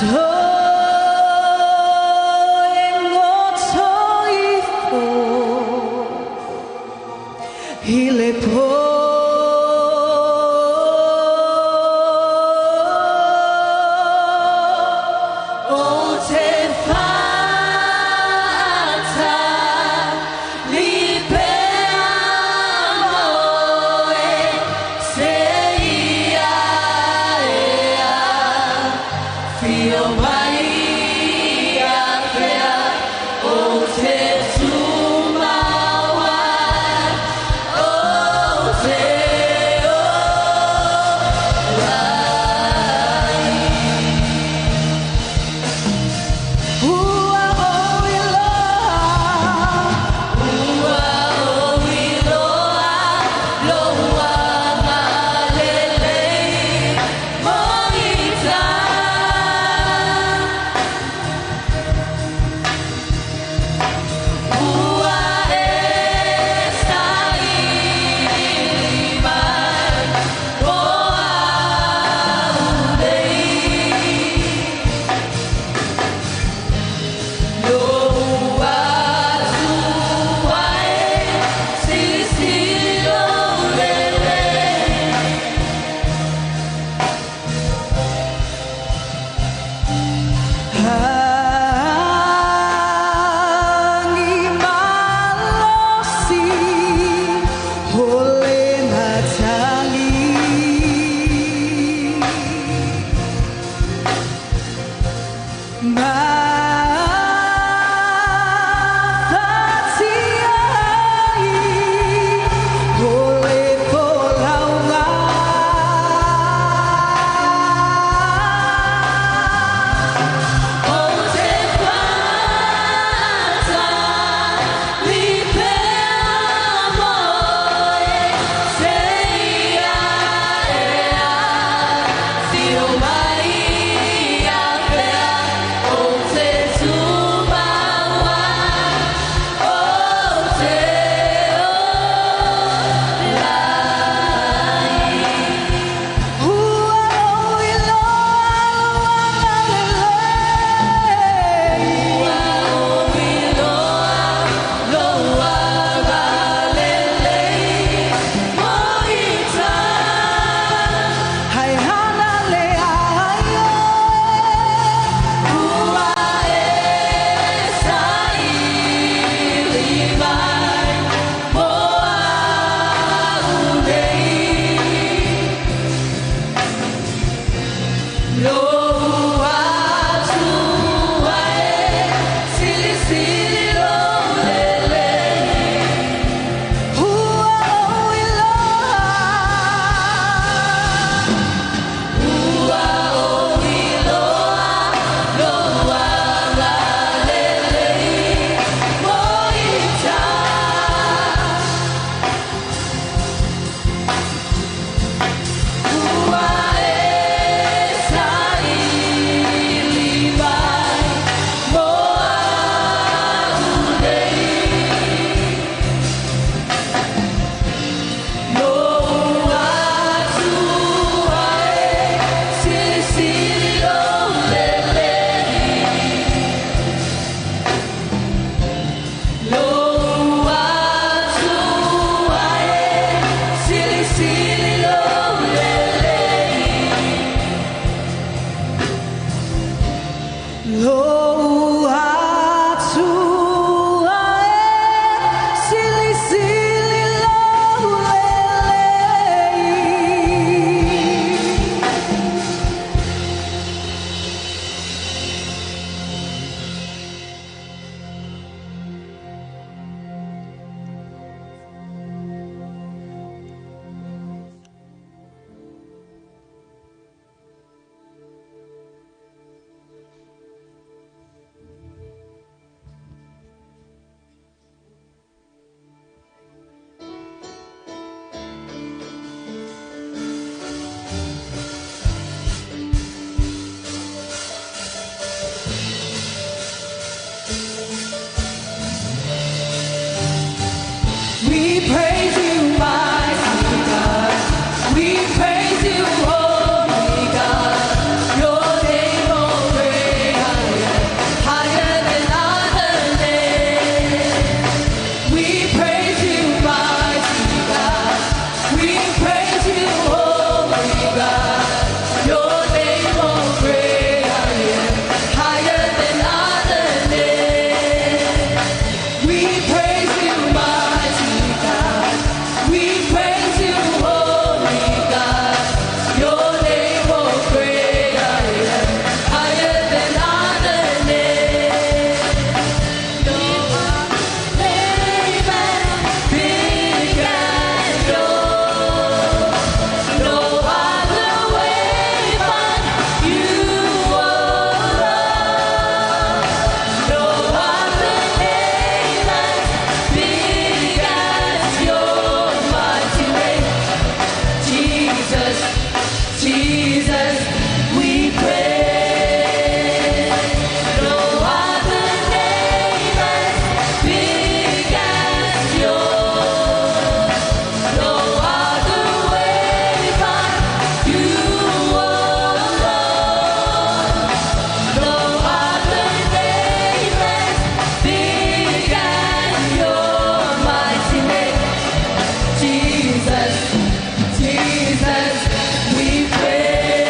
Toe goto ifo i le po. Ou te faatali pea ma oe seia e afio. Jesus, we pray. No other name as big as yours. No other way but you alone. No other name as big as your mighty name. Jesus, Jesus, we pray.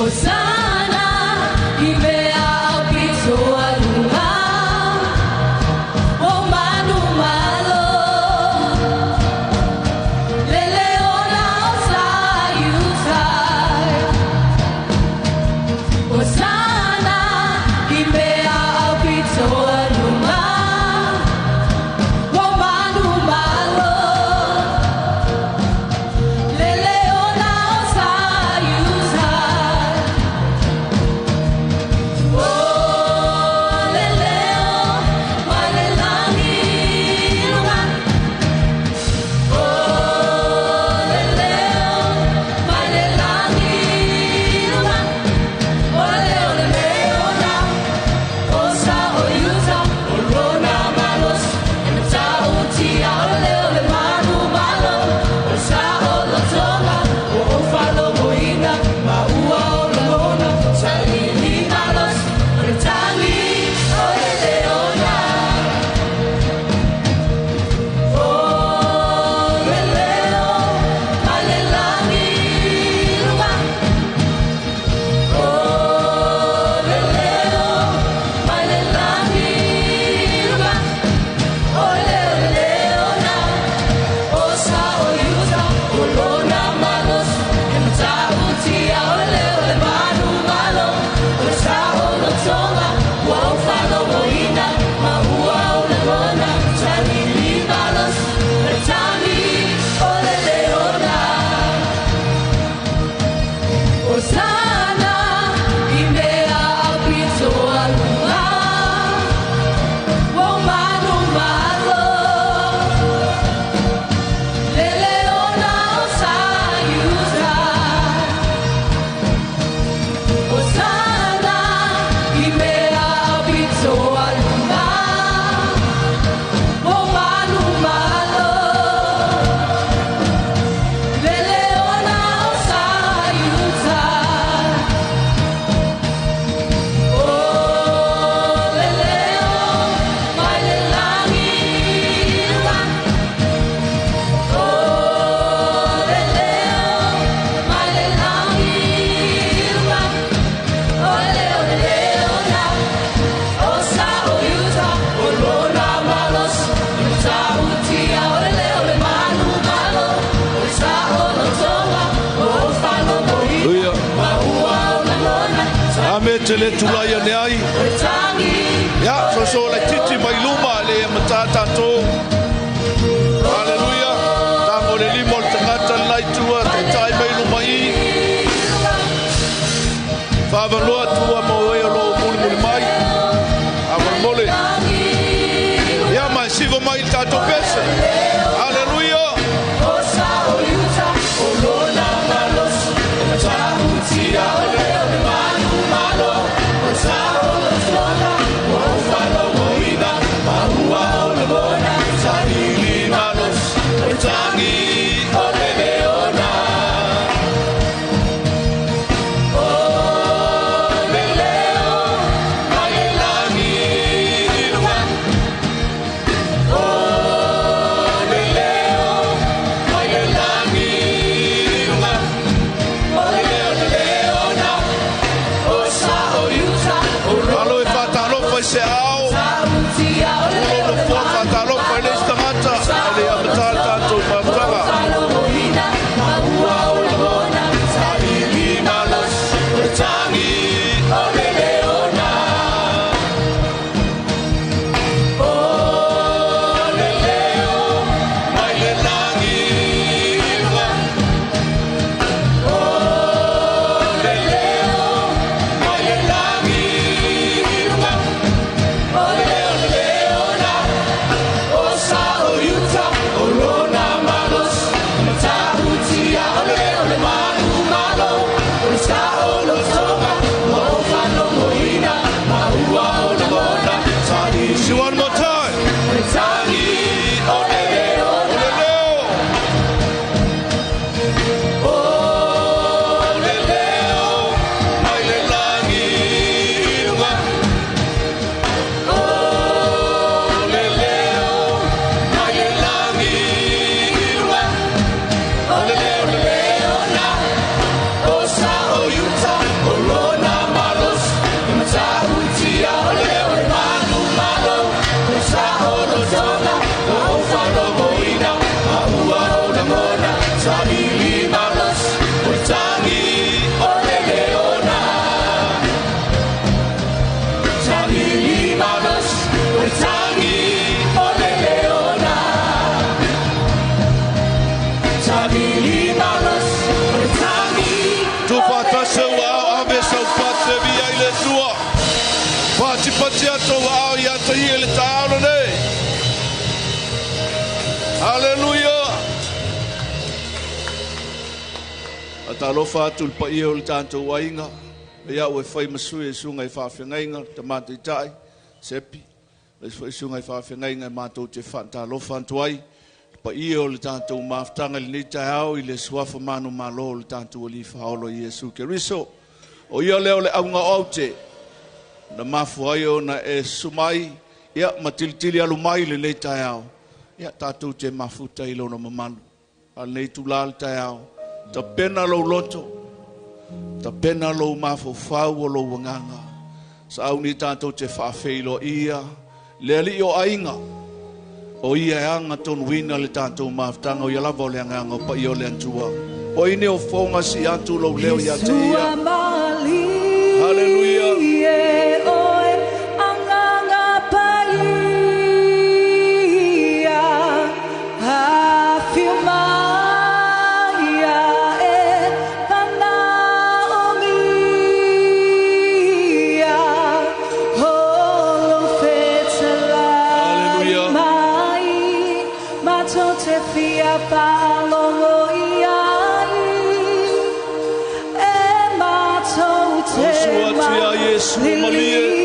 Osana i mea au pito aluga o manumalo lele ona o sa iutai. Osana i mea au pito aluga o manumalo lele ona o sa iutai. O le leo mai le lagi i luga, O le leo mai le lagi i luga, O le leo le leona o sa o Iuta, O lona malosi e matautia, O le leo le manumalo, O sa o Lotoga, Ua ou faalogoina, Ma ua ou lagona, Sailiili malosi, O le tagi o le leona. O le leo mai le lagi i luga, O le leo mai le lagi i luga, O le leo le leona o sa o Iuta, O lona malosi e matautia, O le leo le manumalo, O le sa o Lotoga, Ua ou faalogoina, Ma ua ou lagona, Sailiili malosi, O le tagi o le leona. Osana i mea au pito aluga o manumalo lele ona o sa iuta. Osana i mea au pito aluga o manumalo lele ona o sa iuta. O le leo mai le lagi i luga, O le leo mai le lagi i luga, O le leo le leona o sa o Iuta, O lona malosi e matautia, O le leo le manumalo, O le sa o Lotoga, Ua ou faalogoina, Hallelujah. Ma ua ou lagona, Ame te le tulai ane ai. O le tagi Ia, soso laitiiti mai luma le mata tātou. Hallelujah. Tago le lima o le tagata le laitua, taitai mai luma i. Whaavanoa tua mo e o lo mulimuli mai. Amolemole. Ia mai siva mai i le tātou pese. Hallelujah. O sa o Iuta, O lona malosi e matautia, O le leo le manumalo, O sa o Lotoga, Ua ou faalogoina, Ma ua ou lagona. Pati atu aao ia te ia i le taeao lenei. Haleluia! Faatalofa atu i le paia o le tatou aiga, ia au e fai ma sui e susuga i faafeagaiga, tama taitai, Sepi, aemaise foi susuga i faafeagaiga e matou te faatalofa atu ai. Le paia o le tatou mafutaga i lenei taeao i le suafa manumalo o le tatou Alii Faaola Iesu Keriso. O ia lea o le auga o aute, na mafua ai ona e susu mai, ia, ma tilitili alu mai i lenei taeao, ia, tatou te mafuta i lona mamalu. A lenei itula le taeao, tapena lou loto, tapena lou mafaufau o lou agaga. Sauni tatou te faafeiloaia le Alii o aiga, o ia e agatonuina le tatou mafutaga, o ia lava o le agaga o paia o le Atua. O ai nei o fofoga, sii atu lou leo ia te ia. Haleluia. Haleluia. Usu atu iā Iesu malie.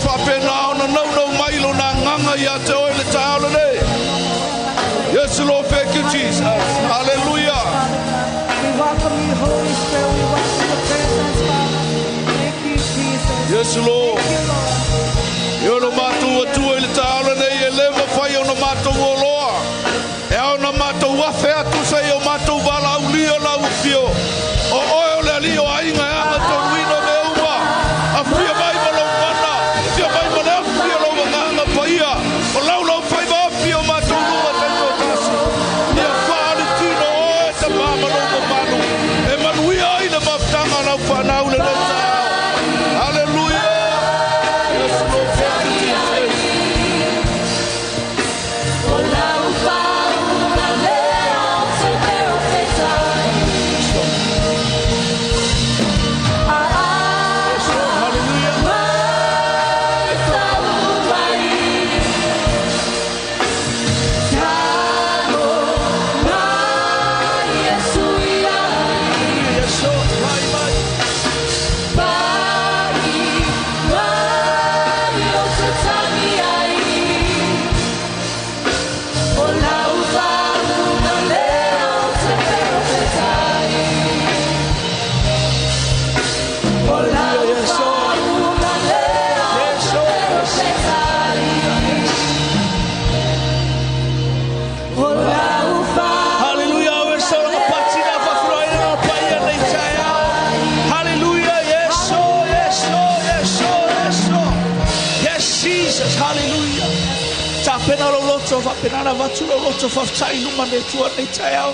faapena ona naunau mai lona agaga ia te oe le taeao lenei. Yes, Lord, thank you, Jesus. Hallelujah. We welcome you, Holy Spirit. We welcome your presence, Father. Thank you, Jesus. Yes, Lord. Thank you, Lord. E ono matou atua i le taeao lenei e le mafai ona matou oloa. E ao na matou afe atu sa i o matou valaaulia lau afio. O oe o le alii o aiga e aga toluina mea uma. Afio mai ma lou mana, afio mai ma le afi o lou agaga paia. O lau lau faiva afi o matou luga taitoatasi. Ia faaalitino oe tamā ma lou mamalu. E manuia ai le mafutaga a lau fanau lenei taeao. Hallelujah. Yes, Lord, thank you, Jesus. O lau faauuga lea ou te perofetai. Yes, Lord, hallelujah. Mai tau mai, Talo mai Iesu iai. Yes, Lord, mai mai. Pai mai ou te tagi ai. O lau faauuga lea ou te perofetai. O lau Yes, Lord. faauuga lea ou Yes, te Lord. perofetai. O lau Hallelujah. O e sau na patina faafeiloai na paia nei taeao. Hallelujah. Yes, oh, yes, oh, yes, oh, yes, oh. Yes, Jesus. Hallelujah. Tapena lou loto, faapena ona avatu lou loto, faafetai i luma le Atua nei taeao.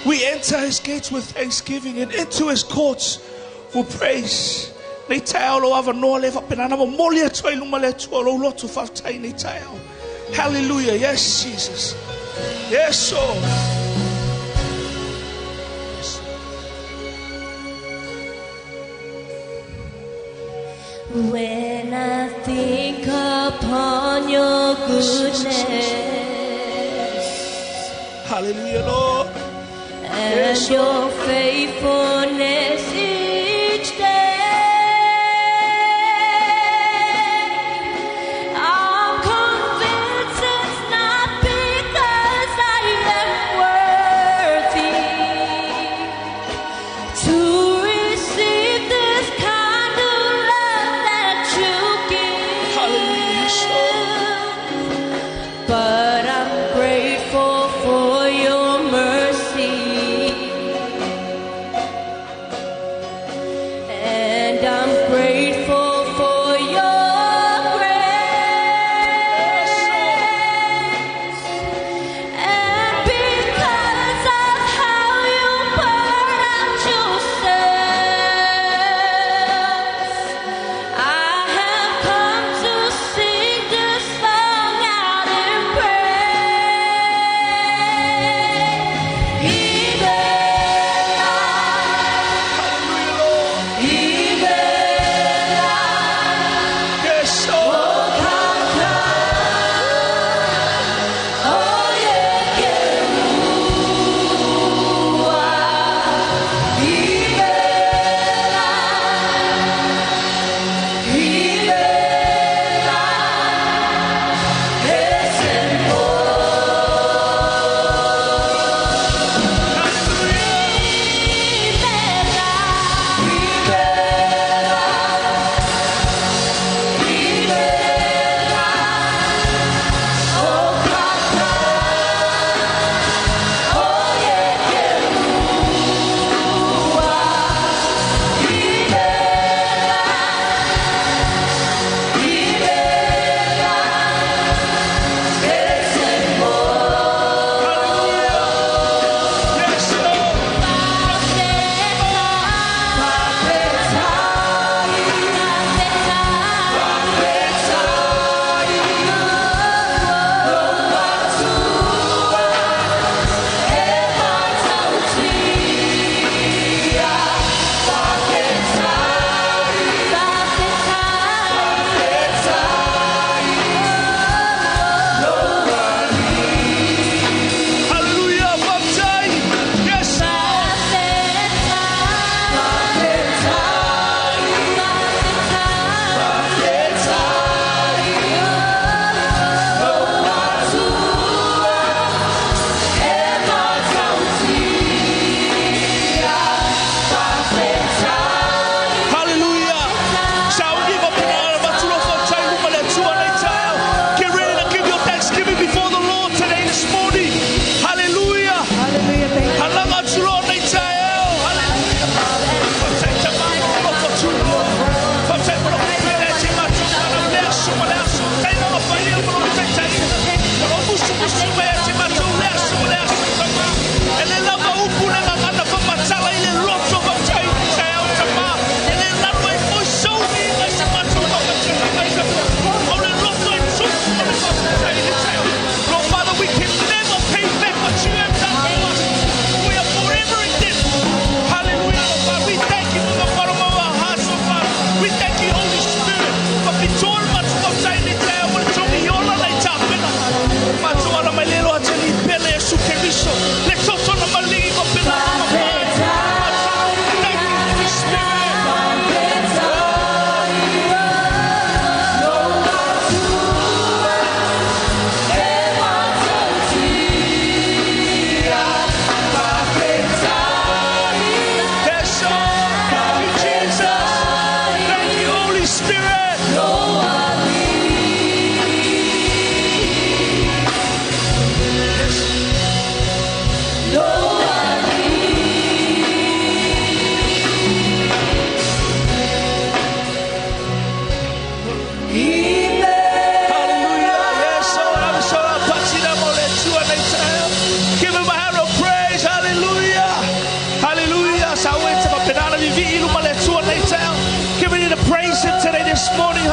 We enter his gates with thanksgiving and into his courts for praise. Nei taeao lou avanoa le faapena ona momoli atu ai i luma le Atua lou loto faafetai nei taeao. Hallelujah. Yes, Jesus. Yes, oh. Yes. When I think upon your goodness Hallelujah, Lord. and your faithfulness each day, I'm convinced it's not because I am worthy to receive this kind of love that you give. Hallelujah. Yes, Lord. But I'm grateful for your mercy.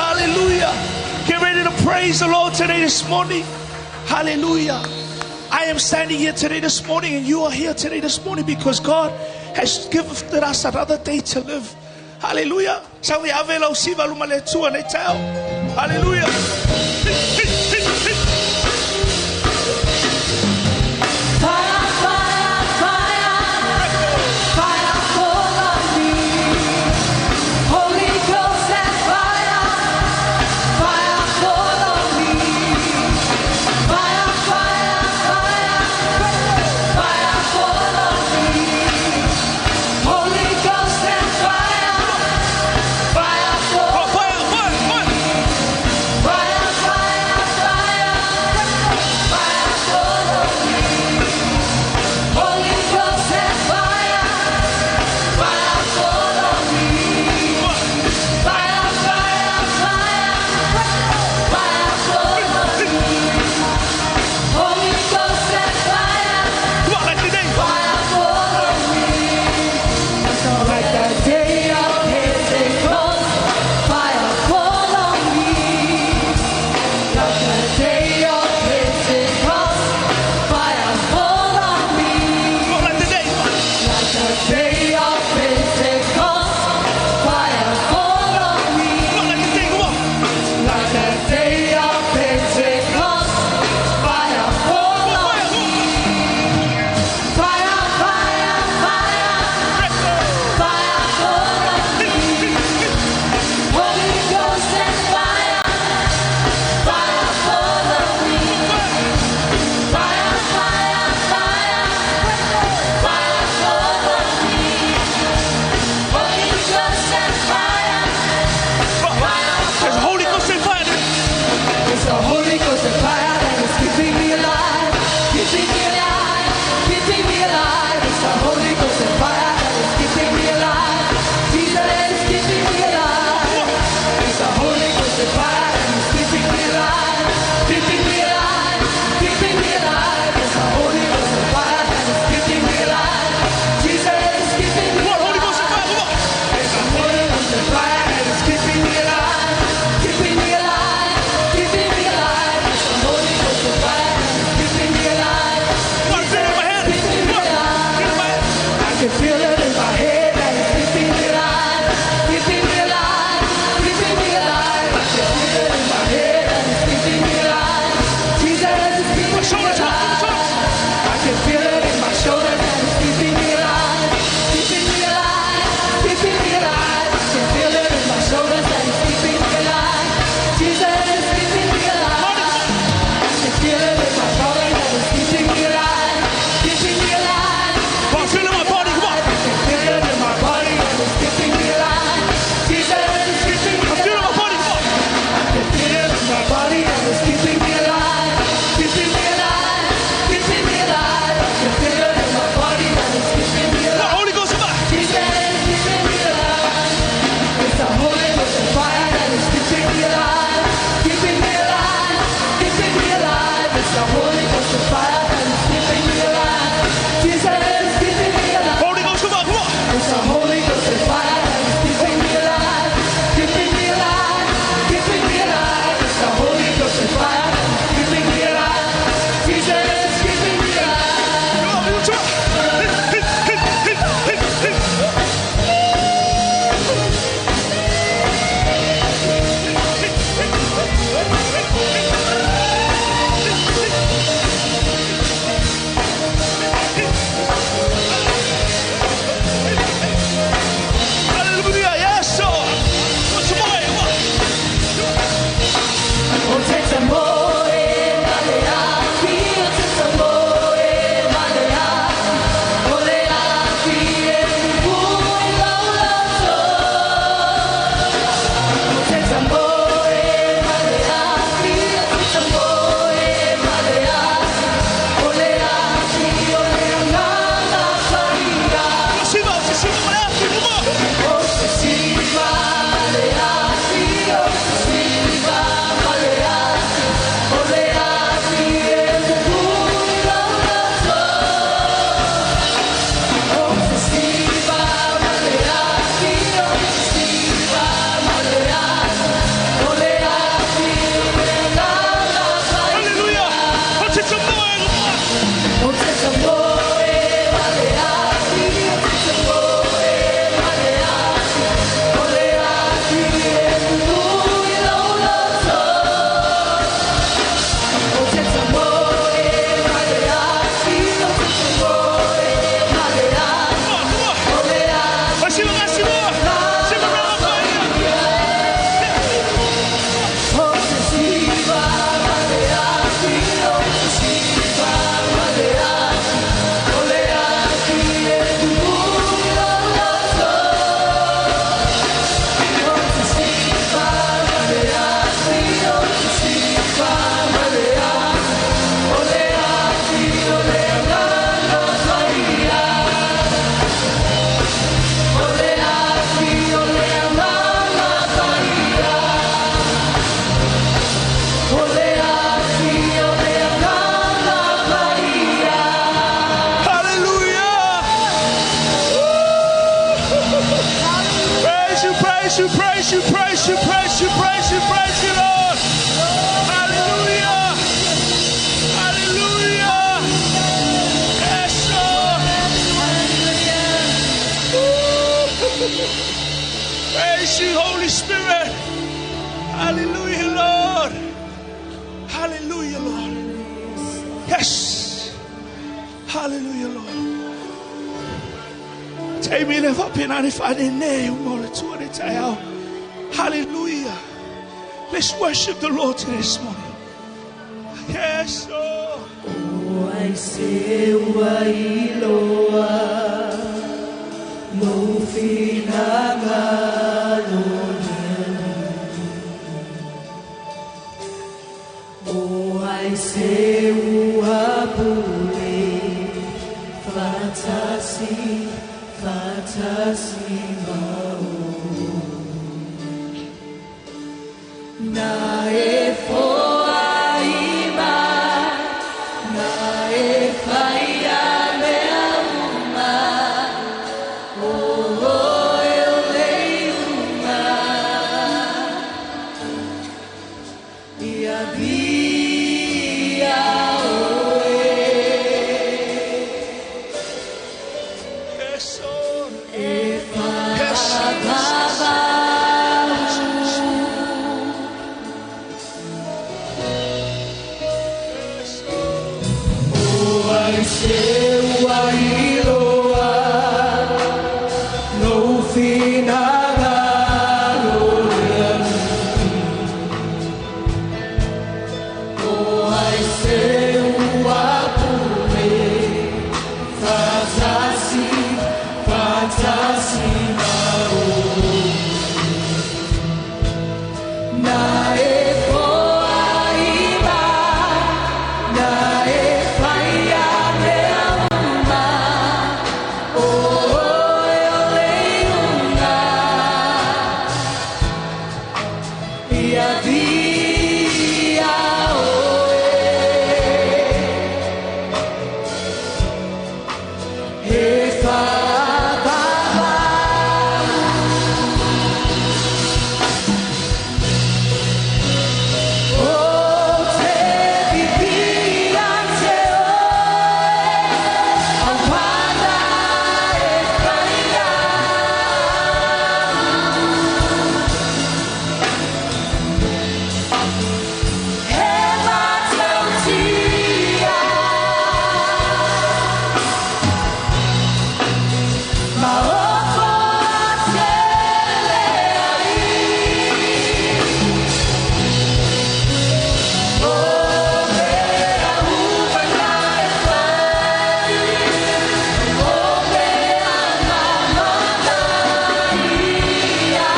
Hallelujah. Get ready to praise the Lord today this morning. Hallelujah. I am standing here today this morning, and you are here today this morning because God has given us another day to live. Hallelujah. Sau ia ave lau siva luma le Atua nei taeao. Hallelujah. Fire, fire, fire, fire fall on me. Holy Ghost and fire, fire fall on me. Fire, fire, fire, fire fall on me. Holy Ghost and fire, fire fall. Oh, fire, fire, fire. Fire, fire, Praise you, praise you, praise you, praise you, praise you, Lord. Hallelujah. Hallelujah. Yes, Lord. Praise you, Holy Spirit. Hallelujah, Lord. Hallelujah, Lord. Yes. Hallelujah, Lord. Taimi le faapena le faanenē uma o le Atua le taeao. Hallelujah. Let's worship the Lord today this morning. Yes, Lord. O ai se ua iloa lou finagalo le Alii. O ai se ua pule faatasi faatasi ma oe. Na e foai mai, na e faia mea uma, o oe o le iuga. Ia viia oe. Yes, Lord. E Yes, faavavau. Yes, Lord. O ai se ua iloa lou finagalo le Alii. O ai se ua pule faatasi faatasi ma oe. Na e foai mai, na e faia mea uma, o oe o le iuga. Ia viia oe. E faavavau. Ou te vivi ia te oe, auana e faia. He matautia. Maopo tele ai. O mea uma na e fai, o mea mamana ia.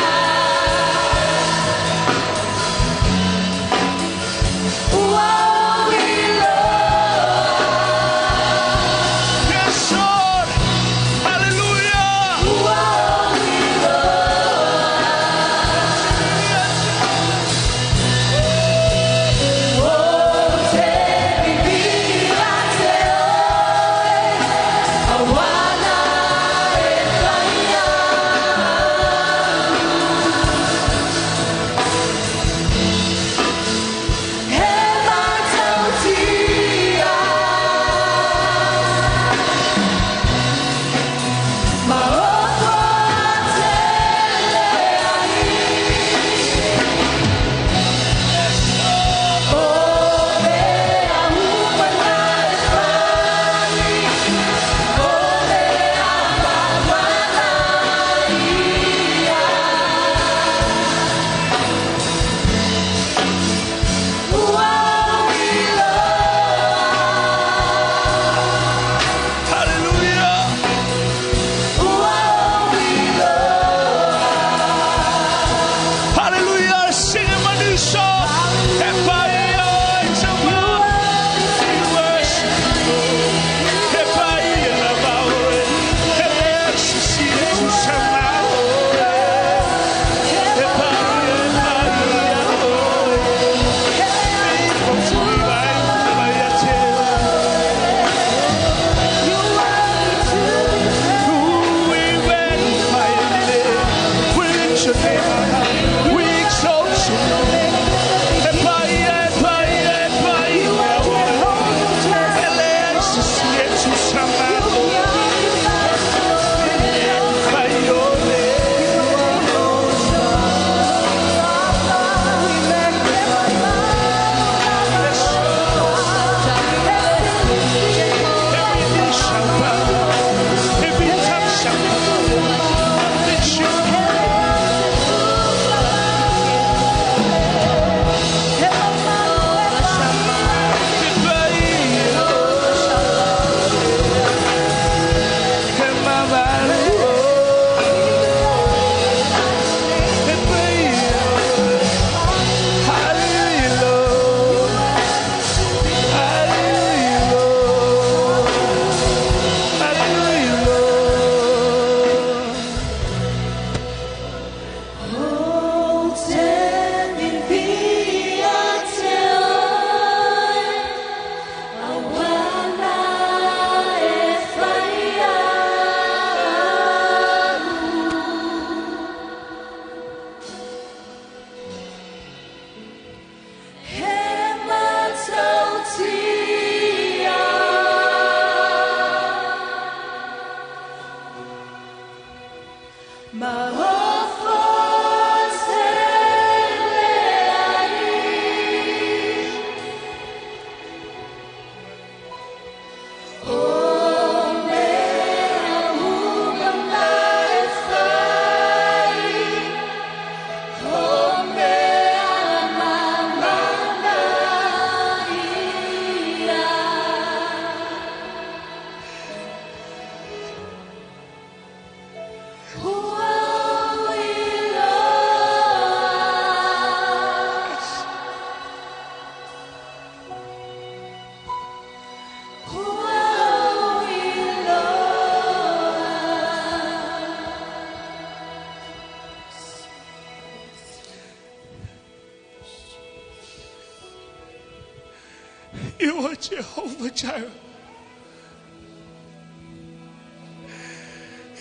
You are Jehovah Jireh.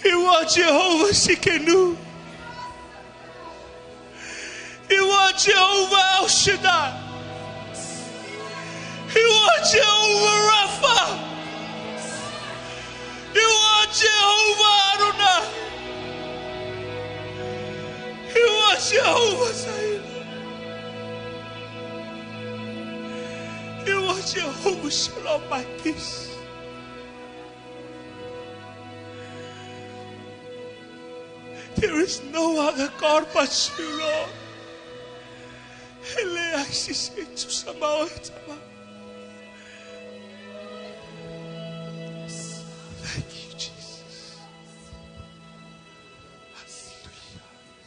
You are Jehovah Tsidkenu. You are Jehovah El Shaddai. You are Jehovah Rapha. You are Jehovah Adonai. You are Jehovah Shalom. You are Jehovah Shalom, my peace. There is no other God but you, Lord. E leai se isi e tusa ma oe, Tama. Thank you, Jesus. Hallelujah.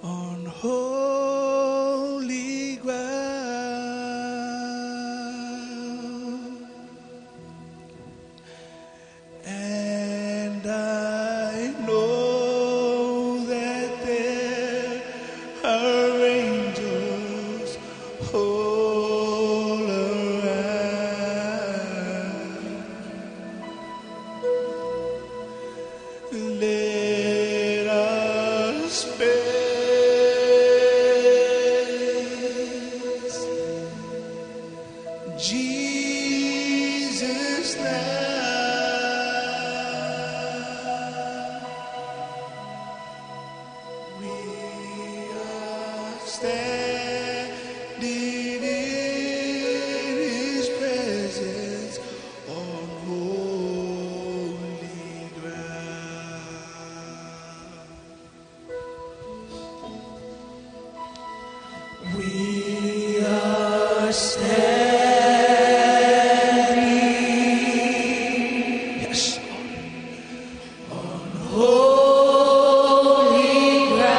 On holy ground, and I know that there are angels all around. Let us praise Jesus now. We are standing in His presence on holy ground. We are standing, yes, Lord, on holy ground,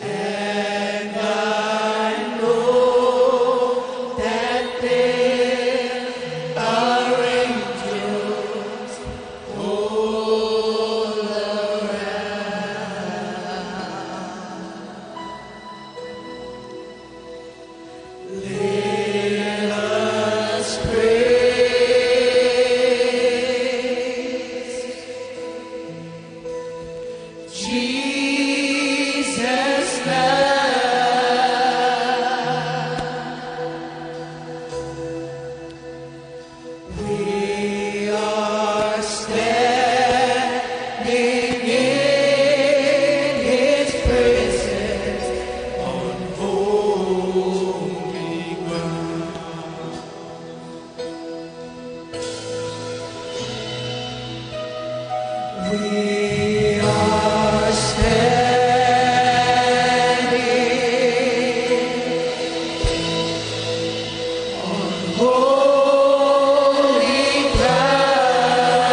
and I know that there are angels all around. Let us praise Jesus now. We are standing in His presence on holy ground. We are standing on holy ground,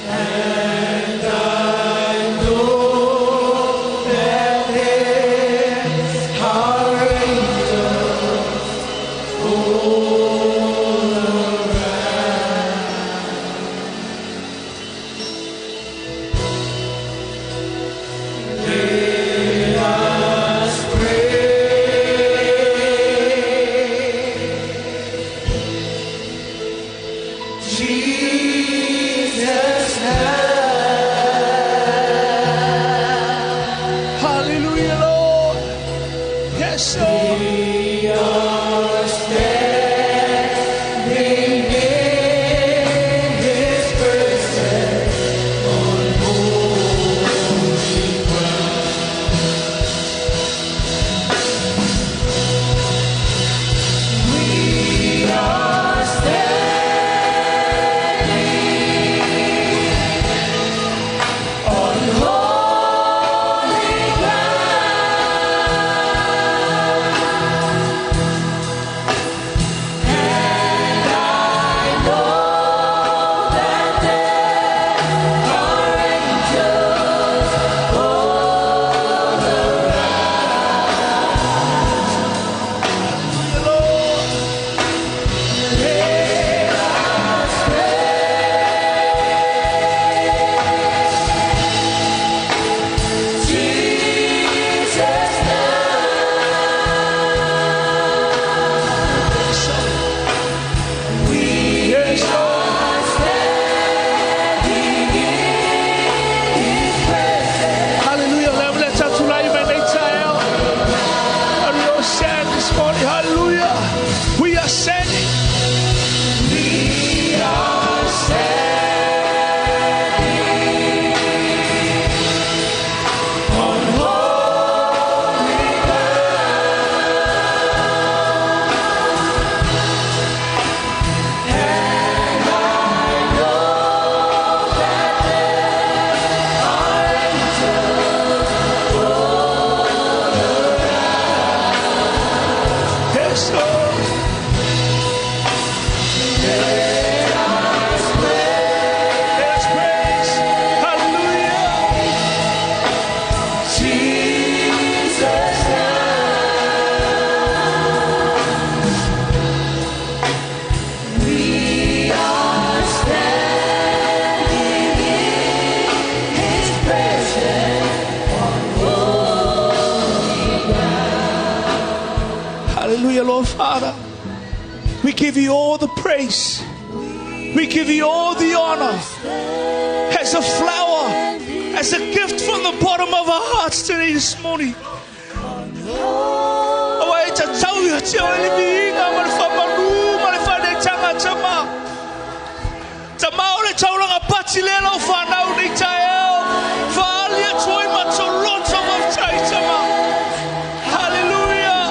and I know that there are angels all around. Let us pray Jesus now. Hallelujah, Lord. Yes, Lord. We are standing in His presence on holy ground. We are standing on holy ground. are standing. We are standing on holy ground. And I know that there are angels all around. Yes, Lord. Let us Let us praise. Hallelujah. Jesus now. We are standing in His presence on holy ground. Hallelujah, Lord Father. We give you all the praise. We give you all the honor. As a flower, as a gift from the bottom of our hearts today this morning. Aua e tatau ia te oe le viiga ma le faamalu ma le faaneetaga tama. Tama o le taulaga pati lea lau fanau nei taeao. Faaali atu ai matou loto faafetai tama. Hallelujah.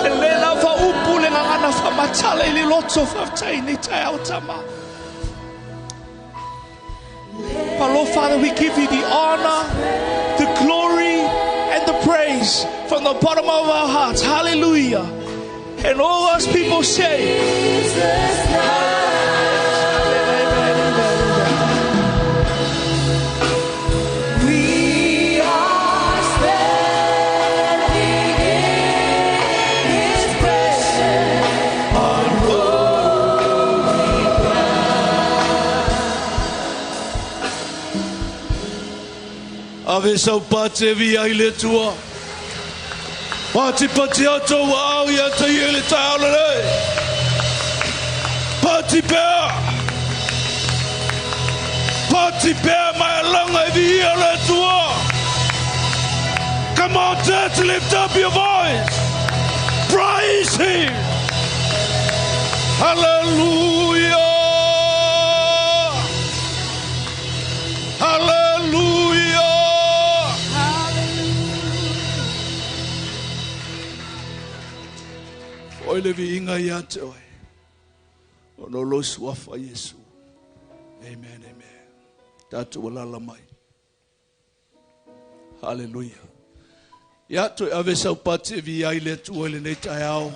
E le lava upu le gagana faamatala i le loto faafetai nei taeao tama. But Lord Father, we give you the honor, the glory, and the praise from the bottom of our hearts. Hallelujah. And all us people say, Jesus now. Amen, amen, amen. We are standing in His presence on holy ground. Ave sau pati e viia i le Atua. Patipati atu ua ao ia te ia i le taeao lenei. Pati pea. Pati pea mai alaga e viia le Atua. Come on, church, lift up your voice. Praise Him. Hallelujah. Hallelujah. Foi le viiga ia te oe. Ona o lou suafa Iesu. Amen, amen. Tatou alaala mai. Hallelujah. Ia, toe ave sau pati e viia ai le Atua i lenei taeao.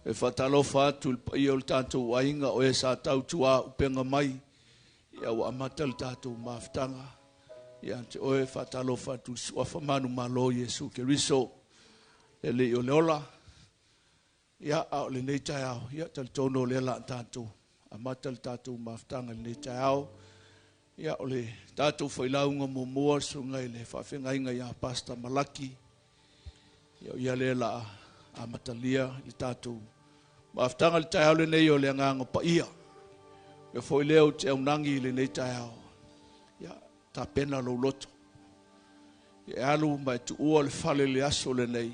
E faatalofa atu i le paia o le tatou aiga o e sa tautuaupega mai, ia ua amata le tatou mafutaga. Ia te oe, faatalofa atu i le suafa manumalo Iesu Keriso, le Alii o le ola. Ia, a o lenei taeao, ia, talitonu o lea la a tatou amata le tatou mafutaga i lenei taeao. Ia, o le tatou failauga muamua, le susuga i le faafeagaiga ia Pastor Malaki. Ia, o ia lea la a amatalia i le tatou mafutaga i le taeao lenei o le Agaga Paia. O le mea foi lea ou te aunagi i lenei taeao, ia, tapena lou loto. Ia e alu ma e tuua le fale i le aso lenei,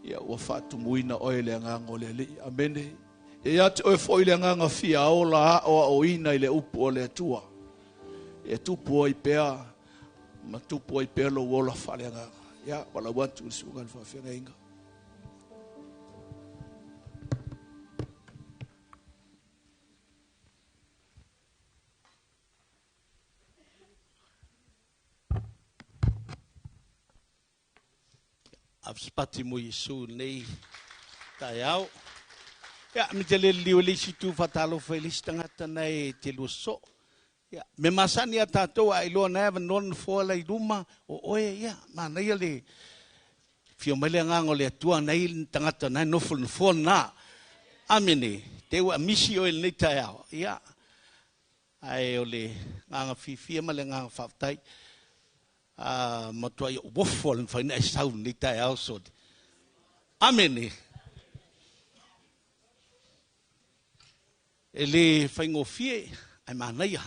ia ua faatumuina oe i le Agaga o le Alii. Amene. Ia ia te oe foi le agaga fia ola aoaoina i le upu a le Atua. Ia tupu ai pea ma tupu ai pea lou ola faaleagaga. Ia, valaau atu i le susuga i le faafeagaiga. Avsipati mo Iesu i lenei taeao. Ia, me te le liliu e le isi itu faatalofa i le isi tagata na e te lua sosoo. Ia, me masani a tatou a iloa na e avanoa le nofoa la i luma o oe, ia, manaia le fio mai le agaga o le Atua na i le tagata na e nofo i le nofoa lena. Amene. Te ua misi oe i lenei taeao. Ia, ae o le agaga fiafia ma le agaga faafetai. A matuai ou ofo le mafai ona e sau i lenei taeao soli. Amene. E le faigofie ae manaia.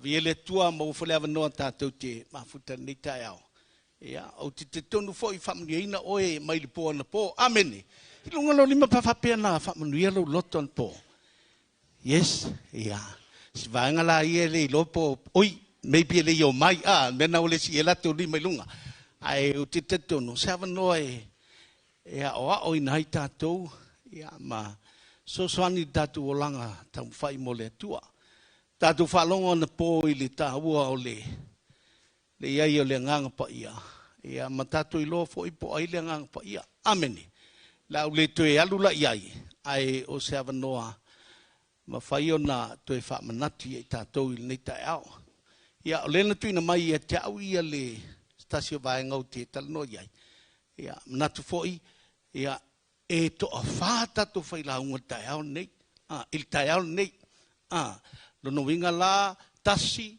Viia le Atua maua foi le avanoa tatou te mafuta i lenei taeao. Ia, ou te talitonu foi faamanuiaina oe mai le po anapo. Amene. I luga lou lima pe a faapea na faamanuia lou loto anapo. Yes, ia. Si vaega la ia e le iloa po, oi, maybe e le i omai, a, mea na ua le sii ai latou lima i luga. Ae ou te talitonu, se avanoa e, e aoaoina ai tatou, ia, ma fesoasoani i le tatou olaga taumafai mo le Atua. Tatou faalogo anapo i le taua o le le i ai o le Agaga Paia, ia, ma tatou iloa foi po o ai le Agaga Paia. Amene. O le a ou le toe alu la i ai, ae o se avanoa mafai ona toe faamanatu ia i tatou i lenei taeao. Ia, o lea na tuuina mai ia te au ia le se tasi o vaega ou te talanoa i ai. Ia, manatu foi, ia, e toafa tatou failauga i le taeao lenei, a, i le taeao lenei. A, lona uiga la, tasi,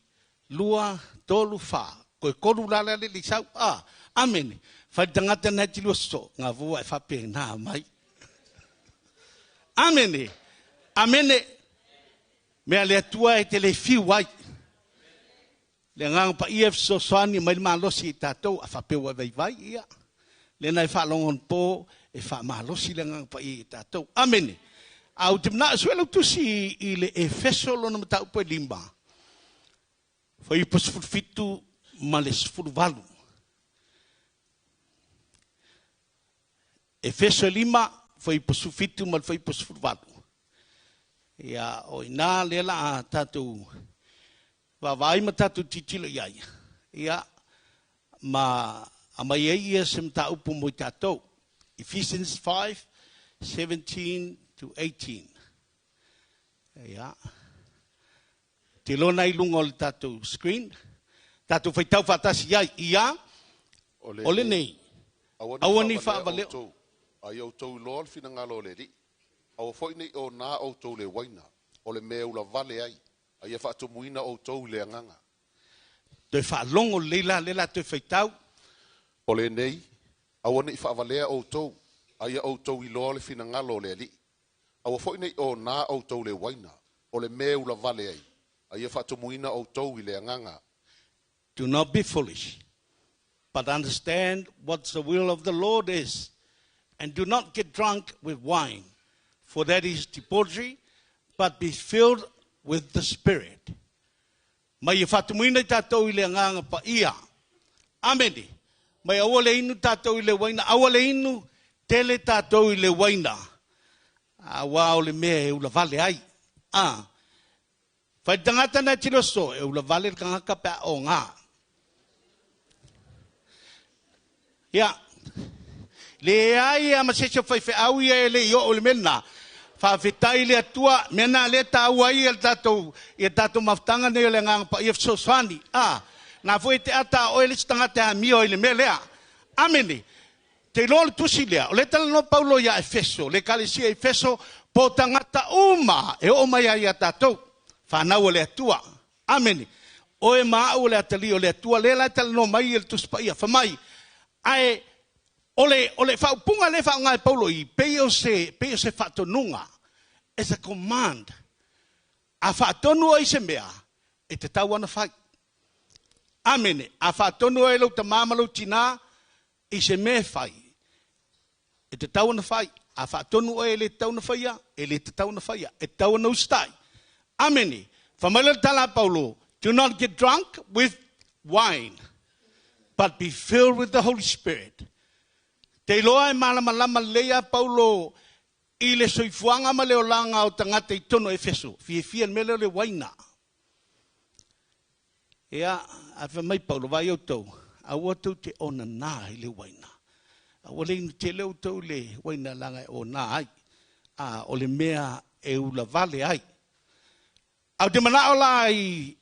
lua, tolu, fa. Toe tolu la le alii sau. A, amene. Fai le tagata na e te lua sosoo, gavua e faapena mai. Amene. Amene. Mea le Atua e te le fiu ai. Le Agaga Paia e fesoasoani mai le malosi i tatou, a faapea ua e vaivai, ia, lea na e faalogo anapo e faamalosi le Agaga Paia i tatou. Amene. A ou te manao e sue lau tusi i le Efeso lona mataupu e lima, fuaiupu 17 ma le 18. Efeso e lima, fuaiupu 17 ma le fuaiupu 18. Ia, o i ina lea la a tatou vaavaai ma tatou tilotilo i ai, ia, ma aumai ai ia se mataupu mo i tatou. Ephesians 5, 17 to 18. Ia. Te iloa na i luga o le tatou screen. Tatou faitau faatasi i ai, ia, o lenei, aua ne i faavalea outou, a ia outou iloa le finagalo o le Alii. Aua foi ne i ona outou le uaina, o le mea e ulavale ai, a ia faatumuina outou i le agaga. Toe faalogo lelei la lea la toe faitau. O lenei, aua ne i faavalea outou, a ia outou iloa le finagalo o le Alii. Aua foi ne i ona outou le uaina, o le mea e ulavale ai, a ia faatumuina outou i le agaga. Do not be foolish, but understand what the will of the Lord is, and do not get drunk with wine, for that is debauchery, but be filled with the Spirit. Mai e faatumuina i tatou i le agaga paia. Amene. Mai aua le inu tatou i le uaina, aua le inu tele tatou i le uaina. Aua o le mea e ulavale ai. A. Fai le tagata na e tiloso, e ulavale le tagata pe a oga. Ia, leai a ma se isi o faifeau ia e le i oo i le mea lena. Faafetai i le Atua, mea na lea e taua ai le tatou, ia tatou mafutaga nei o le Agaga Paia fesoasoani. A, na foi e te ata a oe le isi tagata e amio ai i le mea lea. Amene. Te iloa o le tusi lea, o lea e talanoa Paulo ia Efeso, le ekalesia i Efeso, po o tagata uma e oo mai ai ia tatou, fanau a le Atua. Amene. Oe ma au o le atalii o le Atua, lea la e talanoa mai ia le Tusi Paia, fai mai, ae o le, o le faaupuga lea e faaaoga e Paulo i, pei o se, pei o se faatonuga, as a command. A faatonu oe i se mea, e tatau ona fai. Amene. A faatonu oe e lou tamā ma lou tinā i se mea e fai, E tatau ona fai. A faatonu oe e le tatau ona faia, e le tatau ona faia. E tatau ona usitai. Amene. Fai mai lea le tala a Paulo, Do not get drunk with wine, but be filled with the Holy Spirit. Te iloa e malamalama lelei a Paulo i le soifuaga ma le olaga o tagata i totonu o Efeso. Fiafia i le mea lea o le uaina. Ia, ae fai mai Paulo, Vaai outou, aua tou te onana i le uaina. Aua le inu tele outou i le uaina leaga e ona ai, a o le mea e ulavale ai. Ae ou te manao la i,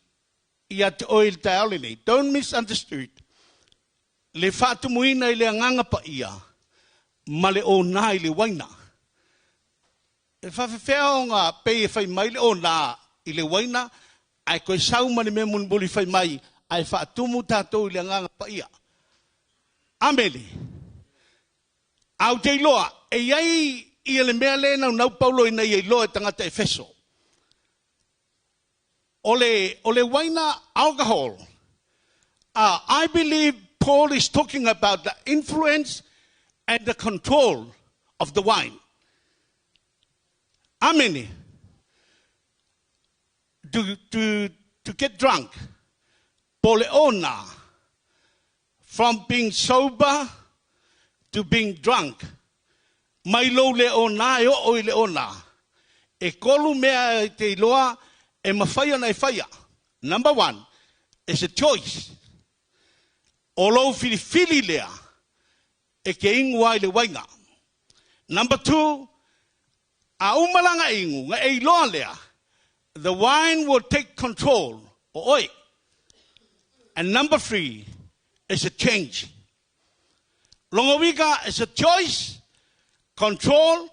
ia te oe i le taeao lenei, don't misunderstood, le faatumuina i le Agaga Paia ma le ona i le uaina. E faafefea ona pei e fai mai le ona i le uaina ae toe sau ma le mea mulimuli fai mai ae faatumu tatou i le Agaga Paia? Amene. A ou te iloa, e i ai ia le mea lea e naunau Paulo ina ia iloa e tagata Efeso. O le, o le uaina alcohol. I believe Paul is talking about the influence and the control of the wine. Amene. To, to, to get drunk. Po le ona. From being sober to being drunk. Mai lou le ona e oo i le ona. E kolu mea e te iloa e mafai ona e faia. Number one, is a choice. O lou filifili lea e ke inu ai le uaina. Number two, a uma la na inu, na e iloa lea, the wine will take control o oe. And number three is a change. Lona uiga is a choice, control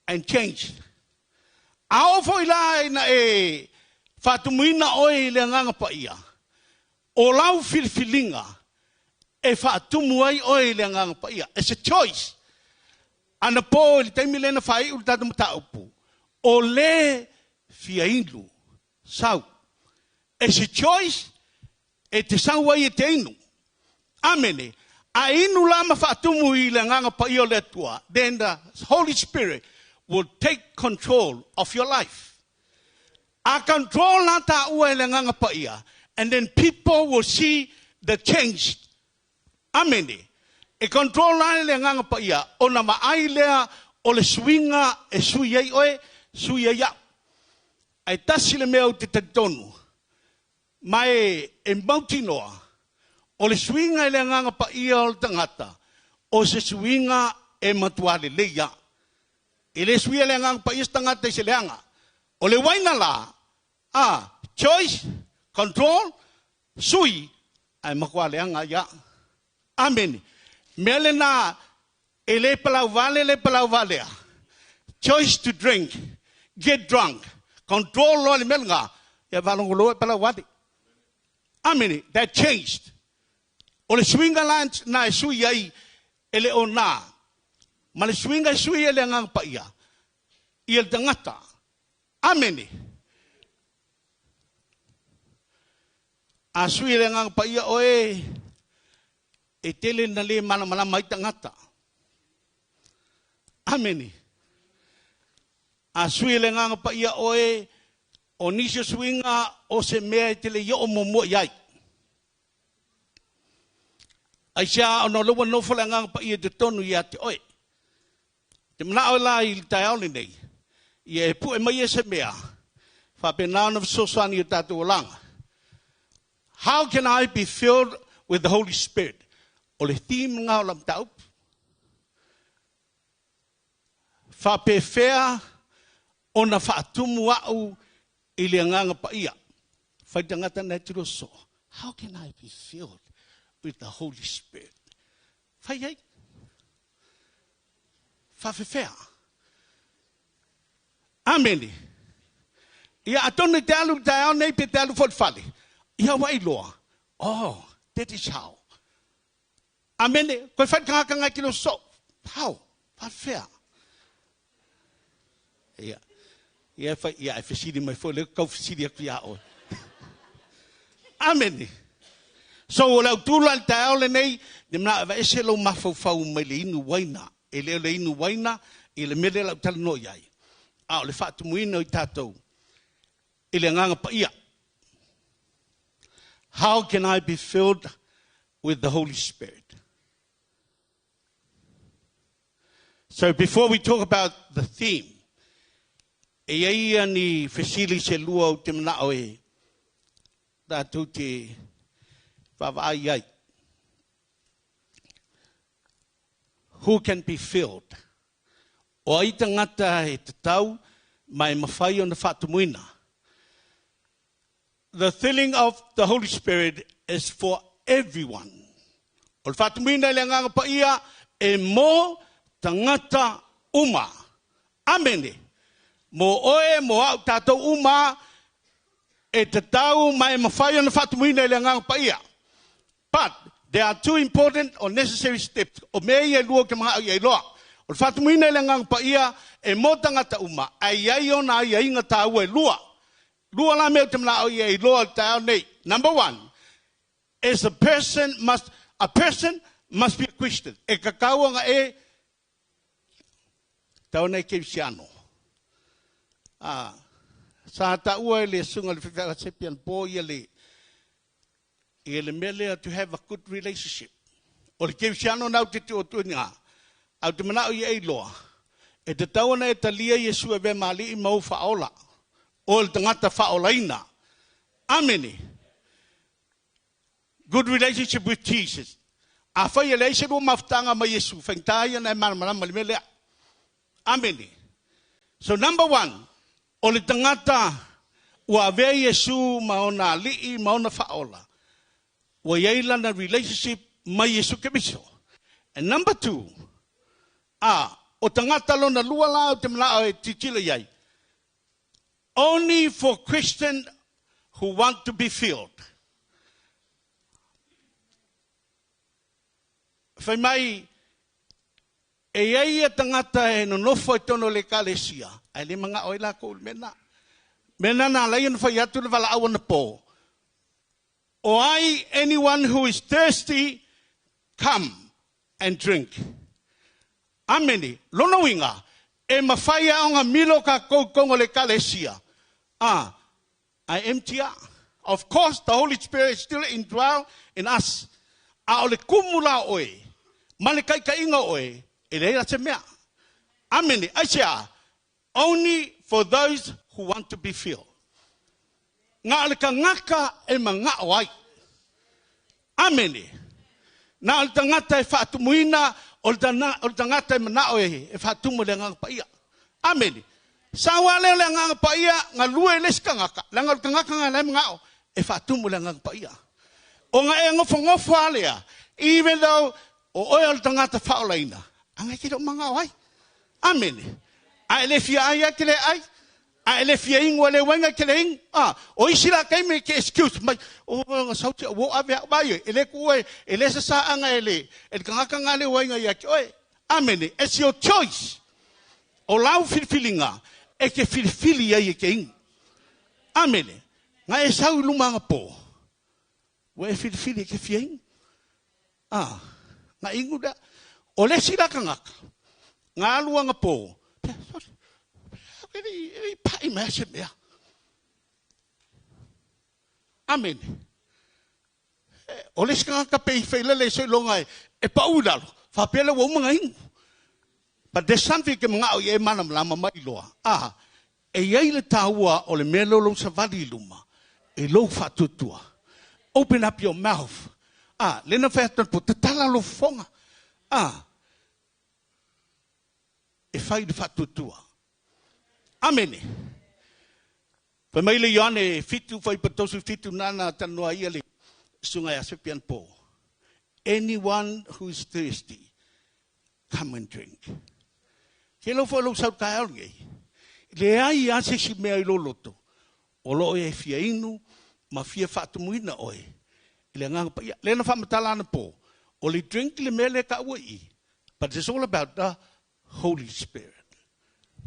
and change. A oo foi la ina e faatumuina oe i le Agaga Paia, o lau filifiliga e faatumu ai oe i le Agaga Paia. It's a choice. Anapo i le taimi lea na faaiu le tatou mataupu, o le fia inu, sau. It's a choice e te sau ai e te inu. Amene. A inu la ma faatumu i le Agaga Paia o le Atua, then the Holy Spirit will take control of your life. A control la taua e le Agaga Paia, and then people will see the change. Amene. E control la e le Agaga Paia, ona vaai lea o le suiga e sui ai oe, sui ai au. Ae tasi le mea ou te talitonu, Ma e mautinoa, o le suiga i le Agaga Paia o le tagata, o se suiga e matua lelei lava. E le suia le Agaga Paia o se tagata i se leaga. O le uaina la, a, choice, control, sui, ae matua leaga ai lava. Amene. Mea lena E le palau vale le palau valea. Choice to drink, get drunk, control loa le mea lena, ia faalogo loa e palau vale. Amene, that changed. O le suiga la na e sui ai e le o nā, ma le suiga e sui ai le Agaga Paia, ia le tagata. Amene. A sui e le Agaga Paia oe, e tele na le malamalama ai tagata. Amene. A sui e le Agaga Paia oe, o nisi o suiga o se mea e te le i oo muamua i ai. Aisea ona o lea ua nofo le Agaga Paia i totonu ia te oe. Te manao la i le taeao lenei, ia e pue mai e se mea, faapena ona fesoasoani i o tatou olaga. How can I be filled with the Holy Spirit? O le theme lena o lau mataupu. Faapefea ona faatumu au i le Agaga Paia? Fai tagata na e tiro soo. How can I be filled with the Holy Spirit? Fai ai. Faafefea. Amene. Ia, atonu i te alu i le taeao nei pe te alu foi i le fale. Ia ua iloa. Oh, that is how. Amene. Koe fai le tagata ngai tino so. How? Faafefea. Ia. Ia fai, ia e fesili mai foi le kau fesili atu ia oe. Amene. So o le autu la i le taeao lenei, ne manao e aveese lou mafaufau mai le inu uaina. E le o le inu uaina i le mea lea o le a ou talanoa i ai, a o le faatumuina o i tatou i le Agaga Paia. How can I be filled with the Holy Spirit? So before we talk about the theme, e i ai ia ni fesili se lua ou te manao e tatou te vaavaai ai. Who can be filled? O ai tagata e tatau ma e mafai ona faatumuina? The filling of the Holy Spirit is for everyone. O le faatumuina i le Agaga Paia e mo tagata uma. Amene. Mo oe, mo au, tatou uma e tatau ma e mafai ona faatumuina i le Agaga Paia. But there are two important or necessary steps. O mea ia e lua ou te manao ia iloa. O le faatumuina i le Agaga Paia e mo tagata uma, ae i ai ona aiaiga taua e lua. Lua la mea ou te manao ia e iloa i le taeao nei. Number one, is a person must, a person must be a Christian. E tatau ona e tau ona e kerisiano. Ah, sa taua e le susuga i le faifeau a Sepi anapo ia le, ia le mea lea to have a good relationship. O le kerisiano na ou te tuu atu i ina, ae ou te manao ia e iloa, e tatau ona e talia Iesu e avea ma Alii ma ou faaola. Oe o le tagata faaolaina. Amene. Good relationship with Jesus. Afai e leai se lua mafutaga ma Iesu, faigata ia ona e malamalama i le mea lea. Amene. So number one, o le tagata ua avea Iesu ma ona alii ma ona faaola, ua i ai lana relationship ma Iesu Keriso. And number two, a, o tagata lona lua la ou te manao e tilotilo i ai, Only for Christian who want to be filled. Fai mai, e i ai ia tagata e nonofo i totonu o le Ekalesia, ae le manao ai lakou i le mea lena. Mea lena na ala ai ona fai atu le valaau anapo, O ai anyone who is thirsty, come and drink. Amene. Lona uiga, e mafai a ona milo kakou i totonu o le Ekalesia, a, ae empty a. Of course, the Holy Spirit is still indwell in us. A o le kumu la o oe, ma le taitaiga o oe, e leai la se mea. Amene. Aisea? Only for those who want to be filled. Na o le tagata e manao ai. Amene. Na o le tagata e faatumuina, o le, o le tagata e manao e, e faatumu le Agaga Paia. Amene. Sau lava lea o le Agaga Paia, galue i le isi tagata, leaga o le tagata na la e manao e faatumu le Agaga Paia. Ona e nofonofo lava lea, even though o oe o le tagata faaolaina, aga e te le o manao ai. Amene. A e le fia ai a e te le ai. A e le fia inu e le uaina e te le inu. A, o isi la taimi e te excuse mai, o na sau te ua ave au mai e le tuu e, e le sasaaga e le, e le tagata na le uaina ia te oe. Amene. It's your choice. O lau filifiliga e te filifili ai e te inu. Amene. Na e sau i luma anapo, ua e filifili e te fia inu. A, na inu lea. O le isi la tagata, na alu anapo, e le i pai mai se mea. Amene. O le isi tagata pe i failele i soiloga e, e pau i lalo, faapea lea ua uma na inu. But there's something ke manao i e malamalama mai loa. A, E i ai le taua o le mea lea o lou savali i luma, i lou faatuatua. Open up your mouth. A, lea na fai atu anapo, tatala lou fofoga. A, e fai le faatuatua. Amene. Fai mai le Ioane 7, fuaiupu 37, nana talanoa ai ia le susuga ia Sepi anapo. Anyone who is thirsty, Come and drink. Ke lau foi lou sau taeao lenei, leai lava se isi mea i lou loto o lo o e fia inu ma fia faatumuina oe i le Agaga Paia. Lea na faamatala anapo, o le drink le mea lea e taua i i, but it's all about the Holy Spirit.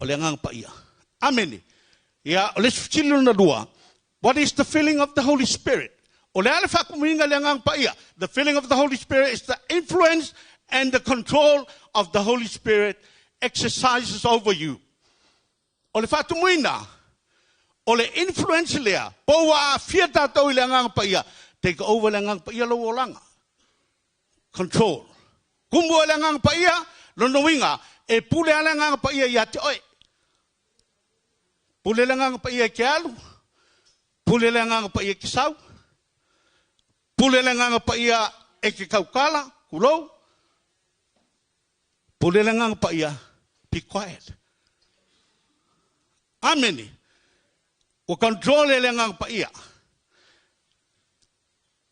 O le Agaga Paia. Amene. Ia, o le isi fesili lona lua, What is the filling of the Holy Spirit? O le a le faatumuina i le Agaga Paia? The filling of the Holy Spirit is the influence and the control of the Holy Spirit exercises over you. O le faatumuina, o le influence lea, po ua aafia tatou i le Agaga Paia, take over le Agaga Paia lou olaga. Control. Kumu oe le Agaga Paia, lona uiga, e pule lava le Agaga Paia ia te oe. Pule le Agaga Paia i ke alu, pule le Agaga Paia i ke sau, pule le Agaga Paia e ke kaukala, kulou, pule le Agaga Paia, be quiet. Amene. Ua control e le Agaga Paia.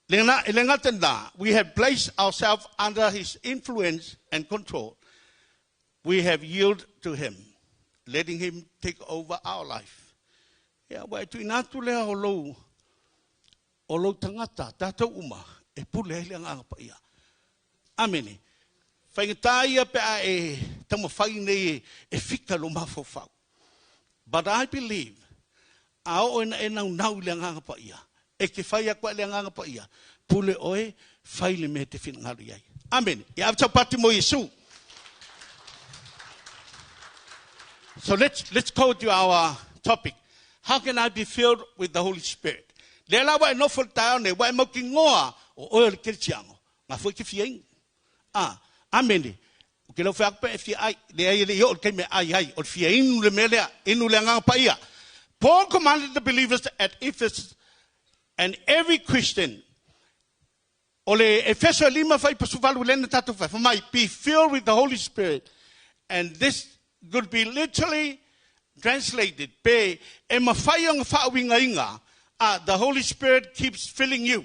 E le gata i lena, we have placed ourselves under his influence and control. We have yield to him, letting him take over our life. Ia, ua e tuuina atu lea o lou, o lou tagata, tatou uma, e pule ai le Agaga Paia. Amene. Faigata ia pe a e taumafai nei e fika lou mafaufau. But I believe, A oo ina e naunau i le Agaga Paia, e te fai atu ai le Agaga Paia, pule oe, fai le mea e te finagalo i ai. Amene. Ia ave sau pati mo Iesu. So let's, let's go to our topic. How can I be filled with the Holy Spirit? Lea la ua e nofo i le taeao nei, ua e mautinoa o oe o le kerisiano, ngā foi te fia inu. A, amene. Ou te le o fai atu pe e fia ai, leai e le i oo i le taimi e ai ai, o le fia inu le mea lea, inu le Agaga Paia. Paul commanded the believers at Ephesus and every Christian O le Efeso e lima faipasu valu lea na tatou fai, fai mai, be filled with the Holy Spirit and this could be literally translated, pe e mafai ona faauigaina, a the Holy Spirit keeps filling you.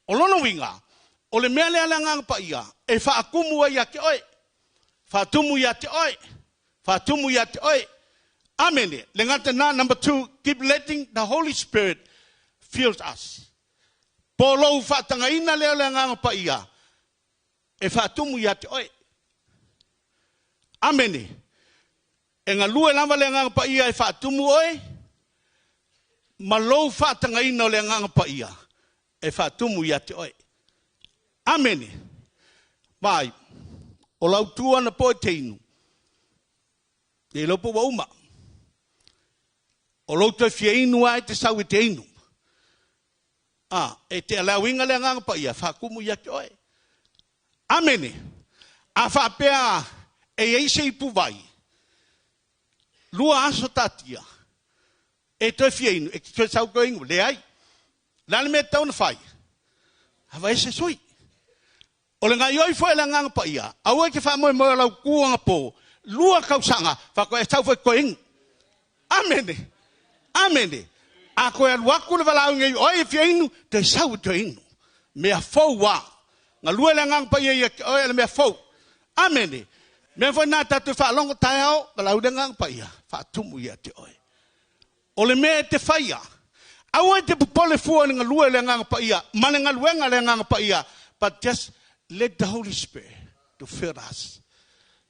O lona uiga, o le mea lea le Agaga Paia e faatumu ai ia te oe, faatumu ia te oe, faatumu ia te oe. Amene. Le gata na, number two, keep letting the Holy Spirit fills us. Po o lou faatagaina lea o le Agaga Paia e faatumu ia te oe. Amene. E galue lava le Agaga Paia e faatumu oe, ma lou faatagaina o le Agaga Paia e faatumu ia te oe. Amene. Vaai, o lau tu anapo e te inu, le iloa po ua uma. O lou toe fia inu lava e te sau e te inu. A, e te alauiga le Agaga Paia, faatumu ia te oe. Amene. A faapea e i ai se ipuvai, lua aso taatia, e toe fia inu, e te toe sau toe inu. Leai. O le a le mea e tatau ona fai? Aveese sui. O le gaoioi foi a le Agaga Paia, aua e te faamoemoe o lau tu anapo, lua tausaga, faatoa e sau foi toe inu. Amene! Amene! A toe alu atu le valaauina i oe e fia inu, toe sau e toe inu. Mea fou a. Galue le Agaga Paia ia te oe o le mea fou. Amene! Mea foi na tatou faalogo taeao, valaau le Agaga Paia, faatumu ia te oe. O le mea e te faia, aua e te popole fua i le galue o le Agaga Paia ma le galuega a le Agaga Paia, but just let the Holy Spirit to fill us,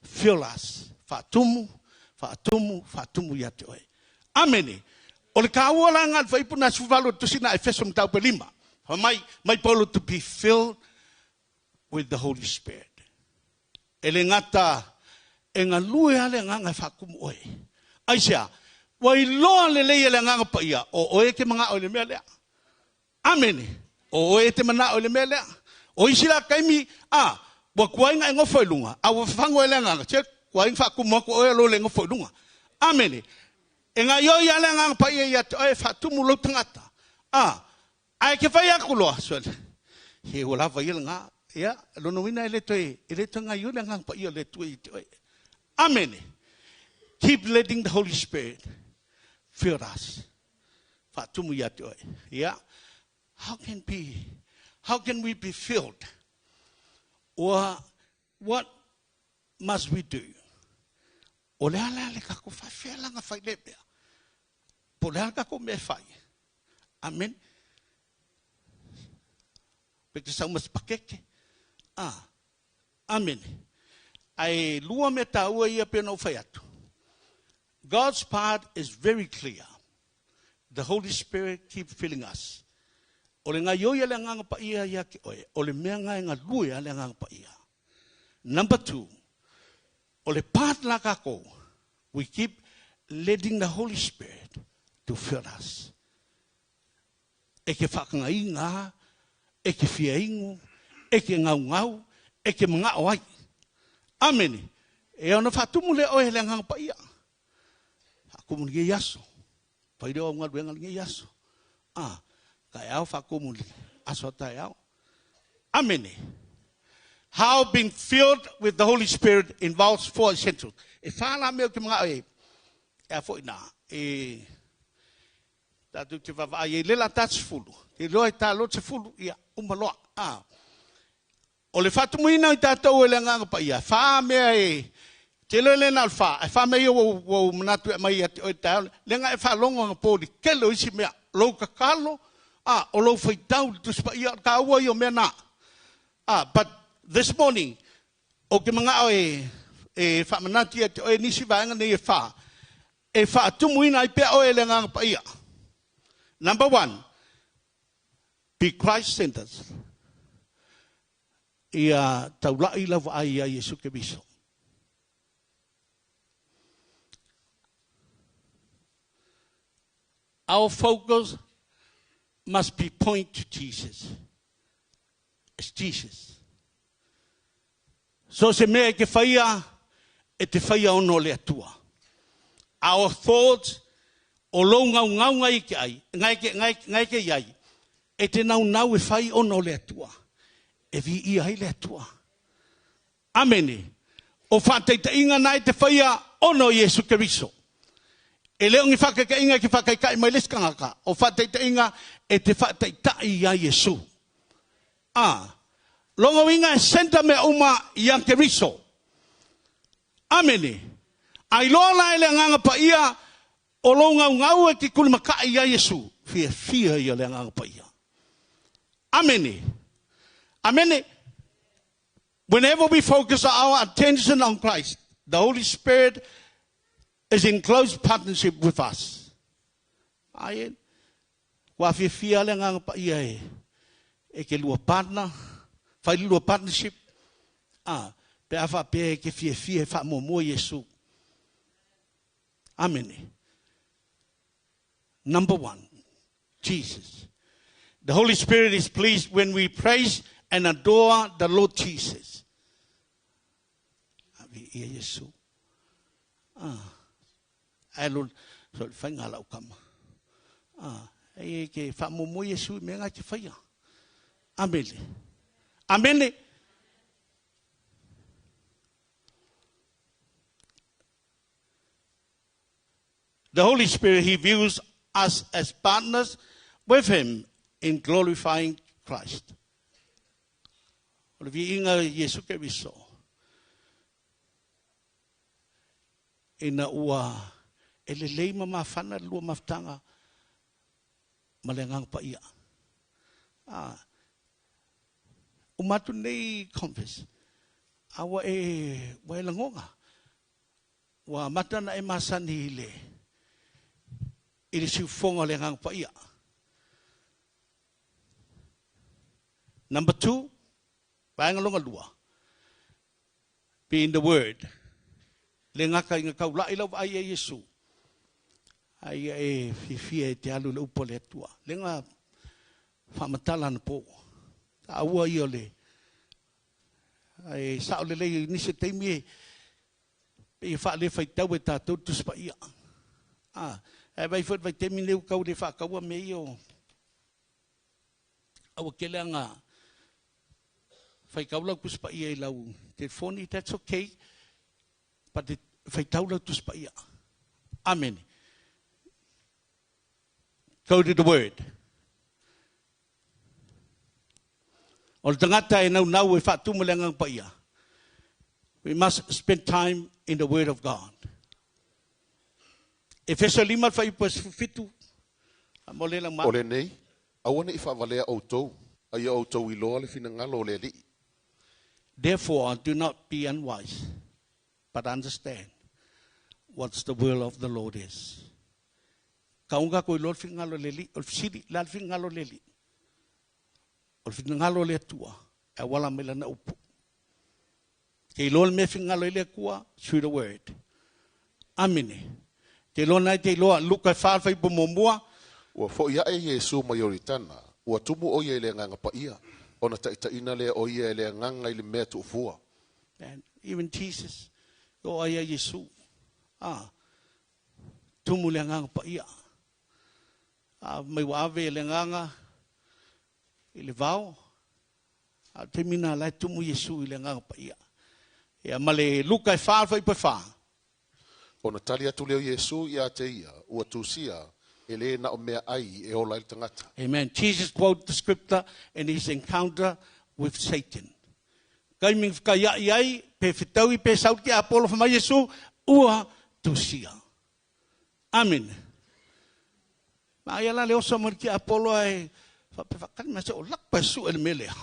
fill us, faatumu, faatumu, faatumu ia te oe. Amene. O le taua la lena o le fuaiupu lena 18 o le Tusi na Efeso mataupu e lima, fai mai, mai Paulo to be filled with the Holy Spirit. E le gata e galue lava le Agaga e faatumu oe. Aisea? Ua iloa lelei e le Agaga Paia, o oe e te manao i le mea lea. Amene. O oe e te manao i le mea lea. O isi la taimi, a, ua tuai ona e nofo i luga, a ua fafagu e le Agaga, se, tuai ona faatumu atu oe lo le nofo i luga. Amene. E gaoioi lava le Agaga Paia ia te oe e faatumu lou tagata. A, Ae ke fai aku loa, sole, he ua lava ia lena. Ia, lona uiga e le toe, e le toe gaoioi le Agaga Paia o le Atua ia te oe. Amene. Keep letting the Holy Spirit fill us. Faatumu ia te oe. Ia, how can be, how can we be filled? Or what must we do? O le a la le tatou faafealaga fai lea mea? Po o le a le tatou mea e fai? Amen. Pe te sau ma se pakeke. Ah, amen. Ae lua mea taua ia pei ona ou fai atu. God's part is very clear. The Holy Spirit keep filling us. O le gaoioi a le Agaga Paia ia te oe, o le mea lena e galue a le Agaga Paia. Number two, o le part la tatou, we keep letting the Holy Spirit to fill us. E ke whakangainga, e ke fiaingu, e ke ngaungau, e ke mangao ai. Amene. E ona whaatumu le oe le Agaga Paia. Whaatumu lenei aso. Fai lea o au galuega lenei aso. A, taeao whaatumu le aso a taeao. Amene. How being filled with the Holy Spirit involves four essentials. E whā la mea o te mangao e, e a foi nā, e tātou te vaavaai ai le la tā sefulu. Te loa e tā loa sefulu, ia, uma loa. A, o le faatumuina i tātou e le Agaga Paia, whā mea e, te loa le nā o le whā, e whā mea ia ua, ua manatu e mai ia te oe taeao, le nga e whaalongo anga pō li kele o isi mea, lou tatalo, a, o lou faitau i le Tusi Paia, o le taua ia o mea na. A, but this morning, ou te manao e, e faamanatu ia te oe nisi vaega nei e whā, e faatumuina ai pea oe e le Agaga Paia. Number one, be Christ-centered. Ia taula'i lau vaai ia Iesu Keriso. Our focus must be point to Jesus. It's Jesus. So se mea e te whaia, e te whaia ono le atua. Our thoughts, o lou ngau ngau ngai ke ai, ngai ke, ngai, ngai ke iai, e te nau nau e whai ono le atua. E vi ia ai le atua. Amene. O faataitaiga na e te faia ona o Iesu Keriso. E le o ni faakaikaiga e te faakaikai mai le isi tagata, o faataitaiga e te faataitai ia Iesu. A. Lona uiga e centre mea uma ia Keriso. Amene. A iloa la e le Agaga Paia o lou gaugau e te tulimata'i ia Iesu, fiafia ia le Agaga Paia. Amene. Amene. Whenever we focus our attention on Christ, the Holy Spirit is in close partnership with us. Ai, ua fiafia le agaga paia e, e ke lua partner, fai le lua partnership, ah, pe a faapea e ke fiafia e faamuamua Iesu. Amene. Number one, Jesus. The Holy Spirit is pleased when we praise and adore the Lord Jesus. Ave ia Iesu. Ah. Ai lo so le whainga lau kama. Ah. Ai e ke whaamomo Iesu i mea ngai te whaia. Amene. Amene. The Holy Spirit, He views us as partners with Him in glorifying Christ. O le viiga o Iesu Keriso, ina ua e lelei ma mafana le lua mafutaga ma le Agaga Paia. A, uma atu lenei conference, a ua e, ua e lagona, Ua amata ona e masani i le i le siufofoga o le Agaga Paia. Number two, vaega lona lua, be in the word. Le gata ina taula'i lau vaai ia Iesu, a ia e fiafia e te alu i le upu a le Atua. Le ga faamatala anapo. Taua ia o le Ae sao lelei i nisi o taimi e pei e faale faitau e tatou le Tusi Paia. A, ae vaai foi i le vaitaimi lenei ua tau le faataua mea ia o a ua tele lava ina faitau lau Tusi Paia i lau telefoni, that's okay, but faitau lau Tusi Paia. Amene. Go to the word. O le tagata e naunau e faatumu le Agaga Paia. We must spend time in the word of God. Efeso 5 le fuaiupu e 17. Mo le lau O lenei, aua ne i faavalea outou, a ia outou iloa le finagalo o le Alii. Therefore, do not be unwise, but understand what's the will of the Lord is. Kaunga ko iloa le finagalo o le Alii, o le fesili, le a le finagalo o le Alii? O le finagalo o le Atua, e auala mai lana upu. Ke iloa le mea finagalo ai le Atua, through the word. Amene. Te iloa na e te iloa, Luka e 4 le fuaiupu muamua. Ua foi ae Iesu mai Ioritana, ua tumu ʻo ia i le Agaga Paia, ona taitaiina lea o ia e le Agaga i le mea tuufua. And even Jesus, e oo ai ia Iesu, a, tumu le Agaga Paia. A mai ua ave le Agaga i le vao, a o le taimi lena la e tumu Iesu i le Agaga Paia. Ia ma le Luka e 4 le fuaiupu e 4. Ona tali atu lea o Iesu ia te ia, Ua tusia, e lē na o meaʻai e ola ai le tagata. Amen. Jesus quoted the scripture in his encounter with Satan. Taimi na whakaiaʻi ai, pe fetaui pe sau te Apolo wha mai Iesu, ua tusia. Amen. Ma ia la le oso mai le Apolo ai, wha pe whakani mai se o lapa e su e le melea.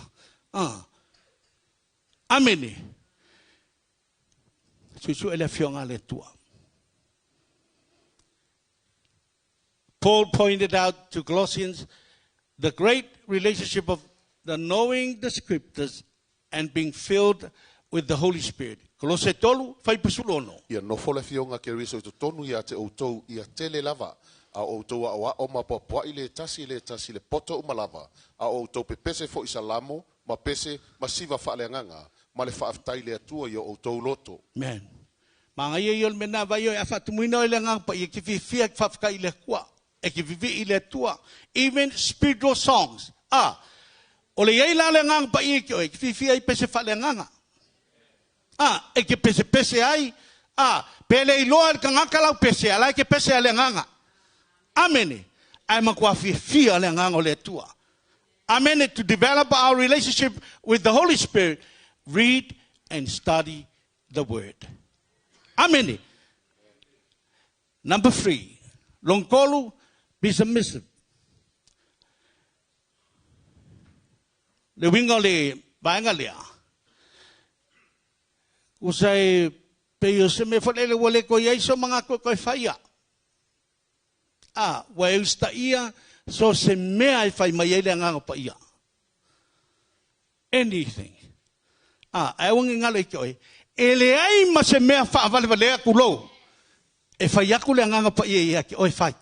Ah. Amene. Suesue le Afioga a le Atua. Paul pointed out to Colossians the great relationship of the knowing the scriptures and being filled with the Holy Spirit. Kolose 3, fuaiupu 16. Ia nofo le Afioga a Keriso i totonu ia te outou, ia tele lava a outou aoao ma apoapoai le tasi i le tasi i le poto uma lava, a o outou pepese foi i salamo, ma pese, ma siva faaleagaga, ma le faafetai i le Atua i o outou loto. Amen. Magaia ia o le mea na vai oe a faatumuina oe le Agaga Paia e te fiafia e te faafetai i le Atua, e te vivii i le Atua. Even spiritual songs. A, o le i ai la o le Agaga Paia i te oe, e te fiafia ai pese faaleagaga. A, e te pesepese ai, a, pe le iloa e le tagata lau pese, a la e te pese a le Agaga. Amene. Ae matua fiafia le Agaga o le Atua. Amene. To develop our relationship with the Holy Spirit, read and study the Word. Amene. Number 3, lona tolu, be submissive. Le uiga o le vaega lea, usa e pei o se mea foi lele ua le toe i ai so manatu e toe faia. A, ua e usitaia so se mea e fai mai ai le Agaga Paia. Anything. A, ae aua ne i galo i te oe, e leai ma se mea faavalevalea tulou e fai atu le Agaga Paia ia te oe fai.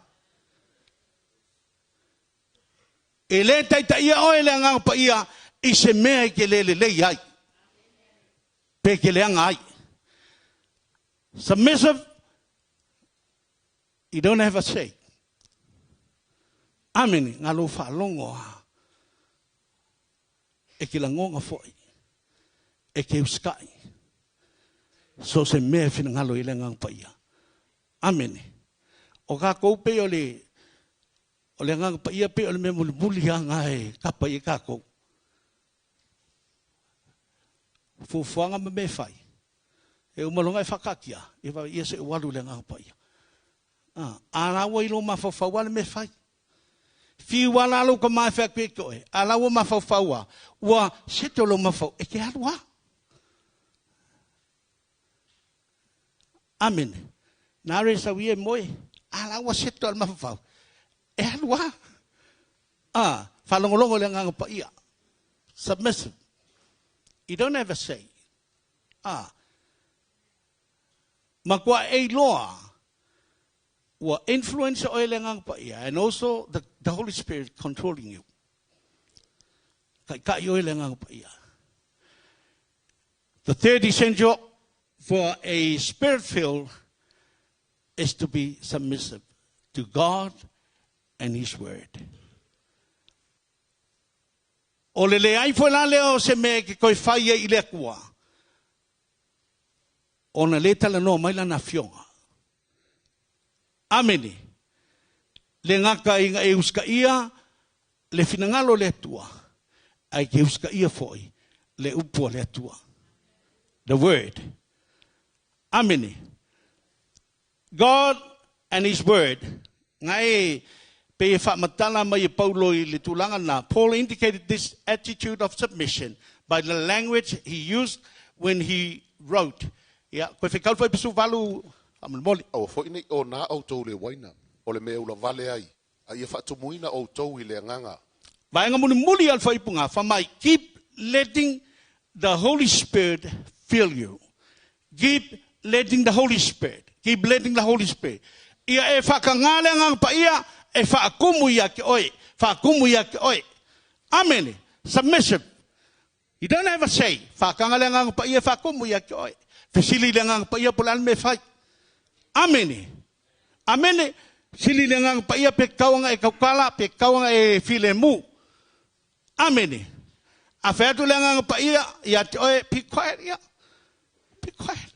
E le taitaia oe le Agaga Paia i se mea e te le lelei ai, pe te leaga ai. Submissive, you don't have a say. Amene, na lou faalogo a e ke lagona foi, e ke usitai. So se mea e finagalo i le Agaga Paia. Amene. O kākou pei o le o le Agaga Paia pei o le mea mulimuli lava na e kapa i ai kākou. Fuafuaga ma mea e fai. E uma loa ona e faakaatia, ia vaai ia se i ou alu i le Agaga Paia. A, a la ua i lou mafaufau lava le mea e fai. Fiu lava la lou tama e fai atu ia te oe, a la ua mafaufau lava, ua settle lou mafaufau, e te alu lava. Amene. Na are sau ia e moe, a la ua settle le mafaufau, e alu lava. A, faalogologo i le Agaga Paia. Submissive. You don't have a say. A, matua e iloa ua influence oe le Agaga Paia and also the Holy Spirit controlling you. Taitai oe le Agaga Paia. The third essential for a spirit-filled is to be submissive to God and His Word. O le leai foi la lea o se mea e ke toe fai ai i le Atua, ona le talanoa mai lana afioga. Amene. Le gata ina e usitaia le finagalo o le Atua, ae ke usitaia foi le upu a le Atua. The Word. Amene. God and His Word. Nga e pei e faamatala mai e Paulo i le tulaga lena. Paul indicated this attitude of submission by the language he used when he wrote. Ia, koe whekau whai pasu valu faamolemole. Aua foi ne i ona outou le uaina, o le mea ula vale ai, a ia faatumuina outou i le agaga. Vaega mulimuli a le faaipuga, fai mai, keep letting the Holy Spirit fill you. Keep letting the Holy Spirit. Keep letting the Holy Spirit. Ia e whakangā le Agaga Paia, e whaakumu ia te oe. Whaakumu ia te oe. Amene. Submissive. You don't have a say. Whakanga le Agaga Paia e whaakumu ia te oe. Fesili le Agaga Paia po le a le mea e fai. Amene. Amene. Sili le Agaga Paia pe kauanga e kaukala, pe kauanga e filemu. Amene. A fai atu le Agaga Paia ia te oe, be quiet, ia. Be quiet.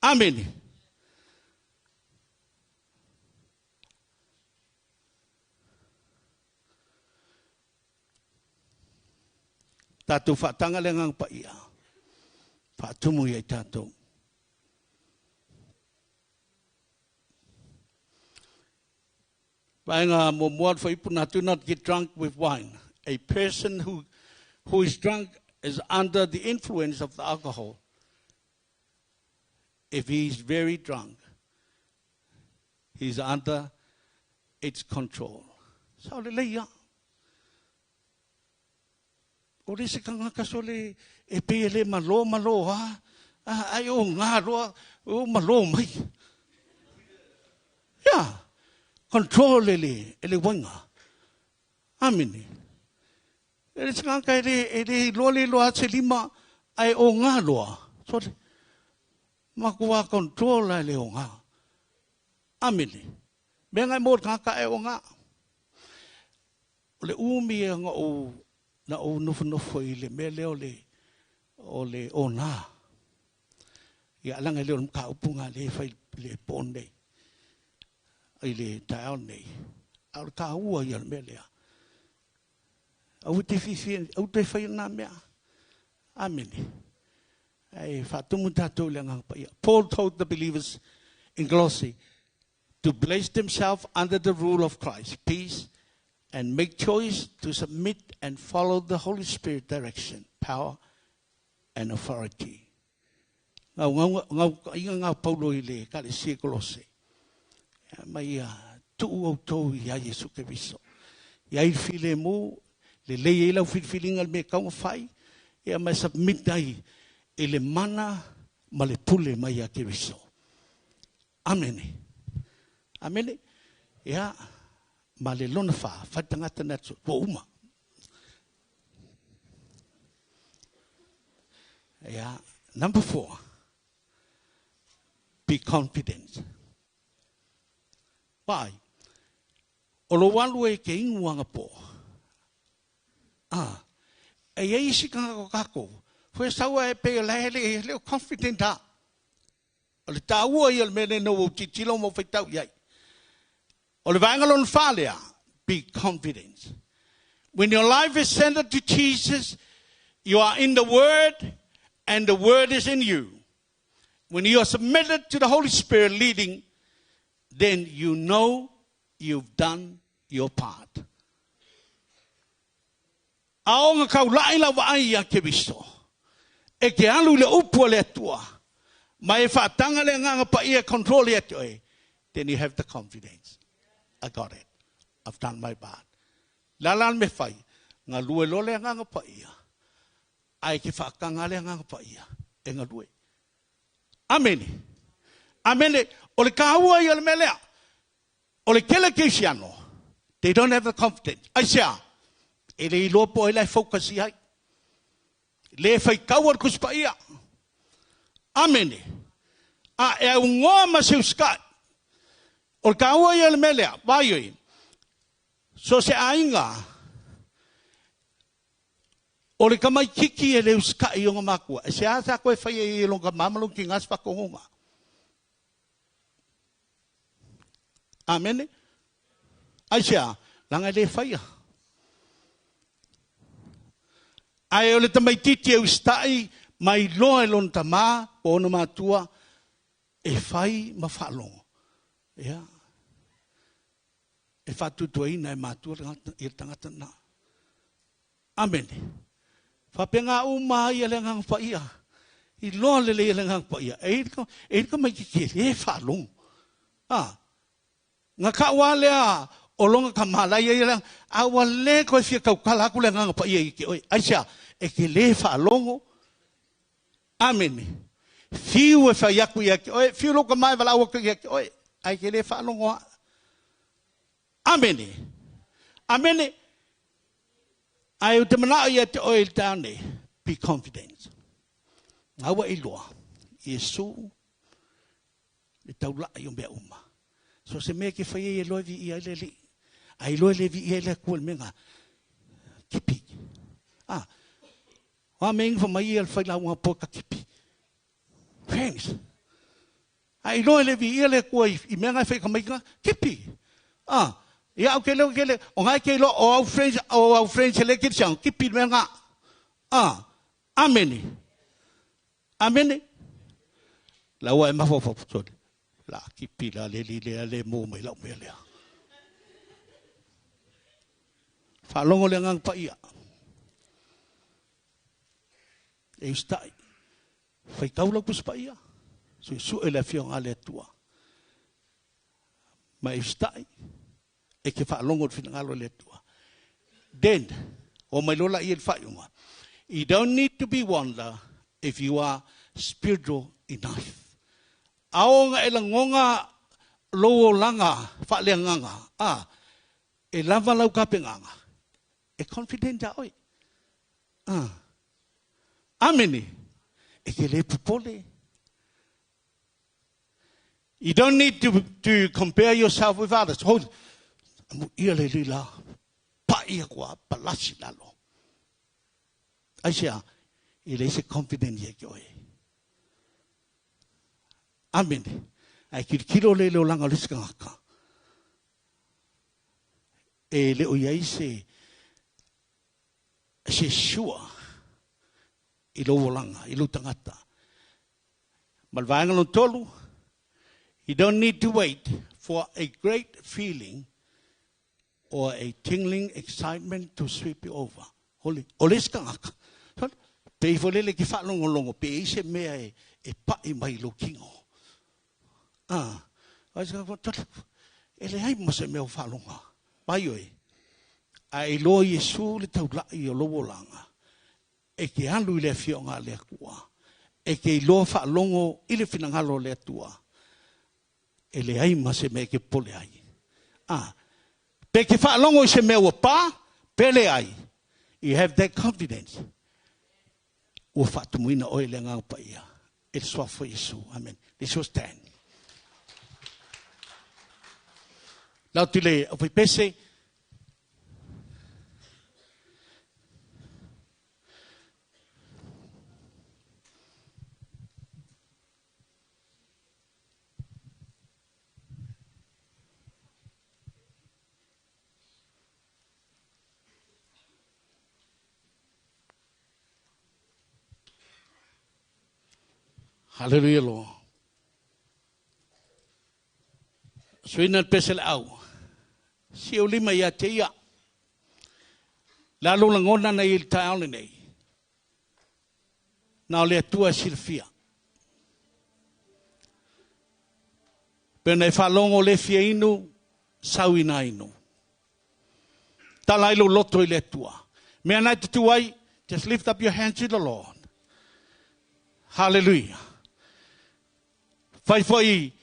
Amene. Tātou whaatanga le Agaga Paia. Whaatumu ia i tātou. Vaega muamua o le fuaiupu na, do not get drunk with wine. A person who, who is drunk is under the influence of the alcohol. If he is very drunk, he is under It's control. Sao lelei lava. O le isi tagata sole e pei e le malo malo lava, ae oga loa ua malo mai. Ia, control e le, e le uaiga. Amene. E le isi tagata e le, e le iloa le iloa se lima, ae oga loa. Sole, matua control lava e le oga. Amene. Mea na e maua i le tagata ae oga. O le umi ia na ou na ou nofonofo i le mea lea o le o le ona. Ia leaga e le o le mataupu lena lea e fai i le po nei, i le taeao nei. A o le taua ia o le mea lea. Aua e te fiafia, aua e te faia lena mea. Amene. Ae faatumu tatou i le Agaga Paia. Paul told the believers in Colossae to place themselves under the rule of Christ, peace, and make choice to submit and follow the Holy Spirit direction, power, and authority. Gaugauga ngā Paulo i le Ekalesia i Kolose. Mai ia tuu outou ia Iesu Keriso. Ia i le filemu, lelei ai lau filifiliga i le mea e tatau ona fai, ia ma e submit ai i le mana ma le pule mai ia Keriso. Amene. Amene. Ia, ma le lona fa, fai tagata na atu, ua uma. Ia, number four, be confident. Why? O lou alu e ke inu anapo. Ah, e iai isi tagata o tatou, foi saua e pei o la e le, le o confident a. O le taua ia o le mea lea ina ua ou tilotilo ma ou faitau i ai. O le vaega lona fa lea, be confident. When your life is centered to Jesus, you are in the Word and the Word is in you. When you are submitted to the Holy Spirit leading, then you know you've done your part. A o ga taulaʻi lau vaai iā Keriso, e te alu i le upu a le Atua, ma e faataga le Agaga Paia e control ia te oe, then you have the confidence. I got it. I've done my part. Le a la le mea fai? Galue loa le Agaga Paia, ae e te faataga le Agaga Paia e galue. Amene. Amene. O le taua ia o le mea lea. O le tele kerisiano, they don't have the confidence. Aisea? E le iloa po o ai la e focus i ai. Le faitaua le Tusi Paia. Amene. A e aunoa ma se usikai. O le taua ia o le mea lea, vaai oe, so se aiga, o le tamaititi e le usikai i ona matua, e seasea toe fai ai e lona tama ma lona tina se faatonuga. Amene. Aisea? Leaga e le faia. Ae o le tamaititi e usitai mai loa e lona tama po ona matua e fai ma faalogo. Ia. E faatuatuaina e matua le tagata lena. Amene. Faapena uma ai le Agaga Paia. Iloa lelei e le Agaga Paia, e i ai le tamaititi e le faalogo. A, na tau lava lea o lona tama la e i ai le, a ua le toe fia tautala atu le Agaga Paia ia te oe. Aisea? E te le faalogo. Amene. Fiu e fai atu ia te oe, fiu lou tama e valaau atu ia te oe, ae te le faalogo lava. Amene. Amene. Ae ou te manao ia te oe i le taeao nei, be confident. Aua e iloa, Iesu le taulai o mea uma. So se mea e te fai ai e iloa e viia ai le Alii. A iloa e le viia ai le Atua i le mea lena, kipi. Ah, o a mea inga fai mai ia le failauga po ka kipi. Friends, A iloa e le viia le Atua i mea na e fai ka maika, kipi. A, ia au ke leo ke le, o ngai ke iloa o au friends, o au friends e le kerisiano, kipi le mea nga. A, amene. Amene. La ua e mafaufau, sole, la kipi la le li lea le mo mai lau mea lea. Faalogo le Agaga Paia. E usitai. Faitau lau Tusi Paia, suesue le Afioga a le Atua. Ma e usitai, E ke faalogo i le finagalo o le Atua. Then, oo mai loa laia i le faaiuga, You don't need to be wonder if you are spiritual enough. A oo ina e lagona lou olaga faaleagaga, a, e lava lau tapenaga, e confident ia oe. A. Amene. E te le popole. You don't need to, to compare yourself with others. Hoi, amuia le lila, paʻi aku a palasi lalo. Aisea, e leai se confident ia ki oe. Amene. Ae kilokilo le le olaga o le isi tagata. E le o i ai se se sure i lou olaga, i lou tagata. Ma le vaega lona tolu, you don't need to wait for a great feeling or a tingling excitement to sweep you over. Holi, o le isi tagata, pei foi lele ke faalogologo pe i se mea e, e paʻi mai i lou kino. Ah, e leai ma se mea o faaloga. Mai oe, a e iloa Iesu le taulai o lou olaga, E te alu i le Afioga a le Atua, e te iloa faalogo i le finagalo o le Atua, e leai ma se mea e te popole ai. A, pe te faalogo i se mea ua pa, pe leai, you have that confidence, ua faatumuina oe i le Agaga Paia e le Suafa o Iesu. Amen. Let's all stand. Lau atu i le aufaipese. Hallelujah, Lord. Suina le pese le au. Si o lima ia te ia. Le a lou lagona na i le taeao lenei? Na o le Atua e silafia. Pe ona e faalogo le fia inu, sau ina inu. Tala ai lou loto i le Atua. Mea na e tutū ai, just lift up your hands to the Lord. Hallelujah. Fai foi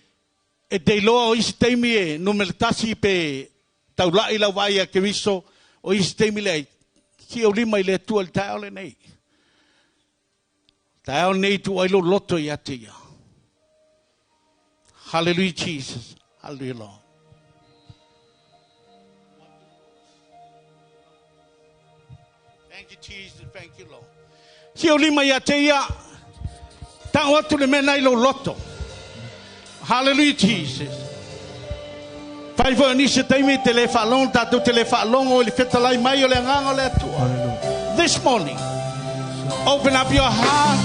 e te iloa o isi taimi e numera tasi pe taulaʻi lau vaai ia Keriso, o isi taimi leai, sii ou lima i le Atua i le taeao lenei. Taeao lenei tuu ai lou loto ia te ia. Hallelujah Jesus. Hallelujah Lord. Thank you, Jesus. Thank you, Lord. Si o lima ia te ia, tau atu le mea nei lou loto. Hallelujah, Jesus. Fai foi o nisi taimi te le whaalongo, tātou te le whaalongo i le whetalai mai o le anganga o le Atua. This morning, open up your heart,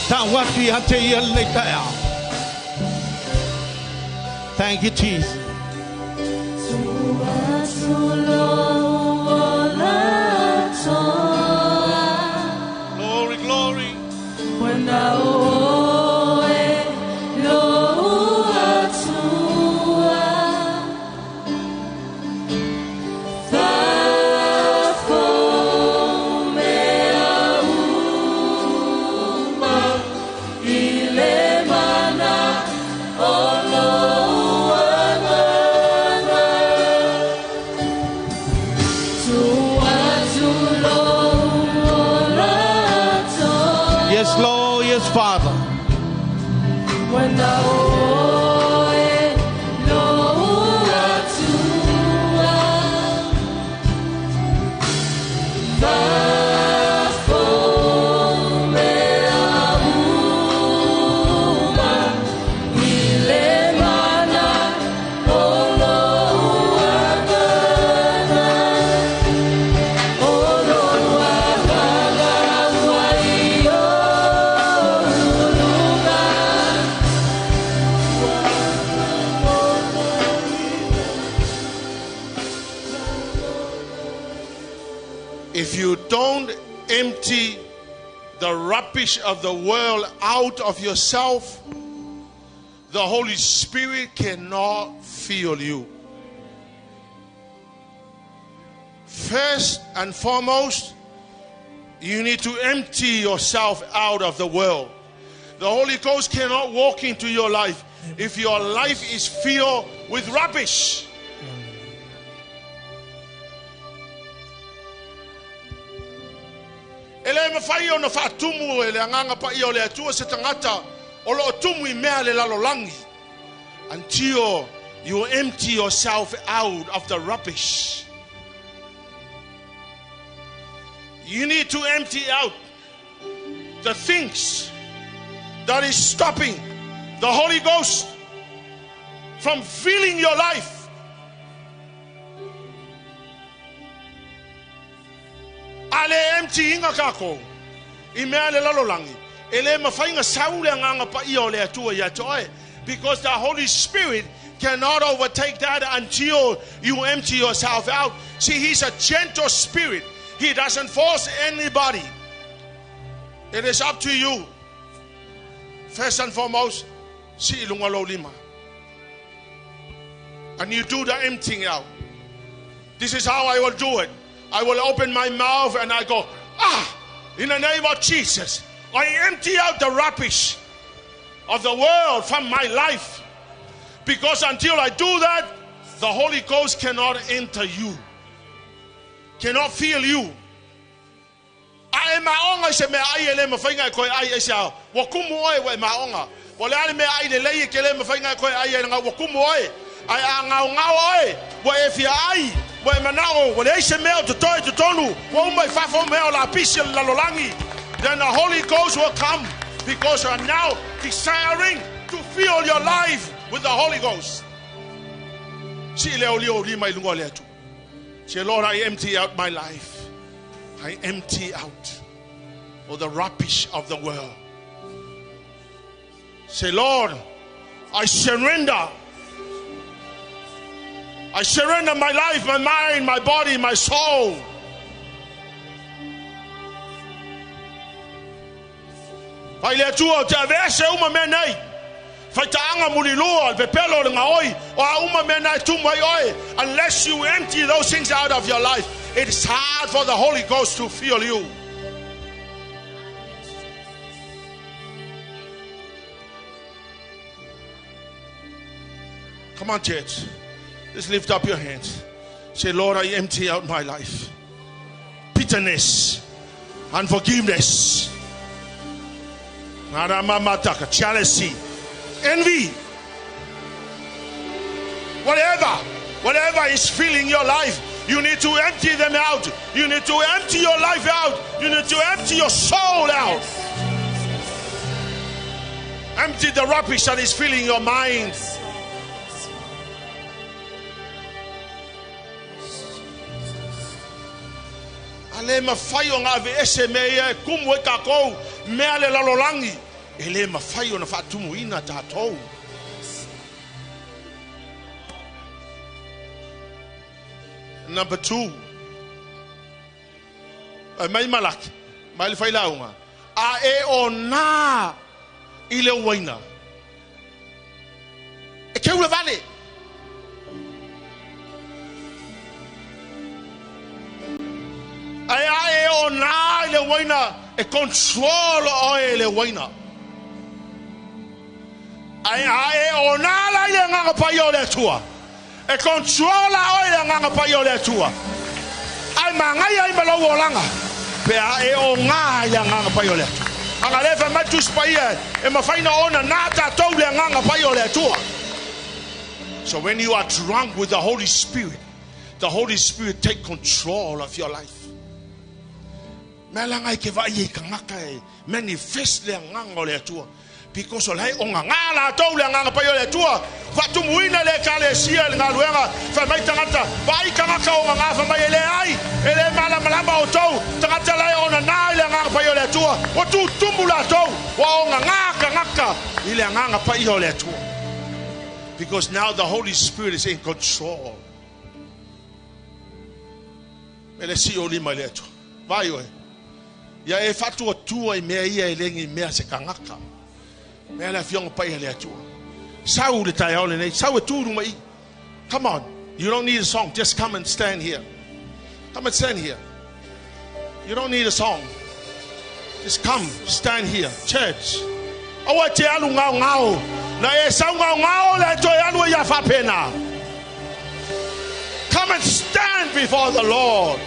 tau atu ia te ia lenei taeao. Thank you, Jesus. Glory, glory. Yes, Lord, yes, Father. If you don't empty the rubbish of the world out of yourself, the Holy Spirit cannot fill you. First and foremost, you need to empty yourself out of the world. The Holy Ghost cannot walk into your life if your life is filled with rubbish. E le mafai ona faatumu e le agaga paia o le Atua se tagata o lo o tumu i mea le lalolagi until you empty yourself out of the rubbish. You need to empty out the things that is stopping the Holy Ghost from filling your life. A le empty inga kākou i mea le lalolagi, e le mafai ona sau le agaga paia o le Atua ia te oe, because the Holy Spirit cannot overtake that until you empty yourself out. See, he's a gentle spirit. He doesn't force anybody. It is up to you. First and foremost, sii i luga lou lima. And you do the emptying out. This is how I will do it. I will open my mouth and I go, ah, in the name of Jesus, I empty out the rubbish of the world from my life. Because until I do that, the Holy Ghost cannot enter you, cannot fill you. A e maoga i se meaai e le mafai ona e toe ai, aisea? Ua tumu oe, ua e maoga. Po o le a le meaai lelei e te le mafai ona e toe ai ai leaga ua tumu oe. Ae a gaogao oe, ua e fia ai, ua e manao ua leai se mea o totoe i totonu, ua uma i fafo mea o lapisi o le lalolagi. Then the Holy Ghost will come because you are now desiring to fill your life with the Holy Ghost. Sii le olio lima i luga o le Atua. Say, Lord, I empty out my life. I empty out all the rubbish of the world. Say, Lord, I surrender. I surrender my life, my mind, my body, my soul. Fai le Atua o te aveese uma mea nei. Fai taaga mulilua, le pepelo, le gaoi, o a uma mea na e tumu ai oe. Unless you empty those things out of your life, it is hard for the Holy Ghost to fill you. Come on, church. Just lift up your hands. Say, Lord, I empty out my life. Bitterness, unforgiveness, jealousy, envy. Whatever, whatever is filling your life, you need to empty them out. You need to empty your life out. You need to empty your soul out. Empty the rubbish that is filling your mind. A le mafai ona aveese mea ia e kumu ai tatou mea le lalolagi, e le mafai ona faatumuina tatou. Number 2. E mai Malaki, mai le failauga, a e ona i le uaina. E keu le vale. Ae a e ona i le uaina, e control oe e le uaina. Ae a e ona la i le agaga paia o le Atua, e control oe e le agaga paia o le Atua. Ae magaia ai ma lou olaga pe a e oga i le agaga paia o le Atua. Aga lea e fai mai le Tusi Paia e mafai ona ona nā tatou le agaga paia o le Atua. So when you are drunk with the Holy Spirit, the Holy Spirit take control of your life. Mea laga e ke vaai ai tagata e manifest le agaga o le Atua. Because o la e ogaga latou le agaga paia o le Atua, faatumuina le Ekalesia i le galuega, fai mai tagata, vaai tagata ogaga, fai mai e leai, e le malamalama outou, tagata la e onana i le agaga paia o le Atua, ua tutumu latou, ua ogaga tagata i le agaga paia o le Atua. Because now the Holy Spirit is in control. Me le sii o lima i le Atua. Vaai oe. Ia e faatuatua i mea ia e le ni mea se tagata. Mea le afioga paia le Atua. Sau le taeao lenei, sau e tu i luma i. Come on, you don't need a song, just come and stand here. Come and stand here. You don't need a song. Just come, stand here. Church. Aua e te alu ngaongao. Na e sau ngaongao le toe alu e ia faapena. Come and stand before the Lord.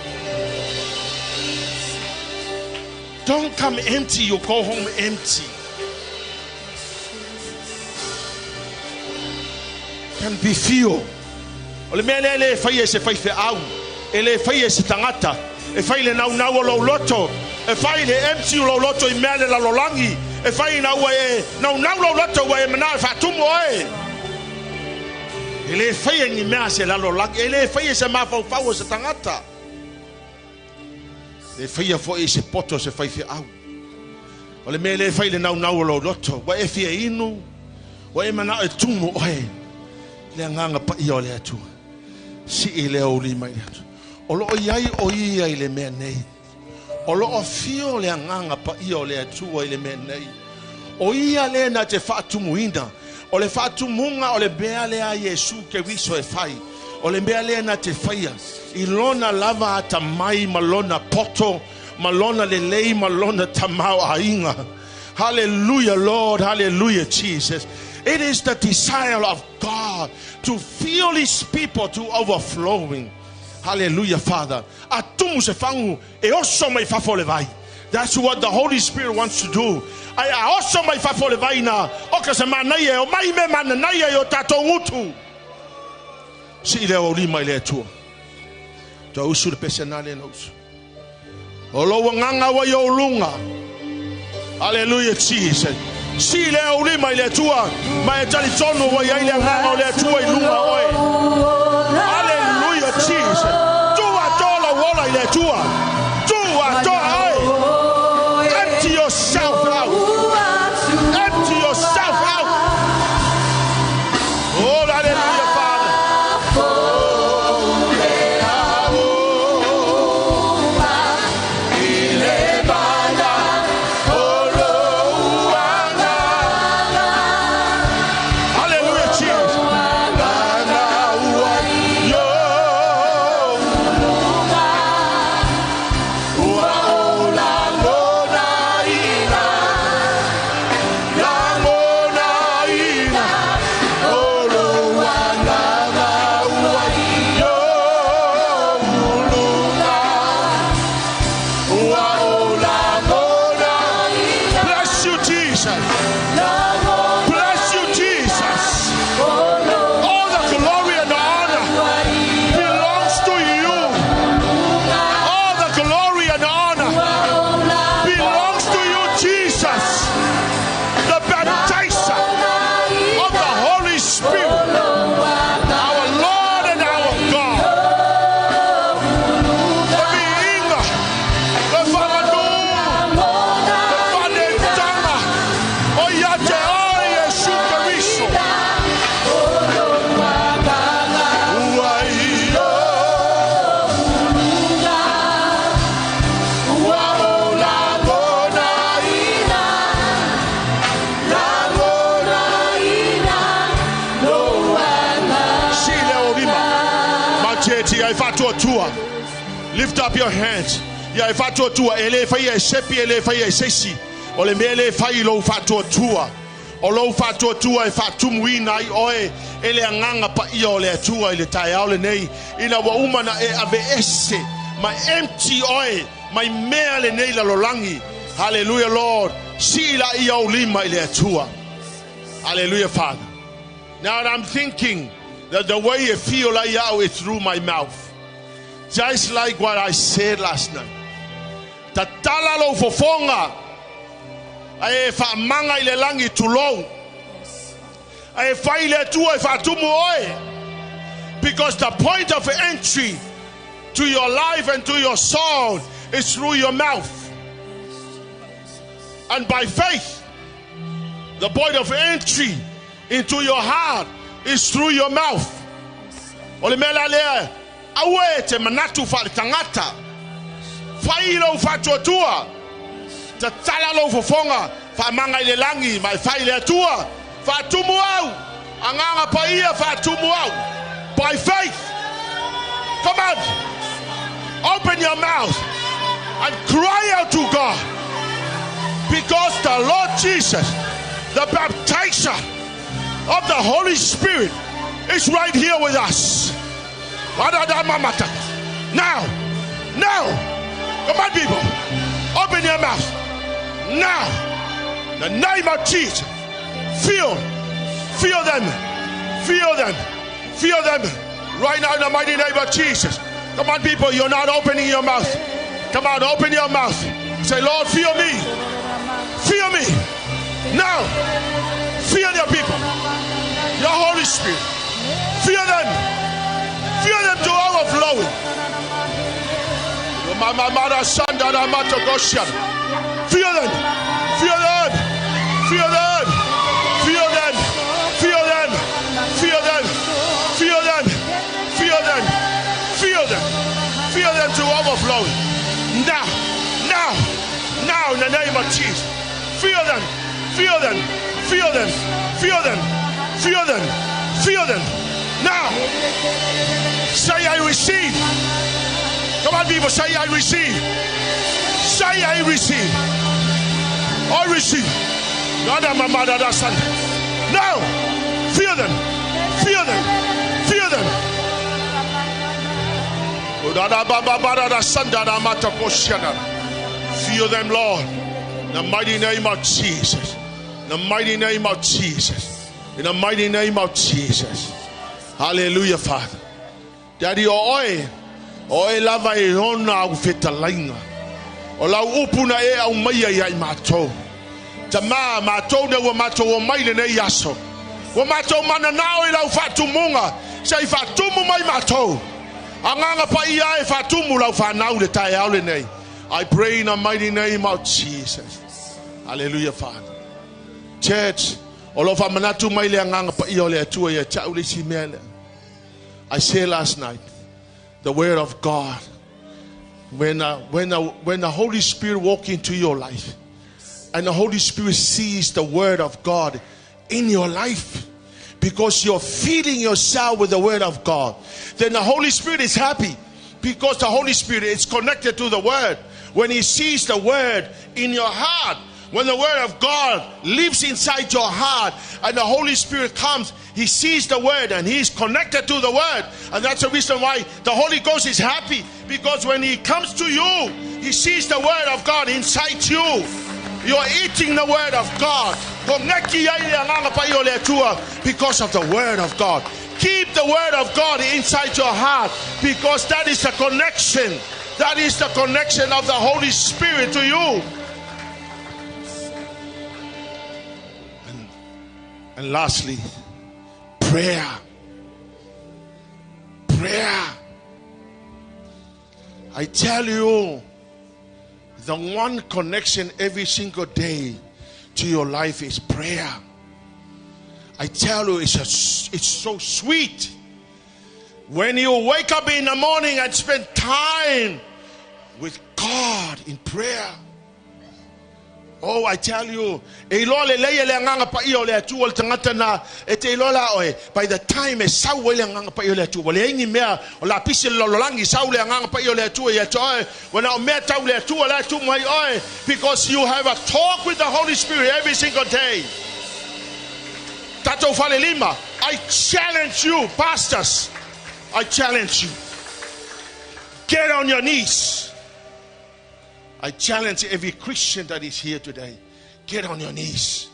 Don't come empty, you go home empty. Can be feel. O le mea lea e le faia e se faifeau, e le faia e se tagata, e fai le naunau o lou loto, e fai le empty o lou loto i mea le lalolagi, e fai ina ua e naunau lou loto ua e manao e faatumu oe. E le faia ni mea se lalolagi, e le faia se mafaufau o se tagata. E le faia foi i se poto o se faifeau. O le mea lea e fai le naunau o lou loto, ua e fia inu, ua e manao e tumu oe, le agaga paia o le Atua. Sii lea ou lima i le Atua. O lo o i ai o ia i le mea nei. O lo o afio le agaga paia o le Atua i le mea nei. O ia lea na te faatumuina. O le faatumuga o le mea lea a Iesu Keriso e fai. O le mea lea na te faia i lona lava atamai ma lona poto ma lona lelei ma lona tamaoaiga. Hallelujah, Lord. Hallelujah, Jesus. It is the desire of God to fill His people to overflowing. Hallelujah, Father. A tumu se fagu e oso mai fafo o le vai. That's what the Holy Spirit wants to do. Ai a oso mai fafo o le vai na oka se manaia e omai me mananaia i o tatou gutu. Sii lea o lima i le Atua. Toa usu le pese na le na usu. O lou agaga ua i ou luga. Hallelujah, Jesus. Sii lea ou lima i le Atua, ma e talitonu ua i ai le agaga o le Atua i luga o oe. Hallelujah, Jesus. Tu atoa lou ola i le Atua. Tu atoa oe. Empty yourself out. Empty yourself out. Oh, hallelujah, Father. Hallelujah, Jesus. Bless you, Jesus. Bless you, Jesus. All the glory and honor belongs to you. All the glory and honor belongs to you, Jesus, the baptizer of the Holy Spirit, our Lord and our God. Le viiga, le faamanu, le faaneetaga, o ia te oe Iesu Keriso. Ua i o ua o lagona lagona Sii lea o lima. Mateti ai faatuatua. Lift up your hands. Ia e faatuatua. E le faia e sepi, e le faia e seisi. O le mea le fai i lou faatuatua. O lou faatuatua e faatumuina ai oe e le agaga paia o le Atua i le taeao lenei. Ina ua uma na e aveese ma empty oe mai mea lenei lalolagi. Hallelujah, Lord. Sii la ia ou lima i le Atua. Hallelujah, Father. Now I'm thinking that the way you feel like out is through my mouth. Just like what I said last night. Tatala lou fofoga ae e faamaga i le lagi tulou. Ae fai le Atua e faatumu oe. Because the point of entry to your life and to your soul is through your mouth. And by faith, the point of entry into your heart is through your mouth. O le mea la lea, aua e te manatu faaletagata. Fai lou faatuatua. Tatala lou fofoga, faamaga i le lagi, ma e fai le Atua. Faatumu au, agaga paia faatumu au. By faith. Come on. Open your mouth and cry out to God. Because the Lord Jesus, the baptizer of the Holy Spirit, is right here with us. Now, now, come on, people, open your mouth. Now, the name of Jesus, feel, feel them, feel them, feel them right now in the mighty name of Jesus. Come on, people, you're not opening your mouth. Come on, open your mouth. Say, Lord, feel me. Feel me. Now, feel your people. Your Holy Spirit. Feel them. Feel them to overflowing. Feel them. Feel them. Feel them. Feel them. Feel them. Feel them. Feel them. Feel them. Feel them. Feel them to overflowing. Now. Now. Now in the name of Jesus. Feel them. Feel them. Feel them. Feel them. Feel them. Feel them. Now. Say I receive. Come on, people, say I receive. Say I receive. I receive. Now, feel them. Feel them. Feel them. Feel them, Lord. In the mighty name of Jesus. In the mighty name of Jesus. In the mighty name of Jesus. Hallelujah, Father. Daddy, o oe, o e lava e ona au whetalainga. O lau upu na e au mai ai ai mātou. Ta mā, mātou ne ua mātou o mai le nei aso. Ua mātou mana nao i lau whaatumunga. Se i whaatumu mai mātou. A nganga pa ia e whaatumu lau whanau le tae au le nei. I pray in the mighty name of Jesus. Hallelujah, Father. Church, o lo whamanatu mai le anganga pa ia o le atua ia chau le si mea lea. I said last night, the word of God, when the Holy Spirit walks into your life, and the Holy Spirit sees the word of God in your life, because you're feeding yourself with the word of God, then the Holy Spirit is happy, because the Holy Spirit is connected to the word. When he sees the word in your heart, when the word of God lives inside your heart and the Holy Spirit comes, he sees the word and he's connected to the word. And that's the reason why the Holy Ghost is happy, because when he comes to you, he sees the word of God inside you. You're eating the word of God. Because of the word of God. Keep the word of God inside your heart, because that is the connection. That is the connection of the Holy Spirit to you. And lastly, prayer. Prayer. I tell you, the one connection every single day to your life is prayer. I tell you, it's so sweet. When you wake up in the morning and spend time with God in prayer. Oh, I tell you, e iloa le leia le anganga pa ia o le atua le tangata na, e te iloa la oe, by the time e sau ai le anganga pa ia o le atua, le ingi mea, o la pisi le lololangi, sau le anganga pa ia o le atua ia te oe, wana o mea tau le atua la tu mai oe, because you have a talk with the Holy Spirit every single day. Tatou fale lima, I challenge you, pastors, I challenge you. Get on your knees. I challenge every Christian that is here today. Get on your knees.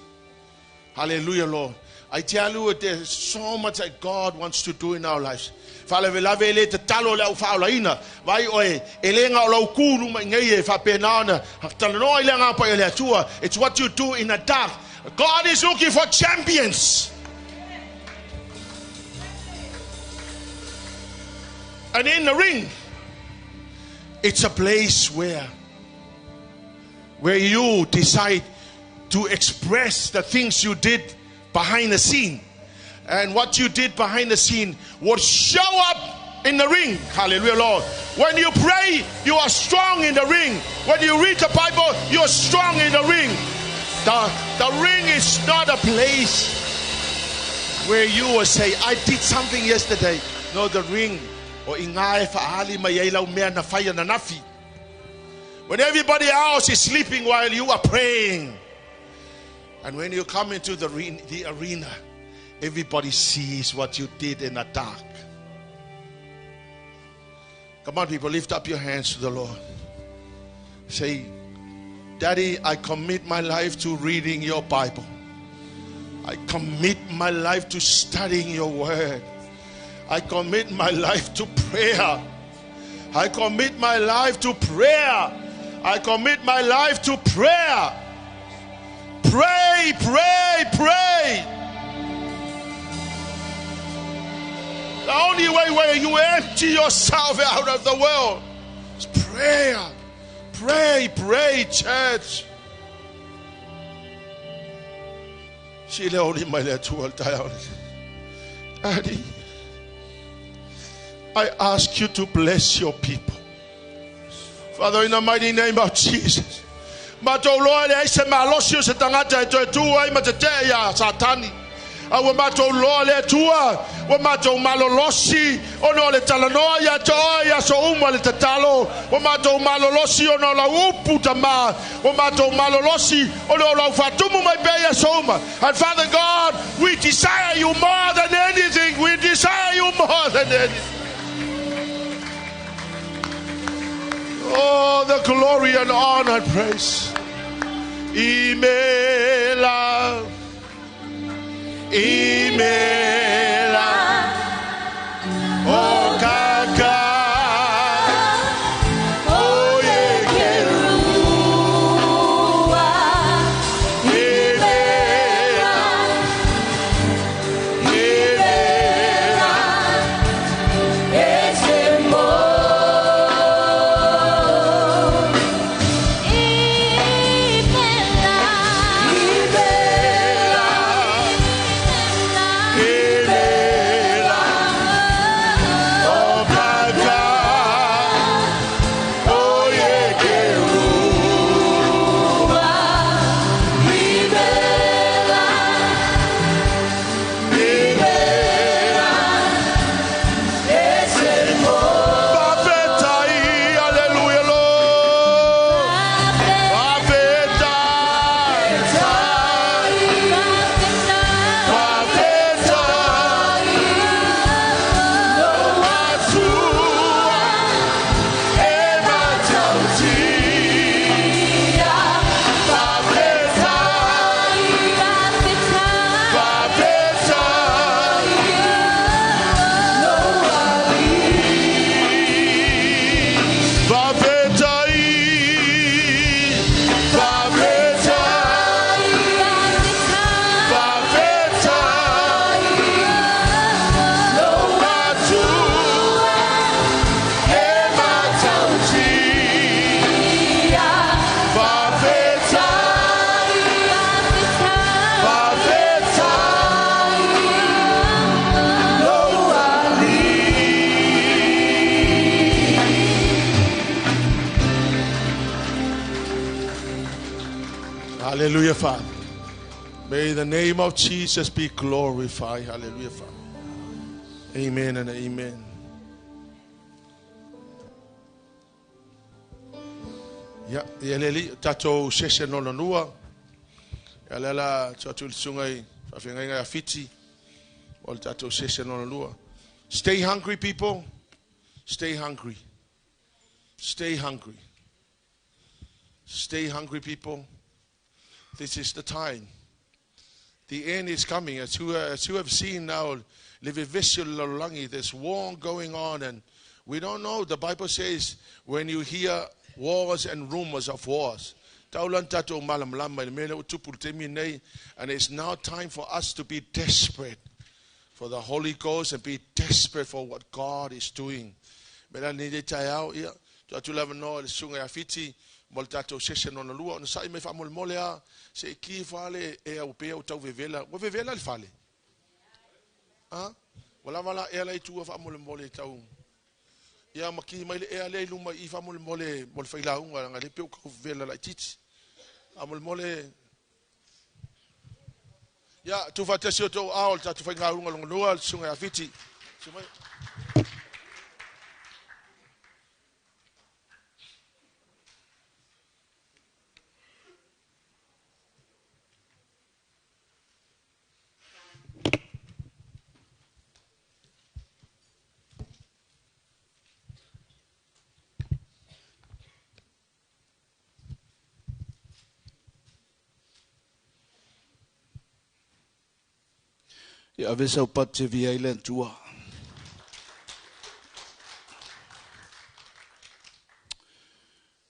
Hallelujah, Lord. I tell you, there's so much that God wants to do in our lives. Falavelave le te talo le au whaolaina. Vai oe, e le ngā o lau kūru mai ngei e whapenāna. Talanoa i le ngā pai o le atua. It's what you do in the dark. God is looking for champions. And in the ring, it's a place where you decide to express the things you did behind the scene. And what you did behind the scene would show up in the ring. Hallelujah, Lord. When you pray, you are strong in the ring. When you read the Bible, you are strong in the ring. The ring is not a place where you will say, I did something yesterday. No, the ring O i ngā e whaali mai ai lau mea na whai ananafi. When everybody else is sleeping while you are praying. And when you come into the, the arena, everybody sees what you did in the dark. Come on, people, lift up your hands to the Lord. Say, Daddy, I commit my life to reading your Bible. I commit my life to studying your word. I commit my life to prayer. I commit my life to prayer. I commit my life to prayer. Pray, pray, pray. The only way where you empty yourself out of the world is prayer. Pray, pray, church. Daddy, I ask you to bless your people. Father, in the mighty name of Jesus. Matou loa e leai se malosi o se tagata e toe tu ai ma tetee iā Satani. A ua matou loa le Atua, ua matou malolosi ona o le talanoa ia te oe i aso uma le tatalo, ua matou malolosi ona o lau upu Tama, ua matou malolosi ona o lau faatumu mai pea i aso uma. And Father God, we desire you more than anything, we desire you more than anything. Oh, the glory and honor and praise. Imela. Imela. O kaka. O ye kerua. Imela. Imela. Imela. O kaka. O ye kerua. Imela. Fa'afetai, hallelujah, Lord. Fa'afetai. Fa'afetai. Atua e matautia. Fa'afetai. Fa'afetai. Fa'afetai. Fa'afetai. Fa'afetai. Atua e matautia. Fa'afetai. Fa'afetai. Lou alii. Hallelujah, Father. May the name of Jesus be glorified. Hallelujah, Father. Amen and amen. Ia, ia le alii, tatou session lona lua. Ia lea la tuu atu i le susuga i faafeagaiga ia Fiti o le tatou session lona lua. Stay hungry, people. Stay hungry. Stay hungry. Stay hungry, people. This is the time. The end is coming. As you have seen now, le vevesi o le lalolagi, there's war going on, and we don't know. The Bible says when you hear wars and rumors of wars, tau la ona tatou malamalama i le mea lea ua tupu i le taimi lenei, and it's now time for us to be desperate for the Holy Ghost and be desperate for what God is doing. Me la nei le taeao, ia, tuu atu le avanoa i le susuga ia Fiti mo le tatou session lona lua, ona sa'i mai faamolemole a, se i ki ifo lava le ea ua pei ua tau vevela. Ua vevela le fale? A? Ua lava la ea la i tua faamolemole tau. Ia ma ki mai le ea lea i luma i i faamolemole mo le failauga, leaga lea pei ua tau vevela laitiiti. Faamolemole. Ia, tuufaatasi o outou ao le tatou faigauga lona lua, le susuga ia Fiti. Susu mai. Ia ave sau pati e viia ai le Atua.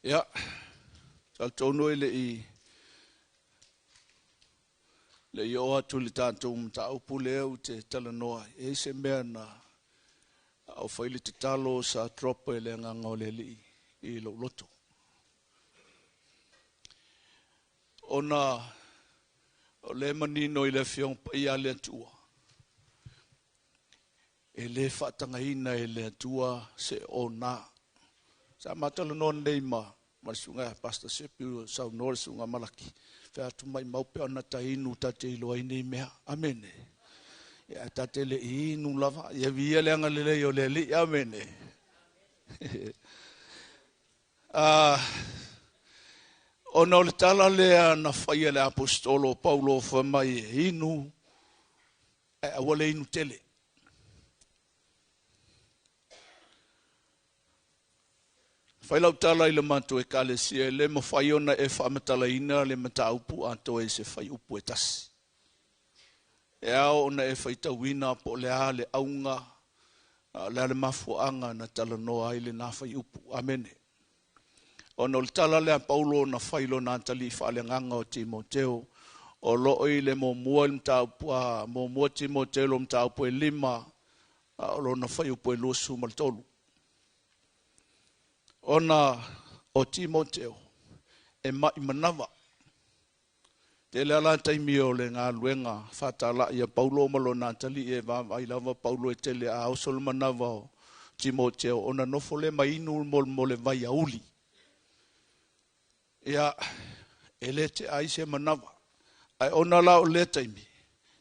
Ia, talitonu e le i le i oo atu i le tatou mataupu lea ou te talanoa ai, e i ai se mea na au fai le tatalo sa drop e le Agaga o le Alii i lou loto. Ona o lea e manino i le Afioga Paia a le Atua, e le faatagaina e le Atua se ona. Sa ma talanoa nei ma le susuga ia Pastor Sepi, ua saunoa le susuga Malaki, fai atu maimau pe ona ta inu ta te iloa ai nei mea. Amene. Ia ta te le i inu lava. Ia viia le agalelei o le Alii. Amene. Ona o le tala lea na faia e le Aposetolo o Paulo fai mai e inu, ae aua le inu tele. Fai lau tala i le matou ekalesia, e le mafai ona e faamatalaina le mataupu atoa i se fuaiupu e tasi. E ao ona e faitauina po o le a le auga, a o le a le mafuaaga na talanoa ai lena fuaiupu. Amene. Ona o le tala lea a Paulo na fai i lona atalii faaleagaga o Timoteo, o lo o i le muamua i le mataupu, a, muamua Timoteo i le mataupu e 5, a o lona fuaiupu e 23. Ona o Timoteo e mai manava. Tele lava la taimi o le galuega faatala'i a Paulo ma lona atalii e vaavaai lava Paulo e tele a oso le manava o Timoteo ona nofo lea ma inu mo le vaiauli. Ia, e le tea ai se manava. Ae ona la o lea taimi,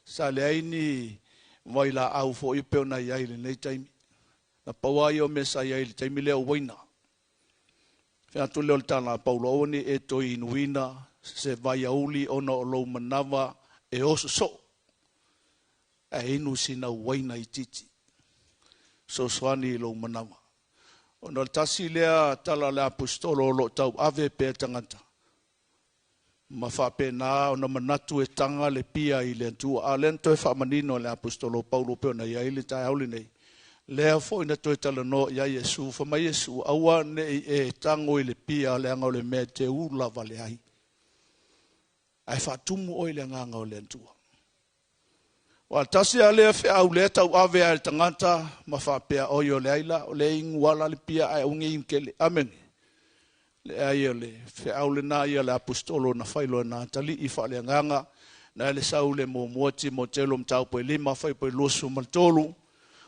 sa leai ni vailaau foi e pei ona i ai i lenei taimi. Na pau lava ia o mea sa i ai i le taimi lea o uaina. Fai atu lea o le tala a Paulo, aua ne i e toe inuina se vaiauli ona o lou manava e oso soo, ae inu sina uaina itiiti. Fesoasoani i lou manava. Ona o le tasi lea tala a le Aposetolo o lo o tauave pea tagata, ma faapena ona manatu e taga le pia i le Atua. A o lea na toe faamanino e le Aposetolo Paulo pei ona i ai le taeao lenei, lea foi na toe talanoa i ai Iesu, fai mai Iesu, aua ne i e tago i le pia leaga o le mea e te ula vale ai, ae faatumu oe i le agaga o le Atua. Aua tasi lava lea feau lea tauave lava e le tagata ma faapea, oi o leai la, o lea e inu lava la le pia ae aua ne i inu tele. Amene. Leai, o le feau lena ia le Aposetolo na fai loa na atalii faaleagaga, na le sau le muamua Timoteo lo mataupu e 5, fuaiupu e 23,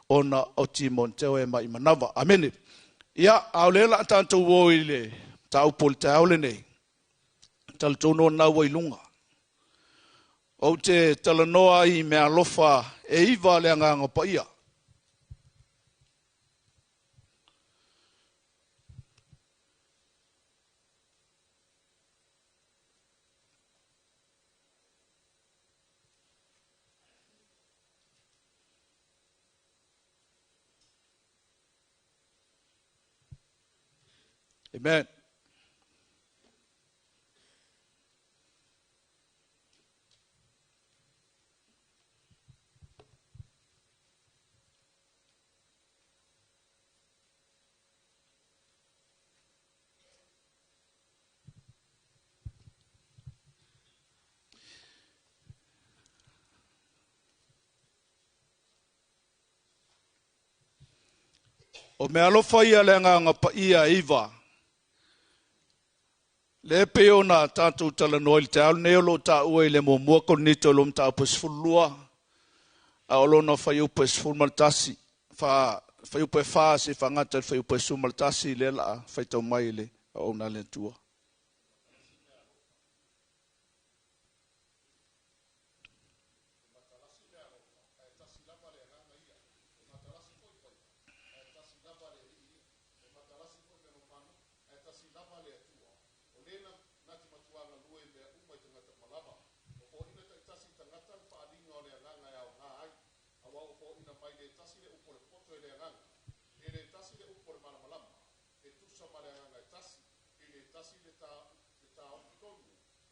ona o Timoteo e mai manava. Amene. Ia, a o lea la a tatou o i le mataupu o le taeao lenei, talitonu o lena ua i luga. Ou te talanoa ai i meaalofa e 9 a le Agaga Paia. Amen. O meaalofa ia a le Agaga Paia e 9. Lea e pei ona tatou talanoa i le taeao lenei o lo o taua i le muamua Korinito i lo mataupu e 12, a o lona fuaiupu e 11, fuaiupu e 4 seia faagata i le fuaiupu e 11, lea o le a faitau mai i le auauna a le Atua. Ae tasi lava le Atua, o le na te matua galue i mea uma i tagata uma lava. Ua foaina taitasi i tagata le faaaliga o le Agaga e aoga ai, aua ua foaina mai le tasi le upu o le poto e le Agaga, e le tasi le upu o le malamalama, e tusa ma le Agaga e tasi, e le tasi le taofi tonu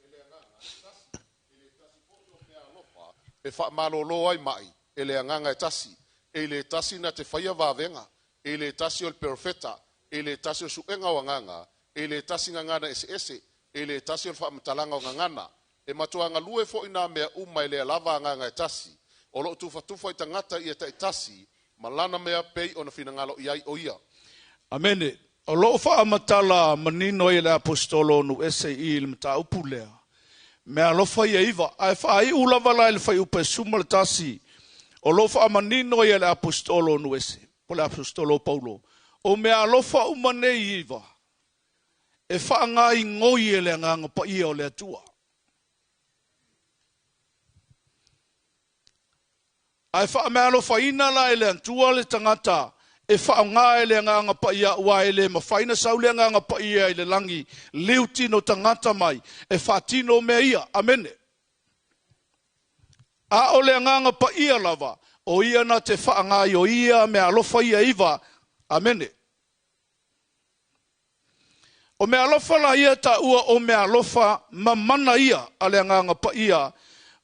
e le Agaga e tasi, e le tasi foi o meaalofa e faamalolo ai mai. e le Agaga e tasi, e i le tasi na te faia vavega, e i le tasi o le perofeta, e i le tasi o le suega o agaga, e i le tasi gagana eseese, e i le tasi o le faamatalaga o gagana. E matuā galue foi nā mea uma e lea lava Agaga e tasi, o lo o tufatufa i tagata ia taitasi ma lana mea pei ona finagalo i ai o ia. Amene. O lo o faamatala manino ai e le Aposetolo o Nuese i i le mataupu lea, Meaalofa ia iva, ae faaiu lava la i le fuaiupu e 11, o lo o faamanino ai e le Aposetolo o Nuese, po o le Aposetolo o Paulo, o meaalofa uma nei iva, e faagaigoi e le Agaga Paia o le Atua. Ae faameaalofaina la e le Atua le tagata e faaaoga e le Agaga Paia aua e le mafai na sau le Agaga Paia i le lagi liu tino tagata mai e faatino mea ia. Amene. A o le Agaga Paia lava, o ia na te faagaioia meaalofa ia iva. Amene. O meaalofa la ia e taua o meaalofa ma mana ia a le Agaga Paia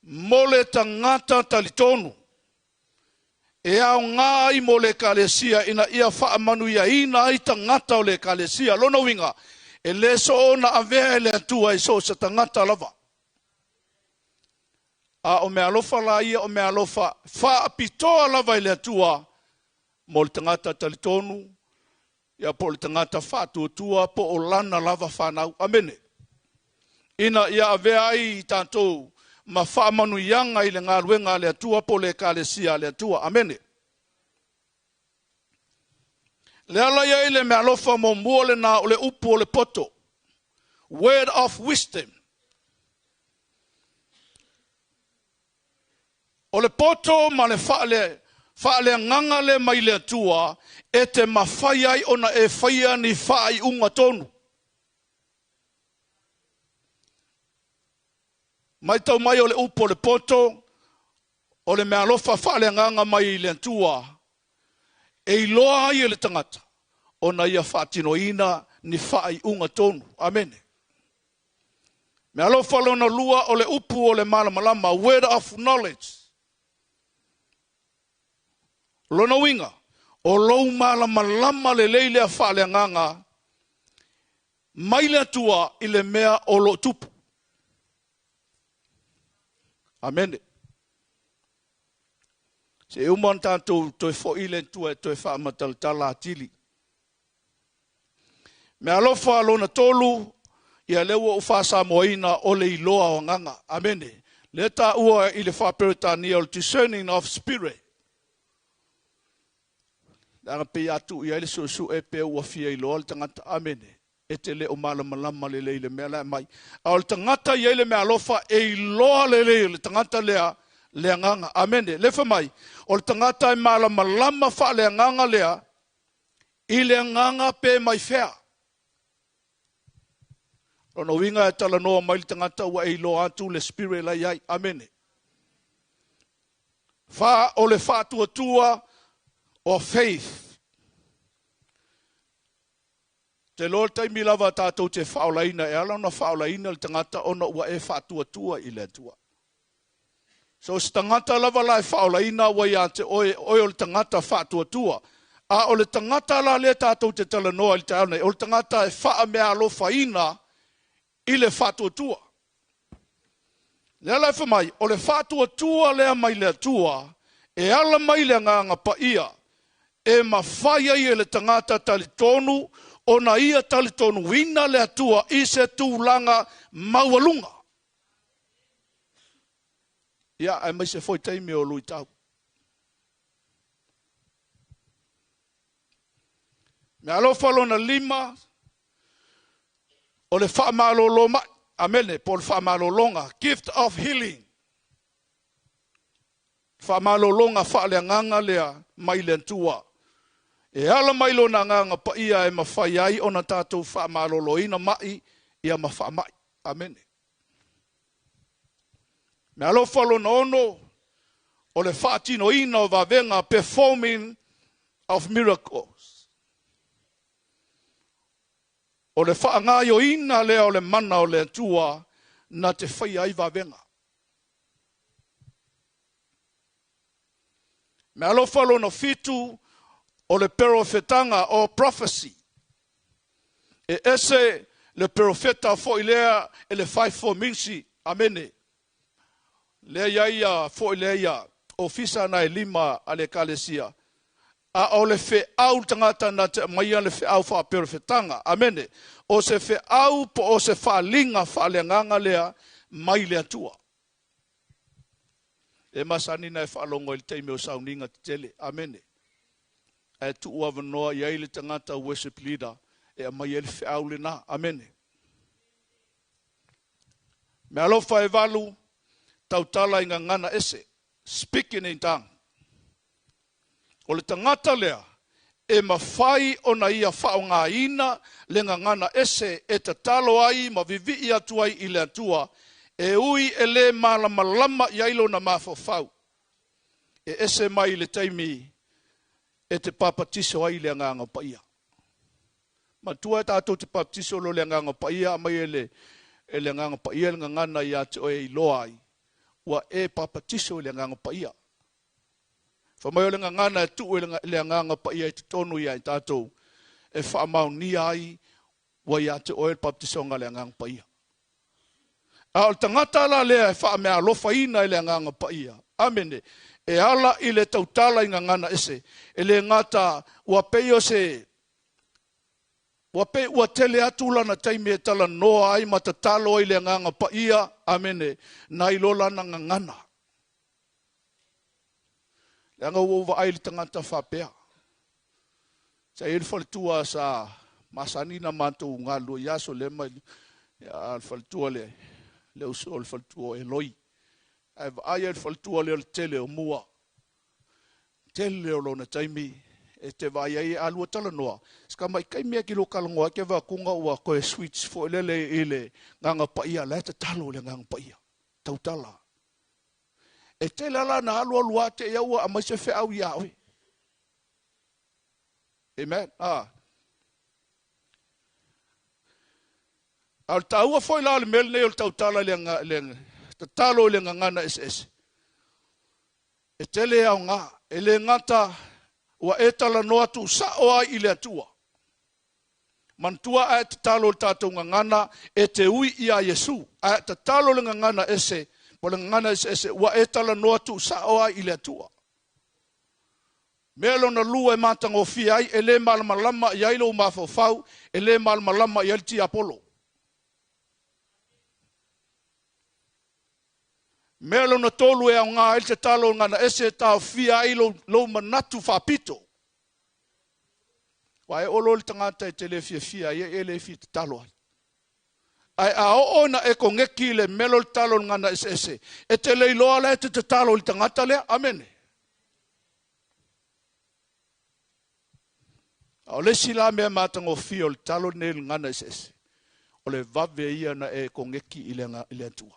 mo le tagata talitonu, e aoga ai mo le Ekalesia ina ia faamanuiaina ai tagata o le Ekalesia. Lona uiga, e le soona avea e le Atua i so o se tagata lava. A o meaalofa la ia o meaalofa faapitoa lava i le Atua mo le tagata talitonu, ia po o le tagata faatuatua po o lana lava fanau. Amene. Ina ia avea ai i tatou ma faamanuiaga i le galuega a le Atua po o le Ekalesia a le Atua. Amene. Le ala ia i le mealofa muamua lena o le upu o le poto. Word of wisdom. O le poto ma le faale, faaleagaga lea mai le Atua e te mafai ai ona e faia ni faaiuga tonu. Matau mai o le upu o le poto, o le meaalofa faaleagaga mai i le Atua e iloa ai e le tagata ona ia faatinoina ni faaiuga tonu. Amene. Meaalofa lona lua o le upu o le malamalama, word of knowledge. Lona uiga, o lou malamalama lelei lea faaleagaga mai le Atua i le mea o lo o tupu. Amene. Se i uma ona tatou toe foi le Atua e toe faamatalatala atili. Meaalofa lona tolu, ia lea ua ou faasamoaina o le iloa o agaga. Amene. Lea taua i le faa-Peretania o le discerning of spirit. Leaga pei a tuu i ai le suesue pe ua fia iloa le tagata. Amene. E te le o malamalama lelei i le mea la e aumai. A o le tagata e i ai le meaalofa e iloa lelei e le tagata lea le agaga. Amene. Lea fai mai, o le tagata e malamalama faaleagaga lea I le agaga pe mai fea? Lona uiga e talanoa mai le tagata ua e iloa atu le spirit la i ai. Amene. Fa o le faatuatua o faith. Te loa le taimi lava tatou te faaolaina e ala ona faaolaina le tagata ona ua e faatuatua i le Atua. So o se tagata lava la e faaolaina ua ia te oe, oe o le tagata faatuatua. A o le tagata la lea tatou te talanoa i le taeao nei, o le tagata e faameaalofaina i le faatuatua. Lea la e fai mai, o le faatuatua lea mai le Atua e ala mai le Agaga Paia e mafai ai e le tagata talitonu ona ia talitonuina le Atua i se tulaga maualuga. Ia, aemaise foi taimi o luitau. Meaalofa lona lima, o le faamalolo mai, amene, po o le faamalologa, gift of healing. Faamalologa faaleagaga lea mai le Atua. E ala mai lona agaga paia e mafai ai ona tatou faamaloloina mai ia ma faamai. Amene. Meaalofa lona ono, o le faatinoina o vavega, performing of miracles. O le faagaioina lea o le mana o le Atua na te faia ai vavega. Meaalofa lona fitu, o le perofetaga or prophecy. E ese le perofeta foi lea e le fivefold ministry. Amene. Lea i ai ia foi lea ia ofisa na e lima a le Ekalesia. A o le feau le tagata na te aumaia le feau faaperofetaga. Amene. O se feau po o se faaaliga faaleagaga lea mai le Atua. E masani na e faalogo i le taimi o sauniga tetele. Amene. Ae tuu avanoa i ai le tagata worship leader e aumai ai le feau lena. Amene. Meaalofa e valu, tautala i gagana ese. Speaking in tongue. O le tagata lea e mafai ona ia faaaogaina le gagana ese e tatalo ai ma vivii atu ai i le Atua, e ui e le malamalama i ai lona mafaufau. E ese mai le taimi e te papatiso ai i le Agaga Paia. Matua e tatou te papatiso loa i le Agaga Paia, aumai e le, e le Agaga Paia le gagana ia te oe e iloa ai, ua e papatiso i le Agaga Paia. Fai mai o le gagana e tuu e le Agaga Paia i totonu ia i tatou e faamaonia ai ua ia te oe le papatisoga a le Agaga Paia. A o le tagata la lea e faameaalofaina e le Agaga Paia, amene, e ala i le tautala i gagana ese, e le gata ua pei o se Ua pei ua tele atu lana taimi e talanoa ai ma tatalo ai i le Agaga Paia, amene, nai lo lana gagana. Leaga ua ou vaai i le tagata faapea. Sa i ai le faletua sa masani na matou galulue i aso lea mai a le faletua le le uso o le faletua o Eloi. Ae vaai ai le faletua lea o le tele o mua. Tele o lona taimi e te vaai ai a lua talanoa, si tamai taimi a ki lua talanoa ai ke vaai ua toe switch foi lele i le Agaga Paia, la e tatalo i le Agaga Paia. Tautala. E tele lava la na alu alu a te i au ua aumai se feau ia oe. Amen. Ah. A o le taua foi la o le mea lenei o le tautala i le, le tatalo i le gagana eseese. E tele aoga, e le gata ua e talanoa tuusao ai i le Atua. Manatua a e tatalo i le tatou gagana e te ui ia Iesu, a e tatalo i le gagana ese, po o le gagana eseese, ua e talanoa tuusao ai i le Atua. Mea lona lua e matagofie ai, e le malamalama i ai lou mafaufau, e le malamalama i ai le tiapolo. Mea lona tolu e aoga ai le tatalo i le gagana ese e taofia ai lou, lou manatu faapito. Aua e oo loa le tagata e te le fiafia ai, e le fia tatalo ai. Ae a oo ina e koneki i le mea lea o le tatalo i le gagana eseese, e te le iloa la e te tatalo i le tagata lea. Amene. A o le isi la mea matagofie o le tatalo lenei i le gagana eseese, o le vave ia na e koneki i le, i le Atua.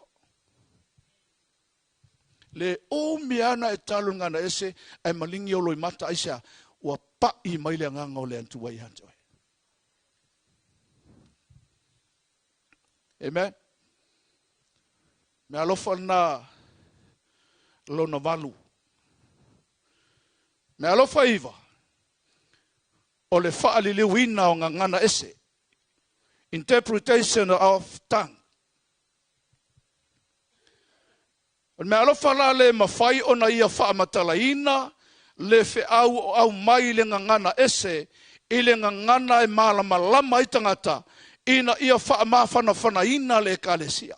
Le umi lava na e talo i le gagana ese, ae maligi ou loimata, aisea? Ua pai mai le agaga o le Atua ia te oe. Amen. Mea alofa lena lona valu. Mea alofa iva, o le faaliliuina o gagana ese. Interpretation of tongue. O le meaalofa la le mafai ona ia faamatalaina le feau o aumai i le gagana ese i le gagana e malamalama ai tagata ina ia faamafanafanaina le Ekalesia.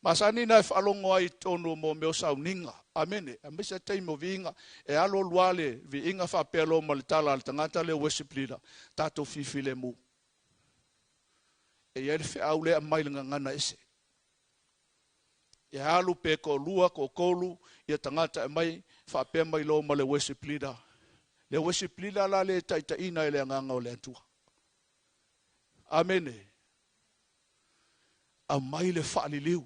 Masani na e faalogo ai i totonu o mo mea o sauniga. Amene. Aemaise lava taimi o viiga, e alu alu lava le viiga faapea loa ma le tala a le tagata lea worship leader, tatou fifilemu. E i ai le feau lea e aumai i le gagana ese. E alu pe toalua, toatolu ia tagata e aumai faapea mai loa ma le worship leader. Le worship leader la lea e taitaiina e le Agaga o le Atua. Amene. Aumai le faaliliu.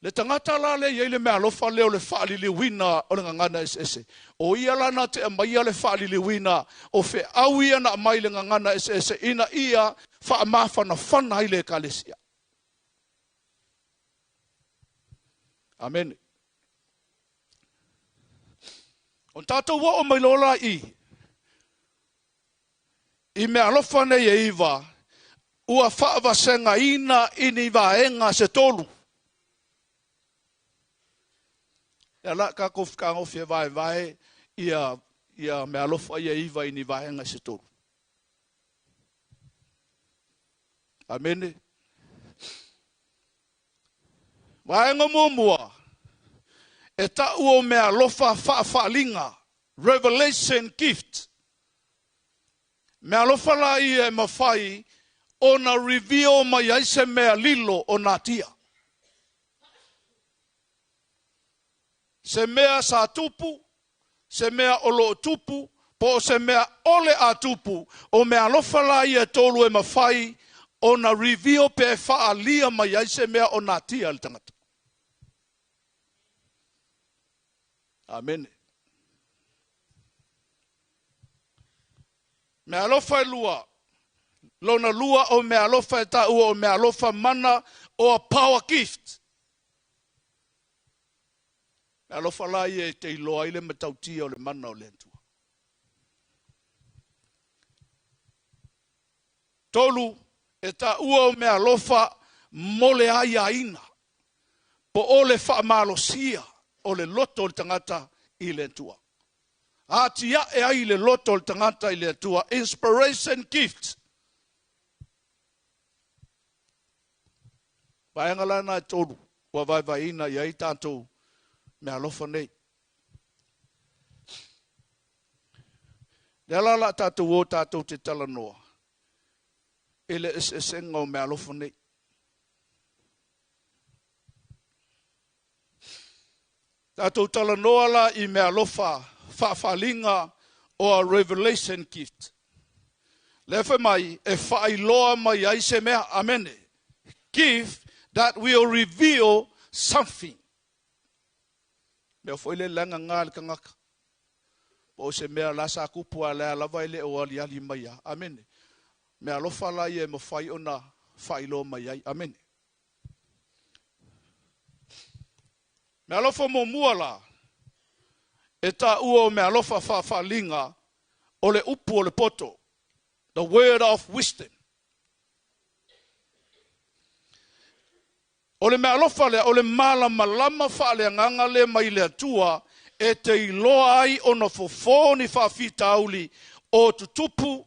Le tagata la lea e i ai le meaalofa lea o le faaliliuina o le gagana eseese, o ia la na te aumaia le faaliliuina o feau ia na aumai i le gagana eseese ina ia faamafanafana ai le Ekalesia. Amene. Ona tatou oo mai loa la i i meaalofa nei e iva, ua faavasegaina i ni vaega se tolu. Lea la tatou fetagofi e vaevae ia ia meaalofa ia e iva i ni vaega se tolu. Amene. Vaega muamua, e ta'u o meaalofa fa'afa'aliga, revelation gift. Meaalofa la ia e mafai ona reveal mai ai se mea lilo o natia. Se mea sa tupu, se mea o lo o tupu, po o se mea o le a tupu, o meaalofa la ia e tolu e mafai ona reveal pe faaalia mai ai se mea o natia e le tagata. Amene. Meaalofa e lua, lona lua o meaalofa e taua o meaalofa mana o a power gift. Meaalofa la ia e te iloa ai le matautia o le mana o le Atua. Tolu, e taua o meaalofa mo le aiaina, po o le faamalosia o le loto o le tagata i le Atua. Atiae ai le loto o le tagata i le Atua, inspiration gift. Vaega la na e tolu ua vaevaeina i ai tatou meaalofa nei. Lea la o le a tatou o tatou te talanoa i le eseesega o meaalofa nei. Tatou talanoa la i meaalofa faafaaliga o a revelation gift. Lea fai mai e faailoa mai ai se mea. Amene. Gift that will reveal something. Mea foi le leaga gā le tagata. Po o se mea la sa tupu a lea lava e le o aliali mai a. Amene. Meaalofa la ia e mafai ona faailoa mai ai. Amene. Meaalofa muamua la, e taua o meaalofa faafaaliga o le upu o le poto, the word of wisdom. O le meaalofa lea, o le malamalama faaleagaga lea mai le Atua e te iloa ai ona fofo ni faafitauli o tutupu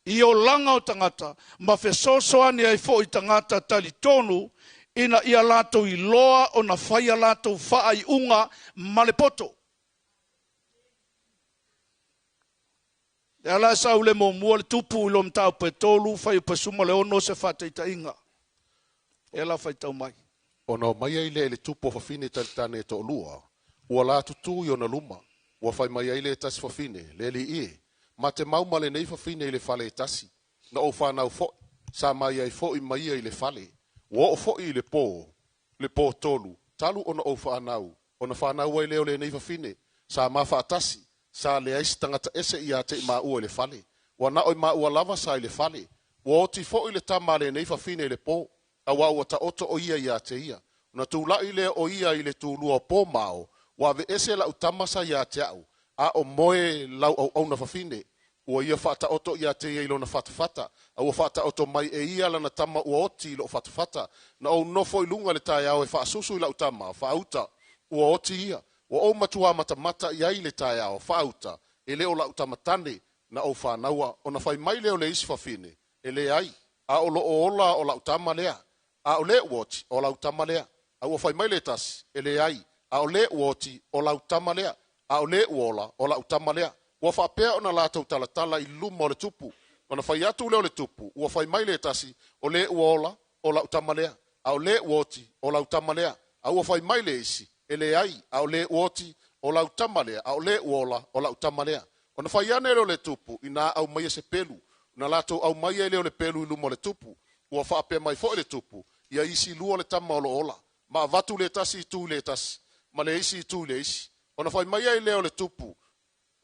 i olaga o tagata ma fesoasoani ai foi tagata talitonu ina ia latou iloa ona fai a latou faaiuga ma le poto. Lea la sau le muamua le tupu i lo mataupu e tolu, fuaiupu e 16 se faataitaiga. Ea la faitau mai. Ona omai ai lea i le tupu o fafine talitane e toalua, ua la tutū i ona luma, ua fai mai ai le tasi fafine, le alii e, ma te mau ma lenei fafine i le fale e tasi, na ou fanau foʻi, sa mai ai foʻi ma ia i le fale, ua oo foʻi i le pō, le pō tolu, talu ona ou fanau, ona fanau ai lea o lenei fafine, sa ma faatasi, sa leai se tagata ese ia te i maua i le fale, ua na o i maua lava sa i le fale, ua oti foʻi le tama a lenei fafine i le pō, auā ua taoto o ia ia te ia. Ona tulaʻi lea o ia i le tulua o pō ma ao, ua aveese laʻu tama sa ia te aʻu, a o moe lau auauna fafine. Ua ia faataoto ia te ia i lona fatafata, a ua faataoto mai e ia lana tama ua oti i loʻu fatafata. Na ou nofo i luga i le taeao e faasusu i laʻu tama, faauta, ua oti ia. Ua ou matuā matamata i ai i le taeao, faauta, e le o laʻu tama tane na ou fanaua. Ona fai mai lea o le isi fafine, E leai, a o loo ola o lau tama lea, a o le ua oti, o lau tama lea. A ua fai mai le tasi, E leai, a o le ua oti, o lau tama lea, a o le ua ola, o lau tama lea. Ua faapea ona latou talatala i luma o le tupu. Ona fai atu lea o le tupu, ua fai mai le tasi, O le ua ola, o lau tama lea, a o le ua oti, o lau tama lea. A ua fai mai le isi, E leai, a o le ua oti, o lau tama lea, a o le ua ola, o lau tama lea. Ona fai ane lea o le tupu, inā aumaia se pelu. Ona latou aumaia ai lea o le pelu i luma o le tupu. Ua faapea mai foi le tupu, Ia isi lua le tama o lo o ola, ma avatu le tasi itu i le tasi, ma le isi itu i le isi. Ona fai mai ai lea o le tupu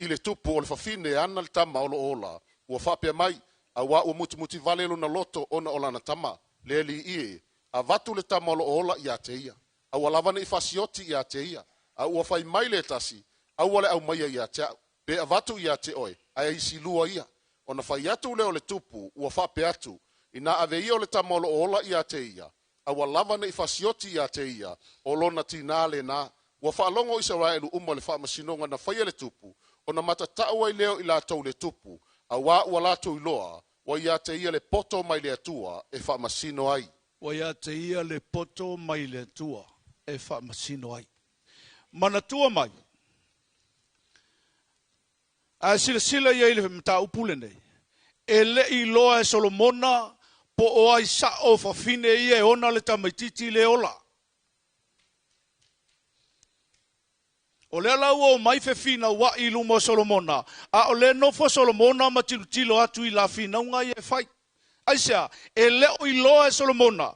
i le tupu o le fafine ana le tama o lo o ola, ua faapea mai, auā ua mutimuti vale lona loto ona o lana tama, le alii e, avatu le tama o lo o ola ia te ia. Aua lava ne i faasioti ia te ia. A ua fai mai le tasi, Aua le aumaia ia te a'u, pe avatu ia te oe, ae aisilua ia. Ona fai atu lea o le tupu, ua faapea atu, Inā ave ia o le tama o lo o ola ia te ia, aua lava ne i fasioti ia te ia, o lona tinā lenā. Ua faalogo o Isaraelu uma i le faamasinoga na faia e le tupu, ona matatau ai lea o i latou i le tupu, auā ua latou iloa, ua ia te ia le poto mai le Atua e faamasino ai. Ua ia te ia le poto mai le Atua e faamasino ai. Manatua mai, A silasila i ai i le mataupu lenei, e le i iloa e Solomona po o ai sao fafine ia e ona le tamaitiiti le ola. O lea la ua omai fefinauai i luma o Solomona, a o lea e nofo Solomona ma tilotilo atu i la finauga ia e fai. Aisea? E le o iloa e Solomona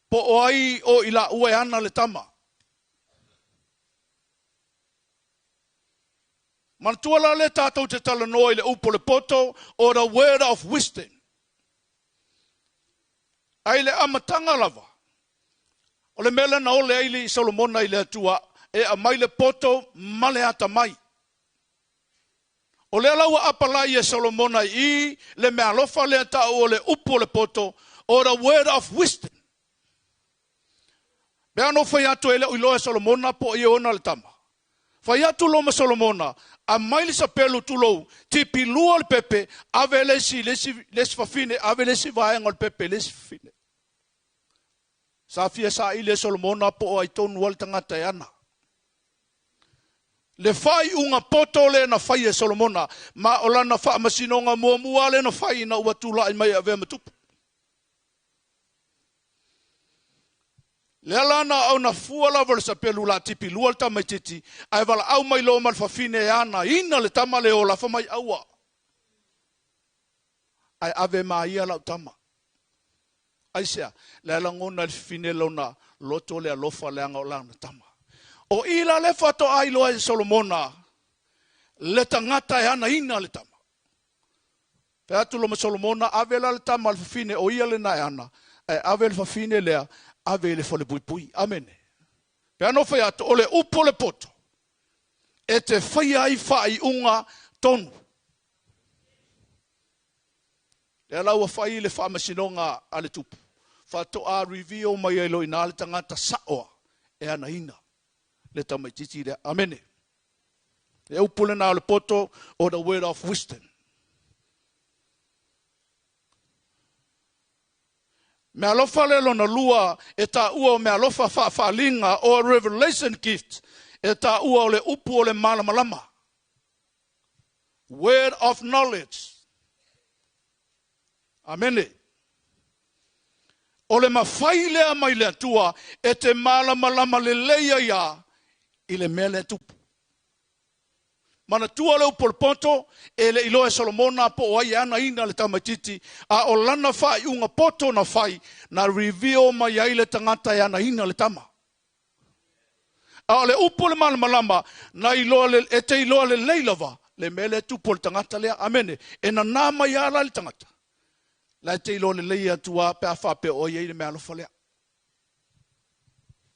po o ai o i laua e ana le tama. Manatua la lea tatou te talanoa i le upu o le poto or the word of wisdom. Ae i le amataga lava, o le mea lea na ole ai le Solomona i le Atua, e aumai le poto ma le atamai. O lea la ua apalai e Solomona i i le meaalofa lea ta'u o le upu o le poto or the word of wisdom. Pe a na fai atu e le o iloa e Solomona po o ia ona le tama. Fai atu loa ma Solomona, Aumai le sapelu tulou, tipi lua le pepe, ave le isi, le isi, le isi fafine, ave le isi vaega o le pepe i le isi fafine. Sa fia saili e Solomona po o ai tonu lava le tagata e ana. Le faaiuga poto lea na fai e Solomona, ma o lana faamasinoga muamua lea na fai ina ua tulai mai e avea ma tupu. Lea la na auna fua lava o le sapelu la tipi lua le tamaititi, ae valaau mai loa ma le fafine e anaina le tama le ola fa mai aua. Ae ave ma ia lau tama. Aisea, la e lagona e le fafine lona loto le alofa leaga o lana tama. O i la le faatoa iloa e Solomona le tagata e anaina le tama. Fai atu loa ma Solomona, Ave la le tama a le fafine, o ia lena e ana, ae ave le fafine lea, ave i le falepuipui. Amene. Pe ana fai atu, o le upu o le poto, e te faia ai faaiuga tonu. Lea la ua fai le faamasinoga a le tupu, faatoa reveal mai ai loa i ina le tagata saoa e anaina le tamaitiiti lea. Amene. Le upu lena o le poto o the word of wisdom. Mealofa le lona lua e taua o mealofa faafaalinga or revelation gift e taua o le upu o le malamalama. Word of knowledge. Amene. O le mafai lea mai le Atua e te malamalama lelei ai a i le mea lea e tupu. Manatua le upu o le poto, e le i iloa e Solomona po o ai e anaina le tamaititi, a o lana faaiuga poto na fai, na reveal mai ai le tagata e anaina le tama. A o le upu o le malamalama, na iloa le, e te iloa lelei lava le mea lea e tupu o le tagata lea. Amene. E nanā mai lava la le tagata. La e te iloa lelei atu lava pe a faapea o ai ai le meaalofa lea.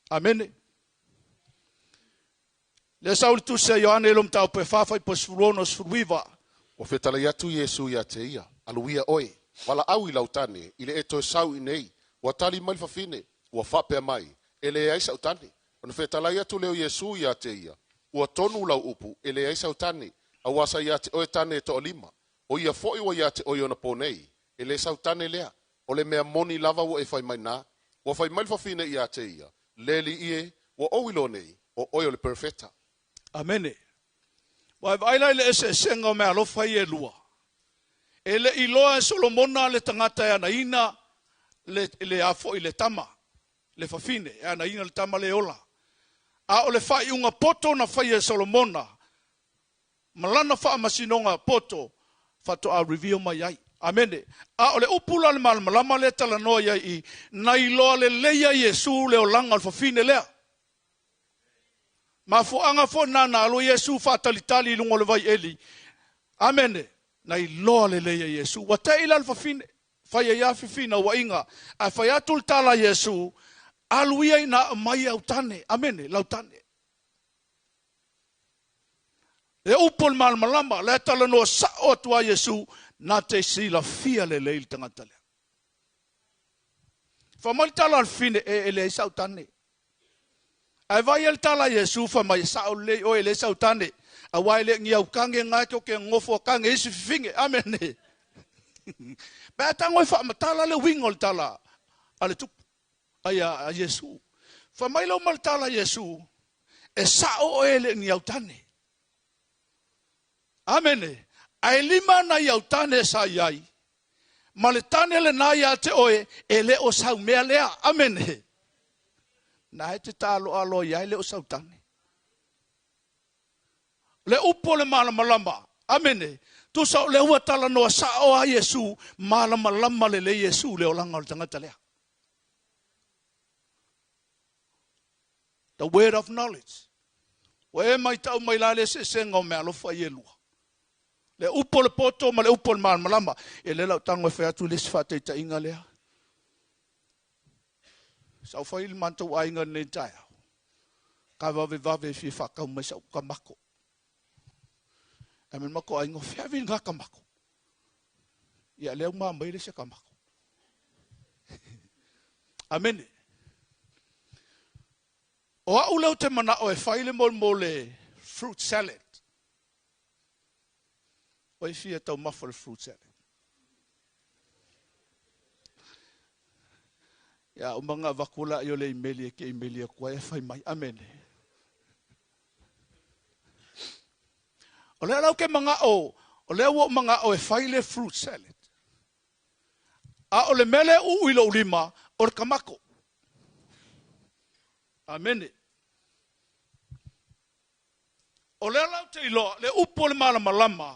Amene. Lea sau le tusi a Ioane i lo mataupu e 4 fuaiupu 16 19. Ua fetalai atu Iesu ia te ia, Alu ia oe, valaau i lau tane, i le e toe sau i nei. Ua tali mai le fafine, ua faapea mai, E leai sa'u tane. Ona fetalai atu lea o Iesu ia te ia, Ua tonu lau upu, e leai sau tane, auā sa ia te oe tane e toalima. O ia foi ua ia te oe onapo nei, e le sau tane lea. O le mea moni lava ua e fai mai na. Ua fai mai le fafine ia te ia, Le alii e, ua ou iloa nei, o oe o le Perofeta. Amene. Ua e vaai la i le eseesega o meaalofa ia e lua. E le i iloa e Solomona le tagata e anaina le, le a foi le tama, le fafine, e anaina le tama le ola. A o le faaiuga poto na faia e Solomona ma lana faamasinoga poto faatoa reveal mai ai. Amene. A o le upu la le malamalama lea e talanoa i ai i, na iloa lelei ai e Iesu le olaga o le fafine lea. Mafuaaga foi na na alu Iesu faatalitali i luga o le vai eli. Amene. Na iloa lelei e Iesu. Ua tei la le fafine. Fai ai lava fifinauaiga. Ae fai atu le tala a Iesu, Alu ia ina aumai au tane. Amene, lau tane. Le upu o le malamalama, lea talanoa sao atu a Iesu, na te silafia lelei le tagata lea. Fai mai le tala a le fine, e, e leai sau tane. Ae vai le tala a Iesu fai mai, e sao lelei oe e leai sau tane. Aua e le ni aukange nga e ke ngofo kange isi fifine. Amene. Pe a tago e faamatala le uiga o le tala a le tupu ai a Iesu. Fai mai lau ma le tala a Iesu, e sao oe e le ni autane. Amene. Ae lima nai autane sa i ai, ma le tane lena ia te oe, e le o sau mea lea. Amene. Na e te tāloaloa i ai le o sau tane. Le upu o le malamalama. Amene. Tusa o le ua talanoa sao a Iesu, malamalama lelei Iesu le olaga o le tagata lea. The word of knowledge. Ua e maitau mai la le eseesega o meaalofa ia e lua. Le upu o le poto ma le upu o le malamalama. E le lau tago e fai atu le isi faataitaiga lea. Sa ou fai i le matou aiga lenei taeao. Ka vavevave e fia faatau mai sau kamako. Ae mai le matou aiga, o fea vi ngā kamako? Ia lea uma mai le se kamako. Amene. O au lea ou te manao e fai le mo le fruit salad. O e fia taumafa le fruit salad. Ia uma nga avatu la i o le imeli e ke imeli atu ai e fai mai. Amene. O lea lau ke manga'o, o lea ua ou manga'o e fai le fruit salad. A o le mea lea uu i lou lima, o le kamako. Amene. O lea la ou te iloa, le upu o le malamalama,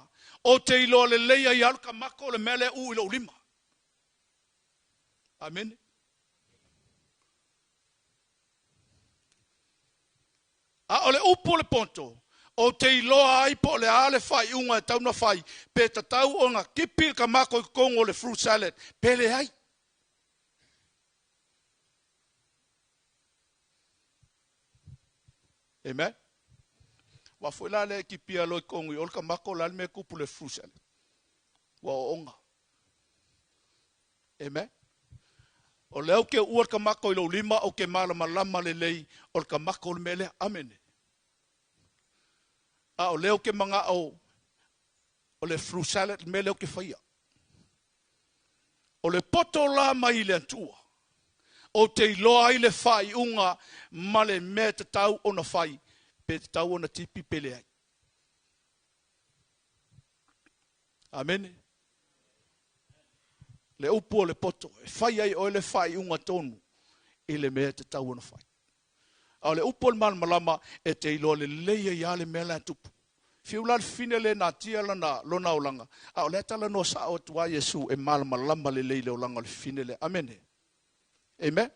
ou te iloa lelei ai lava le kamako o le mea lea e uu i lou lima. Amene. A o le upu o le poto, ou te iloa ai po o le a le faaiuga e tatau ona fai, pe tatau ona tipi le kamako i totonu o le fruit salad, pe leai. Amen. Aua foi la lea e tipia loa i totonu i o le kamako, o le a le mea e tupu i le fruit salad? Ua oona. Amen. O lea ou te uua le kamako i lou lima, ou te malamalama lelei o le kamako le mea lea. Amene. A o lea ou te manao o le fruit salad le mea lea ou te faia. O le poto la mai i le Atua, ou te iloa ai le faaiuga ma le mea e tatau ona fai, pe tatau ona tipi pe leai. Amene. Le upu o le poto, e fai ai oe le faaiuga tonu i le mea e tatau ona fai. A o le upu o le malamalama, e te iloa lelei ai lava le mea la e tupu. Fiu la le fine le natia lana, lona olaga, a o lea talanoa sao atu a Iesu e malamalama lelei le olaga o le fine lea. Amene. Amen.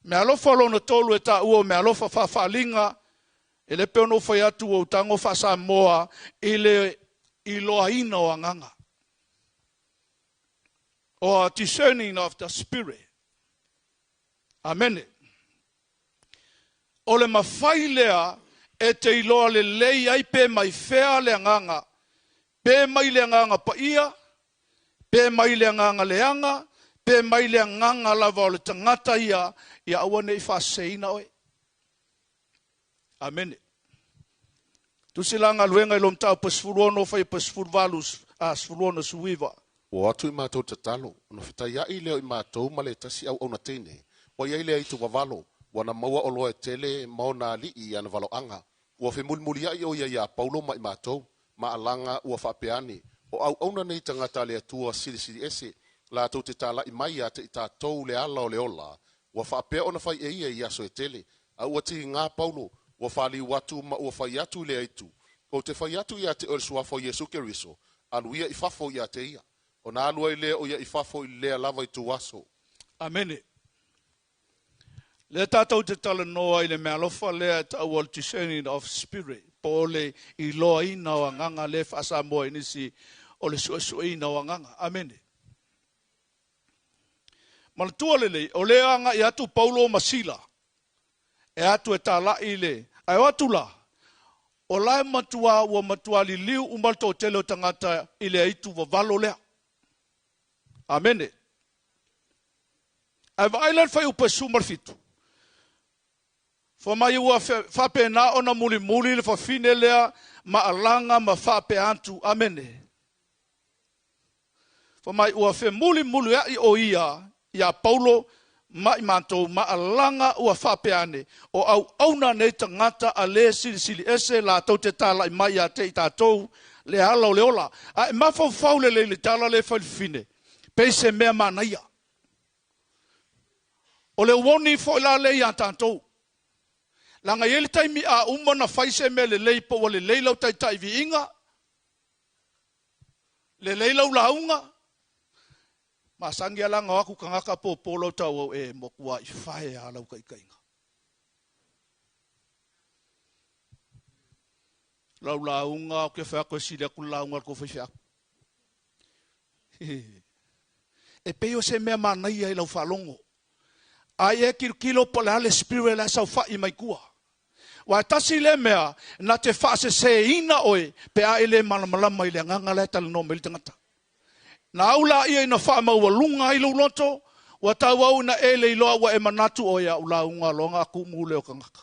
Meaalofa lona tolu e taua o meaalofa faafaalinga, e le pei ona ou fai atu ua ou tago faa-Samoa i le iloaina o agaga. Or discerning of the spirit. Amene. O le mafai lea e te iloa lelei ai pe mai fea le agaga, pe mai le agaga paia, pe mai le agaga leaga, pe mai le agaga lava o le tagata ia, ia aua ne i faaseseina oe. Amene. Tusi la galuega i lo mataupu 16 fuaiupu 18 a 16 19. Ua o atu i matou tatalo, ona fetaia'i lea o i matou ma le tasi auauna teine, ua i ai le aitu vavalo, ua na maua oloa e tele ma ona ali'i i ana valo'aga. Ua femulimulia'i o ia iā Paulo ma i matou, ma alaga ua faapea ane, O auauna nei tagata a le Atua Silisili Ese, latou te tala'i mai ia te i tatou le ala o le ola, ua faapea ona fai e ia i aso e tele. A ua tigā Paulo, ua faliu atu ma ua fai atu i le aitu, Ou te fai atu ia te oe i le suafa o Iesu Keriso, alu ia i fafo ia te ia. Ona alu ai lea o ia i fafo i lea lava ituaso. Amene. Lea tatou te talanoa i le meaalofa lea e taua o le discerning of spirit, po o le iloaina o agaga lea e faa-Samoa i nisi o le suesueina o agaga. Amene. Manatua lelei, o lea agai atu Paulo ma Sila e atu e talai le, ae o atu la, o la e matua ua matua liliu uma le toatele o tagata i le aitu vavalo lea. Amene. Ae vaai la le fuaiupu e 17. Fai mai ua faapena ona mulimuli le fafine lea ma alaga ma faapea atu. Amene. Fai mai ua femulimuliaʻi ʻo ia iā Paulo ma i matou ma alaga ua faapea ane, O auauna nei tagata a le Silisili Ese latou te talaʻi mai ia te i tatou le ala o le ola. A e mafaufau lelei i le tala lea e fai le fafine, pei se mea manaia. O le uoni foi la lea iā tatou. Leaga e i ai le taimi a uma ona fai se mea lelei po ua lelei lau taitai viiga, lelei lau lauga, masani lava la ona o atu tagata popo lau tauau e matuai fae lava lau taitaiga. Lau lauga, ou te fai atu e sili atu le lauga a le tou faifeau. E pei o se mea manaia i lau faalogo. A ia e tilotilo po o le a le spirit la e saofai mai tua. Aua e tasi lea mea na te faaseseina oe pe a e le malamalama i le agaga la e talanoa mai ai le tagata. Na au laia ina faamaualuga ai lou loto, ua tauau ina e le iloa ua e manatu oe a u lauga loa ona atumu lea o tagata.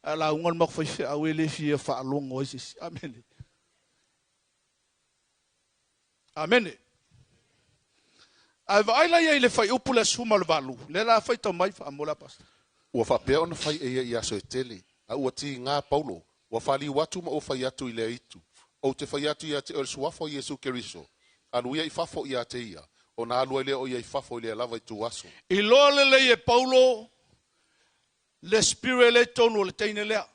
Ae lauga le matou faifeau e le fia faalogo ai se isi. Amene. Amene. Ae vaai la ia i le fuaiupu lea 18, lea la faitau mai faamolemole a Pastor. Ua faapea ona fai e ia i aso e tele, a ua tiga Paulo, ua faliu atu ma ua fai atu i le aitu, Ou te fai atu ia te oe le suafa o Iesu Keriso, alu ia i fafo ia te ia, ona alu ai lea o ia i fafo i lea lava ituaso. Iloa lelei e Paulo le spirit lea i totonu o le teine lea.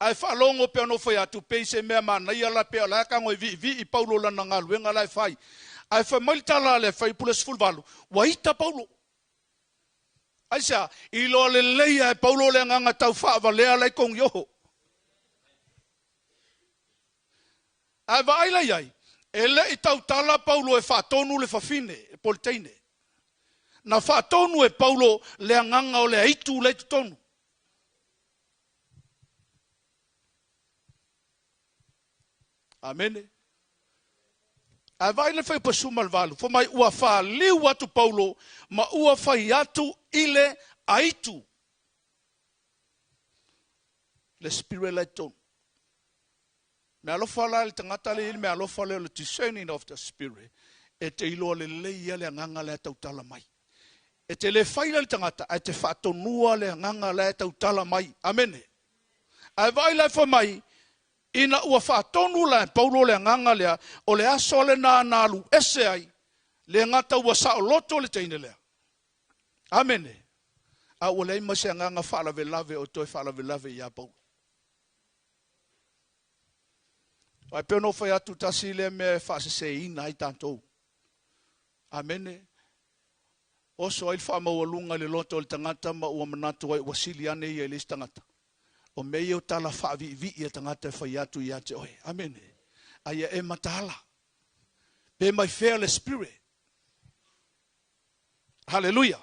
Ae faalogo pei ona ou fai atu, pei se mea manaia la, pei o la e tago e viivii Paulo i lana galuega la e fai. Ae fai mai le tala a le fuaiupu 18, ua ita Paulo. Aisea? Iloa lelei lava e Paulo le agaga tau faavalea la e i Kogioho. Ae vaai la i ai, e le i tautala Paulo e faatonu le fafine, po o le teine. Na faatonu e Paulo le agaga o le aitu la i totonu. Amene. Ae vaai le fuaiupu 18, fai mai ua faliu atu Paulo ma ua fai atu i le aitu. Le spirit la i totonu. Meaalofa la le tagata lea e i ai le meaalofa lea o le discerning of the spirit, e te iloa lelei ia le agaga lea e tautala mai. E te le fai la le tagata, ae te faatonua le agaga lea e tautala mai. Amene. Ae vaai la e fai mai, ina ua faatonu la e Paulo le agaga lea, o le aso lena na alu ese ai, le gata ua saoloto le teine lea. Amene. A ua leai ma se agaga faalavelave o toe faalavelave ia Paulo. Aua e pei ona ou fai atu, tasi lea mea e faaseseina ai tatou. Amene. Oso ai le faamaualuga i le loto o le tagata ma ua manatu ai ua sili ane ia i le isi tagata. O mea ia o tala faaviivii a tagata e fai atu ia te oe. Amene. A ia e mataala. Pe mai fea le spirit. Haleluia.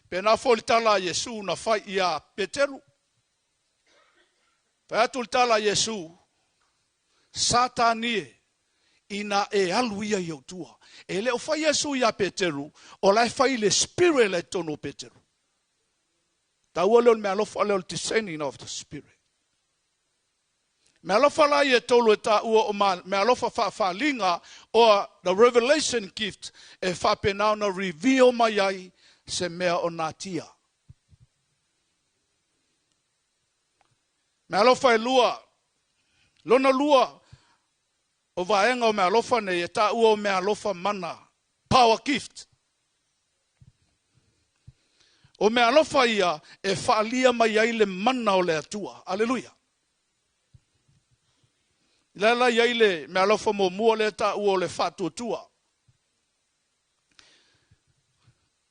Pena foi le tala a Iesu na fai ia Peteru. Fai atu le tala a Iesu, Satani e, ina e alu ia i ou tua. E le o fai Iesu ia Peteru, o la e fai le spirit la i totonu o Peteru. Taua lea o le mealofa lea o le discerning of the spirit. Mealofa la ia e tolu e taua o mealofa faafaaliga or the revelation gift e faapena ona reveal mai ai se mea o natia. Mealofa e lua, lona lua o vaega o mealofa nei e taua o mealofa mana, power gift. O mealofa ia e faalia mai ai le mana o le Atua. Aleluia. Lea la i ai le mealofa muamua lea e taua o le faatuatua.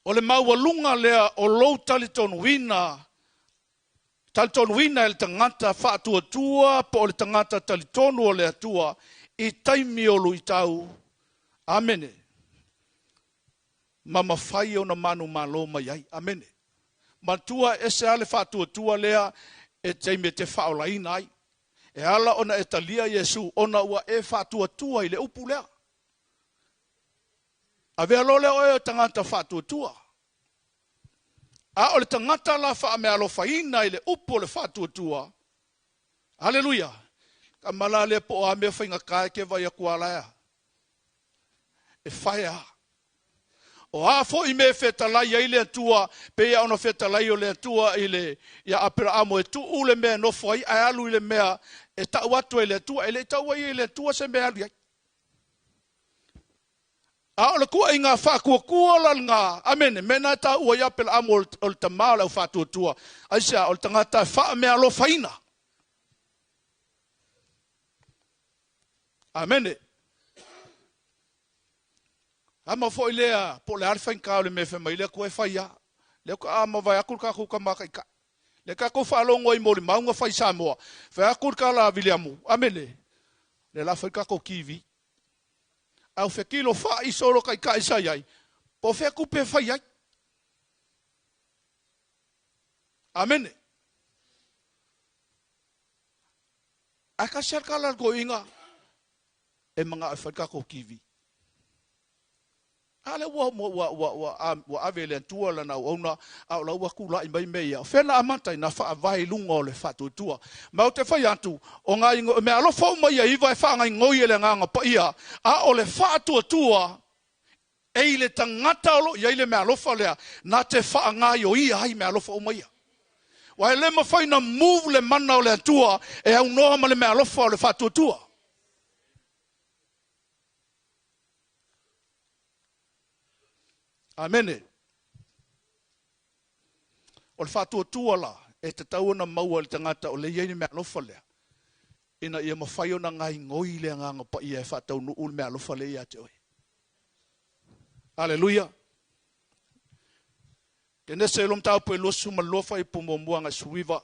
O le maualuga lea o lou talitonuina, talitonuina e le tagata faatuatua po o le tagata talitonu o le Atua i taimi o luitau. Amene. Ma mafai ona manumalo mai ai. Amene. Matua ese lava le faatuatua lea e taimi e te faaolaina ai. E ala ona e talia Iesu ona ua e faatuatua i le upu lea. Avea loa lea oe o tagata faatuatua. A o le tagata la faameaalofaina i le upu o le faatuatua, Aleluia! Tama la lea po o a mea faigata e te vaai atu a la e a? E fae a. O a foi mea e fetalai ai le Atua, pei lava ona fetalai o le Atua i le, ia Aperaamo e tuu le mea e nofo ai ae alu i le mea e tau atu e le Atua. E le i taua ia i le Atua se mea e alu i ai. A o le tuuaiga faatuatua la lena, amene, mea lena e taua ai Aperaamo o le tama o le au faatuatua. Aisea? O le tagata e faameaalofaina. Amene. Ama foi lea, po o le a le faigata o le mea e fai mai le Atua e fai lava. Lea faatoa mavae atu le tatou tama taitai. Lea tatou faalogo ai i molimau na fai i Samoa, fai atu le tala a Viliamu, amene, lea o le a fai le tatou TV. A o fetilo faaiso lo taitai sa i ai, po o fea tupe e fai ai. Amene. Ae tasi lava le tala a le toeaina, e manao e fai le tatou TV. A lea ua, ua, ua, ua, ua ave e le Atua lana auauna, a o la ua tulai mai mea ia. O fea na amata ai? Na faavae i luga o le faatuatua. Ma ou te fai atu, o ngai, mea alofa uma ia iva e faagaigoi e le Agaga Paia, a o le faatuatua e i le tagata o lo o i ai le meaalofa lea, na te faagaioia ai meaalofa uma ia. Aua e le mafai ona move le mana o le Atua e aunoa ma le meaalofa o le faatuatua. Amene. O le faatuatua la e tatau ona maua e le tagata o lea e i ai le meaalofa lea, ina ia mafai ona gaigoi le Agaga Paia e faataunuu le meaalofa lea ia te oe. Aleluia! Kenese lo mataupu e 22 fuaiupu muamua agai 19.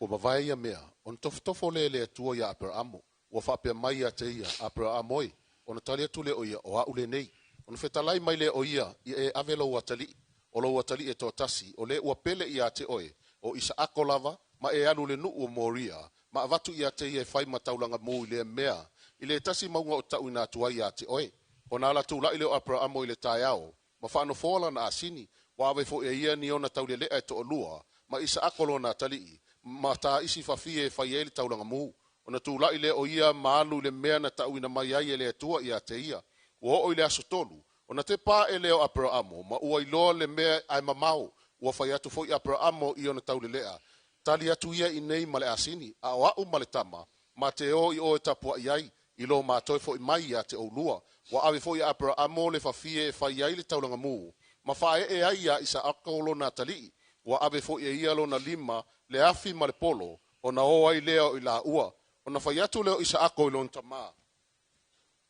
Ua mavae ia mea, ona tofotofo lea e le Atua iā Aperaamo, ua faapea mai ia te ia, Aperaamo e, ona tali atu lea o ia, O a'u lenei. Ona fetalai mai lea o ia, Ia e ave lou atalii, o lou atalii e toatasi, o le ua pele ia te oe, o Isaako lava, ma e alu i le nuu o Moria, ma avatu ia te ia e fai ma taulaga mu i lea mea, i le tasi mauga o tauina atu ai ia te oe. Ona ala tula'i lea o Aperaamo i le taeao, ma faanofoa lana asini, ua ave foi e ia ni ona taulelea e toalua, ma Isaako lona atalii, ma ta isi fafie e fai ai le taulaga mu. Ona tula'i lea o ia ma alu i le mea na tauina mai ai e le Atua ia te ia. Ua oo i le aso tolu, ona tepa ae lea o Aperaamo, ma ua iloa le mea ae mamao, ua fai atu foi Aperaamo i ona taulelea, Tali atu ia i nei ma le asini, a o a'u ma le tama, ma te o i o e tapuaʻi ai, i lo ma toe foʻi mai ia te ʻoulua. Ua ave foi e Aperaamo le fafie e fai ai le taulaga mu, ma faaee ai iā Isaako lona atalii. Ua ave foi e ia lona lima, le afi ma le polo, ona o ai lea o i laua. Ona fai atu lea o Isaako i lona tamā,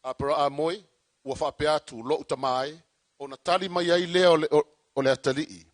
Aperaamo e, ua faapea atu, Loʻu tamā e, ona tali mai ai lea o le atalii.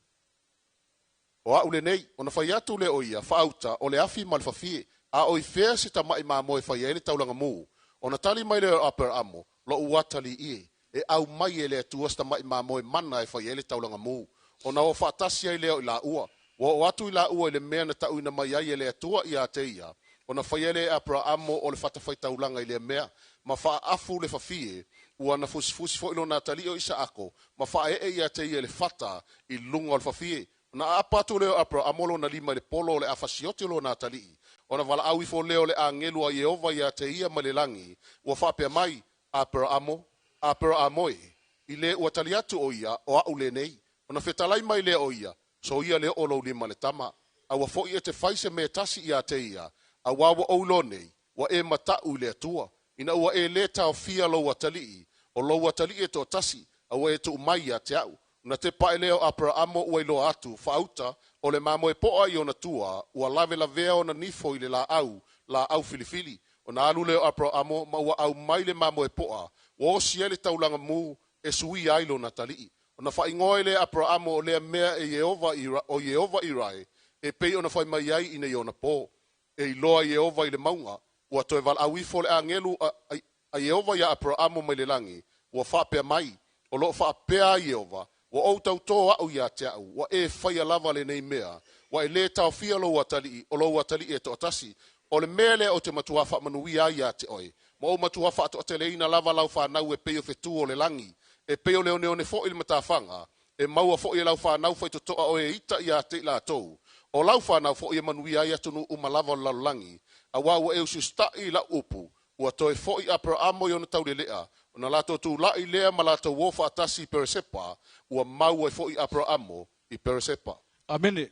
O a'u lenei, ona fai atu lea o ia, Faauta, o le afi ma le fafie, a o i fea se tamaʻi mamoe e fai ai le taulaga mu? Ona tali mai lea o Aperaamo, Loʻu atalii e, e aumai e le Atua se tamaʻi mamoe mana e fai ai le taulaga mu. Ona o faatasi ai lea o i laua. Ua oo atu i laua i le mea na taʻuina mai ai e le Atua ia te ia, ona fai ai lea e Aperaamo o le fatafaitaulaga i lea mea, ma faaafu le fafie, ua na fusifusi foi lona atalii o Isaako, ma faaee ia te ia i le fata i luga o le fafie. Ona aapa atu lea o Aperaamo lona lima i le polo o le a fasioti o lona atalii. Ona valaau ifo lea o le agelu a Ieova ia te ia mai le lagi, ua faapea mai, Aperaamo, Aperaamo e! I le ua tali atu o ia, O a'u lenei. Ona fetalai mai lea o ia, Soia le oo o lou lima i le tama. A ua foi e te fai se mea tasi ia te ia, auā ua ou iloa nei, ua e mataʻu i le Atua, ina ua e lē taofia lou atalii, o lou atalii e toatasi, a ua e tuu mai ia te aʻu. Ona tepa ae lea o Aperaamo ua iloa atu, faauta, o le mamoe poa i ona tua, ua lavelavea ona nifo i le laau, laau filifili. Ona alu lea o Aperaamo ma ua aumai le mamoe poa, ua osi ai le taulaga mu e suia ai lona atalii. Ona faaigoa ai lea e Aperaamo o lea mea e Ieova o Ieova Irae, e pei ona fai mai ai ina i ona pō. E iloa Ieova i le mauga. Ua toe valaau ifo le agelu a, a, a Ieova iā Aperaamo mai le lagi, ua faapea mai, O lo o faapea ai Ieova, Ua ou tautō a'u iā te a'u, ua e faia lava lenei mea, ua e lē taofia lou atalii, o lou atalii e toatasi. O le mea lea ou te matuā faamanuia ai iā te oe, ma ou matuā faatoateleina lava lau fanau e pei o fetū o le lagi, e pei o le oneone foʻi le matafaga, e maua foʻi e lau fanau faitotoa o e ita iā te i latou. O lau fanau foʻi e manuia ai atunuu uma lava o le lalolagi, auā ua e usiusitaʻi i la'u upu. Ua toe foʻi Aperaamo i ona taulelea, ona latou tulaʻi lea ma latou o faatasi i Peresepa, ua mau ai foʻi Aperaamo i Peresepa. Amene.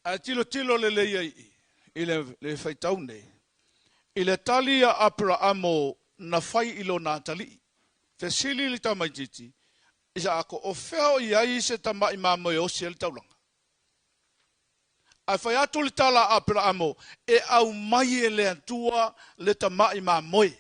Ae tilotilo lelei ai i le, le faitau nei, i le tali a Aperaamo na fai i lona atalii. Fesili le tamaitiiti, Isaako, o fea o i ai se tamaʻi mamoe e osi ai le taulaga? Ae fai atu le tala a Aperaamo, E aumai e le Atua le tamaʻi mamoe.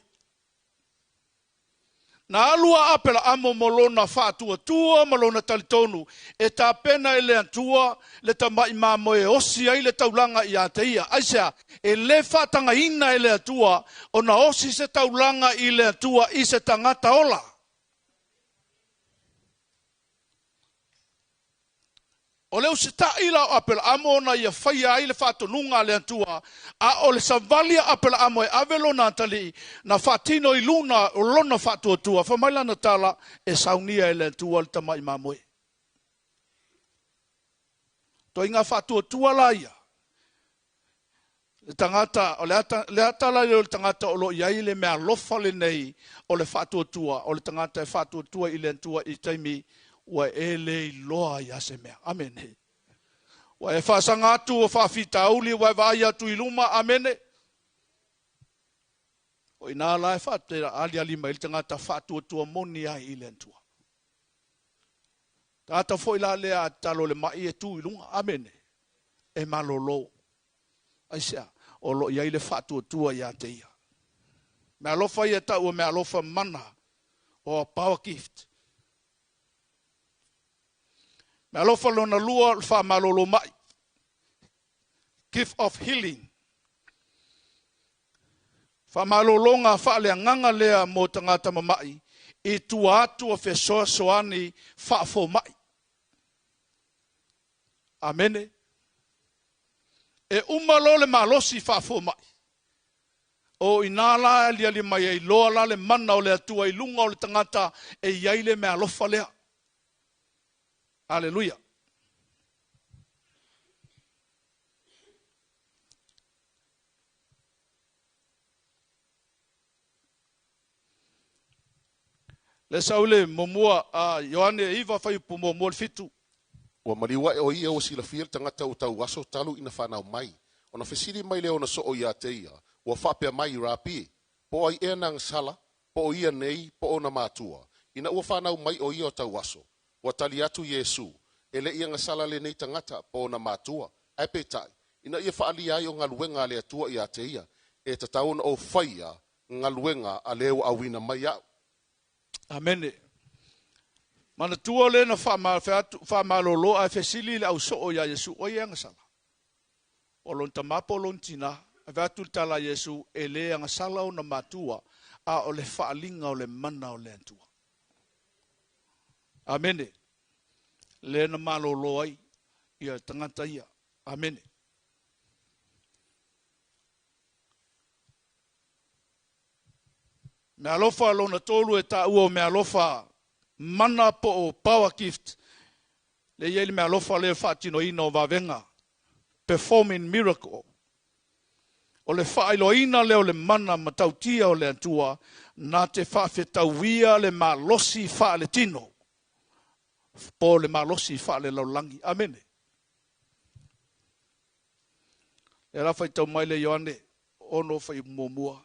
Na alu a Aperaamo mo lona faatuatua ma lona talitonu e tapena e le Atua le tamaʻi mamoe e osi ai le taulaga iā te ia. Aisea? E le faatagaina e le Atua ona osi se taulaga i le Atua i se tagata ola. O le usitaʻi la o Apelaamo ona ia faia ai le faatonuga a le Atua, a o le savali a Apelaamo e ave lona atalii, na faatino i luna o lona faatuatua, fai mai lana tala, E saunia e le Atua le tamaʻi mamoe. Toaiga faatuatua la ia. Le tagata, o le ata, le ata la ia o le tagata o lo o i ai le meaalofa lenei o le faatuatua, o le tagata e faatuatua i le Atua i taimi ua e le iloa ai a se mea. Amene. Ua e faasaga atu o faafitauli ua e vaai atu i luma. Amene. O i nā la e faapea aliali mai le tagata faatuatua moni ai i le Atua. Tagata foi la lea a tatalo le mai e tu i luga. Amene. E malolo. Aisea? O lo o i ai le faatuatua ia te ia. Meaalofa ia tau o meaalofa mana or power gift. Meaalofa lona lua o le faamalolo mai. Gift of healing. Faamalologa faaleagaga lea mo tagata mama'i i tua atu o fesoasoani faafoma'i. Amene. E uma loa le malosi faafoma'i, o i ina la e aliali mai ai loa la le mana o le Atua i luga o le tagata e i ai le meaalofa lea. Aleluia. Le sau le muamua a Ioane 9 fuaiupu muamua le 7. Ua maliu ae o ia ua silafia le tagata ua tauaso talu ina fanau mai, ona fesili mai lea ona soo iā te ia, ua faapea mai, Rabi, po o ai ea na agasala, po o ia nei, po o ona matua, ina ua fanau mai o ia o tauaso? Ua tali atu Iesū, E le i agasala lenei tagata, po o ona matua, ae peitai, ina ia faaalia ai o galuega a le Atua iā te ia, e tatau ona ou faia galuega a le ua auina mai aʻu. Amene. Manatua le na faamalolo ae fesili le au soo iā Iesu, O ai e agasala? O lona tama po o lona tinā? Ae fai atu le tala a Iesu, E le agasala ona matua, a o le faaaliga o le mana o le Atua. Amene. Lea na malolo ai ia tagata ia. Amene. Meaalofa lona tolu e taua o meaalofa mana po o power gift. Lea e i ai le meaalofa lea faatinoina o vavega, performing miracle. O le faailoaina lea o le mana matautia o le Atua na te faafetauia le malosi faaletino po o le malosi faalelalolagi. Amene. Lea la faitau mai le Ioane 6 fuaiupu muamua.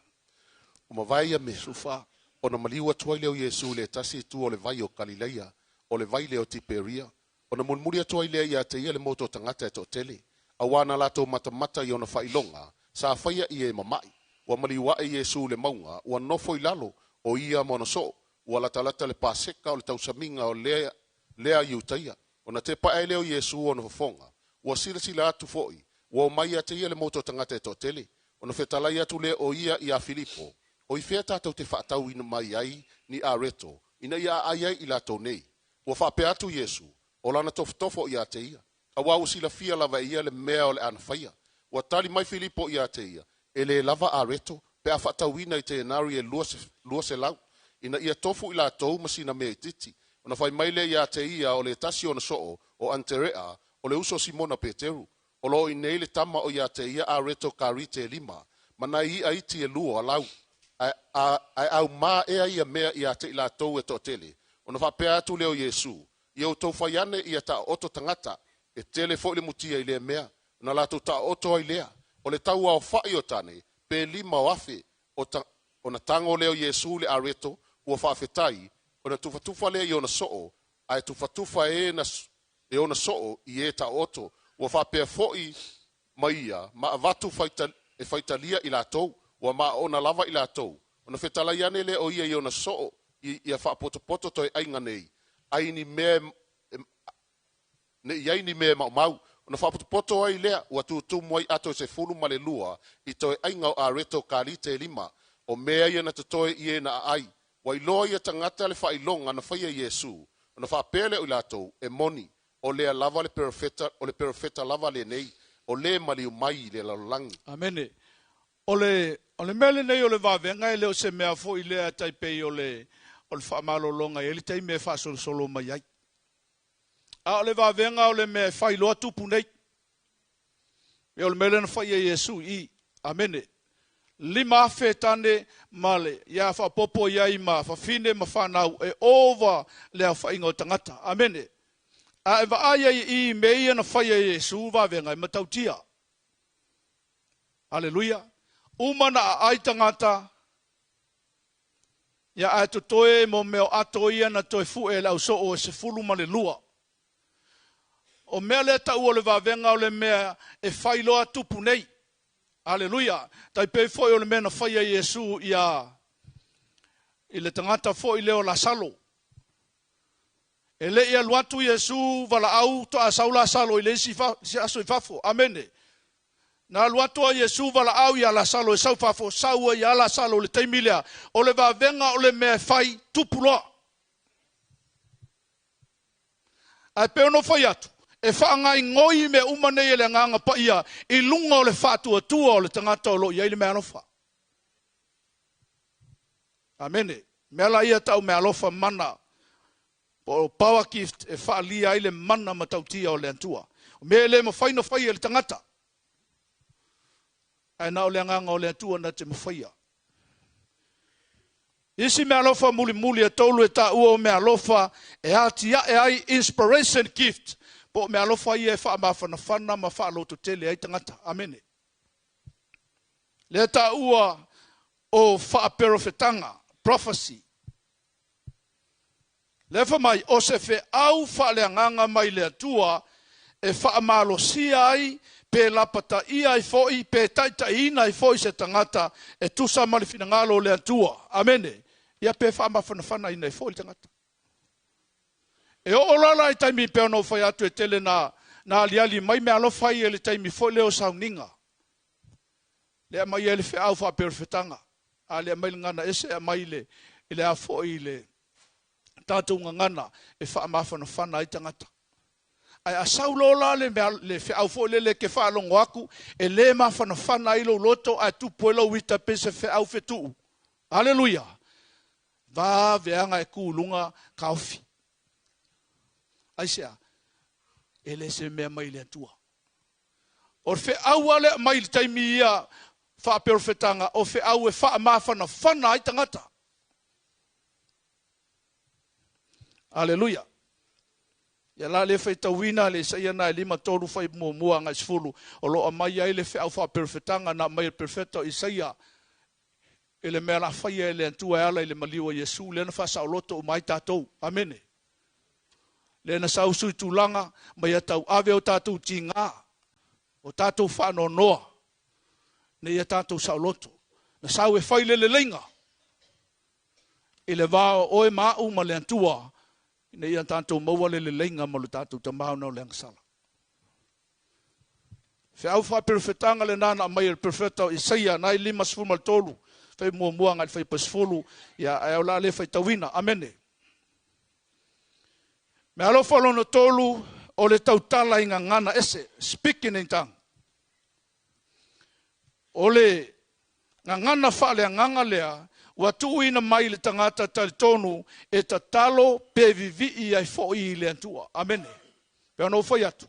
Ua mavae ia mea, 14. ona maliu atu ai lea o Iesu i le tasi itu o le vai o Kalileia, o le vai lea o Tiperia, ona mulimuli atu ai lea ia te ia le motu o tagata e toatele, auā na latou matamata i ona faailoga, sa faia i e mamaʻi. Ua maliu aʻe Iesu i le mauga, ua nofo i lalo, o ia ma ona soo, ua latalata le Paseka o le tausamiga o lea, lea Iutaia. Ona tepa ae lea o Iesu ona fofoga, ua silasila atu foi, ua omai ia te ia le motu o tagata e toatele. Ona fetalai atu lea o ia iā Filipo, O i fea tātou te faatauina mai ai ni areto, ina ia aai ai i latou nei? Ua faapea atu Iesu, o lana tofotofo iā te ia, auā ua silafia lava e ia le mea o le a na faia. Ua tali mai Filipo iā te ia, E lē lava areto, pe a faatauina i tenari e 200, ina ia tofu i latou ma sina mea itiiti. Ona fai mai lea iā te ia o le tasi ona soo, o Aneterea, o le uso o Simona Peteru, O lo o i nei le tama o ia te ia areto karite e lima, ma nai i'a iti e lua lau, ae, a, ae aumā ea ia mea iā te i latou e toatele. Ona faapea atu lea o Iesu, Ia outou fai ane ia taooto tagata, e tele foi le mutia i lea mea. Ona latou taooto ai lea, o le tau aofa'i o tane, pe 5,000, o ta, ona tago lea o Iesu i le areto, ua faafetai, ona tufatufa lea i ona soo, ae tufatufa e na e ona soo i e taooto, ua faapea foi ma ia ma avatu faita, e faitalia i latou, ua maaona lava i latou. Ona fetalai ane lea o ia i ona soo i ia faapotopoto toe aiga nei, ai ni mea e, ne i ai ni mea e maumau. Ona faapotopoto ai lea, ua tutumu ai ato e 12 i toe aiga o areto kalite e lima, o mea ia na totoe i e na aai. Ua iloa ia tagata le faailoga na faia e Iesu, ona faapea lea o i latou, E moni, o lea lava le perofeta, o le perofeta lava lenei, o le maliu mai i le lalolagi. Amene. O le, o le mea lenei o le vavega e le o se mea foi lea tai pei o le, o le faamalologa e i ai le taimi e faasolosolo mai ai. A o le vavega o le mea e fai loa tupu nei. Ia o le mea lea na fai e Iesu i i. Amene. 5,000 tane ma le, ia faaopoopo i ai ma fafine ma fanau e ova le aofaiga o tagata. Amene. A e vaai ai i i mea ia na fai e Iesu vavega e matautia. Aleluia. Uma na aai tagata, ia ae totoe mo mea o ato ia na toe fue e le ausoo e 12. O mea lea taua o le vavega o le mea e fai loa tupu nei. Aleluia. Tai pei foi o le mea na faia e Iesu ia i le tagata foi lea o Lasalo. E le i alu atu Iesu valaau toa sau Lasalo i le isi aso i fafo. Amene. Na alu atu a Iesu valaau ia Lasalo e sau fafo, sau ai ia Lasalo i le taimi lea. O le vavega o le mea e fai tupu loa. Ae pei ona ou fai atu, e faagaigoi mea uma nei e le Agaga Paia i luga o le faatuatua o le tagata o lo o i ai le meaalofa. Amene. Mea la ia tau meaalofa mana, po o power gift e faaalia ai le mana matautia o le Atua. O mea e le mafai ona faia e le tagata, ae na o le Agaga o le Atua na te mafaia. Isi meaalofa mulimuli e tolu e taua o meaalofa e atiae ai inspiration gift, po o meaalofa ia e faamafanafana ma faalototele ai tagata. Amene. Lea taua o faaperofetaga, prophecy. Lea fai mai, o se feau faaleagaga mai le Atua e faamalosia ai, pe lapataia ai foi, pe taitaiina ai foi se tagata e tusa ma le finagalo o le Atua. Amene. Ia pe faamafanafanaina ai foi le tagata. E oo loa la i taimi pei ona ou fai atu e tele na, na aliali mai meaalofa ia i le taimi foi lea o sauniga. Lea aumai ai le feau faaperofetaga, a le aumai le gagana ese, aumai le, i le a foi i le tatou gagana e faamafanafana ai tagata. Ae a sau loa la le, mea, le feau foi lele e te faalogo atu, e le mafanafana ai lou loto ae tupu ai lou ita pei se feau fetuu. Aleluia! Vaveaga e tu i luga taofi. Aisea? E le se mea mai le Atua. O le feau lava lea aumai i le taimi ia faaperofetaga, o feau e faamafanafana ai tagata. Aleluia. Ia la lea faitauina le Isaia na e 5 3 fai muamua agai 10, o lo o aumai ai le feau faaperofetaga na aumai e le perofeta o Isaia i le mea la faia e le Atua e ala i le maliu o Iesu, lea na faasaoloto uma ai tatou. Amene. Lea na sausu i tulaga ma ia tauave o tatou tiga, o tatou faanoanoa, ina ia tatou saoloto. Na sau e fai le leleiga i le va o oe ma au ma le Atua, ina ia tatou maua le leleiga ma lo tatou Tama ona o le agasala. Feau faaperofetaga lenā na aumai e le perofeta o Isaia na i 53 fai muamua agai le faipa 10 ia ae o le a le faitauina. Amene. Meaalofa lona tolu o le tautala i gagana ese, speaking in tongue. O le gagana faaleagaga lea ua tuuina mai i le tagata talitonu e tatalo pe vivii ai foi i le Atua. Amene. Pei ona ou fai atu,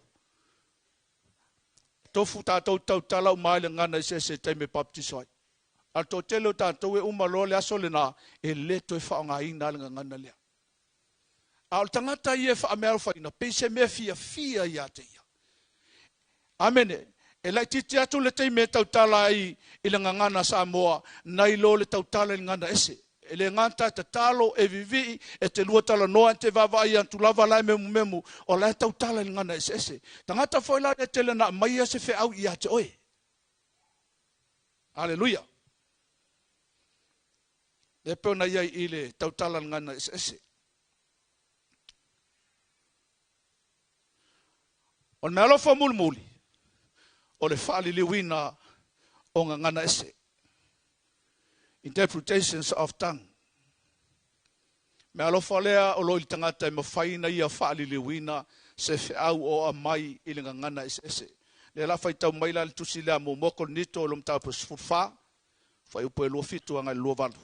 tofu tatou tautala uma ai le gagana eseese i taimi e baptiso ai. A o le toatele o tatou e uma loa le aso lena, e le toe faaaogaina le gagana lea. A o le tagata ia e faameaalofaina, pei se mea fiafia ia te ia. Amene. E laitiiti atu le taimi e tautala ai i le gagana Samoa, nai lo le tautala i le gagana ese. E le gata e tatalo, e vivii, e te lua talanoa, e te vaavaai atu lava la e memumemu, o la e tautala i le gagana eseese. Tagata foi la lea tele na aumaia se feau ia te oe. Aleluia. Lea pei ona i ai i le tautala i le gagana eseese. O le meaalofa mulimuli, o le faaliliuina o gagana ese. Interpretations of tongue. Meaalofa lea o lo o i le tagata e mafai ona ia faaliliuina se feau o aumai i le gagana eseese. Lea la faitau mai la le tusi lea muamua Korinito o le mataupu 14, fuaiupu e 27 agai le 28.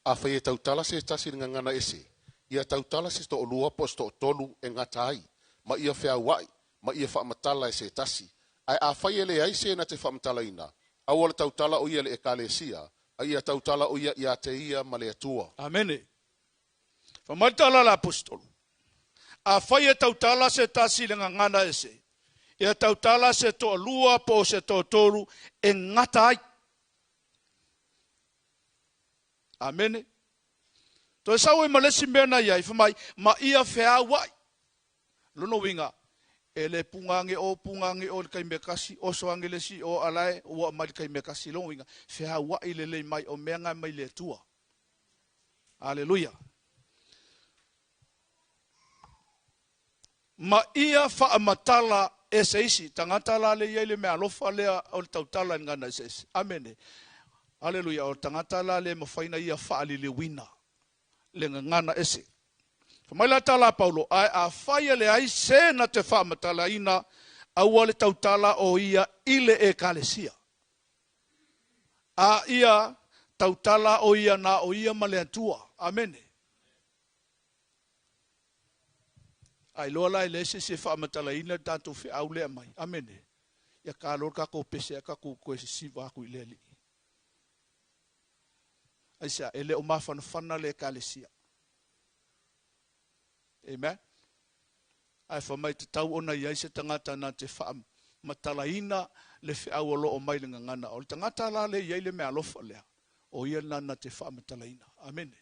Afai e tautala se tasi i le gagana ese, ia tautala se toalua po o se toatolu e gata ai, ma ia feauai, ma ia faamatala e se tasi. Ae afai e leai se na te faamatalaina, aua le tautala o ia i le Ekalesia, a ia tautala o ia ia te ia ma le Atua. Amene. Fai mai le tala a le Aposetolo, Afai e tautala se tasi i le gagana ese, ia tautala se toalua po o se toatolu e gata ai. Amene. Toe sau ai ma le isi mea na i ai, fai mai, ma ia feauai. Lona uiga, e le puga age o, puga age o i le taimi e tasi, oso age le isi o, a la e ua aumai i le taimi e tasi. Lona uiga, feauai lelei mai, o mea na e mai le Atua. Aleluia. Ma ia faamatala e se isi tagata la le i ai le meaalofa lea o le tautala i le gagana eseese. Amene. Aleluia. O le tagata la le mafai ona ia faaliliuina le gagana ese. Fai mai la tala a Paulo, ae afai e leai se na te faamatalaina, aua le tautala o ia i le Ekalesia. A ia tautala o ia na o ia ma le Atua. Amene. Ailoa la e leai se isi e faamatalaina le tatou feau lea mai. Amene. Ia ta loa le tatou pese ae tatou toe sisiva atu i le Alii. Aisea? E le o mafanafana le Ekalesia. Amen. Ae fai mai tatau ona i ai se tagata na te faamatalaina le feau o lo o mai le gagana. O le tagata la lea e i ai le meaalofa lea, o ia lena na te faamatalaina. Amene.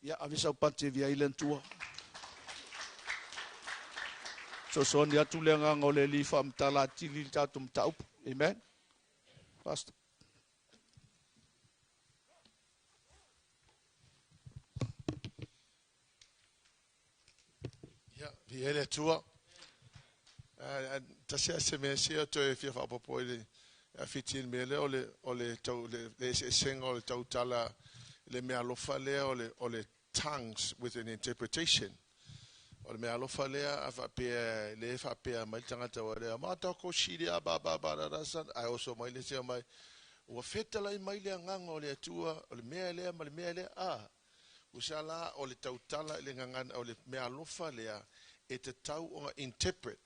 Ia, ave sau pati e via ai le Atua. Fesoasoani atu le agaga o le Alii faamatala atili le tatou mataupu. Amen. Pastor. Ia, viia le Atua. Tasi lava se mea sia toe fia faaopoopo i le fiti i le mea lea o le, o le, tau, le, le eseesega o le tautala i le meaalofa lea o le, o le tongues with an interpretation. O le meaalofa lea a faapea, le faapea mai le tagata ua lea, ma ko shiri a ba ba ba ra ra san, ae oso mai le isi mai, ua fetalai mai le agaga o le Atua, o le mea lea ma le mea lea, a, Tusa la o le tautala i le gagana o le meaalofa lea e tatau ona interpret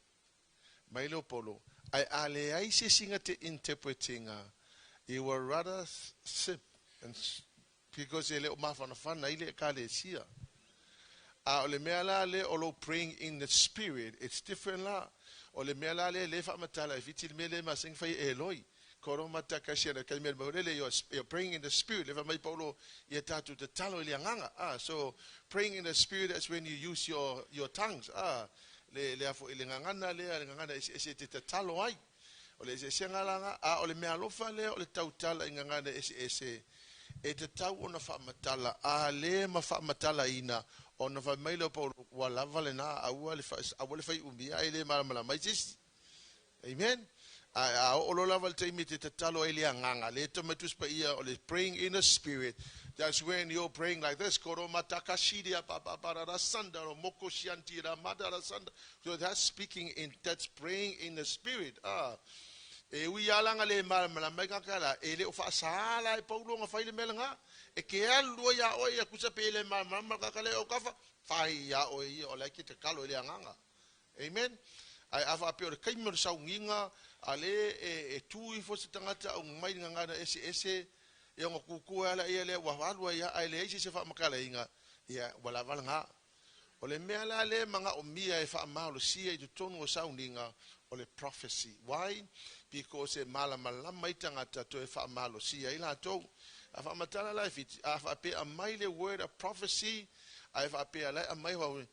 mai le o Paulo, ae a leai se isi na te interpret ina, you will rather sip and because e le o mafanafana ai le Ekalesia. A o le mea la lea o lou praying in the spirit, it's different la. O le mea la lea le faamatala e fiti le mea lea masani fai e Eloi. Koro matakasia na kai mea maulele, you're praying in the spirit. Le mai Paulo ia tātou tatalo i le agaga. Ah, so praying in the spirit, that's when you use your tongues. Ah, le le afo i le gagana lea, le gagana eseese te tatalo ai. O le eseesega laga, a o le meaalofa lea o le tautala i gagana eseese e tatau ona faamatala, a le ma faamatalaina, ona fai mai lea o Paulo, ua lava lena, aua le fai umia, ai le malamalama ai se isi. Amen. Ae a oo loa lava i le taimi e te tatalo ai i le Agaga, lea e tau mai Tusi Paia o le praying in the spirit, that's when you're praying like this, koro mataka shiria pa pa pa ra ra sanda ro moko shianti ra mada ra sanda. So that's speaking in, that's praying in the spirit. Ah. E ui lava la le malamalama ai kaka la, e le o faasa la e Paulo ona fai le mea lena. E ke alu ai ia oe ia kusa pe le malamalama kaka le o kafa, fai ia oe ia o la e ke tatalo i le Agaga. Amen. Ae a faapea o le taimi o le sauniga, a le e, e tu ifo se tagata au mai le gagana eseese, ia ona kukua ala ia lea ua alu ai ae leai se isi e faamatalaina, ia ua lava lena. O le mea la lea e manaomia e faamalosia i totonu o sauniga, o le prophecy. Why? Because e malamalama ai tagata toe faamalosia ai latou. A faamatala la e Fiti, a faapea aumai le word of prophecy, ae faapea la e aumai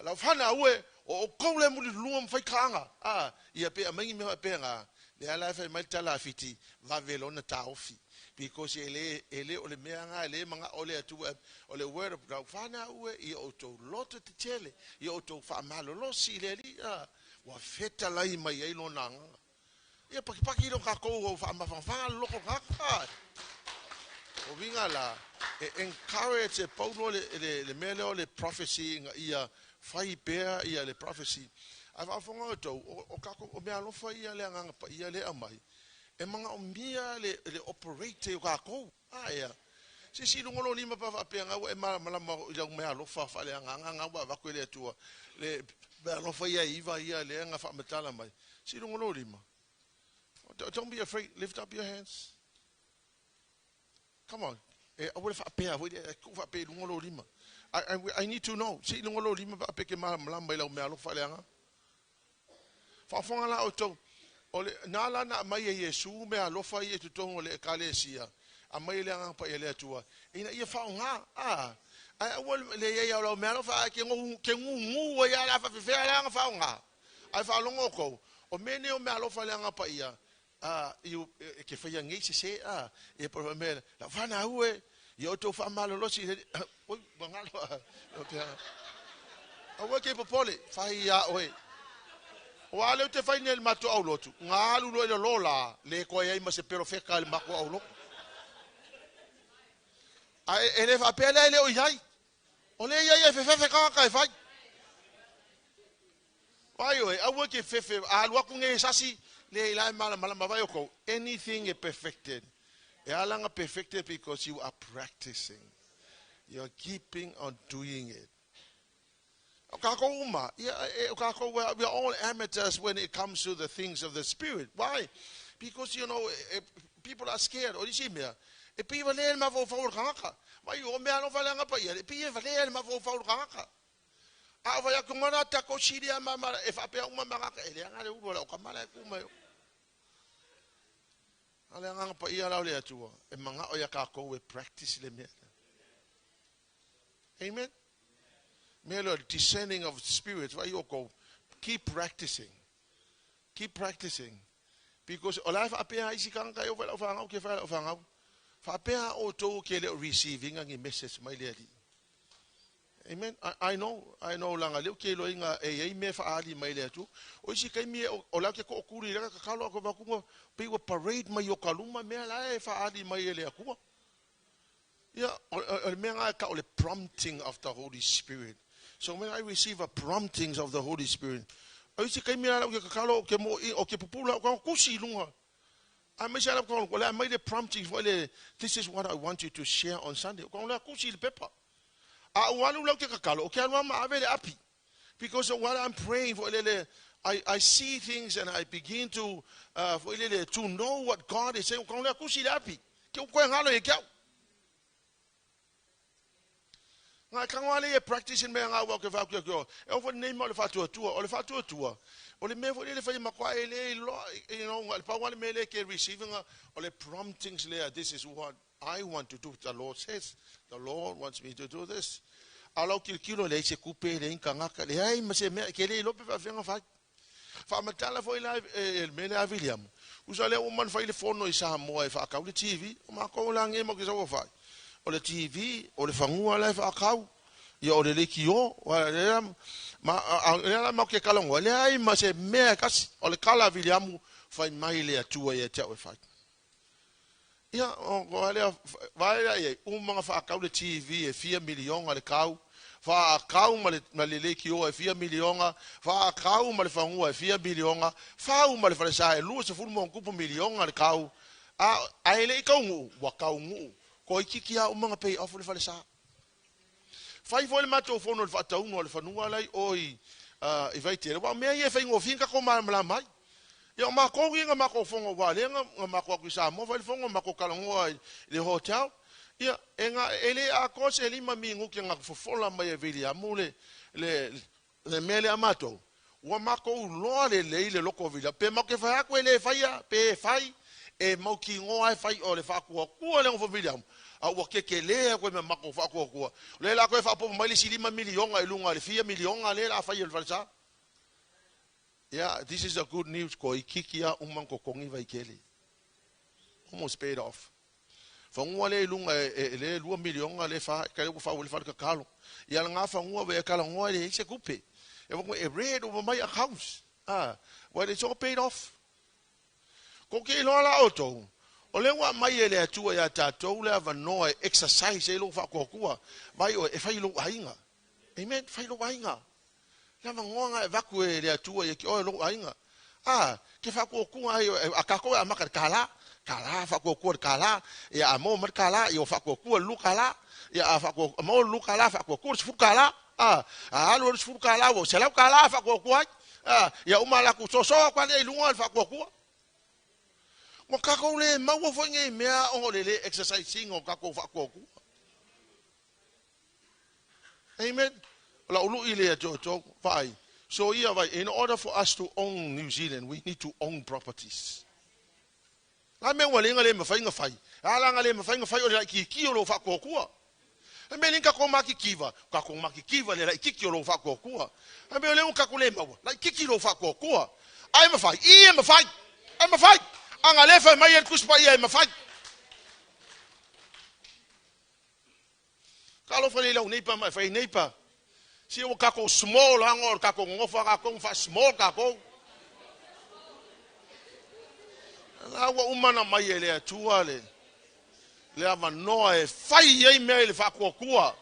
Lau fanau e, o outou le mulilulua ma faikaaga, a, ia pe aumai ni mea faapena, lea la e fai mai le tala a Fiti, vave loa ona taofi, because e le, e le o le mea lena e le manao le Atua, o le word of lau fanau e, ia outou loto tetele, ia outou faamalolosi i le Alii, a, ua fetalai mai ai Lona Agaga. Ia pakipaki lo kakou o faamafanafana le loko kaka. O uiga la, e encourage e Paulo le, le, le mea lea o le prophecy ina ia fai pea ia le prophecy. Ae faafofoga outou, o, o kakou, o mea alofa ia le Agaga Paia lea e aumai, e manaomia le, le operate o kakou. A ea, se isi i luga o lou lima pa faapea nga ua e malamalama i lau meaalofa faaleagaga nga ua avatu e le Atua, le meaalofa ia e iva ia lea na faamatala mai, se i luga o lou lima. Don't be afraid, lift up your hands. Come on. E aua le faapea foi e tuu faapea i luga o lou lima. I, I, I need to know. Se i luga o lou lima pa pe ke malamalama i lau meaalofa faaleagaga. Faafofoga la outou, o le, na la na aumai e Iesu meaalofa ia i totonu o le Ekalesia, aumai e le Agaga Paia le Atua, ina ia faaaoga, a, ae aua le i ai o lau meaalofa, ae ke ke gūgū ai lava o le a faapefea la ona faaaoga. Ae faalogo outou, o mea nei o meaalofa a le Agaga Paia, a, i, e ke faia nei sese, a, ia po o mea, lau fanau e, ia outou faamalolosi i le, oi, ua galo, a, aua ke popole, fai ia oe. Aua lea ou te fai nei i le matou aulotu, na alu loa i le lola, le toe i ai ma se perofeta i le matou aulotu. Ae e le faapea lea e le o i ai. O lea e i ai e fefefe tagata e fai. Vai oe, aua ke fefe, a alu atu nei e sasi, leai la e malamalama, vai outou, anything e perfected. E ala ona perfected because you are practicing. You are keeping on doing it. O kākou uma, ia, e, o kākou, we are all amateurs when it comes to the things of the spirit. Why? Because, you know, e, people are scared. O nisi mea, e pei valea le mafaufau o le tagata. Vai, o mea alofa le aga paia, e pei e valea le mafaufau o le tagata. A o fai atu ma la tako sili a ma e faapea uma ma gata, e leaga le ulu o lau tama la e ku mai. A le agaga paia la o le Atua, e manao ia kākou e practice le mea. Amen. Mea lea, discerning of spirits, vai outou, keep practicing. Keep practicing. Because o la e faapea isi tagata e oo foi lau fanau ke fai lau fanau. Faapea outou ke le o receiving ni message mai le Alii. Amen. I, I know, I know langa leo ke iloa e iai mea whaali mai le atu. O isi kaimi e o lau ke ko'okuri i laka kakalo ako vakunga pei ua parade mai o kaluma mea la e whaali mai e le Atua. Ia, o le mea nga e kau le prompting of the Holy Spirit. So when I receive a promptings of the Holy Spirit, o isi kaimi la lau ke kakalo o ke mo o ke pupula o ka kusi i lunga. A mai se ala ko le mai le prompting foi le this is what I want you to share on Sunday. Ko le kusi i le pepa. A ua alu lau ke kakalo, o ke alu ama ave le api. Because while I'm praying for lele, I, I see things and I begin to uh, for lele, to know what God is saying. Ko le kusi le api. Ke u koe ngalo e kia. Ngā kango ale e practice in mea ngā ua ke whāku kia kio. E ofo nei ma o le whātuatua, o le whātuatua. O le mea fo le whai makoa e le iloa, you know, le pau ale mea le ke receiving o le promptings lea, this is what I want to do. The Lord says, the Lord wants me to do this. A lau kilokilo leai se kupe, leai ni tagata, leai ma se mea, ke le iloa pe faafefea ona fai. Faamatala foi la e le mea lea a Viliamu, usa lea ua uma ona fai le fono i Samoa e faatau le TV, o matou la nei matou te sau e fai. O le TV, o le fanua la e faatau, ia o le leitio, lea ma, lea la matou te talanoa, leai ma se mea e tasi. O le tala a Viliamu, Fai mai le Atua ia te au e fai. Ia, o a lea, vaai la i ai, uma ona faatau le TV e fia miliona le tau, faatau ma le, ma le leitioa e fia miliona, faatau ma le fanua e fia miliona, fau ma le falesa e 20 ma ona tupu miliona le tau, a, ae le i taunuu, ua taunuu. Toeitiiti lava uma ona pay off le falesa. Fai foi le matou fono i le faatauga o le fanua la i o i, uh, i Vaitele, aua o mea ia e faigofie ona tatou malamalama ai. Ia o matou ia na matou fono, aua o lea na, na matou atu i Samoa fai le fono, matou talanoa i le hotel. Ia, e, na, e le atoa se lima minute na fofola mai e Viliamu le, le, le mea lea a matou, ua matou iloa lelei le loko o Viliamu. Pe matou te fai atu e le faia, pe e fai, e mautinoa e fai o le faatuatua lea o Viliamu, a ua tetele atu ai ma matou faatuatua. O lea la toe faaopoopo mai le isi lima miliona i luga i le fia miliona lea la a fai e le falesa. Yeah, this is a good news, toeitiiti lava uma ona totogi Vaitele. Almost paid off. Fanua lea i luga e, e, le lua miliona le fa, ka ua fau le fale tatalo. Ia lena fanua we e talanoa e leai se tupe. E wa e red over my accounts. Ah, well it's all paid off. Ko ke iloa la outou, o lea ua aumai e le Atua ia tatou le avanoa e exercise ai lou faatuatua, vai oe e fai lou aiga. Amen, fai lou aiga. Le avanoa na e avatu e le Atua ia te oe lou aiga. A, ke faatuatua ai a kākou e amata i le kālā, kālā, faatuatua i le kālā, ia a maua mai le kālā, ia ua faatuatua i le lua kālā, ia a faatuatua, maua le lua kālā, faatuatua i le sefulu kālā, a, a alu alu le sefulu kālā, ua selau kālā faatuatua ai, a, ia uma latou soso atu lea i luga o le faatuatua. Ua kākou le maua foi nei mea ona o le le exercise ina o kākou faatuatua. Amen. O lau lui lea te outou, vaai. So ia vai, in order for us to own New Zealand, we need to own properties. La mea ua le le mawhai nga whai. A la nga le mawhai nga whai o le laikiki o lo whakuakua. A mea le kako makikiva, kako makikiva le laikiki o lo whakuakua. A mea le kako le maua, laikiki lo whakuakua. Ai mawhai, i e mawhai, ai mawhai. Anga le whai mai e kuspa ia e mawhai. Talofa lei lau neighbor ma e fai neighbor. Sia ua kakou small hango o kakou ngofa kakou fa small kakou. La ua uma na mai e le Atua le le avanoa e fai ai mea i le faatuatua.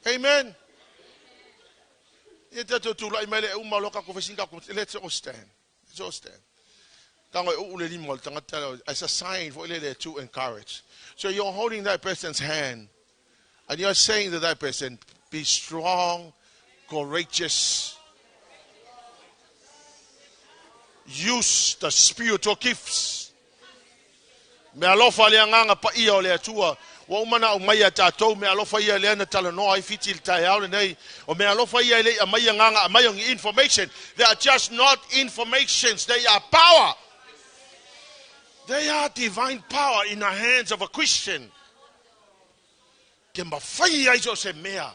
Amen. Ia tatou tulai mai le uma lo kakou fai kakou. Let's all stand. Let's all stand. Tago e uu le lima o le tagata as a sign foi lele to encourage. So you're holding that person's hand and you're saying to that person, be strong, courageous. Use the spiritual gifts. Me alofa le agaga paia o le Atua ua uma ona aumaia e tatou, me alofa ia lea na talanoa ai Fiti i le taeao lenei, o me alofa ia e le i aumaia agaga aumai o ni information. They are just not informations, they are power. They are divine power in the hands of a Christian. Ke mawhai ai so se mea.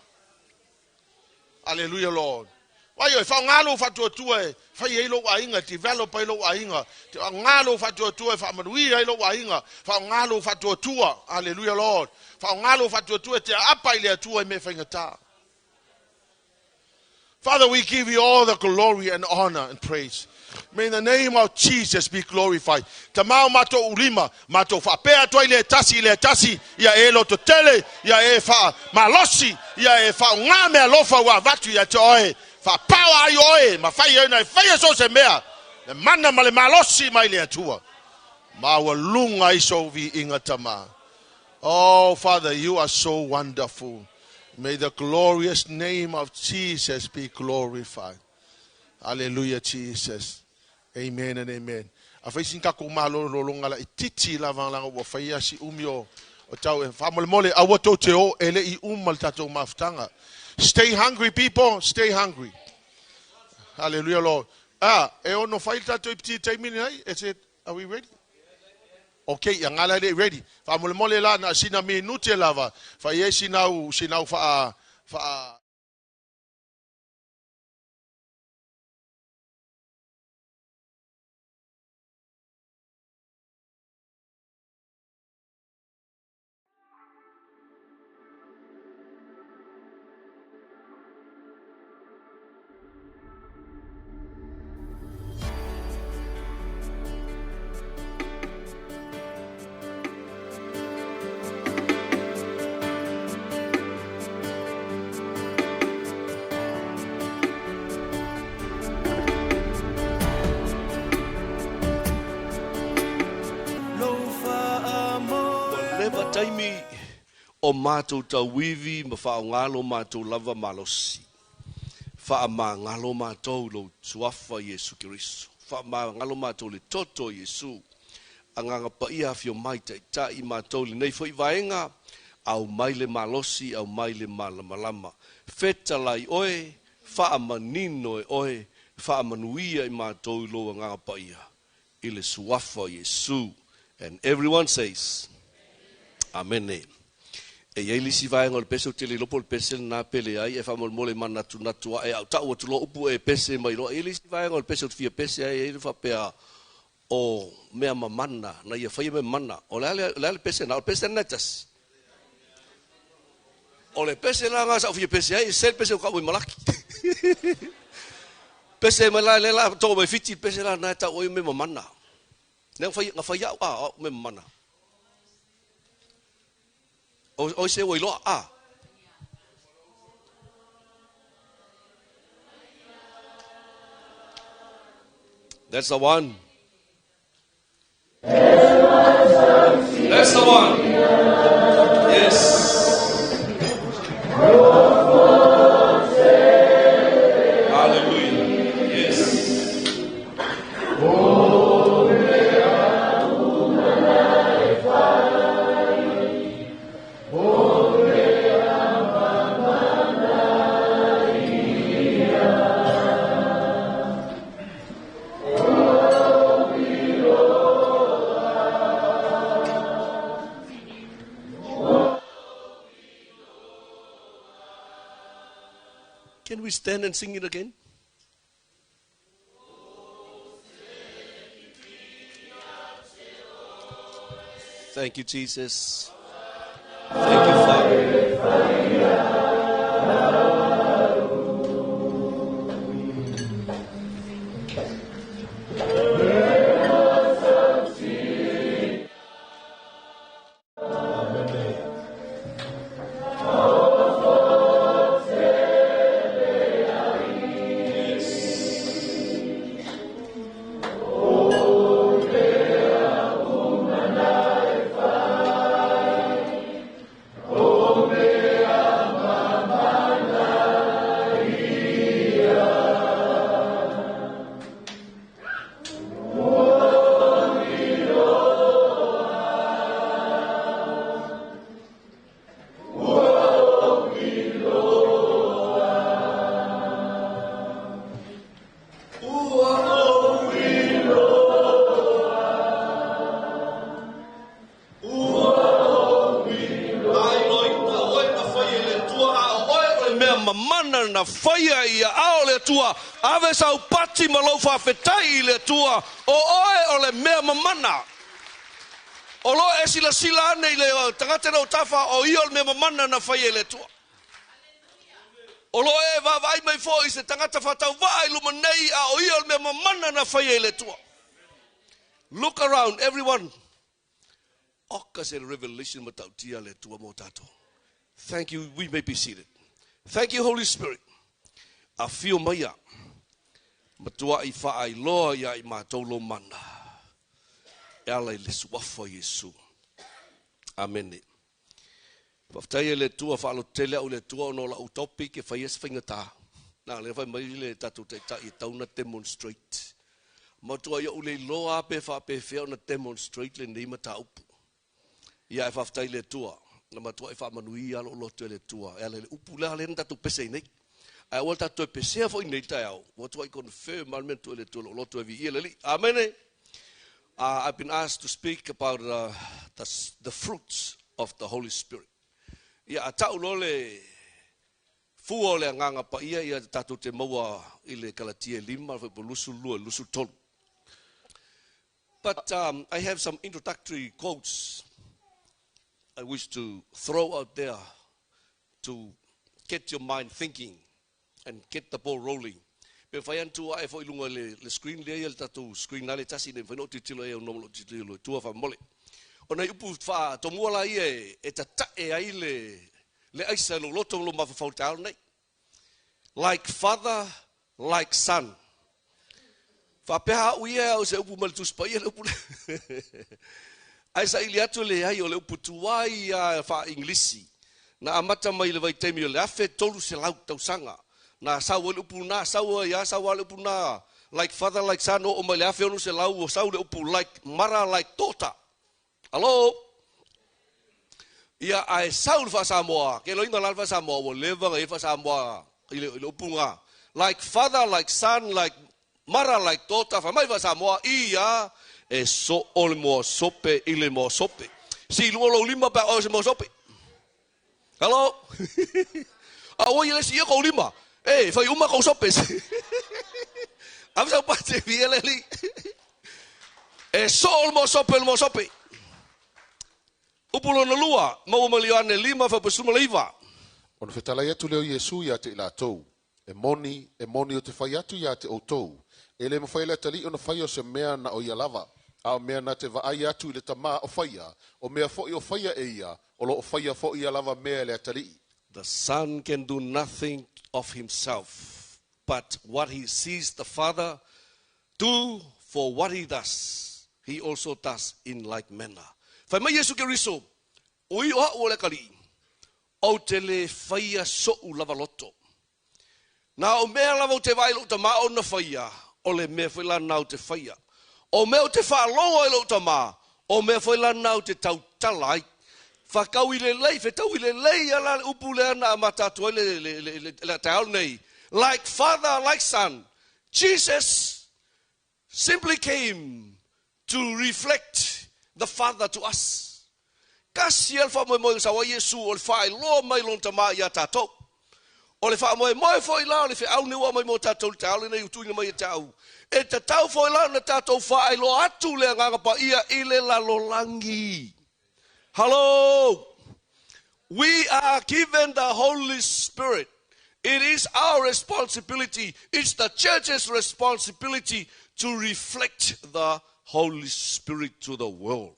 Aleluia Lord. Vai oe, faaaoga lou faatuatua e fai ai lou aiga, e develop ai lou aiga. Faaaoga lou faatuatua e faamanuia ai lou aiga. Faaaoga lou faatuatua. Aleluia Lord. Faaaoga lou faatuatua e te aapa i le Atua i mea faigata. Father, we give you all the glory and honor and praise. May the name of Jesus be glorified. Tama o matou ulima, matou faapea atu ai le tasi i le tasi, ia e loto tele, ia e wha malosi, ia e whaonga mea alofa ua avatu ia te oe, whaapaoa ai oe, ma whai ai na e whaia so se mea, le mana ma le malosi mai le Atua. Ma ua lunga i sou viiga tama. Oh, Father, you are so wonderful. May the glorious name of Jesus be glorified. Hallelujah, Jesus. Amen and amen. A fai sin tatou malolologa laitiiti lava leaga ua faia si umi o o tau e faamolemole aua tou te o e le i uma le tatou mafutaga. Stay hungry people, stay hungry. Hallelujah Lord. Ah, e ono fai le tatou ipiti taimi nei. Is it, are we ready? Okay, ia ngala le ready. Faamolemole la na sina minute lava. Fai ai sinau sinau faa faa O matou tauivi ma faaaoga lo matou lava malosi. Faamagalo matou i lou Suafa Iesu Keriso. Faamagalo matou i le toto o Iesu. Agaga Paia afio mai taitai matou i lenei foi vaega, aumai le malosi, aumai le malamalama. Fetalai oe, faamanino e oe, faamanuia i matou i lou Agaga Paia i le Suafa o Iesu. And everyone says, Amene. E i ai le isi vaega o le pese ou te le iloa po o le pese lena pe leai, ae faamolemole e manatunatu ae a ou tau atu loa upu e pese mai loa. E i ai le isi vaega o le pese ou te fia pese ai, e i ai le faapea o mea mamana, na ia faia mea mamana. O le a le, le, a le pese lena? O le pese lena e tasi. O le pese la lena sa ou fia pese ai, e se le pese o kau i Malaki. Pese mai la, le la too mai Fiti, pese la na e tau ai mea mamana. Lea na fai, na fai au, a, au mea mamana. O, o se ua iloa, a. That's the one. That's the one. Yes. Hallelujah. Yes. Can we stand and sing it again? Thank you, Jesus. Thank you, Father. Ailoina oe na fai e le Atua, a o oe o le mea mamana na faia i aao o le Atua. Ave sau pati ma lou faafetai i le Atua, o oe o le mea mamana. O lo o e silasila ane i le tagata lea o tafa, o ia o le mea mamana na faia e le Atua. O lo o e vaavaai mai foi i se tagata faatauvaa i luma nei, a o ia o le mea mamana na faia e le Atua. Look around, everyone. Oka se revelation matautia le Atua mo tatou. Thank you. We may be seated. Thank you, Holy Spirit. Afio maia. Matuai faailoa ia i matou lou mana. E ala i le suafa o Iesu. Amene. Faafetai e le Atua, faalototele au i le Atua ona o lau topic e fai ai se faigata. Na lea fai mai le tatou taitai e tau na demonstrate. Matuai ou le iloa lava pe faapefea ona demonstrate lenei mataupu. Ia ae faafetai i le Atua, na matuai faamanuia lou loto e le Atua e ala i le upu lea lea na tatou pese ai nei. Ae aua le tatou toe pesea foi nei taeao, ua matuai confirm lava le mea na tuu e le Atua i lou loto e viia le Alii. Amene! I've been asked to speak about the, the fruits of the Holy Spirit. Ia, a tau loa le fua o le Agaga Paia, ia tatou te maua i le Kalatia e 5, le 22, 23. But I have some introductory quotes I wish to throw out there to get your mind thinking and get the ball rolling. Pe mafai lava ona tuu ae foi i luga i le, le screen lea ia le tatou screen la le tasi ina ia mafai ona ou tilotilo ai au ma lou tilotilo i tua faamolemole. O nai upu faatomua la ia e, e tatae ai le, le aisa i lou loto ma lou mafaufau i le taeao lenei. Like father, like son. Faapea au ia au se upu mai le Tusi Paia le upu lea. Ae saili atu e leai o le upu tuai lava faa-Igilisi. Na amata mai i le vaitaimi o le 1300 tausaga, na sau ai le upu na, sau ai a sau a le upu na, like father like son, oo mai le 1600 ua sau le upu like mother like daughter. Alo! Ia, ae sau le faa-Samoa, ke loina la le faa-Samoa, ua leva ona i ai le faa-Samoa i le, i le upu na, like father like son like mother like daughter, fai mai le faa-Samoa, ia, e soo le moa sope i le moa sope. Sii i luga lou lima pe a oe o se moa sope. Hello? A ua ia le sii kou lima. E, fai uma kou sope. Ave sau pati e fia le li. E soo le moa sope le moa sope. Upu lona lua, maua mai le Ioane 5 fuaiupu 19. Ona fetalai atu lea o Iesu ia te i latou, E moni, e moni ou te fai atu ia te outou, e le mafai e le atalii ona faia o se mea na o ia lava, a o mea na te vaai atu i le Tama o faia, o mea foi o faia e ia, o lo o faia foi ia lava mea e le atalii. The Son can do nothing of himself, but what he sees the Father do, for what he does, he also does in like manner. Fai mai Iesu Keriso, Ui o a'u o le atalii, Ou te le faia soʻu lava loto. Na o mea lava ou te vaai i lou tamā ona faia, o le mea foi lana ou te faia. O mea ou te faalogo ai i lou tamā, o mea foi lana ou te tautala ai. Whakau i lelei, whetau i lelei ala le upu lea na amata atu ai le, le, le, le, le taeao nei. Like father, like son. Jesus simply came to reflect the Father to us. Tasi ia le faamoemoe na sau ai Iesu o le faailoa mai lona Tama ia tatou. O le faamoemoe foi la o le feau nei ua aumai mo tatou i le taeao lenei ua tuuina mai ia te au, e tatau foi la ona tatou faailoa atu le Agaga Paia i le lalolagi. Hello! We are given the Holy Spirit. It is our responsibility, it's the church's responsibility to reflect the Holy Spirit to the world.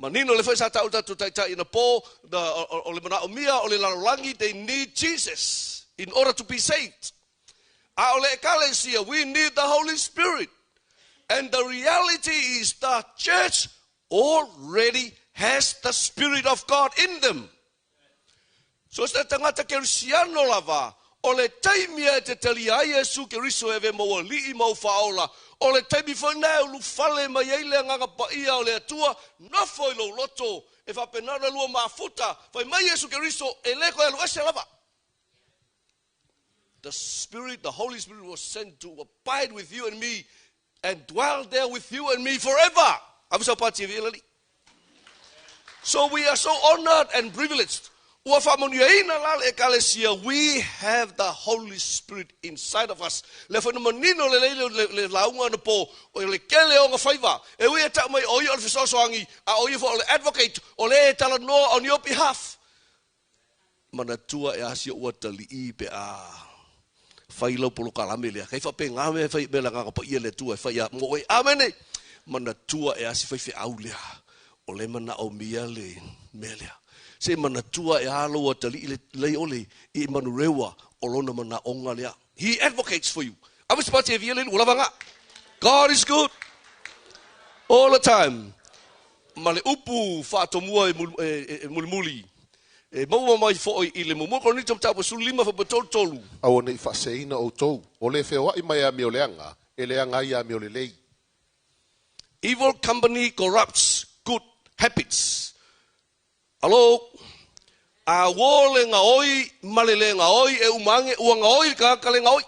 Manino le foi sa ta'u tatou taitai ina po, the, o, o le manaʻomia o le lalolagi, they need Jesus in order to be saved. A o le ekalesia, we need the Holy Spirit. And the reality is the church already has the Spirit of God in them. So se tagata Kerisiano lava, o le taimi e te talia ai Iesu Keriso e ave mau alii ma ou faaola, o le taimi foi lena e ulufale mai ai le Agaga Paia o le Atua, nofo i lou loto, e faapena ona lua mafuta, fai mai Iesu Keriso, e le koe alu ese lava. The Spirit, the Holy Spirit was sent to abide with you and me and dwell there with you and me forever. Ave sau pati e via So we are so honored and privileged. Ua faamanuiaina la le ekalesia, we have the Holy Spirit inside of us. Le foi na manino lelei le, le, le lauga na po, o le kele o nga faiva. E ui e tau mai o ia o le fesoasoani, a o ia foi o le advocate, o le e talanoa on your behalf. Manatua e a si oʻu atalii pe a fai lau polokalame lea. Kai faapena mea e fai mea le Agaga Paia le Atua e fai a mo oe. Amene! Manatua e a si faifeau lea, o le manaomia le mea lea. Se manatua e a lou atalii le lei ole i manurewa o lona manaoga lea. He advocates for you. Ave se pati e via le lua lava nga. God is good all the time. Ma le upu faatomua e, e, e mulimuli, e maua mai foi i le muamua Korinito mataupu 15 fuaiupu 33. Aua ne i faaseseina outou, o le feoai mai e amioleaga, e leaga ai amiolelei. Evil company corrupts good habits. Alo, a ua le gaoi ma le le gaoi e uma age, ua gaoi le tagata le gaoi.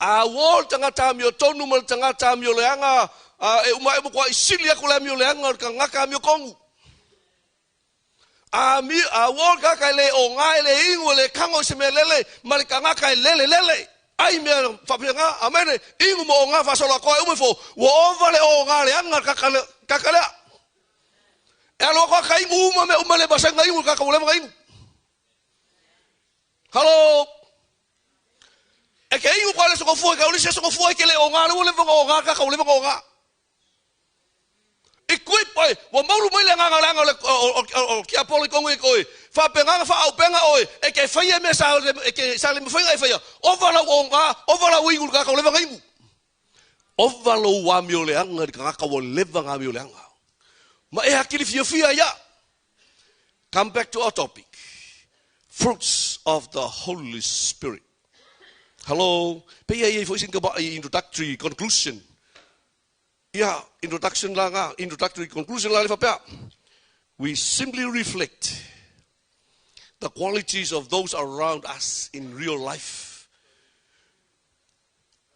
A ua le tagata amiotonu ma le tagata amioleaga, e uma ae ua matuai sili atu le amioleaga o le tagata amiotonu. A, ami, a ua le tagata e le oga, e le inu, e le tago i se mea lele, ma le tagata e lele lele. Ai mea faapena, amene, inu ma oga faasolo atoa e uma ifo, ua ova le oga leaga le tagata lea. E alu atu a ka inu uma mea uma le masani na inu le tagata ua leva na inu. Halo! E ke inu koa le sokofua, e ka uli se sokofua e ke le o ngā, le ua leva na o ngā, tagata ua leva na o ngā. Equip oe, ua maulu mai le agaga leaga o le o, o, o tiapolo i kongu i koe. Faapena na faaaupenga oe, e ke faia mea sa, e ke, sa le mafai na e faia. Ova lau o ngā, ova lau inu le tagata ua leva na inu. Ova lou amioleaga i le tagata ua leva na amioleaga. Ma e atili fiafia ia. Come back to our topic. Fruits of the Holy Spirit. Hello, pe ia i foi sin ka introductory conclusion. Ia, introduction la nga, introductory conclusion la le faapea. We simply reflect the qualities of those around us in real life.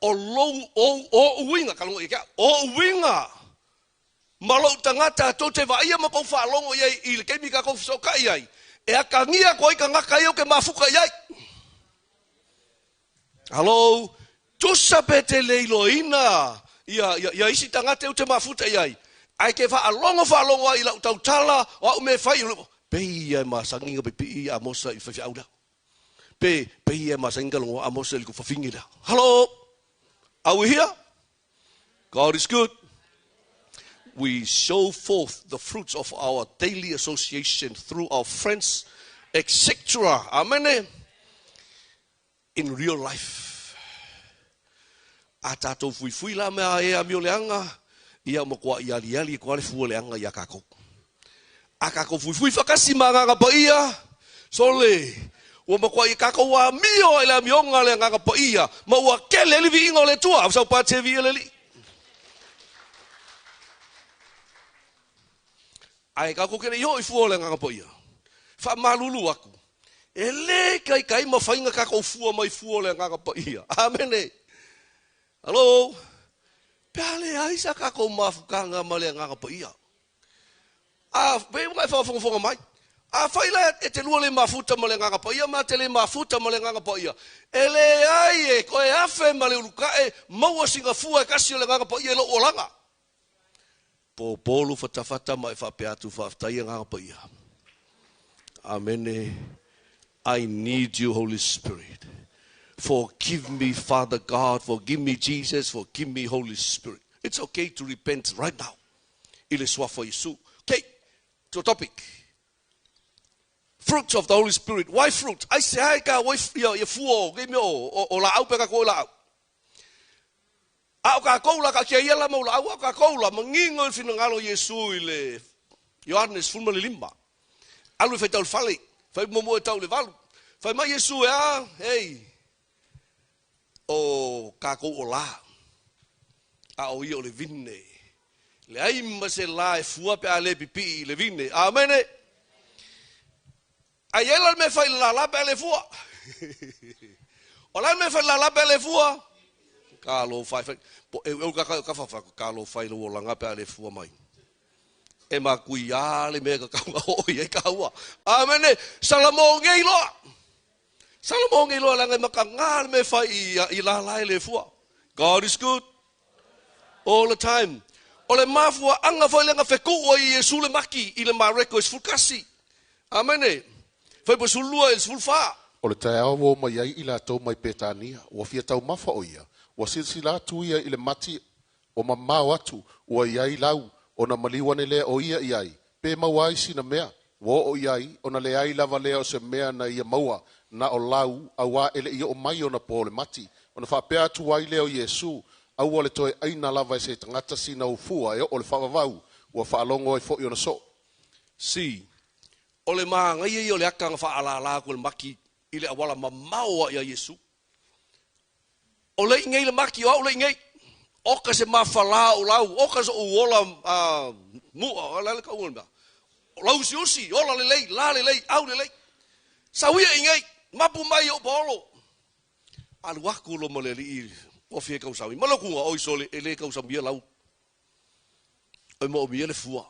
O lou, o, o uiga, ka logo ia ke au, o uiga ma lou tagata tou te vaaia ma kou faalogo i ai i le taimi ka kou fesootai ai, e akagia atu ai tagata ia ou te mafuta i ai. Hello, tusa pe te le iloaina ia, ia, ia isi tagata ou te mafuta i ai, ae ke faalogo faalogo ai i lau tautala, o au mea e fai, pei ia e masani na pipii ia Amosa i le faifeau lea. Pe, pei ia e masani ka logoa Amosa i le tufafine lea. Hello, are we here? God is good. We show forth the fruits of our daily association through our friends, etc. Amen. In real life. A tātou fuifui la mea e amio leaga, ia matua i aliali e koa le fua leaga iā kākou. A kākou fuifui faatasi ma Agaga Paia, sole, ua matua i kākou amio ai le amioga a le Agaga Paia, ma ua kele ai le viiga o le Atua. Au sau pate viia le Alii. Ae kākou ke le i oo i fua o le Agaga Paia, faamalulu atu, e lē kaikai ma faiga kākou fua mai fua o le Agaga Paia. Amene. Alo, pe a leai sa kākou mafutaga ma le Agaga Paia. A, pei ua e faafogafoga mai. Afai la e te lua le mafuta ma le Agaga Paia ma te le mafuta ma le Agaga Paia, e leai e toe afe ma le ulukae maua sina fua e tasi o le Agaga Paia i lou olaga. Pōpō lou fatafata ma e faapea atu, Faafetai Agaga Paia. Amene. I need you Holy Spirit. Forgive me Father God, forgive me Jesus, forgive me Holy Spirit. It's okay to repent right now. I le Suafa o Iesu. Okay, to topic. Fruits of the Holy Spirit. Why fruit? Aisea e ka wai ia, ia fua o kei mea o, o, o laau pe kākou e laau. A o kākou la, kaatia ia la mau laau, a o kākou la, manino i le finagalo o Iesu i le Ioane 15. Alu e faitau i le fale, fai muamua e tau i le 8. Fai mai Iesu e a, hei, o kākou o la, a o ia o le vine. Leai ma se la e fua pe a le pipii i le vine. Amene. A i ai la le mea e fai i le lālā pe a le fua? O le a le mea e fai i le lālā pe a le fua? Kalo fai fai. Po e eu kaka ka fa kalo fai lo olaga pe a le fua mai. E makui a le mea ka kaunga o i ai ka ua. Amene. Salamo ngei loa. Salamo ngei loa leaga e makaga le mea e fai i, i lālā e le fua. God is good all the time. O le mafuaaga foi lea na fetuu ai e Iesu le maki i le Mareko e 11. Amene. Faipu e 12 i le 14. O le taeao ua o mai ai i latou mai Petania, ua fia taumafa o ia, ua silasila atu ia i le mati ua mamao atu, ua i ai lau, ona maliu ane lea o ia i ai, pe maua ai sina mea, ua oo i ai, ona leai lava lea o se mea na ia maua, na o lau, auā e le i oo mai ona po o le mati. Ona faapea atu ai lea o Iesu, Aua le toe ʻaina lava e se tagata sina ou fua e oo le faavavau, ua faalogo ai foi ona soo. See, o le māgaia ia o le aka na faaʻalālā atu e le maki i le auala mamao aʻe a Iesu. O le i nei le maki, o au le i nei. Oka se mafalā o lau, oka soʻu ola a muʻa, o le a le kauga o le mea. O lau usiusi, ola lelei, la lelei, au lelei. Sau ia i nei, mapu mai oʻu paolo. Alu atu lo ma le alii ua fia tausami. Ma le kuga, oi sole, e le tausamia lau. E moomia le fua.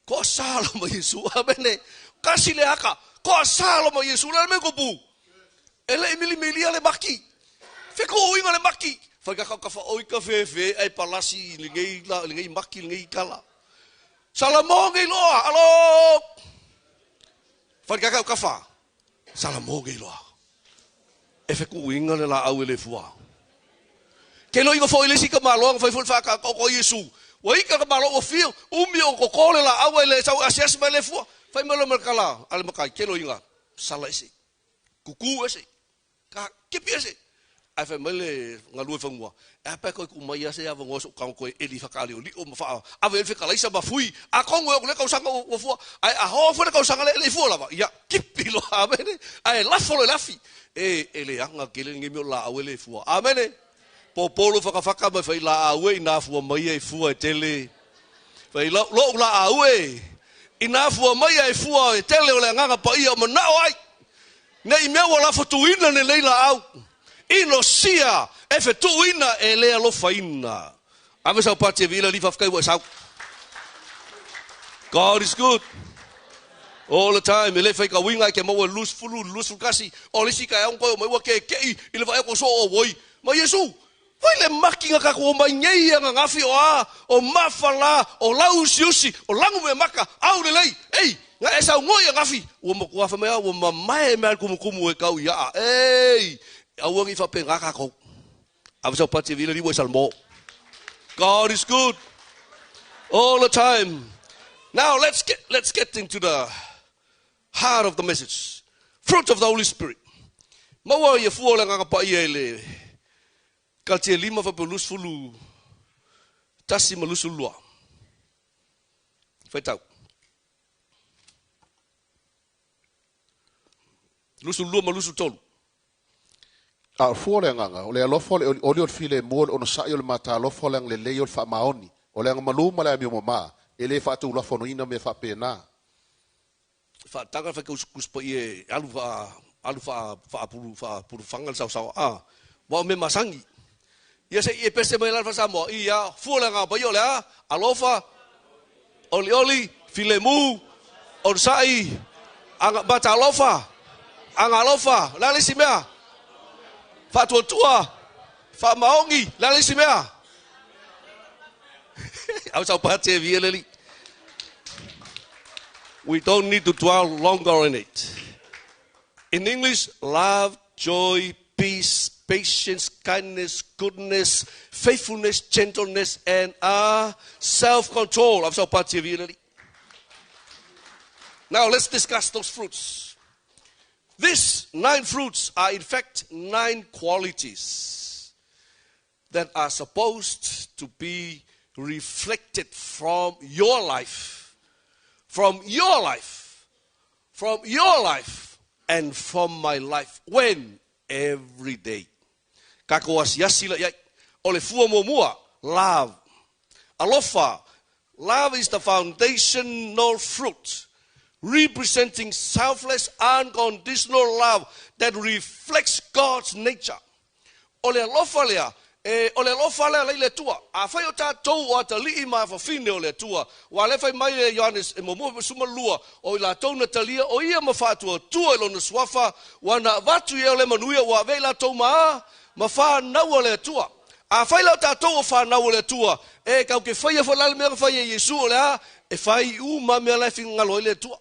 Koa sa lo ma Iesu, amene. Kasi le aka, koa sa lo ma Iesu, le me kupu. E le i milimilia le maki. Fekuuiga le maki. Fai ka ka fa oi ka fe fe ai palasi i lenei la lenei maki lenei kala. Salamo ngei loa, alo. Fai ka ka fa. Salamo ngei loa. E fekuuiga le laau e le fua. Ke loiga foi le isi tamaloa na fai foi le faataoto a Iesu. Ua ika le tamaloa ua fia, umi o koko le laau ae le sau asiasi mai le fua. Fai mai loa ma le tala a le matai, ke loiga, sala ese, kuku ese, ka kepi ese. Ae fai mai le galue fanua, E a pe toe tuu mai lava se avanoa i so'u tago toe eli faataaliolio ma faa ave ai le fetalaisa ma fui, atonu e oo atu i lea tausaga ua fua, ae a oo foi le tausaga lea e le i fua lava, ia tipi loa, amene, ae lafo loa i le afi. E, e leaga tele lenei mea o le laau e le fua. Amene. Popo lou fatafata ma fai laau e ina fua mai e fua e tele. Fai lau, lou laau e ina fua mai e fua e tele o le agaga paia o manao ai. Ne i mea ua lafotuina lenei laau, inosia e fetuuina e le alofaina. Ave sau pati e viila alii faafetai ua e sau. God is good all the time. E le faitauina e te maua i le 20 i le 21, o le isi taeao na toe omai ua keke'i i le vaai atu o soo auoi ma Iesu. Fai le maki na tatou omai nei i ananafi o a, o mafala, o lauusiusi, o lanumeamata, aulelei, ei, na e saunoa i anafi, ua matua fai mai a, ua mamae mea le tumutumu e tau i aa, ei, aua ne i faapena tatou. Ave sau pati e vila liua i Salmo. God is good all the time. Now let's get, let's get into the heart of the message. Fruit of the Holy Spirit. Maua ia fua o le Agaga Paia i le Kalatia 5 faapea 21 ma 22. Faitau. 22 ma 23. A o le fua o le Agaga, o le alofa, o le olioli, o le filemu, o le onosai, o le matalofa, o le agalelei, o le faamaoni, o le agamalu ma le amio mama, e le faatulafonoina mea faapena. Faataga le faitausukusu paia e alu faa alu faa faapulu faapulufaga le saosaoa a ua o mea masani ia se i e pese mai la le fale-Samoa ia fua le agaga paia o le a alofa olioli filemu onosai aga matalofa agalofa o le a le isi mea faatuatua faamaoni o le a le isi mea Au sau pate via leli. We don't need to dwell longer on it. In English, love, joy, peace, patience, kindness, goodness, faithfulness, gentleness, and self-control. Au sau pate via leli. Now let's discuss those fruits. These nine fruits are in fact nine qualities that are supposed to be reflected from your life, from your life, from your life, and from my life. When? Every day. Tatou asiasi la i ai. O le fua muamua, love. Alofa. Love is the foundational fruit representing selfless, unconditional love that reflects God's nature. O le alofa lea, e, o le alofa lea la i le Atua. Afai o tatou o atalii ma afafine o le Atua, aua lea fai mai e Ioane e muamua pe 12, o i latou na talia o ia ma faatuatua i lona suafa, ua na avatu i ai o le manuia ua avea i latou ma, ma fanau a le Atua. Afai la o tatou o fanau a le Atua, e tatou te faia foi la le mea na fai e Iesu, o le a? E fai uma mea la e finagalo ai le Atua.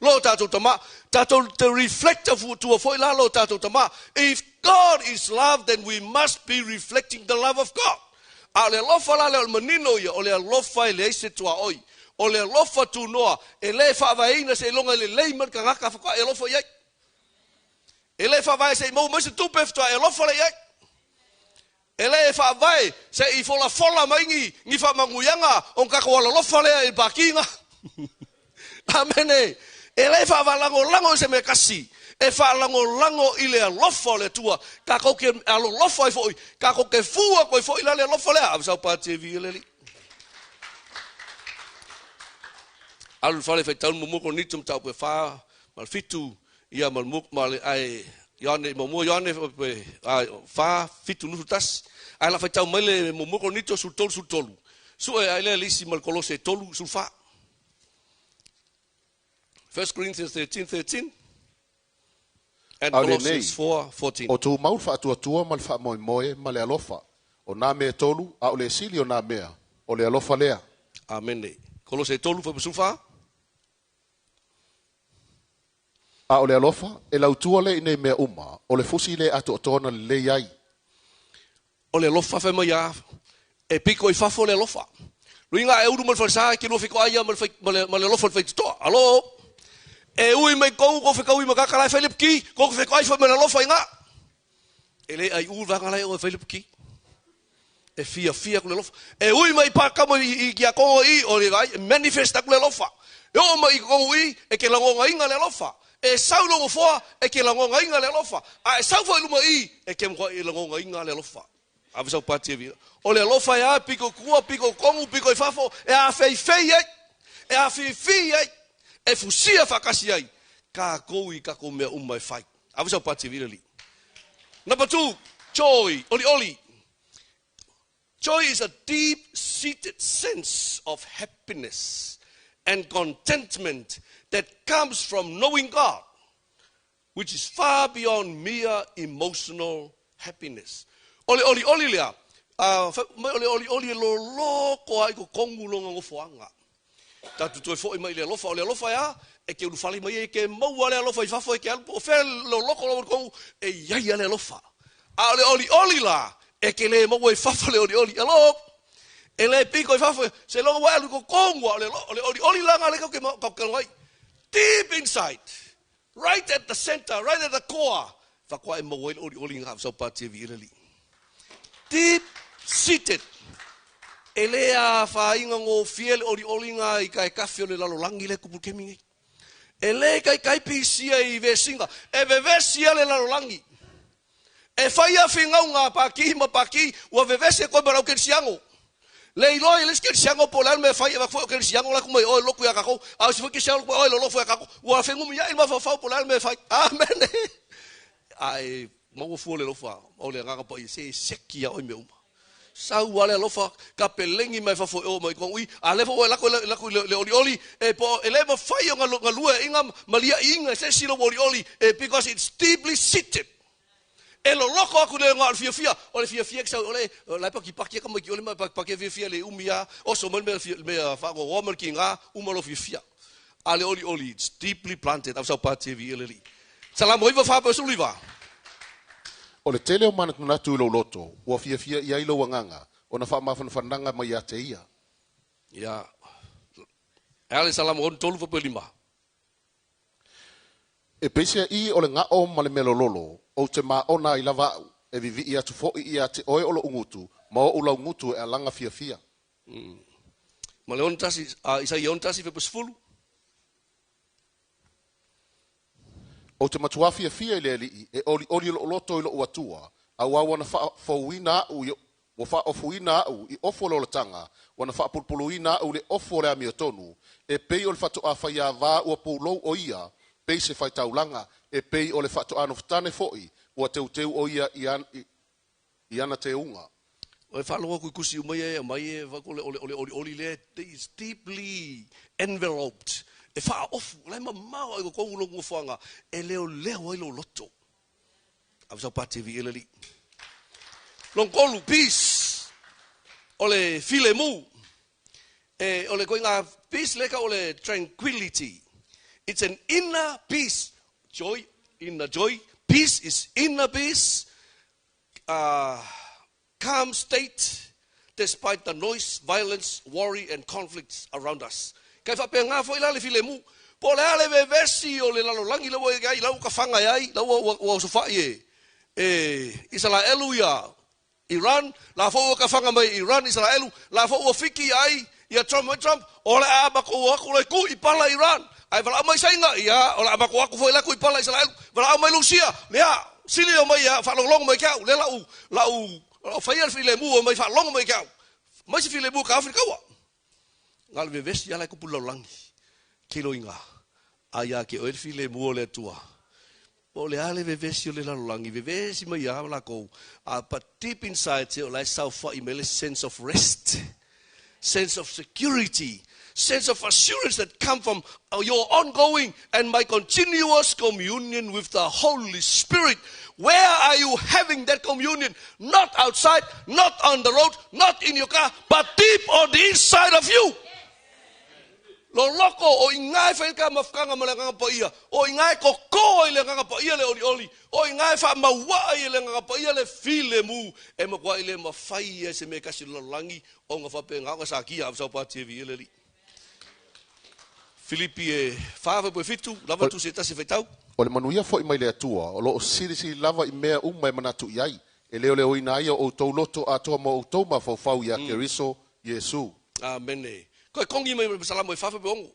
Lo tatou Tama. Tatou te reflect tua foi la lo tatou Tama. If God is love, then we must be reflecting the love of God. A o le alofa la lea o le manino ia, o le alofa e leai se tuaoi. O le alofa tunoa, e le faavaeina seiloga e lelei mai le tagata faatoa e alofa i ai. E le faavae se i maua mai se tupe faatoa e alofa lea i ai. E le faavae se i folafola mai ni, ni faamanuiaga ona tatou alolofa lea i le pakiga. Amene. E le faavalagolago i se mea tasi, e faalagolago i le alofa o le Atua. Tatou te alolofa ai foi, tatou te fua atu ai foi la le alofa lea. Ave sau pati e viia le Alii. Alu i le fale faitau le muamua Korinito mataupu e 4 ma le 7 Ia ma le ma le ae Ioane muamua Ioane a 4 7 21 ae la faitau mai le muamua Korinito 13 13 sue ai lea le isi ma le Kolose 3 14 1 Corinthians 13 13 and A o lenei, Colossians 4 14. o tumau le faatuatua ma le faamoemoe ma le alofa, o nā mea e tolu, a o le sili o nā mea, o le alofa lea. Amene. Kolose 3 14. A o le alofa, e lautua lea i nei mea uma, o le fusi le atoatoa na lelei ai. O le alofa fai mai a, e piko i fafo le alofa. Luiga e ulu ma le falesa e ke lua fetoai ia ma le, ma le, ma le alofa o le faitotoa. Alo! E ui mai kou kou fekaui ma kaka la e fai le pki, kou fetoai foi ma le alofa i ngā. E le aiʻū le vaega la e oo e fai le piki. E fiafia atu le alofa. E ui mai i Pakamo i Kiakogo i, o le vaai, e manifest atu le alofa. E oo mai i totonu i, e te lagonaina le alofa. E sau i lou nofoa, e te lagonaina le alofa. A e sau foi i luma i, e te matuai lagonaina le alofa. Ave sau pati e vila. O le alofa e a, pito i tua, pito i totonu, pito i fafo, e afeifei ai, e afifi ai, e fusia faatasi ai tatou i tatou mea uma e fai. Ave sau pati e vila alii. Number two, joy, olioli. Joy is a deep-seated sense of happiness and contentment that comes from knowing God, which is far beyond mere emotional happiness. O le olioli lea, fai mai o le olioli e loloko ai totonu lona nofoaga. Tatou toe foi mai i le alofa, o le alofa e a? E te ulufale mai ai, e te maua le alofa i fafo, e te alu po o fea le loloko lou totonu, e i ai lava le alofa. A o le olioli la, e te le maua i fafo le olioli. Alo! E le piko i fafo, seiloga ua e alu i totonu, a o le olioli la lena lea tatou te talanoa ai. Deep inside, right at the center, right at the core, faatoa e maua ai le olioli na sau pati e viia le Alii. Deep seated. E le afaina gofie le olioliga i taekafe o le lalolagi lea e tupu i le taimi nei. E le taitai pisia i vesiga, e vevesi lava le lalolagi. E fai lava finauga a Paki ma Paki, ua vevesi atu ai ma le au kerisiano. Le iloa i le isi kerisiano po o le a le mea e fai, e avatu foi o kerisiano la e tuu mai o e lotu ia tatou, a o isi foi kerisiano la e tuu mai o e lolofo ia tatou. Ua fenumiai le mafaufau po o le a le mea e fai. Amene! Ae maua fua le alofa o le Agaga Paia, se e seki ia oe mea uma. Sau lava le alofa, ka pelegi mai fafo e oo mai i i, a lea foi ua e lako, lako i le olioli, e po, e le mafai ona galueaiina ma liaʻiina e se isi lou olioli, e because it's deeply seated. E loloko atu le igoa o le fiafia, o le fiafia ke sau i ole, la e pakipaki ka maiki ole ma pakipaki e fiafia le umi a, oso mai le mea, mea whaangogoa ma le kinga, uma lo fiafia. A le olioli, it's deeply planted, au sau pati e vi e le li. Salamo 94 19. O le tele o manatunatu i lou loto, ua fiafia i ai lou agaga, ona faamafanafanaga mai ia te ia. Ia, e a le Salamo 63 5. E peiseai o le gao ma le mea lololo, ou te maona ai lava au, e vivii atu foi ia te oe o loʻu gutu, ma oʻu laugutu e alaga fiafia. Ma le 61, a Isaia 61 10. Ou te matuā fiafia i le Alii, e olioli loʻu loto i loʻu Atua, auā ua na faafouina aʻu i ua faaofuina aʻu i ofu o le olataga, ua na faapulupuluina aʻu i le ofu o le amiotonu, e pei o le faatoʻā faiāvā ua pulou o ia, pei se faitaulaga, e pei o le faatoʻā nofotane foi, ua teuteu o ia i i ana teuga. E faalogo atu i tusi uma ia e aumai e avatu o le olioli lea is deeply enveloped, e faaofu, o la e mamao i totonu lou nofoaga e leoleo ai lou loto. Ave sau pati e viia le Alii. Lona tolu, peace, o le filemu. E, o le ituaiga peace lea e tau o le tranquility. It's an inner peace. Joy, inner joy. Peace is inner peace. Calm state despite the noise, violence, worry and conflicts around us. Kai faapena foi la le filemu. Po o le a le vevesi o le lalolagi lea ua i ai, la ua kafaga e ai, la ua ua osofai e e Isalaelu ia Iran, la foi ua kafaga mai e Iran Isalaelu, la foi ua fiki ai ia Trump mai Trump, o le a matou o atu loa e tuu i pala Iran. Ae valaau mai Saina, ia, o le a matou o atu foi la e tuu i pala Isalaelu. Valaau mai Lusia, lea, sili o mai ia, faalogologo mai ke au, lea la u, la u, la u faia le filemu o mai faalogo mai ke au. Mai se filemu e taofi le taua. Na o le vevesi lava la e tupu i le lalolagi. Tilo i ina, a ia te oe le filemu o le Atua. Po o le a le vevesi o le lalolagi, vevesi mai lava lakou, a but deep inside se o la e saofai mai le sense of rest, sense of security, sense of assurance that come from your ongoing and my continuous communion with the Holy Spirit. Where are you having that communion? Not outside, not on the road, not in your car, but deep on the inside of you. Loloko, o i ina e fai ai ka mafutaga ma le Agaga Paia, o i ina e koko ai le Agaga Paia le olioli, o i ina e faamauaa ai e le Agaga Paia le filemu, e matuai le mafai e se mea e tasi o le lalolagi ona faapena ona sakia ave saupati e viia le Alii. Filipi e 4 fuaipua e 7, lava tusi e tasi e faitau. O le manuia foi mai le Atua, o lo o silisili lava i mea uma e manatu i ai, e leoleoina ai o outou loto atoa ma outou mafaufau ia Keriso Iesu. Amene. Koe kongi mai ma Salamo e fafa pe ongo.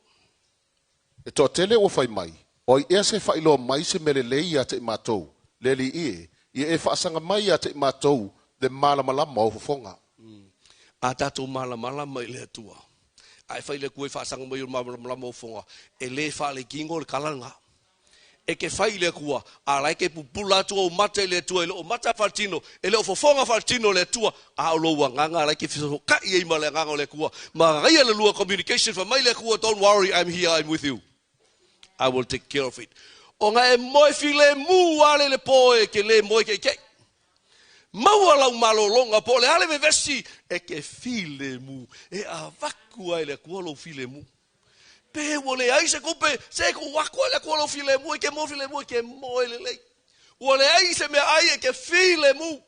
E toatele ua fai mai, O ai ea se faailoa mai se mea lelei ia te i matou, le Alii e, ia e faasaga mai ia te i matou le malamalama o fofoga. A tatou malamalama i le Atua, a e fai le Atua e faasaga mai o le malamalama o fofoga, e le faalekigo le kala lena. E ke fai i le Atua, a la e ke pupula atu ou mata i le Atua, e le o mata faaletino, e le o fofoga faaletino le Atua, a o lou agaga la e ke fesootai ai ma le agaga o le Atua. Manaia le lua communication, fai mai le Atua, don't worry, I'm here, I'm with you. I will take care of it. Ona e moe filemu ale le po e ke le moe keikei. Maua lau malologa po o le a le vevesi e ke filemu e avatu ai le Atua lou filemu. Pe ua leai se tupe, se tuu atu ai le Atua lou filemu e ke moe filemu e ke moe lelei. Ua leai se meaai e ke filemu.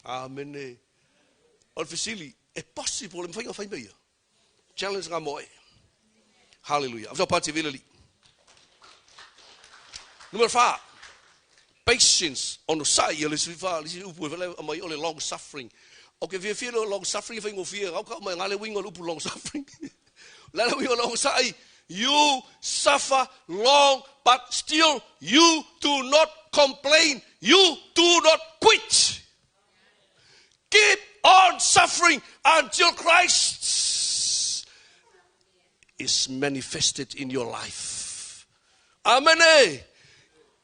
Amene. O le fesili, e possible le mafai ona fai mea ia? Challenge ngā moe. Hallelujah. Awhita pati vila li. Numero 4. Patience. Ono sai o le sui fa, le sui upu e whale mai o le long suffering. O ke fia fia le long suffering e whai ngofia, ngau ka mai ngā le winga o le upu long suffering. La le winga long sai, you suffer long, but still you do not complain. You do not quit. Keep on suffering until Christ is manifested in your life. Amen. Eh?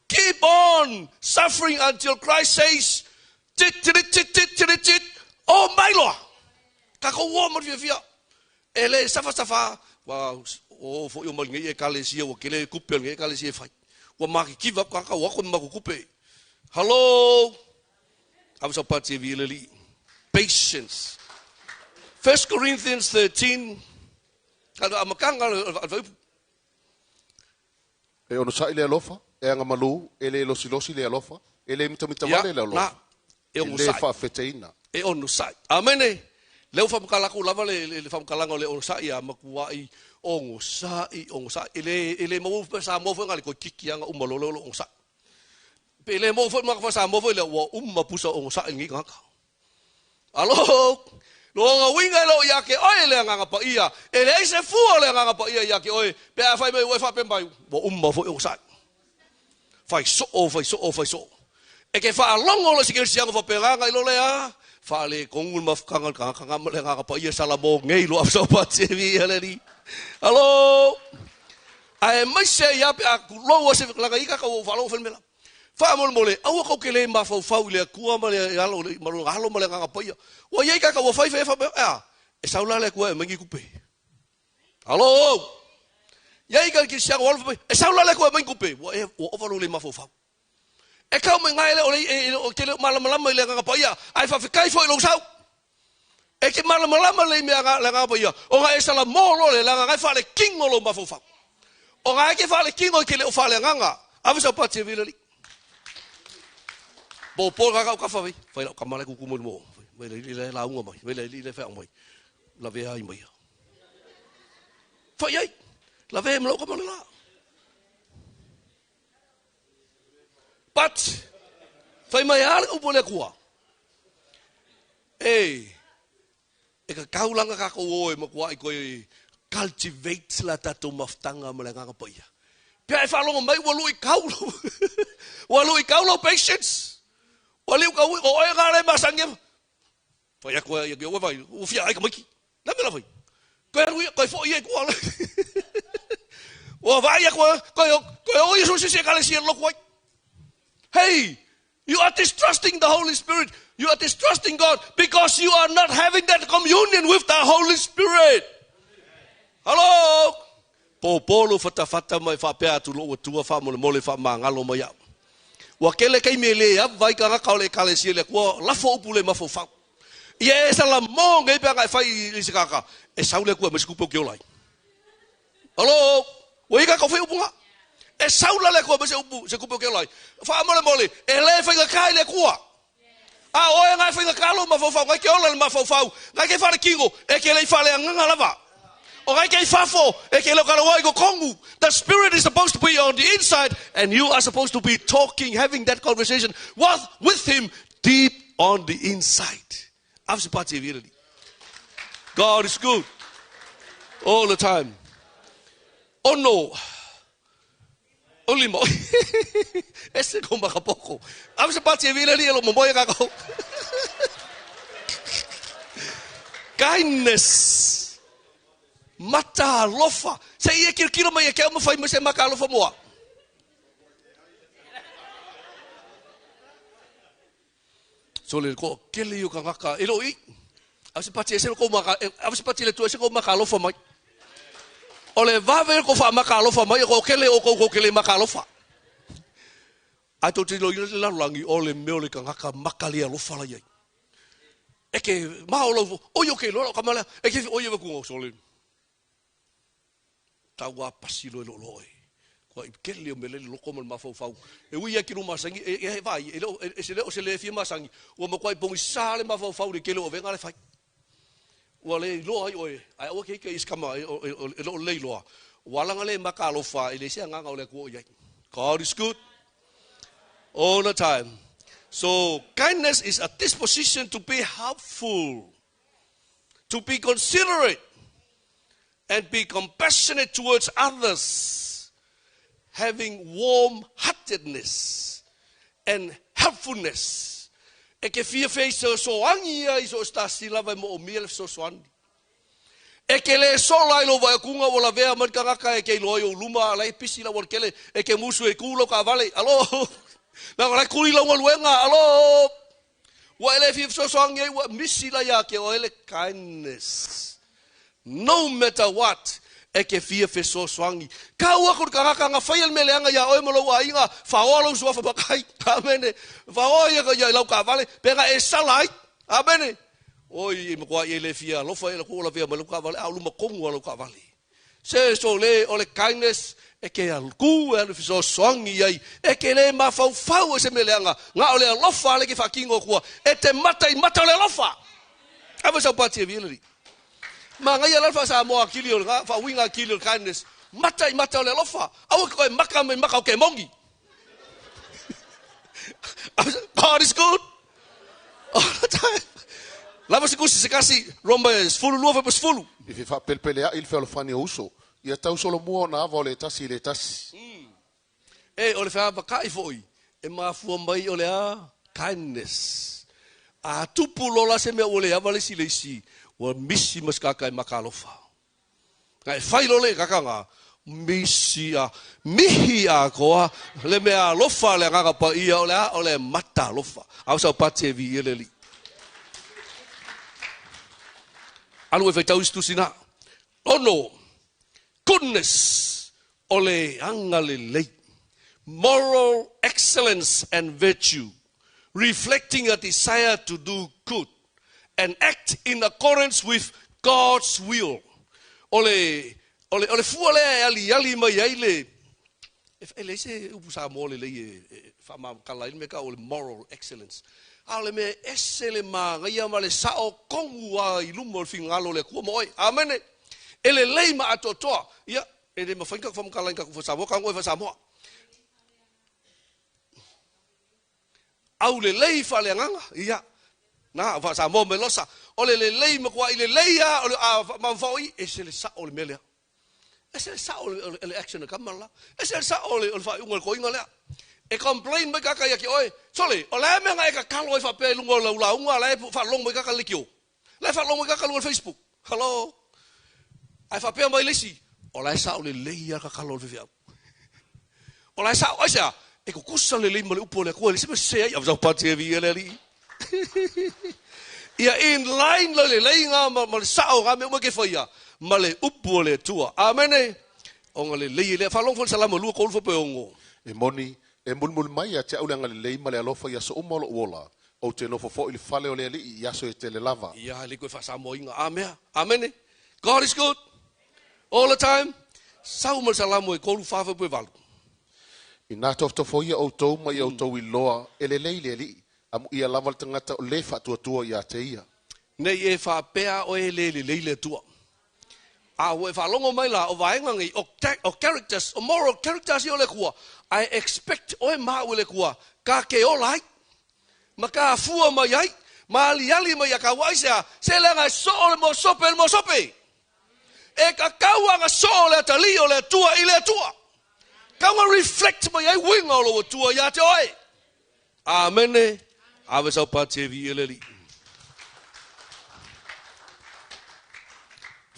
Keep on suffering until Christ says, tit, tit, tit, tit, tit, tit, oh my Lord. Ka ko ua mo fia fia. E le safa safa, wa o fo i o mai e kalesia ua kele kupe o ngai kalesia e fai. Ua makikiva ka ka ua ko maku kupe. Hello. Ave sau pati e vila li. Patience. 1 Corinthians 13. Ka amakanga al vaipu. E onosai le alofa, e agamalu, e le losilosi le alofa, e le mitamitavale le alofa, e e le onosai. faafeteina. E onosai. Amene. Leu whamakalaku lava le, le, le whamakalaga o le onosai a makuai onosai, onosai. E le, e le mau sa mo fo ngali ko kiki anga umalolo lo onosai. Pe le mo foi maka Samoa foi lea ua uma pusa ogosaʻi lenei tagata. Alo! Lona uiga e le o ia te oe le Agaga Paia, e leai se fua o le Agaga Paia ia te oe, pe a fai mai ua e faapea mai, ua uma foi ogosaʻi. Fai soo, fai soo, fai soo. E ke faalogo loa i se kerisiano faapena na iloa lea, faaletonu le mafutaga o le tagata na ma le Agaga Paia Salamo nei loa Saupati e le Alii. Alo! Aemaise ai lava pe a tulou a se laga ika ka ua faalogo fai le mea la. Faamolemole, aua kou te le mafaufau i le Atua ma le alo, ma lona alo ma le Agaga Paia. Ua i ai kākou ua fai fai faapea, ea, e sau la le Atua e aumai ni tupe. Alo! I ai ka kerisiano alo fai mai, e sau la le Atua e aumai ni tupe. Ua e, ua ova lou le mafaufau. E kau mai ngai le o le, e, e, te le o malamalama i le Agaga Paia, ae faafetai foi i lou sau. E te malamalama lelei mea le Agaga Paia, ona e salamo loa le agaga e faalekino lou mafaufau. Ona e te faalekino e te le o faaleagaga. Ave sau pati e vila li. Po po ka kau kafa vai. Fai lau kama le kuku mai mo. Vai le le launga mai. Vai le le fai mai. La vea ai mai. Fai ai. La vea ma lau kama le la. But, fai mai a le upu a le Atua. E, e ka kaulanga kākou o e makuai koe cultivate la tātou mafutaga ma le Agaga Paia. Pea e faalogo mai ua lui kau ua lui kau lou patience. Ua liu kau o oe ngā le masangi. Fai atu ia ki ua fai, ua fia ai ka maiki. Na mea la fai. Koe alu ia, koe foi ia i tua. Ua vaai atu, koe, koe o ia sisi e kalesia loku ai. Hey, you are distrusting the Holy Spirit. You are distrusting God because you are not having that communion with the Holy Spirit. Hello? Pōpō lou fatafata ma e faapea atu lou Atua faamolemole faamagalo mai au. Ua kele taimi e le ava ai tagata o le Ekalesia i le Atua, lafo upu le mafaufau. Ia e salamo nei pe ana e fai i se tagata, e sau le Atua e aumai se tupe ou te ola ai. Alo, ua i ai tatou fai upu na. E sau la le Atua e aumai se upu, se tupe ou te ola ai. Faamolemole, e le faigata i le Atua. A o oe na e faigata lou mafaufau, nai ke ola le mafaufau, nai ke falekino, e ke le i faleagaga lava. O kai kei fafo, e ke leo kalaua i kokongu. The spirit is supposed to be on the inside and you are supposed to be talking, having that conversation with, with him deep on the inside. Ave se pati e vira God is good all the time. Oh no. O lima. Ese ko makapoko. Ave se pati e vira li e lo momoe kako. Kindness. Mata alofa. Se i e kirokiro mai e ke au mawhai mai se maka alofa moa. So le ko kele i o kangaka e lo i. Ave se pati e se ko maka ave se pati le tu e se ko maka alofa mai. O le vave ko wha maka alofa mai ko kele o ko ko kele maka alofa. Ai tō tilo i le lalolagi o le mea o le kangaka makali alofa la iai. E ke maha o lau oi o ke loa lau kama lea e ke oi e waku o sole. Tau a pasi loe lo loe. Kua i kele o mele loko ma le mafaufau. E ui ia ki masangi e e vai e le e se le o se le fia masangi. Ua makuai i pongi sa le mafaufau le kele o venga le fai. Ua le iloa ai oe, ae aua ke ike i se kama e, e, e loo le iloa. Ua alaga le maka alofa e le se agaga o le Atua o i ai. God is good all the time. So kindness is a disposition to be helpful, to be considerate, and be compassionate towards others, having warm-heartedness and helpfulness. E ke fia fea i fesoasoani ia i so o se tasi lava e moomia le fesoasoani. E ke le sola i lou vaeakuga ua lavea mai le tagata e ke iloa ai ou luma a la e pisi lau alikele e ke musu e ku lau kaavale. Alo! Na o la e kuli lau galuega. Alo! Ua e le fia fesoasoani ai ua misi la ia te oe le kindness. No matter what, e ke fia fesoasoani. Kau aku le tagata na faia le mea leaga iā oe ma lou aiga, faoa lou suafa matai. Amene. Faoa ia ia i lau kaavale, pe na e sala ai. Amene. Oi, e matua i e le fia alofa e la ku ola vea mai lau kaavale, a o luma tonu a lau kaavale. Se so le o le kindness e ke ku e alu fesoasoani i ai, e ke le mafaufau e se mea leaga, na o le alofa ale ke faatino atua, e te mata i mata o le alofa. Ave sau pati e vila li. Manaia la le faa-Samoa atili o le faauiga atili o le kindness, mata i mata o le alofa. Aua ke koe maka mai maka o ke moni. God is good all the time. Lava se kusi se kasi, Roma e 12 faipa 10. I fe faapelepealeaʻi le fealofani o uso, ia tau solomua ona ava o le tasi i le tasi. E, o le feavakaʻi foi e mafua mai o le a? Kindness. A tupu loa la se mea ua le ava le isi i le isi, ua misi ma se kaka e maka alofa. Na e fai loa le kaka na, misi a, mihi atoa le mea alofa a le Agaga Paia o le a? O le mata alofa. A o sau pati e viia le Alii. Alu e faitau isi tusi na. Ono, goodness, o le agalelei. Moral excellence and virtue, reflecting a desire to do good and act in accordance with God's will. O le, o le, o le fua lea e aliali mai ai le, e leai se upu Samoa lelei e, e faamamkala ai le mea tau o le moral excellence. A o le mea e ese le manaia ma le sao tonu lava i luma o le finagalo o le Atua ma oe. Amene. E lelei ma atoatoa. Ia, e le mafai ona tatou faamatala i tatou faa-Samoa, tago oe faa-Samoa. Aulelei faaleagaga, ia, na, faa-Samoa mai loa sa, o le lelei matuai lelei lava, o le a mafaufau i, ese le sao o le mea lea. Ese le sao o le action a kama la. Ese le sao o le faaiuga o le toeaina lea. E complain mai kaka ia ki oe, sole, o le a mea na e tatalo ai faapea i luga o lau lauga, la e faalogo mai kaka le leitio. La e faalogo mai kaka luga o le Facebook. Hello. Ae faapea mai le isi, o la e sao lelei lava le tatalo a le faifeau. O la e sao, aisea? E tutusa lelei ma le upu a le Atua, e leai se mea sese ai. Avesau pati e viia le Alii. Ia in line le leleiga ma, ma le sao o ngā mea uma ke whaia, ma le upu o le Atua. Amene. Ona lelei e lea. Faalogo foi le Salamo 2, 3 faapea 6. E moni, e mulimuli mai ia te au le agalelei ma le alofa i aso uma o lou ola, ou te nofo foi i le fale o le Alii i aso e tele lava. Ia, e le toe faasamoaina. Amea. Amene. God is good. All the time. Sau ma le Salamo e 3, 4 faapea 8. Inā tofotofoia outou ma ia outou iloa e lelei le Alii, amuia lava le tagata o le faatuatua ia te ia. Nei e faapea oe e le lelei le Atua. A ua e faalogo mai la, o vaega nei, o, o characters, o moral characters ia o le Atua, ae expect oe ma au e le Atua, ka te ola ai, ma ka afua mai ai, ma aliali mai ia kāua. Aisea? Se leaga e soo le moa sope i le moa sope. E kakau aga soo le atalii o le Atua i le Atua. Kau na reflect mai ai uiga o lou Atua ia te oe. Amene. Ave sau pati e viia le Alii.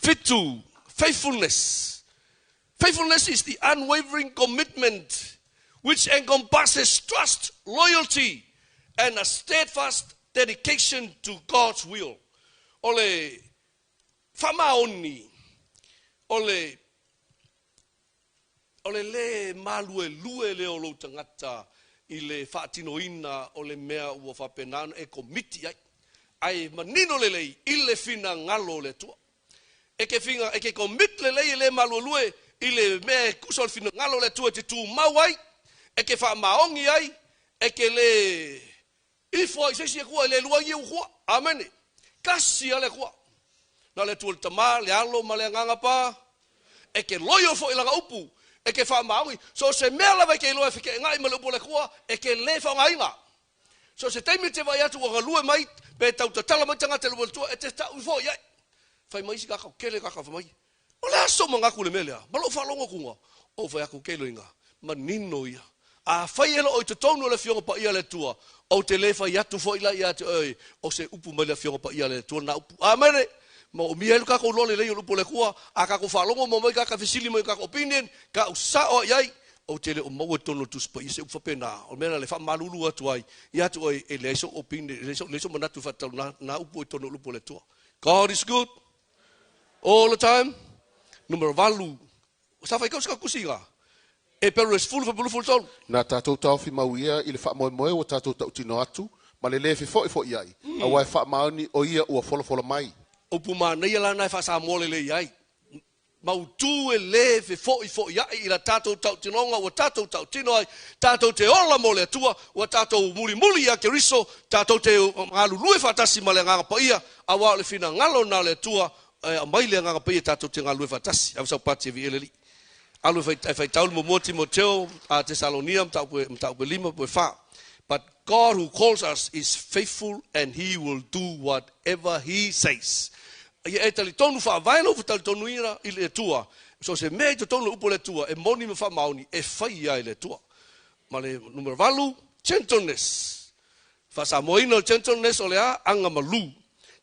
Fitu, faithfulness. Faithfulness is the unwavering commitment which encompasses trust, loyalty, and a steadfast dedication to God's will. O le faamaoni, o le O le lē maluelue lea o lou tagata i le faatinoina o le mea ua faapena ona e komiti i ai, ae manino lelei i le finagalo o le Atua. E ke finga, e ke commit lelei e lē maluelue i le mea e tusa o le finagalo o le Atua e te tumau ai, e ke faamaoni ai, e ke lē Ifo ai se isi Atua e le lua ai ou Atua. Amene. Tasi a le Atua. Na o le Atua le Tama, le Alo ma le Agaga Pa. E ke loio foi lana upu, e ke faamaoni. So o se mea lava e ke iloa e feteenai ma le upu a le Atua, e ke le faogaina. So o se taimi e te vaai atu ua galue mai, pe tau tatala mai tagata i le upu a le Atua, e te tau ifo i ai. Fai mai isi tagata, kele tagata fai mai, O le a sou manatu i le mea lea? Ma lou faalogo atuga, ou fai atu kei loiga, manino ia. Afai e loo i totonu o le Afioga Paia a le Atua, ou te le fai atu foi la ia te oe o se upu mai le Afioga Paia a le Atua lena upu. Amene! Ma umia ai lo tatou iloa lelei o le upu a le Atua, a tatou faalogo ma omai tagata fesili mai i tatou opinion, tau sao lava i ai, ou te le o maua i totonu o le Tusi Paia se upu faapena. O le mea lena le faamalulu atu ai ia te oe, e leai sou opinion, e leai sou manatu e faatatau lena upu i totonu o le upu a le Atua. God is good. All the time. Numera 8. Sa fai kau se tusiga. E peru e sefulu fapulu tolu. Na tatou taofi mau ia i le faamoemoe ua tatou tautino atu ma le lē fefo'ifo'i ai, auā e faamaoni o ia ua folafola mai. Upu manaia la na e faa-Samoa lelei ai. Mautu e lē fefo'ifo'ia'i i la tatou tautinoga ua tatou tautino ai, tatou te ola mo le Atua, ua tatou mulimuli ia Keriso, tatou te galulue faatasi ma le Agaga Paia, Auā o le finagalo lena o le Atua e aumai le Agaga Paia tatou te galulue faatasi. Ave sau pati e viia le Alii. Alu e faitau le muamua Timoteo a Tesalonia mataupu e 5 po e 4. But God who calls us is faithful and he will do whatever he says. Ia e talitonu faavae lou talitonuina i le Atua. So o se mea i totonu o le upu a le Atua e moni ma faamaoni e fai ai le Atua. Ma le numera 8, gentleness. Faasamoaina o le gentleness o le a? Aga malu.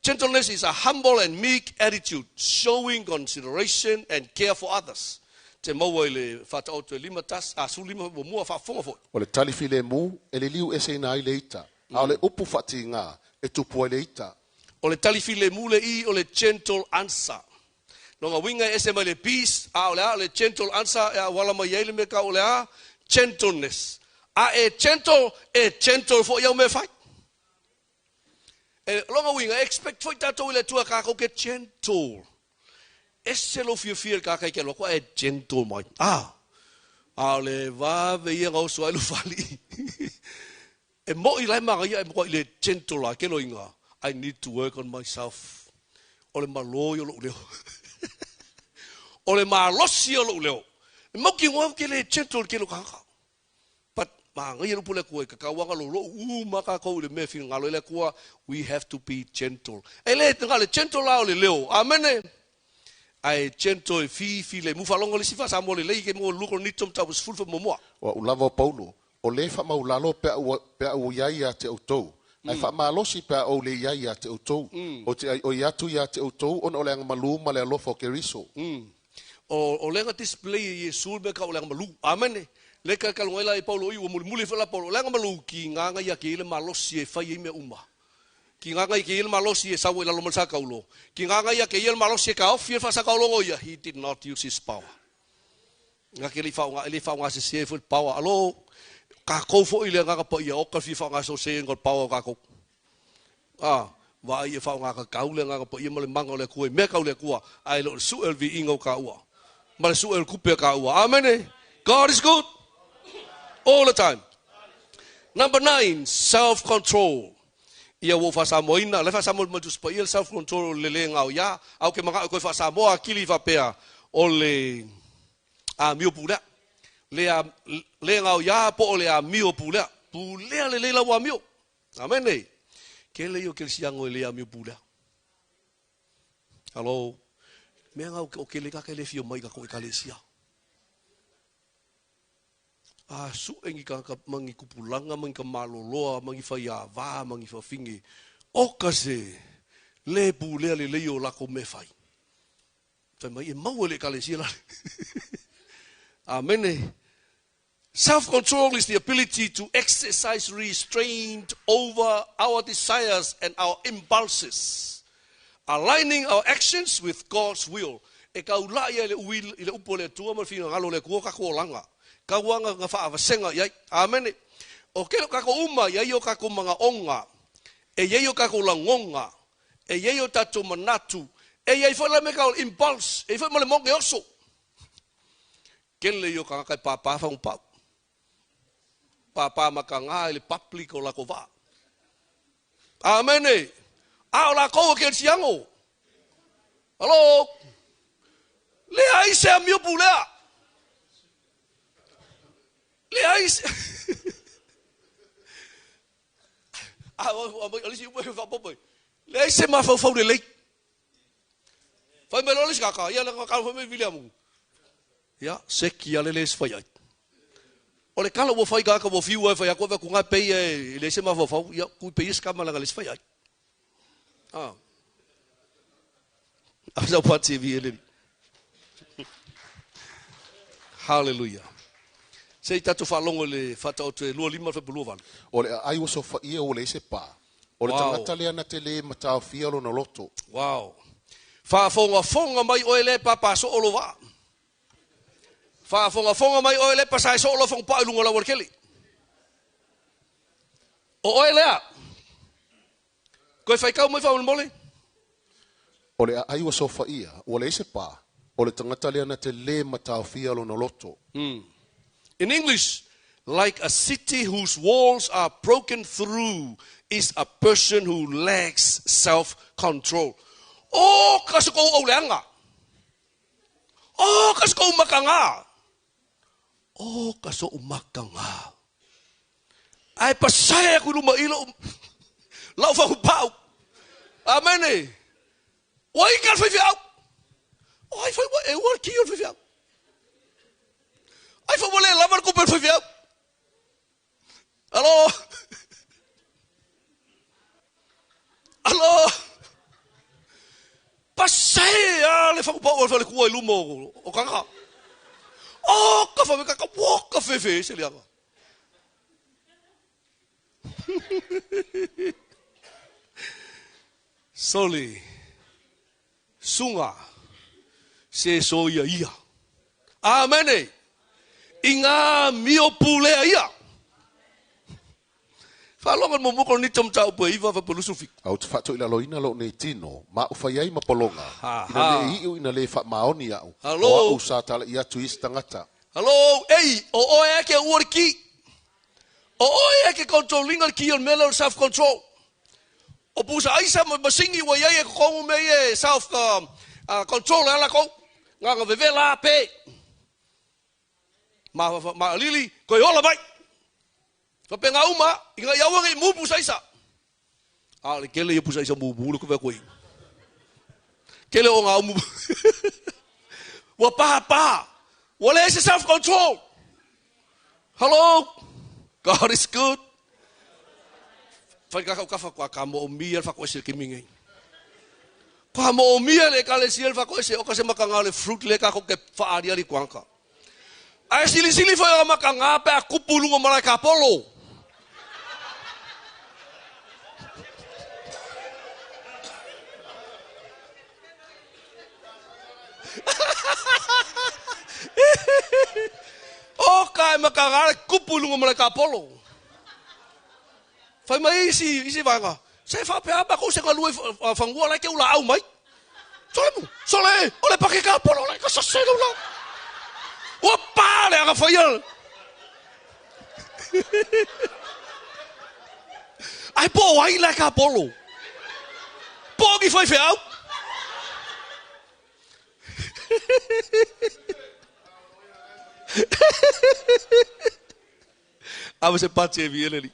Gentleness is a humble and meek attitude, showing consideration and care for others. Te maua i le Faataoto e 5 tas, a 15 muamua, faafofoga foi. O le tali filemu e liliu eseina ai le ita, a o le upu faatigā e tupu ai le ita. O le tali filemu le i o le gentle answer. Lona uiga e ese mai le peace, a o le a? O le gentle answer e auala mai ai le mea tau o le a? Gentleness. A e gentle, e gentle foi au mea e fai. E, lona uiga, e expect foi tatou i le Atua kākou ke gentle. Ese lou fiafia i le kākai ke alu atu a e gentle mai. A, a o le vave ia na oso ai lou fali'i. E moʻi la e manaia e matuai le gentle a ke loiga I need to work on myself. O le malo ia o loʻu leo. O le malosi ia o loʻu leo. E mautinoa ou te le gentle i le tele o tagata. But manaia le upu a le Atua e tatau lava ona loulou uma tatou i le mea e finagalo ai le Atua, we have to be gentle. E le na o le gentle la o le leo. Amene. Ae gentle e filemu. Faalogo le isi faa-Samoa lelei ke mo lua Korinito mataupu 10 faamuamua. O a'u lava o Paulo, O lē faamaulalo pe a ua, pe a ou i ai ia te outou, ae faamalosi pe a ou le i ai ia te outou. Ou te ʻaiʻoi atu ia te outou ona o le agamalū ma le alofa o Keriso. O, o lea na display e Iesu le mea kau o le agamalū. Amene. Le ka ka luga ai la e Paulo i ua mulimuli foi la Paulo. O le agamalū ki ngā ngai ake i le malosi e fai ai mea uma. Ki ngā ngai ake i le malosi e sau ai lalo ma le sakaulo. Ki ngā ngai ake i le malosi e kaofi e le faasakaulogo ia. He did not use his power. Na ke le i faaaoga, e le faaaogasese ai foi le power. Alo, kākou foi le Agaga Paia, oka le fia faaaogasese o le power o kākou. A, vaai e faaaoga kakau le Agaga Paia ma le mana o le Atua i mea kau le Atua, ae le o le sue o le viiga o kāua, ma le sue o le tupe a kāua. Amene! God is good all the time. Number 9, self-control. Ia ua ou faasamoaina, o la e faasamoa mai le Tusi Paia le self control o le le gaoiā, ae ou te manao e toe faasamoa atili faapea o le amio pulea. Le, le gaoiā po o le amio pulea. Pulea lelei lau amio. Amene. Kele ia o kerisiano e le amio pulea. Alo, mea na o kele kaka e le fia mai i tatou ekalesia. A suʻe ni tagata ma ni tupulaga ma ni tamaloloa ma ni faiāvā ma ni fafine, oka se lē pulea lelei o latou mea e fai. Fai mai, e maua i le Ekalesia la. Amene. Self-control is the ability to exercise restraint over our desires and our impulses, aligning our actions with God's will. E taulaʻi ai le uil i le upu a le Atua ma le finagalo o le Atua o tatou olaga. Tauaga na faavasega i ai. Amene. O kelo tatou uma, i ai o tatou manaoga, e i ai o tatou lagoga, e i ai o tatou manatu, e i ai foi la mea tau o le impulse, e i ai foi ma le moge oso. Kele ia o tagata e pāpā fagupau. Pāpā makaga i le public o lako vaa. Amene! A o lakou e kerisiano. Alo! Leai se amio pulea. Leai se... A o le isi upu e faaopoopo ai, leai se mafaufau lelei. Fai mai loa le isi kaka, ia le kaka fai mai Viliamu. Ia, seki ale le fai ai. O le kala ua fai kaka ua fiu ai fai aku ave ku pei e le se mafaufau, ia ku pei se kama langa le fai ai. Ah. A sa pa TV ele. Hallelujah. Se i tatou faalogo i le faataoto e 25 le 28. O le aai ua sofaia ua leai se pa. O le tagata lea na te lē mataofia lona loto. Wow. Faafogafoga mai oe lea e pāpā soo lou vaa. Faafogafoga mai oe lea e pasae soo lou fagupaa i luga o le aualatele. O oe lea. Toe faitau mai faamolemole. O le aai ua sofaia, ua leai se pa, o le tagata lea na te lē mataofia lona loto. In English, Like a city whose walls are broken through is a person who lacks self-control. O ka se kou auleaga! O ka se kou makaga! O ka soʻu makaga! Ae pasae aku i luma i lou lau fahupau. Amene. Ua ika le faifeau. O ai fai ua e ua le ki o le faifeau. Ai fai ua le lava le tupe o le faifeau. Alo. Alo. Pasae a le fahupau o le falekua i luma o tagata. O ka fa ka ka wo ka fefe se liaga. Soli suga se soia ia. Amene. I ngā mio pulea ia. Faalogo le muamua Korinito mataupu e 9 fuaiupu 27. A ou te faatoilaloina lou nei tino, ma ou fai ai ma pologa, ina ne i iu ina lē faamaoni aʻu, o aʻu sa talaʻi atu i isi tagata. Hello, ei, o oe e ke ua le ki. O oe e ke control ina le ki o le mea lea o le self control. O pusa aisa ma masini ua iai e totogu mea ia e self control ai latou. Na ona vevela pe. Ma, ma alili, koe ola mai. Faapena uma, ina ia aua ne i mu pusa aisa. A o le tele ia pusa aisa mumu le koe koe. Tele o ngā umu. Ua pā pā. Ua leai se self control. Hello. God is good. Whai kakau kafa kua ka mo omia le whakoese le kimi nei. Kua mo omia le ekalesia le whakoese o ka se makanga le fruit le kako ke whaariari kuanka. Ae silisili foi o makanga pe a kupu lunga malae ka polo. O ka e makanga le kupu i lunga malae ka polo. Fai mai isi, isi vaega, se faapea makou se galue fanua la e ke ulaau mai. Sole mu, sole, o le pake ka polo la e ka sase le ulaau. Ua pa le aga faia. Ae po o ai la e tapolo? Po o ni faifeau? Ave se pati e viia le Alii.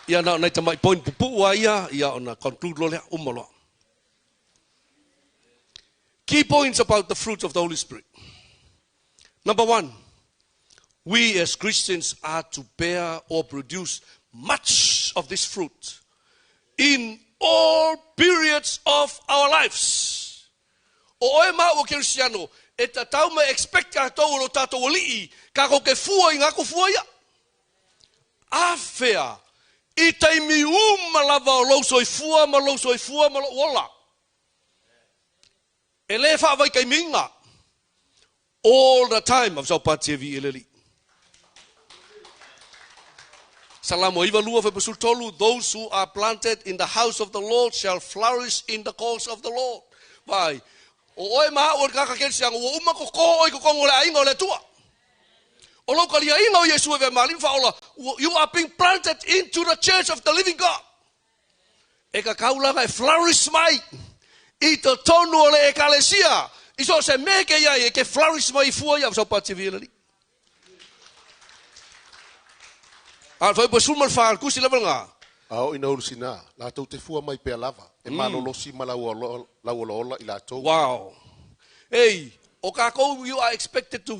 Ia na o nai tamai point pupuu lava ia, ia ona conclude loa lea, uma loa. Key points about the fruits of the Holy Spirit. Number one, we as Christians are to bear or produce much of this fruit in all periods of our lives. O oe ma au o Kerisiano, e tatau ma e expect tatou o lo tatou Alii, kakou ke fua i ngaku fua ia. Afea, i taimi uma lava o lou soifua ma lou soifua ma lou ola. E le faavaitaimiina, all the time, of Saupatievi e le Alii. Salamo 92 fuaiupu 13, Those who are planted in the house of the Lord shall flourish in the courts of the Lord. Vaai, o oe ma au o le tagata kerisiano, ua uma totō oe i totonu o le aiga o le Atua. O lou taliaiga o Iesu e avea ma Alii ma Faaola, you are being planted into the church of the living God. E tatau lava e flourish mai i totonu o le ekalesia. I so o se mea e ke i ai, e ke flourish mai i fua ia, Saupati le Alii. A o le fuaiupu e 14, le tusi lava lena. A oo ina ulusina, latou te fua mai pea lava, e malolosi ma lauolaola i latou. Wow. Ei, o kakou you are expected to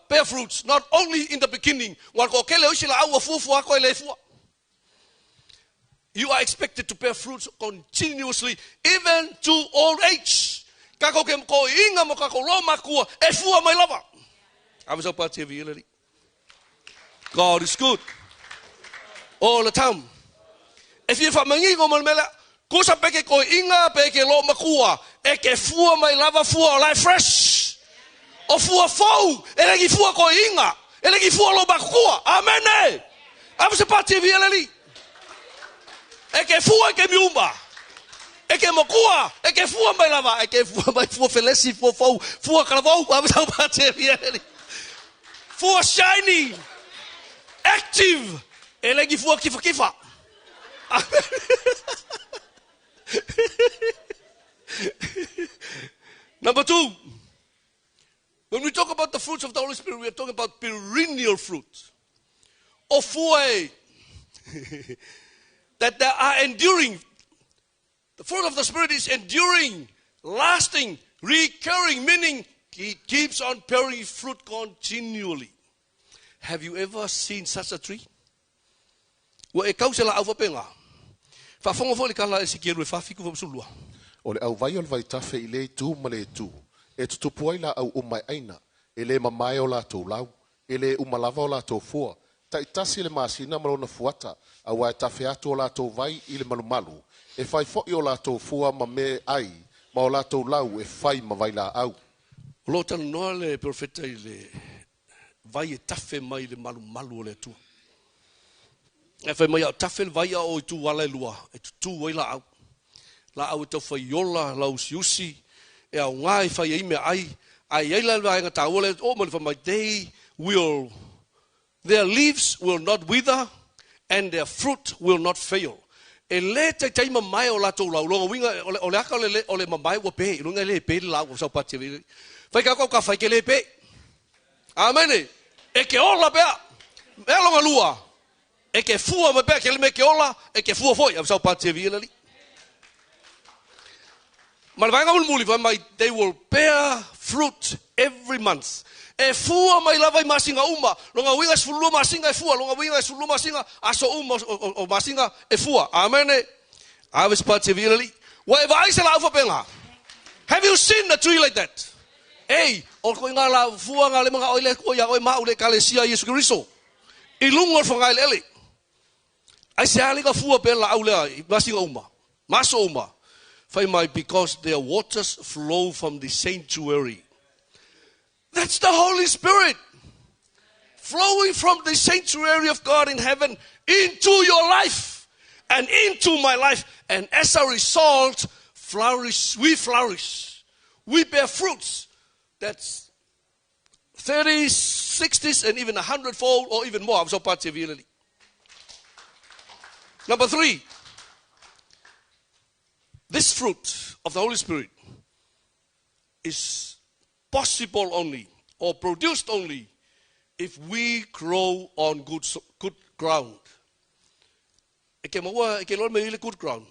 bear fruits not only in the beginning, ua toatele o isi laau ua fuafua atu e le fua. You are expected to bear fruits continuously even to old age. Kakou ke koiinga mo kakou lo makua e fua mai lava. Ave sau pati e vi le God is good all the time. E fia whamangingo mo le mea lea, kusa pe ke koiinga pe ke lo makua, e ke fua mai lava fua o lae fresh. O fua fou, e le ki fua koiinga, e le ki fua lo makua. Amen e! Ave se pati e via le alii. E ke fua i ke miuma. E ke makua, e ke fua mai lava, e ke fua mai fua felesi, fua fou, fua kalavou, ave sau pati e via le alii. Fua shiny, active, e le ki fua kifakifa. Number two, when we talk about the fruits of the Holy Spirit, we are talking about perennial fruit. O fua e, that there are enduring. The fruit of the Spirit is enduring, lasting, recurring, meaning it keeps on bearing fruit continually. Have you ever seen such a tree? Ua e kau se laau faapena? Faafofoga foi i le tala a Esekielu e 4, 7, 12. O le auvai o le vaitafe i lea itu ma lea itu, e tutupu ai laau uma e aina, e le mamae o latou lau, e le uma lava o latou fua, taitasi le masina ma lona fuata, auā e tafe atu o latou vai i le malumalu, e fai foi o latou fua ma meaai, ma o latou lau e fai ma vailaau. O lo o talanoa le perofeta i le vai e tafe mai le malumalu o le Atua. E fai mai a o tafe le vai a o itu ala e lua, e tutū ai laau. Laau e taufai ola, lauusiusi, e aoga e fai ai meaai, ae i ai la le vaega taua lea, oo mai le fai mai, they will, their leaves will not wither and their fruit will not fail. E le taitai mamae o latou lau, lona uiga, o le, o le aka o le, o le mamae ua pe, lona uiga e le pe le laau o Saupati. Fai kau kau ka fai ke le pe. Amene. E ke ola pea. Mea longa lua. E ke fua mai pea ke le mea ke ola, e ke fua foi. Ave sau pati e vi le alii. Ma le vaega mulimuli fai mai, they will bear fruit every month. E fua mai lava i masina uma. Lona uiga e 12 masina e fua. Lona uiga e 12 masina, aso uma o, o, o masina e fua. Amene. Ave se pati e vi le alii. Ua e vaai se laau faapena? Have you seen a tree like that? Ei, o le koiga la fua nga le manao i le Atua ia oe ma au le Ekalesia a Iesu Keriso i luga o le whagaeleele. Aisea le ka fua pe laau lea i masina uma, ma aso uma. Fai mai, because their waters flow from the sanctuary. That's the Holy Spirit flowing from the sanctuary of God in heaven into your life and into my life. And as a result, flourish, we flourish. We bear fruits that's 30s, 60s, and even 100-fold or even more. So Number 3, this fruit of the Holy Spirit is possible only or produced only if we grow on good, good ground. E ke maua, e ke loa me i le good ground.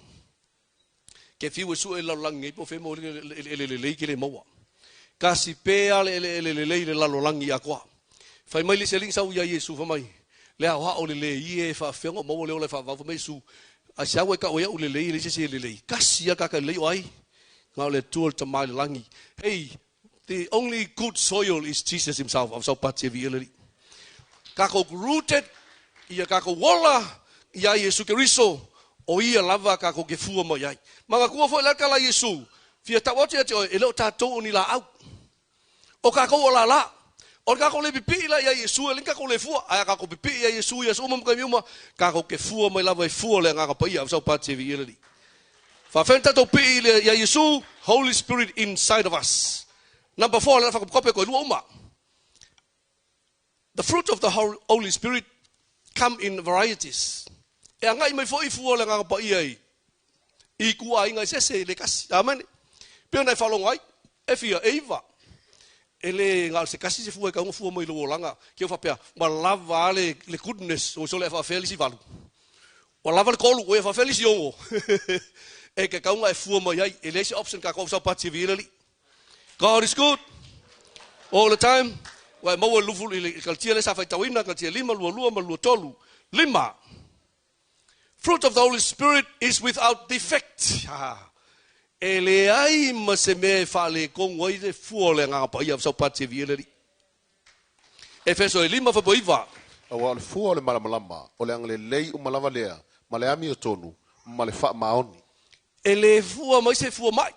Ke fiu e sue lalolagi nei po o fea e maua ai le eleele lelei ke le maua. Kasi pea le eleele lelei i le lalolagi atoa. Fai mai le isi alii sau ia Iesu fai mai, Le aoao lelei e, e faafefea ona ou maua le ola e faavavau? Fai mai Iesu, Aisea ua e tau ai au lelei e leai se isi e lelei? Kasi lava tagata lelei o ai? Na o le Atua le Tama i le lagi. Hey, the only good soil is Jesus himself. Au saupati e viia le Alii. Takou rooted ia takou ola iā Iesu Keriso, o ia lava takou te fua mai ai. Manatua foi la le tala a Iesu, fia tau atu ia te oe, e le o tatou o ni laau. O takou o lala. O le takou le pipii la ia Iesu, e leai ni takou le fua. Ae a takou pipii ia Iesu i aso uma ma taimi uma, takou te fua mai lava i fua o le Agaga Paia. Au saupati e viia le Alii. Faafetai na tatou pii i le ia Iesu, Holy Spirit inside of us. Number 4, le whakakope koe lua uma. The fruit of the Holy Spirit come in varieties. E agai mai foi fua o le Agaga Paia i i ituaiga eseese e le tasi. Amene. Pei ona e faalogo ai, e fia, e iva. E le na o se tasi se fua e tau ona fua mai i lou olaga. Ke ua faapea, ua lava a le, le goodness, ua sole a faafefea le isi valu. Ua lava le tolu, ua ia faafefea le isi ono. E tatau ona e fua mai ai. E leai se option tatou saupati e viia le Alii. God is good all the time. Ua e maua i le lufu i le Kalatia lea sa faitauina, Kalatia 5, 22 ma le 23. 5. Fruit of the Holy Spirit is without defect. Ha. E leai ma se mea e faaletonu ai le fua o le Agaga Paia o Saupati e viia le Alii. Efeso e 5 faapoiva. Aua o le fua o le malamalama, o le agalelei uma lava lea, ma le amiotonu, ma le faamaoni. E le fua mai se fua mai.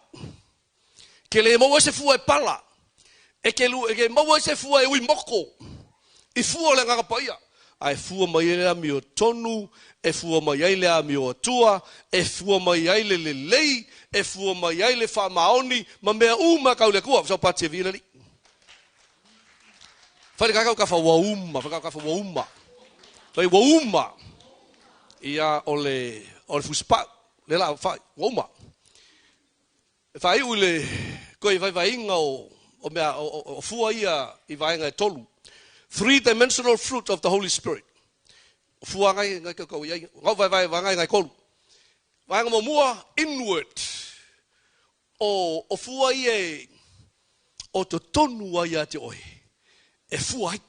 Ke le maua ai se fua e pala. E ke lu, e ke maua ai se fua e ui moko. I fua o le Agaga Paia. A e fua mai ai le amiotonu, e fua mai ai le amio atua, e fua mai ai le lelei, e fua mai ai le faamaoni, ma mea uma kau le Atua. Saupati e viia le Alii. Fai le kakau kafa ua uma, fai kafa ua uma. Fai ua uma. Ia o le o le fusipau, le la fai ua uma. E faaiu i le toe vaivaiga o o mea o, o, o fua ia i vaega e tolu. Three dimensional fruit of the Holy Spirit. O fua ngai ngai kau i ai. Ngau vaivai ngai ngai tolu. Vaega muamua inward. O, o fua ia e, o totonu ai ia te oe, e fua ai.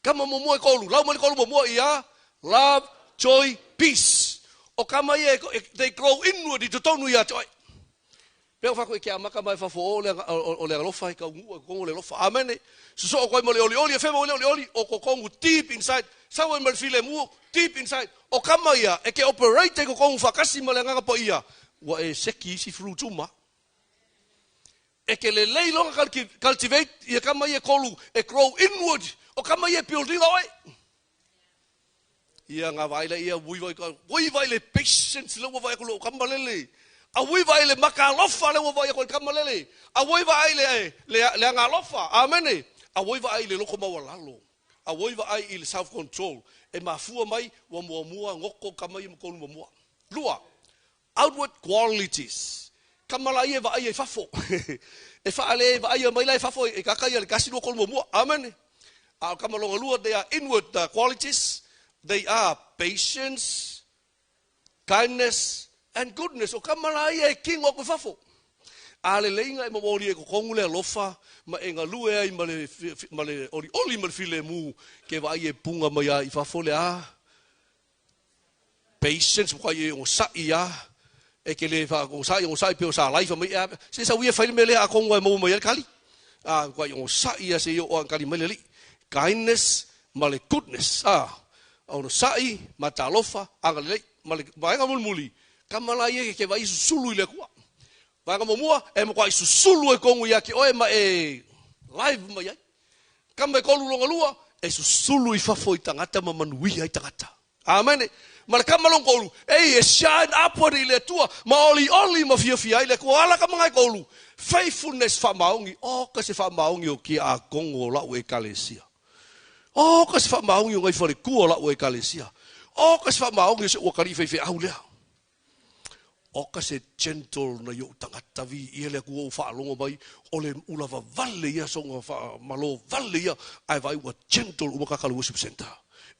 Kama muamua e tolu, lau mai le tolu muamua ia, love, joy, peace. O kama ia, e, they grow inward i totonu ia te oe. Pea o whako i ke amaka mai fafo o le, o, o le alofa i kaunuu e kongo le alofa. Amene. Sosoo koe ma le olioli, e whema o le olioli, o kokongu deep inside. Sau ai ma le filemu, deep inside. O kama ia, e ke operate e kokongu whakasi ma le agaga paia, ua e seki isi fruits uma. E ke lelei loa na cultivate ia kama ia e kolu e grow inward, o kama ia e build ina oe. Ia nga vaai la ia ui vai ui vai le patience le ua vai aku le kama lele. A ui vai le makalofa le ua vai aku le kama lele. A ui vai le le le agalofa. Amene. A ui vai le loko maualalo. A ui vai i le self control. E mafua mai ua muamua goko kama ia ma kolu muamua. Lua. Outward qualities. Kama la ia e vaaia i fafo. E faale vaaia mai la i fafo e kaka ia le kasi lua kolu muamua. Amene. A o kama longa lua, they are inward qualities. They are patience, kindness, and goodness. O kama la ia e kingo aku i fafo. A le leiga e maua e kokongu le alofa ma e galue ai ma le, ma le olioli ma le filemu ke vaai e punga mai a i fafo le a Patience ua kai e onosai a e ke le fa onosai onosai pe o sa life mai a se sa uia fai le mea lea a kongo e maua mai ai le kali a ua kai onosai a se i o a kali mai le alii. Kindness ma le goodness a onosai ma talofa agalelei ma le vaega mulimuli kama la ia ke vaai susulu i le Atua. Vaega muamua e matua susulu e kongo ia te oe ma e live mai ai. Kama e kolu longa lua e susulu i fafo i tagata ma manuia i tagata. Amene. Ma le kama lona toalu, ei, e shine upward i le Atua, ma olioli ma fiafia ai le Atua. O ala kama na e toalu, faithfulness faamaoni, oka se faamaoni o kiaakono o la'u Ekalesia. Oka se faamaoni o nai faletua o la'u Ekalesia. Oka se faamaoni o se'u atalii faifeau lea. Oka se gentle nai o'u tagata viia le Atua ua ou faalogo mai o le ula vavale ia soga faamalo vale ia ae vaai ua gentle uma kaka le worship center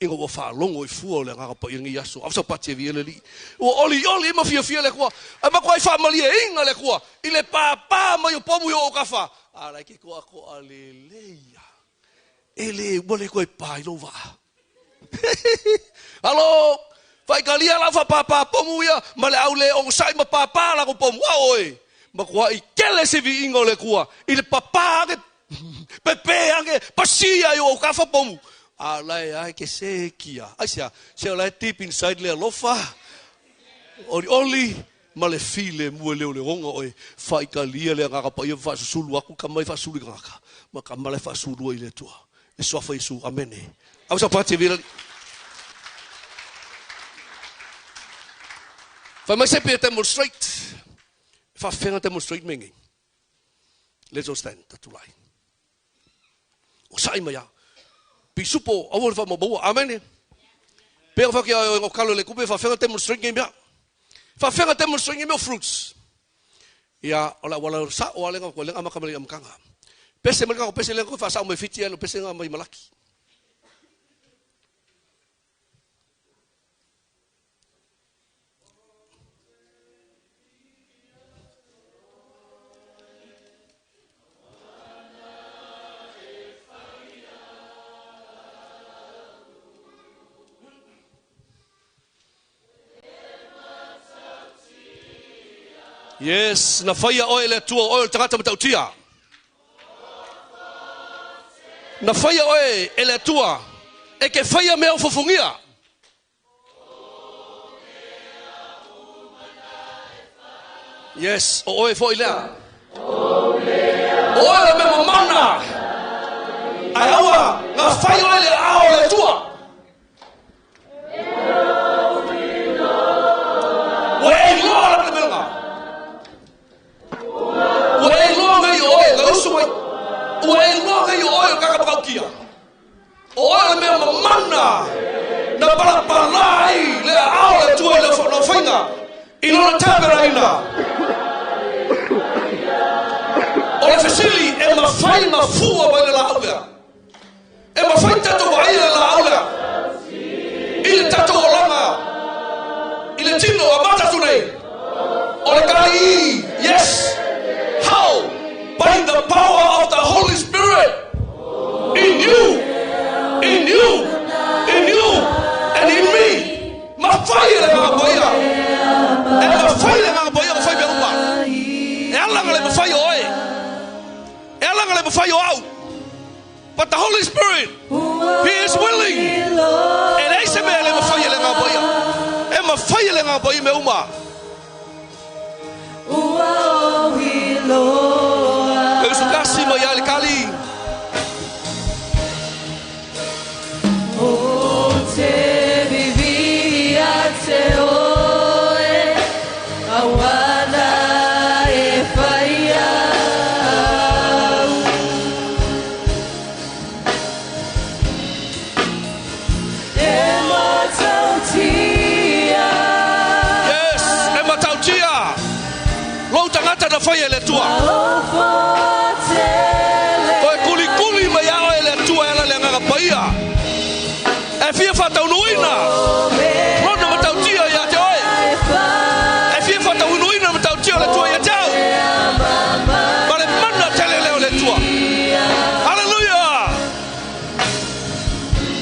ina ua faalogo i fua o le Agaga Paia lenei aso. Ave sau pati e viia le Alii. Ua olioli ma fiafia le Atua ae matuai faamalieina le Atua i le pāpā mai o pomu i o ou kafa a la e ke toatoa lelei a e le ua le toe pa i lou vaa. Alo! Faitalia lau faapāpā pomu ia ma le au le onosai ma pāpā latou pomu. A oe! Matuai tele se viiga o le Atua i le papā ane, pepē ane, pasia i o autafa pomu. A la e ae ke sekia. Aisea? Se o la e deep inside le alofa, olioli, ma le filemu e leoleoga oe. Faitalia le Agaga Paia ma faasusulu atu tama e faasulu i tagata, ma tama la e faasulua i le Atua. Le Suafa Iesu. Amene. Ave sau pati e vila. Fai mai se pe demonstrate. Faafefea demonstrate me nei. Let's all stand. Tatulai. O sa'i mai a. Pisupo, aua le faamaumauga. Amene. Pea whaki ai o kalo le kupe faafefea demonstrate ngai mea. Faafefea demonstrate ngai mea o fruits. Ia, o le auala sa'o a lea koe lea amata mai le amataga. Pese mai le pese lea koe faasa'o mai Fiti ae pese nga mai Malaki. Yes, na faia oe e le Atua, o oe o le tagata matautia. Na faia oe e le Atua, e ke faia mea o fofogia. Yes, o oe foi lea. O oe le mea mamana. Ae aua, na fai oe le ao o le Atua. Ua e iloa la le mea Ua e iloa ngai o oe, ngai usu mai. Ua e iloa ngai o oe o kaka makautia. O oe o le mea mamana na palapala ai le aao le Atua i le whainga i lona taperaina. O le fesili e mafai na fua mai le laau lea. E mafai tatou vaaia le laau lea i le tatou olaga i le tino a mata atu nei. O le kai, yes. How? By the power of the Holy Spirit in you, in you, in you, and in me. Mafai e le Agaga Paia. E mafai le Agaga Paia ona fai mea uma. E ala ona le mafai o oe. E ala ona le mafai o au. But the Holy Spirit, He is willing. E leai se mea e le mafai e le Agaga Paia. E mafai e le Agaga Paia mea uma. E usukasi mai ai le kali. O te vivia te oe, auana e whai au. E matautia. Yes, e matautia. Lou tagata na faia e le Atua. Toe kulikuli mai a oe e le Atua e ala i le Agaga Paia. E fia faataunuuina Lona matautia ia te oe. E fia faataunuuina le matautia o le Atua ia te au. Ma le mana tele lea o le Atua. Haleluia!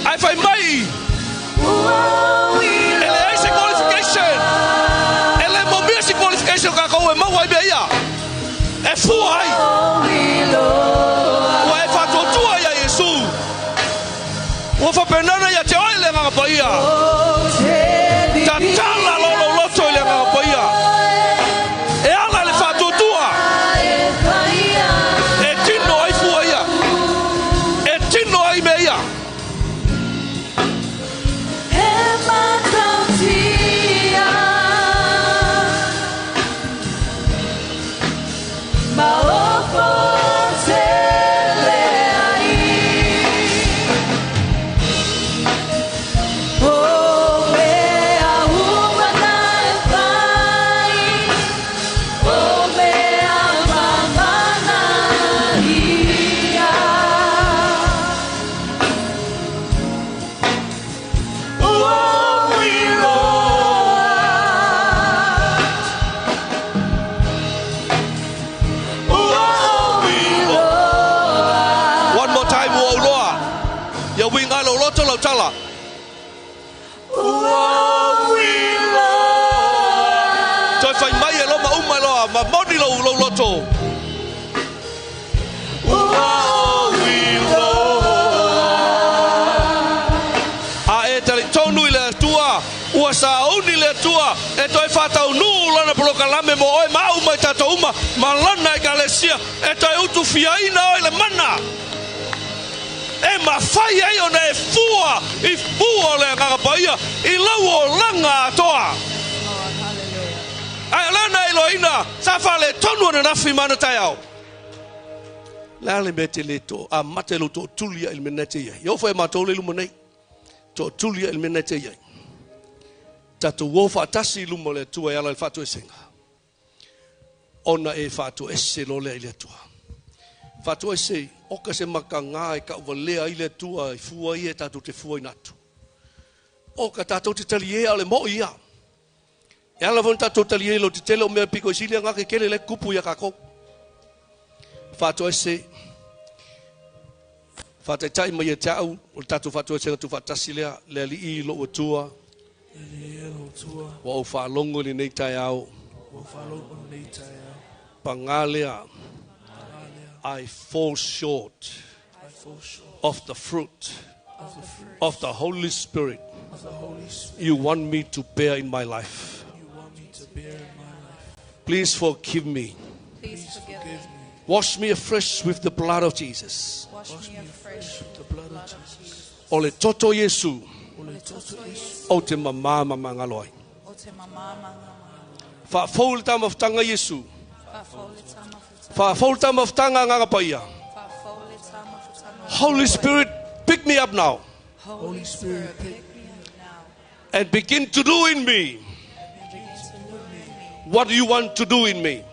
Ae fai mai, e leai se qualification. E le momia se qualification o kākou e maua ai mea ia. E fua ai. Ua e faatuatua iā Iesu. Ua faapena ia te oe le Agaga Paia. Tatala loa lou loto i le Agaga Paia. E ala i le faatuatua. E tino ai fua ia. E tino ai mea ia. Maopo tele ai O mea uma na e fai O mea mamana ia Ua ou iloa Ua ou iloa One more time, ua ou loa. Ia uiga ai lou loto lau tala. Ua ou iloa Toe fai mai e loma uma e loa ma moni lou, lou loto. Ua ou iloa A e talitonu i le Atua, ua sauni le Atua e toe faataunuu Lana polokalame mo oe ma au ma i tatou uma ma Lana Ekalesia e toe utufiaina oe i le mana e mafai ai ona e fua i fua o le Agaga Paia i lau olaga atoa. Ae o lea na iloaina sa faaletonu ananafi ma ana taeao. Le a le mea e te le to amata i lou tootuli ai i le mea na e te i ai. E oo foi ia matou lea i luma nei. Tootuli ai i le mea na e te i ai. Tatou o faatasi i luma o le Atua e ala i le faatoesega. Ona e faatoese loa lea i le Atua. Faatoese, oka se makaga e kauvalea ai le Atua i fua ia e tatou te fuaina atu. Oka tatou te taliē a o le moʻi ia. E ala foi ona tatou taliē i lou tetele o mea piko i sili aga kekele la e kupu ia kakou. Faatoese, faataitai mai ia te au o le tatou faatoesega tuufaatasi lea, le Alii lou Atua, ua ou faalogo i lenei taeao, paga lea, I fall short of the fruit of the Holy Spirit you want me to bear in my life. Please forgive me. Please forgive me. Wash me afresh with the blood of Jesus. Wash me afresh with the blood of Jesus. O le toto o Iesu O le toto o Iesu ou te mamā ma magalo ai. o te mamā ma ngā mangalo. Faafou le tamafutaga Iesu. Faafou le tamafutaga. Faafou le tamafutaga Agaga Paia. Faafou le tamafutaga. Holy Spirit, pick me up now. Holy Spirit, pick me up now. And begin to do in me And begin to do in me what you want to do in me.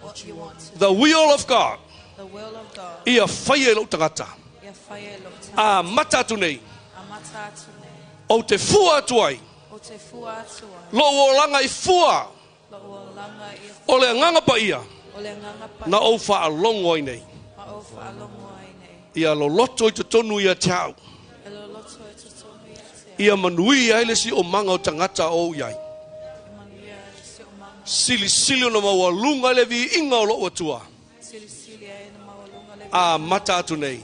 what you want to do. The will of God. The will of God. Ia faia i lou tagata. Ia faia i lou tagata. Amata atu nei. Amata atu nei. Ou te fua atu ai. Ou te fua atu ai. Lou olaga i fua. Lou olaga i fua. O le Agaga Paia. O le Agaga Paia. Na ou faalogo ai nei. Na ou faalogo ai nei. Ia loloto i totonu ia te au. Ia loloto i totonu ia te au. Ia manuia ai le siomaga o tagata o ou i ai. Ia manuia ai le siomaga o. Silisili ona maualuga ai le viiga o lou Atua. Silisili ai ona maualuga le viiga. Amata atu nei.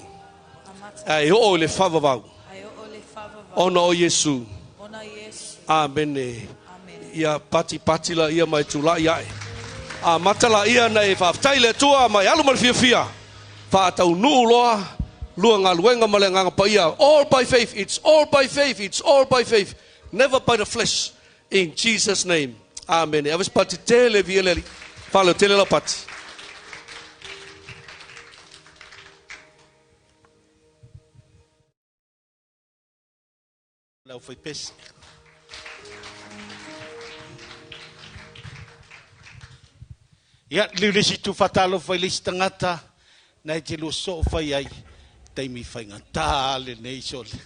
Amata. Ae oo i le faavavau. Ae oo i le faavavau. Ona o Iesu. Ona Iesu. Amene. Amene. Ia patipati laia ma e tulai ae. Amata laia na e faafetai i le Atua ma e alu ma le fiafia. Faataunuu loa lua galuega ma le Agaga Paia. All by faith, it's all by faith, it's all by faith, never by the flesh. In Jesus name. Amene. Ave se pati tele viia le Alii. Faaleo tele lau pati. Le aufaipese. Ia, liu le isi itu faatalofa i le isi tagata na e te lua soo fai ai taimi faigata lenei sole.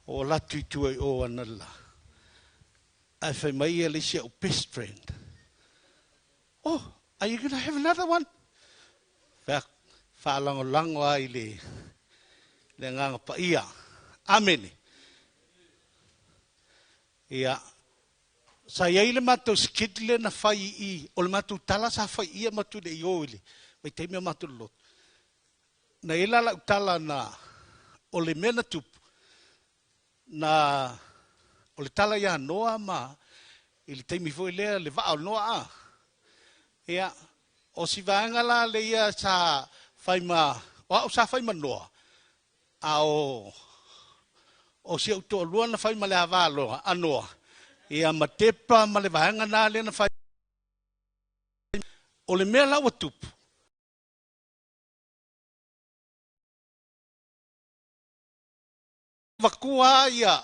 O latu i tua i o ana la. Ae fai mai ia le isi au best friend. Oh, are you gonna have another one? Fai atu, faalagolago lava i le, le Agaga Paia. Amene. Ia, sa i ai le matou skit lea na fai i i, o le matou tala sa fai i i a matou le i o i le vaitaimi o matou loloto. Na i ai la lau tala na, o le mea na tupu, Na, o le tala ia Noa ma, i le taimi foi lea, le vaa o Noa a. Ia, o si vaega la le ia sa fai ma, o au sa fai ma Noa, a o, O si ou toalua na fai ma le ava aloa, anoa, ia ma Tepa ma le vaega na lea na fai. O le mea la ua tupu, Vatua ia,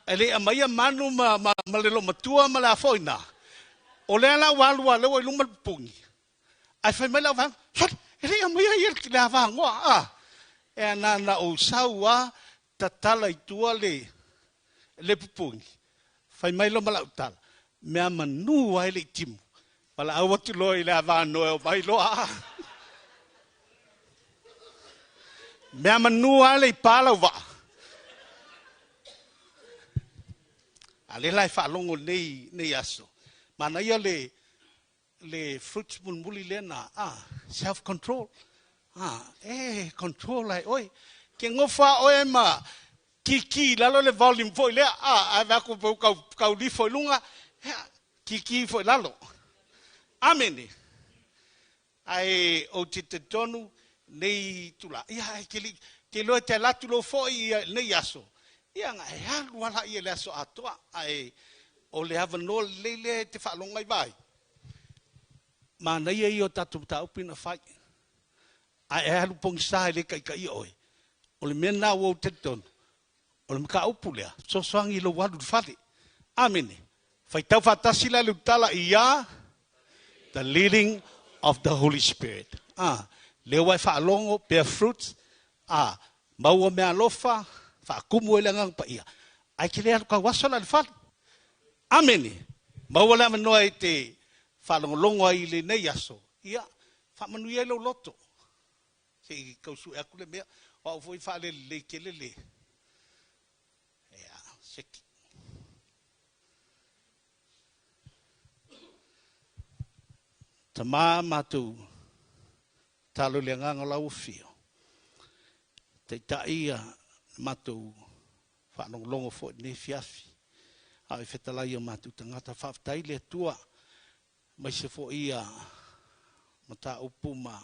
e le i aumaia manu ma, ma, ma le loomatua ma le a foi na. O lea la ua alu a lea ua i luma le pupuni. Ae fai mai lau vaega, sole, e le i aumaia ia le ava anoa, a. E ana na ou sau a, tatala i tua le, le pupuni. Fai mai loa ma lau tala, mea manu a e le i timu. Valaau atu loa i le ava anoa e omai loa, a. Mea manu a le i pa lau vaa. A lea la e faalogo nei, nei aso. Manaia le, le fruits mulimuli lea na, ah, self control. Ah, e control ai oe. Ke nofo a oe ma kiki i lalo le volume foi lea, ah, ae vaai atu pe kau, kau lifo i luga, ea, kiki foi lalo. Amene. Ae ou te talitonu nei itula, ia ae ke le, ke iloa e te ala atu loa foi ia lenei aso, ia na e alu lava laia i le aso atoa, ae o le avanoa lelei lea e te faalogo ai vaai, manaia ia o tatou mataupu ina fai, ae e alu pogisa e le taitaia oe. O le mea lena ua ou talitonu, O le mataupu lea, fesoasoani i lou alu i le fale. Amene. Faitau faatasi la le ulutala ia The leading of the Holy Spirit. Ah, lea ua e faalogo, bear fruits, ah, maua meaalofa, faatumu ai le Agaga Paia. Ae te le alu tauaso la i le fale. Amene. Maua le avanoa e te faalogologo ai i lenei aso. Ia, faamanuia ai lou loto. Se i tau sue atu le mea, o au foi e faalelelei tele le, ia, seki. Tama matou talo i le agaga o lau afio, taitai ia matou faalogologo foi i lenei afiafi, a o e fetalai i o matou tagata. Faafetai i le Atua aemaise foi ia mataupu ma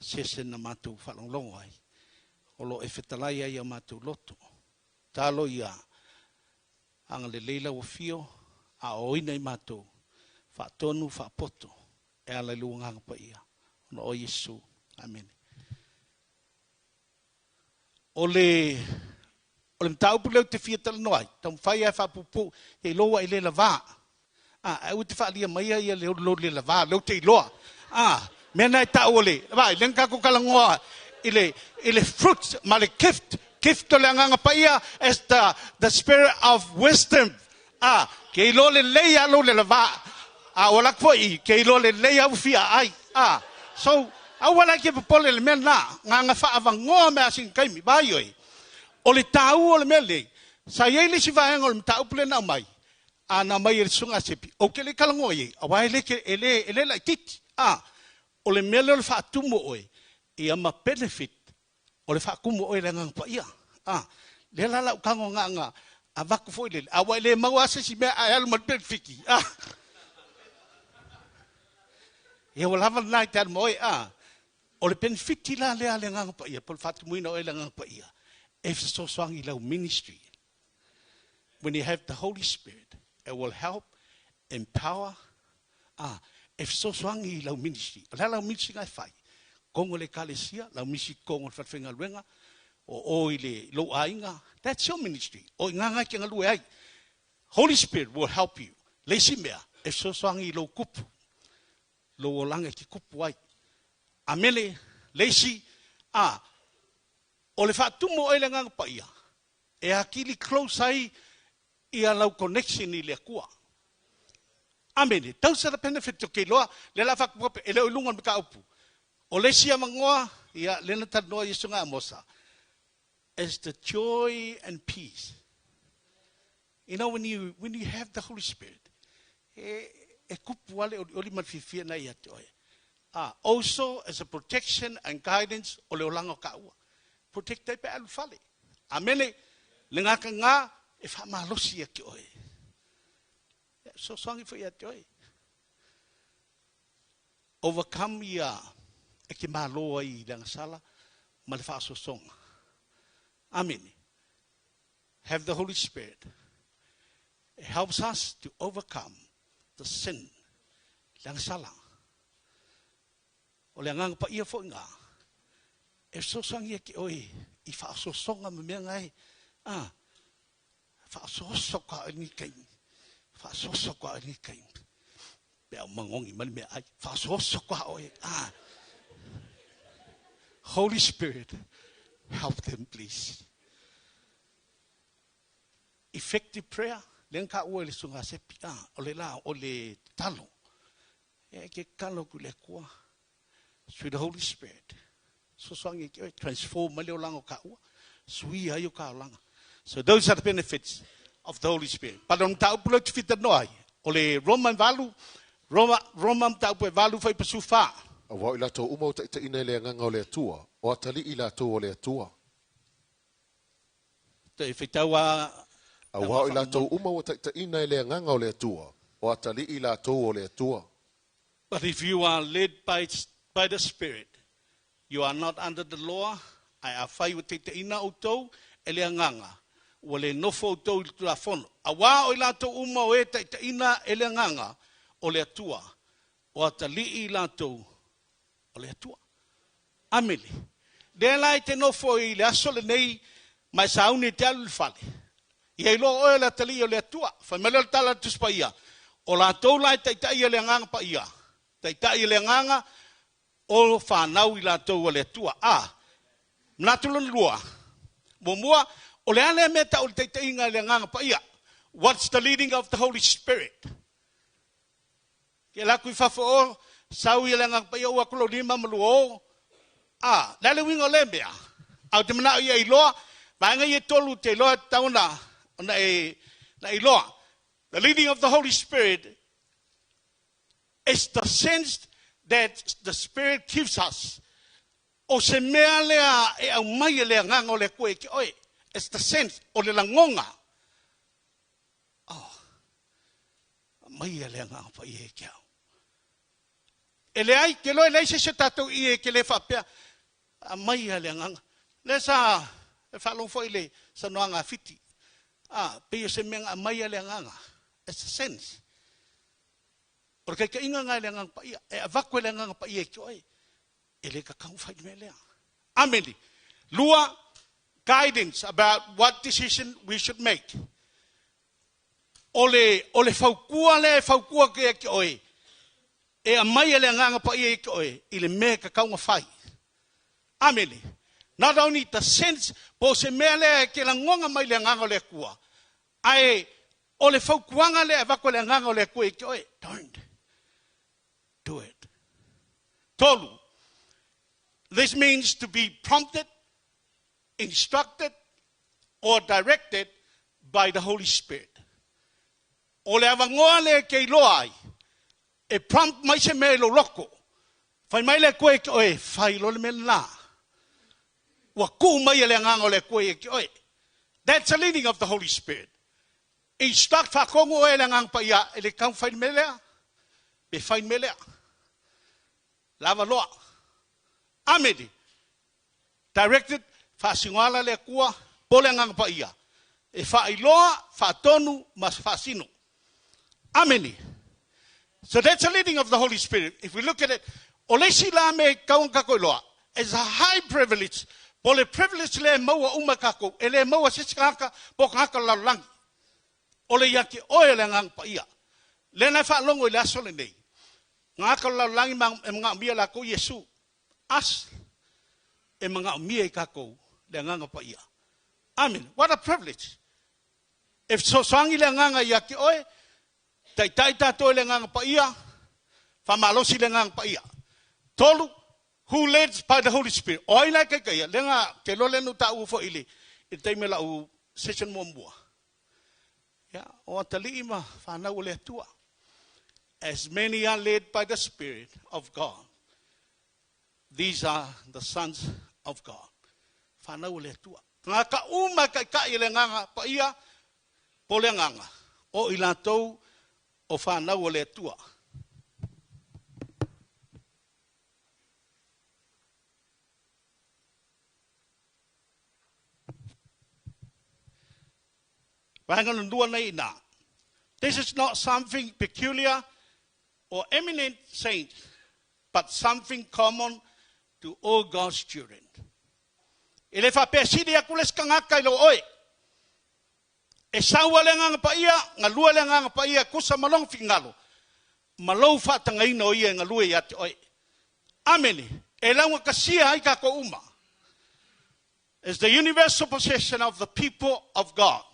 sese na matou faalogologo ai, o lo o e fetalai ai i a matou loto. Talo ia agalelei lau afio, aoaoina i matou, faatonu, faapoto, e ala i lou Agaga Paia, ona o Iesu. Amene. O le o le mataupu lea ou te fia talanoa ai, taumafai lava e faapuupuu, te iloa ua e le lava. A, ae aua e te faaalia maia ia le lou le lava, lea ou te iloa. A, mea na e tau o le, vaai, lea na tatou talanoa i le, i le fruit ma le gift, gift o le Agaga Paia as the, the spirit of wisdom. A, ke iloa lelei lava lou le lava. A ua alu atu foi i, ke iloa lelei lava ua fia aai. A, so, aua la e te popole i le mea lena, na ona faaavanoa mai lava sina taimi. Vaai oe, o le taua o le mea lenei, sa i ai le isi vaega o le mataupu lea na aumai, a na aumai e le Susuga a Sepi, ou te le i talanoa i ai, aua e le, e le, e le laitiiti. A, o le mea lea o le faatumu o oe, ia ma benefit o le faatumu oe i le Agaga Paia. A, lea la lau tago na ona avatu foi lele, a ua e le maua lava se isi mea ae alu ma le penefiti. A, ia ua lava lena i te alu ma oe. A, o le penefiti la lea a le Agaga Paia, po o le faatumuina o oe e le Agaga Paia, e fesoasoani i lau ministry. When you have the Holy Spirit, it will help empower, ah, e fesoasoani i lau ministry. O le a lau ministry na e fai? Totonu o le ekalesia, lau ministry totonu o le falefaigaluega, o o i le lou aiga, that's your ministry. O i ina na e te galue ai. Holy Spirit will help you. Le isi mea, e fesoasoani i lou kupu, lou olaga e te kupu ai. Amene, le isi, ah, o le faatumu o oe i le Agaga Paia, e atili close ai ia lau connection i le Atua. Amene. Those are the benefits ou te iloa, lea la faatupu e le o i luga o le mataupu. O le isi avanoa, ia, lea na talanoa Iesu na Amosa, is the joy and peace. You know, when you, when you have the Holy Spirit, e, e kupu lava le olioli ma le fiafia na ia te oe. Ah, also as a protection and guidance o le olaga o taua. Protect ai pe a alu i le fale. Amene. Le gata lena e faamalosi ia te oe. E fesoasoani foi ia te oe. Overcome ia e te malo ai i le agasala ma le faasoasoga. Amene. have the Holy Spirit, it helps us to overcome the sin. Le agasala. O le agaga paia foi ngā. E fesoasoani ia ke oe i faaosoosoga ma mea gae. Ah, faaosooso ka oe i lenei taimi. Faaosooso ka oe i lenei taimi. Pe a magogi mai le meaai. Faaosooso ka oe. Ah. Holy Spirit, help them please. Effective prayer, lea na taua e le Susuga a Sepi, ah, o le la, o le tatalo. E ke tatalo atu i le Atua, through the Holy Spirit. Fesoasoani e transform mai le olaga o taua, suia ai o ta olaga. So those are the benefits of the Holy Spirit. But o le mataupu lea ou te fia talanoa ai, o le Roma e 8, Roma, Roma mataupu e 8 fuaiupu 14. Auā o i latou uma ua taitaiina e le Agaga o le Atua, o atalii i latou o le Atua. Toe faitau a Auā o i latou uma ua taitaiina e le Agaga o le Atua, o atalii i latou o le Atua. But if you are led by, by the Spirit, you are not under the law, ae afai ua taitaiina outou e le Agaga, ua le nofo outou i le Tulafono. Auā o i latou uma o e taitaiina e le Agaga o le Atua, o atalii i latou o le Atua. Amene. Lea la e te nofo i le aso lenei ma e sauni e te alu i le fale. Ia iloa oe o le atalii o le Atua. Fai mai lea o le tala a le Tusi Paia, o latou la e taitai e le Agaga Paia, taitai e le Agaga o fanau i latou a le Atua. A. Manatu lona lua. Muamua, o le a lea mea e tau o le taitaiga e le Agaga Paia? What's the leading of the Holy Spirit? Ke ala atu i fafo o, sau ia le Agaga Paia ua atu lou lima ma lua o. A, le a le uiga o lea mea? A ou te manao ia iloa, vaega ia e tolu te iloa e tatau ona, ona e, na e iloa. The leading of the Holy Spirit is the sense that the Spirit gives us. O se mea lea e aumai e le Agaga o le Atua ia te oe. It's the sense, o le lagoga. Oh, aumaia le Agaga Paia ia te au. E leai, te iloa e leai se isi o tatou i e te le faapea, aumaia le Agaga. Lea sa e faalogo foi i le saunoaga a Fiti, a, pei o se mea na aumaia le Agaga. It's a sense. O le taitaiga lena e le Agaga Paia, e avatu e le Agaga Paia i te oe. E le tatau ona fai le mea lea. Amene. Lua, guidance about what decision we should make. O le, o le fautua lea e fautua atu ia te oe, e aumai e le Agaga Paia ia te oe i le mea e tatau ona fai. Amene. Not only the sense, po o se mea lea e te lagona mai le Agaga o le Atua, ae o le fautuaga lea e avatu e le Agaga o le Atua ia te oe, don't. do it. Tolu, this means to be prompted, instructed, or directed by the Holy Spirit. O le avanoa lea e te iloa ai, e prompt mai se mea i lou loko. Fai mai le Atua ia te oe, fai loa le mea lena. Ua tuu mai e le Agaga o le Atua ia te oe. That's the leading of the Holy Spirit. Instruct, faatonu oe e le Agaga Paia e le tatau ona fai le mea lea, pe fai le mea lea. Lava loa. Amene. Directed, faasinoala le Atua po le Agaga Paia e faailoa, faatonu ma faasino. Amene. So that's the leading of the Holy Spirit. If we look at it, o le isi la mea e tatau ona tatou iloa, it's a high privilege, po o le privilege lea e maua uma e tatou, e le maua e se isi tagata po o tagata o le lalolagi. O le ia te oe o le Agaga Paia. Lea na e faalogo i le aso lenei, tagata o le lalolagi e manaomia e latou Iesu. Us, e manaomia e tatou le Agaga Paia. Amen. What a privilege. E fesoasoani le Agaga ia te oe, taitai tatou e le Agaga Paia, faamalosi le Agaga Paia. Tolu, who leads by the Holy Spirit. O ai la e taitaia? Lea na, te iloa lea na ou taua foi i le, i le taimi o lau session muamua. Ia, o atalii ma fanau o le Atua. As many are led by the Spirit of God, these are the sons of God. Fanau o le Atua. Tagata uma e taitai e le Agaga Paia po o le Agaga, o i latou o fanau o le Atua. Vaega lona lua nei ina. This is not something peculiar or eminent saints, but something common to all God's children. E le faapea sili atu le isi tagata i lo oe. E sau a le Agaga Paia, galue le Agaga Paia e tusa ma lona finagalo, ma lou faatagaina o ia e galue ia te oe. Amene. E laugatasia ai tatou uma. Is the universal possession of the people of God.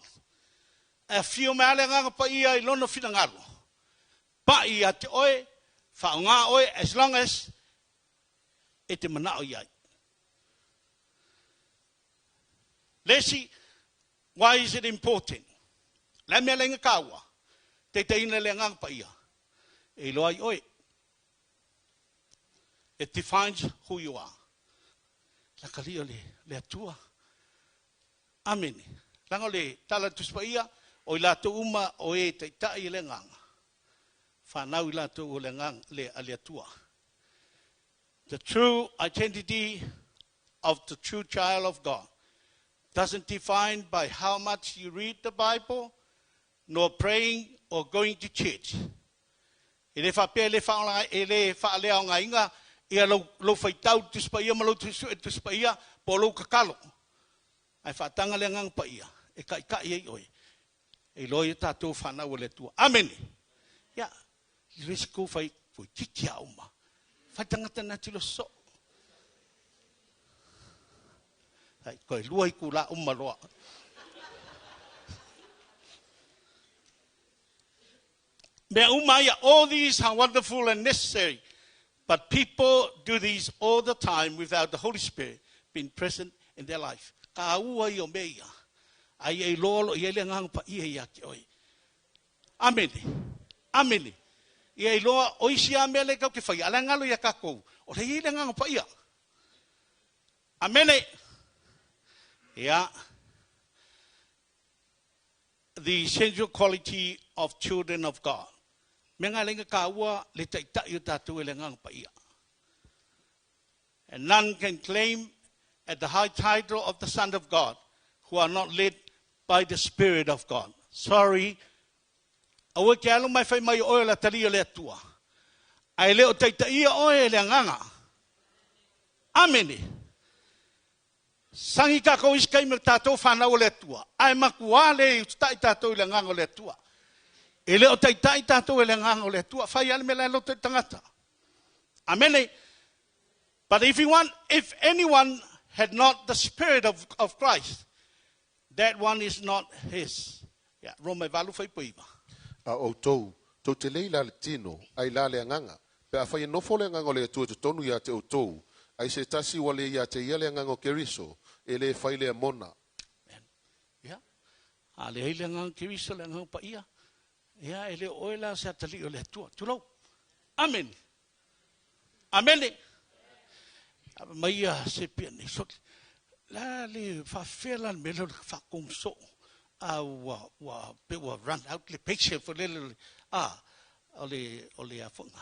E afio mai lava le Agaga Paia i lona finagalo. Pai ia te oe, faaaoga oe as long as e te manao i ai. Le isi, why is it important? Le a mea le aiga taua? Taitaiina le Agaga Paia e iloa ai oe. It defines who you are. Lakalia o le, le Atua. Amene. Leaga o le tala a le Tusi Paia, o i latou uma o e taitai i le Agaga, fanau i latou o le Agaga, le, a le Atua. The true identity of the true child of God doesn't define by how much you read the Bible, nor praying or going to church. E le faapea e le faaaoga, e le faaleaogaina ia lou, lou faitau i le Tusi Paia ma lou suesue i le Tusi Paia po o lou tatalo. Ae faataga le Agaga Paia e taitai ai oe e iloa ai a tatou fanau a le Atua. Amene. Ia, i le isi kou fai, toeitiiti a uma. Fai tagata na tilo soo. Ai, toe lua itulā uma loa. Mea uma ia, all these are wonderful and necessary, but people do these all the time without the Holy Spirit being present in their life. Kāua ia o mea ia. A ia iloa loa i ai le Agaga Paia ia te oe. Amene. Amene. Ia iloa, o isi lava mea lea tatou te faia, a o la e galo ia tatou, o la e i ai le Agaga Paia. Amene. Ia. The essential quality of children of God. Mea nga lenga kāua le taitai o tātou e le Agaga Paia. And none can claim at the high title of the Son of God who are not led by the Spirit of God. Sorry, aua ke alu mai fai mai o oe o le atalii o le Atua. Ae le o taitaia oe e le Agaga. Amene. Sagi tatou isi taimi o tatou fanau o le Atua, ae matua le usitai tatou i le Agaga o le Atua. E le o taitai tatou e le Agaga o le Atua. Fai lava le mea la e loto i le tagata. Amene. But if you want, if anyone had not the spirit of, of Christ, that one is not his. Yeah, Roma e valu fuaiupu iva. A outou, tou te le i la le tino, a i la le agaga, pe afai e nofo le Agaga o le Atua i totonu ia te outou, a i se tasi ua le ia te ia le Agaga o Keriso, e le fai lea mona. Ia, a leai le Agaga Keriso, le Agaga Paia, ia, e le o oe la o se atalii o le Atua. Tulou. Amene. Amene. Ave mai ia se pia nei soli. La le faafefea la le mea lea o le faatomu soo. A ua, ua, pe ua run out le patient foi lele o le, a, o le, o le a foi nga,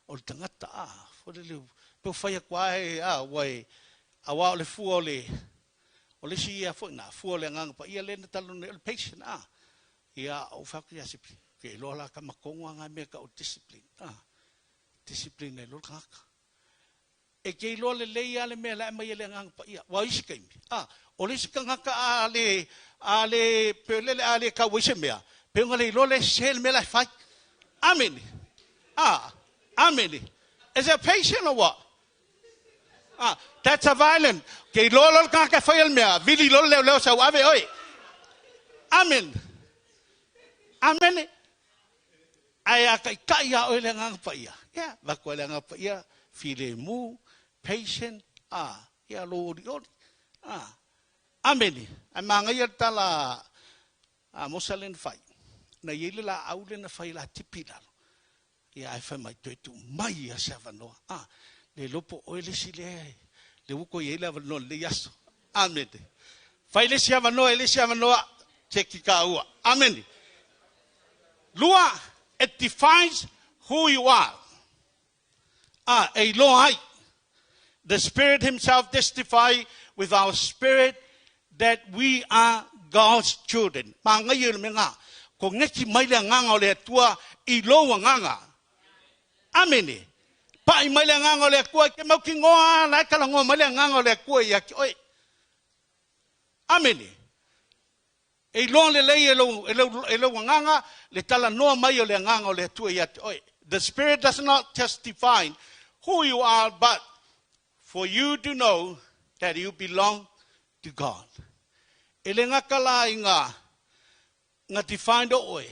o le tagata, a, foi lele, pe ua fai atu lava e, a, ua e, aua o le fua o le, o le isi ia foi na, fua o le Agaga Paia lea na talanoa nei, o le patient, a. Ia, ou fai atu ia Sipi, ke iloa la tama tonu a nga mea e tau o le discipline, a, discipline ai loa le tagata. E te iloa lelei lava le mea la e aumai e le Agaga Paia. Aua o isi taimi, a, o le isi tagata a le, a le, pe lele a le tau ai se mea, pe ona le iloa lea e sese le mea la e fai. Amene. A, amene. Is it a patient or what? A, that's a violent. Ke iloa loa le tagata e faia le mea, vili loa le leoleo sau ave oe. Amene. Amene. Ae a taitai ia oe le Agaga Paia, ia, avatu ai le Agaga Paia, filemu, patient, a, ia lou olioli. A, amene. Ae manaia le tala a Amosa lea na fai, na i ai le laau lea na fai o le a tipi i lalo, ia ae fai mai, toe tuu mai ia se avanoa. A, le iloa po o oe le isi lea, lea ua toe i ai le avanoa i lenei aso. Amene. Fai le isi avanoa i le isi avanoa, cheki kāua. Amene. Lua, it defines who you are. A, e iloa ai. The Spirit himself testify with our spirit that we are God's children. Magaia i le mea lena. Koneti mai le Agaga o le Atua i lou agaga. Amene. Pai mai le Agaga o le Atua, e te mautinoa lava la e talanoa mai le Agaga o le Atua ia te oe. Amene. E iloa lelei e lou, e lou, e lou agaga le talanoa mai o le Agaga o le Atua ia te oe. The Spirit does not just define who you are, but for you to know that you belong to God. E le gata la i ngā, ngā define o oe,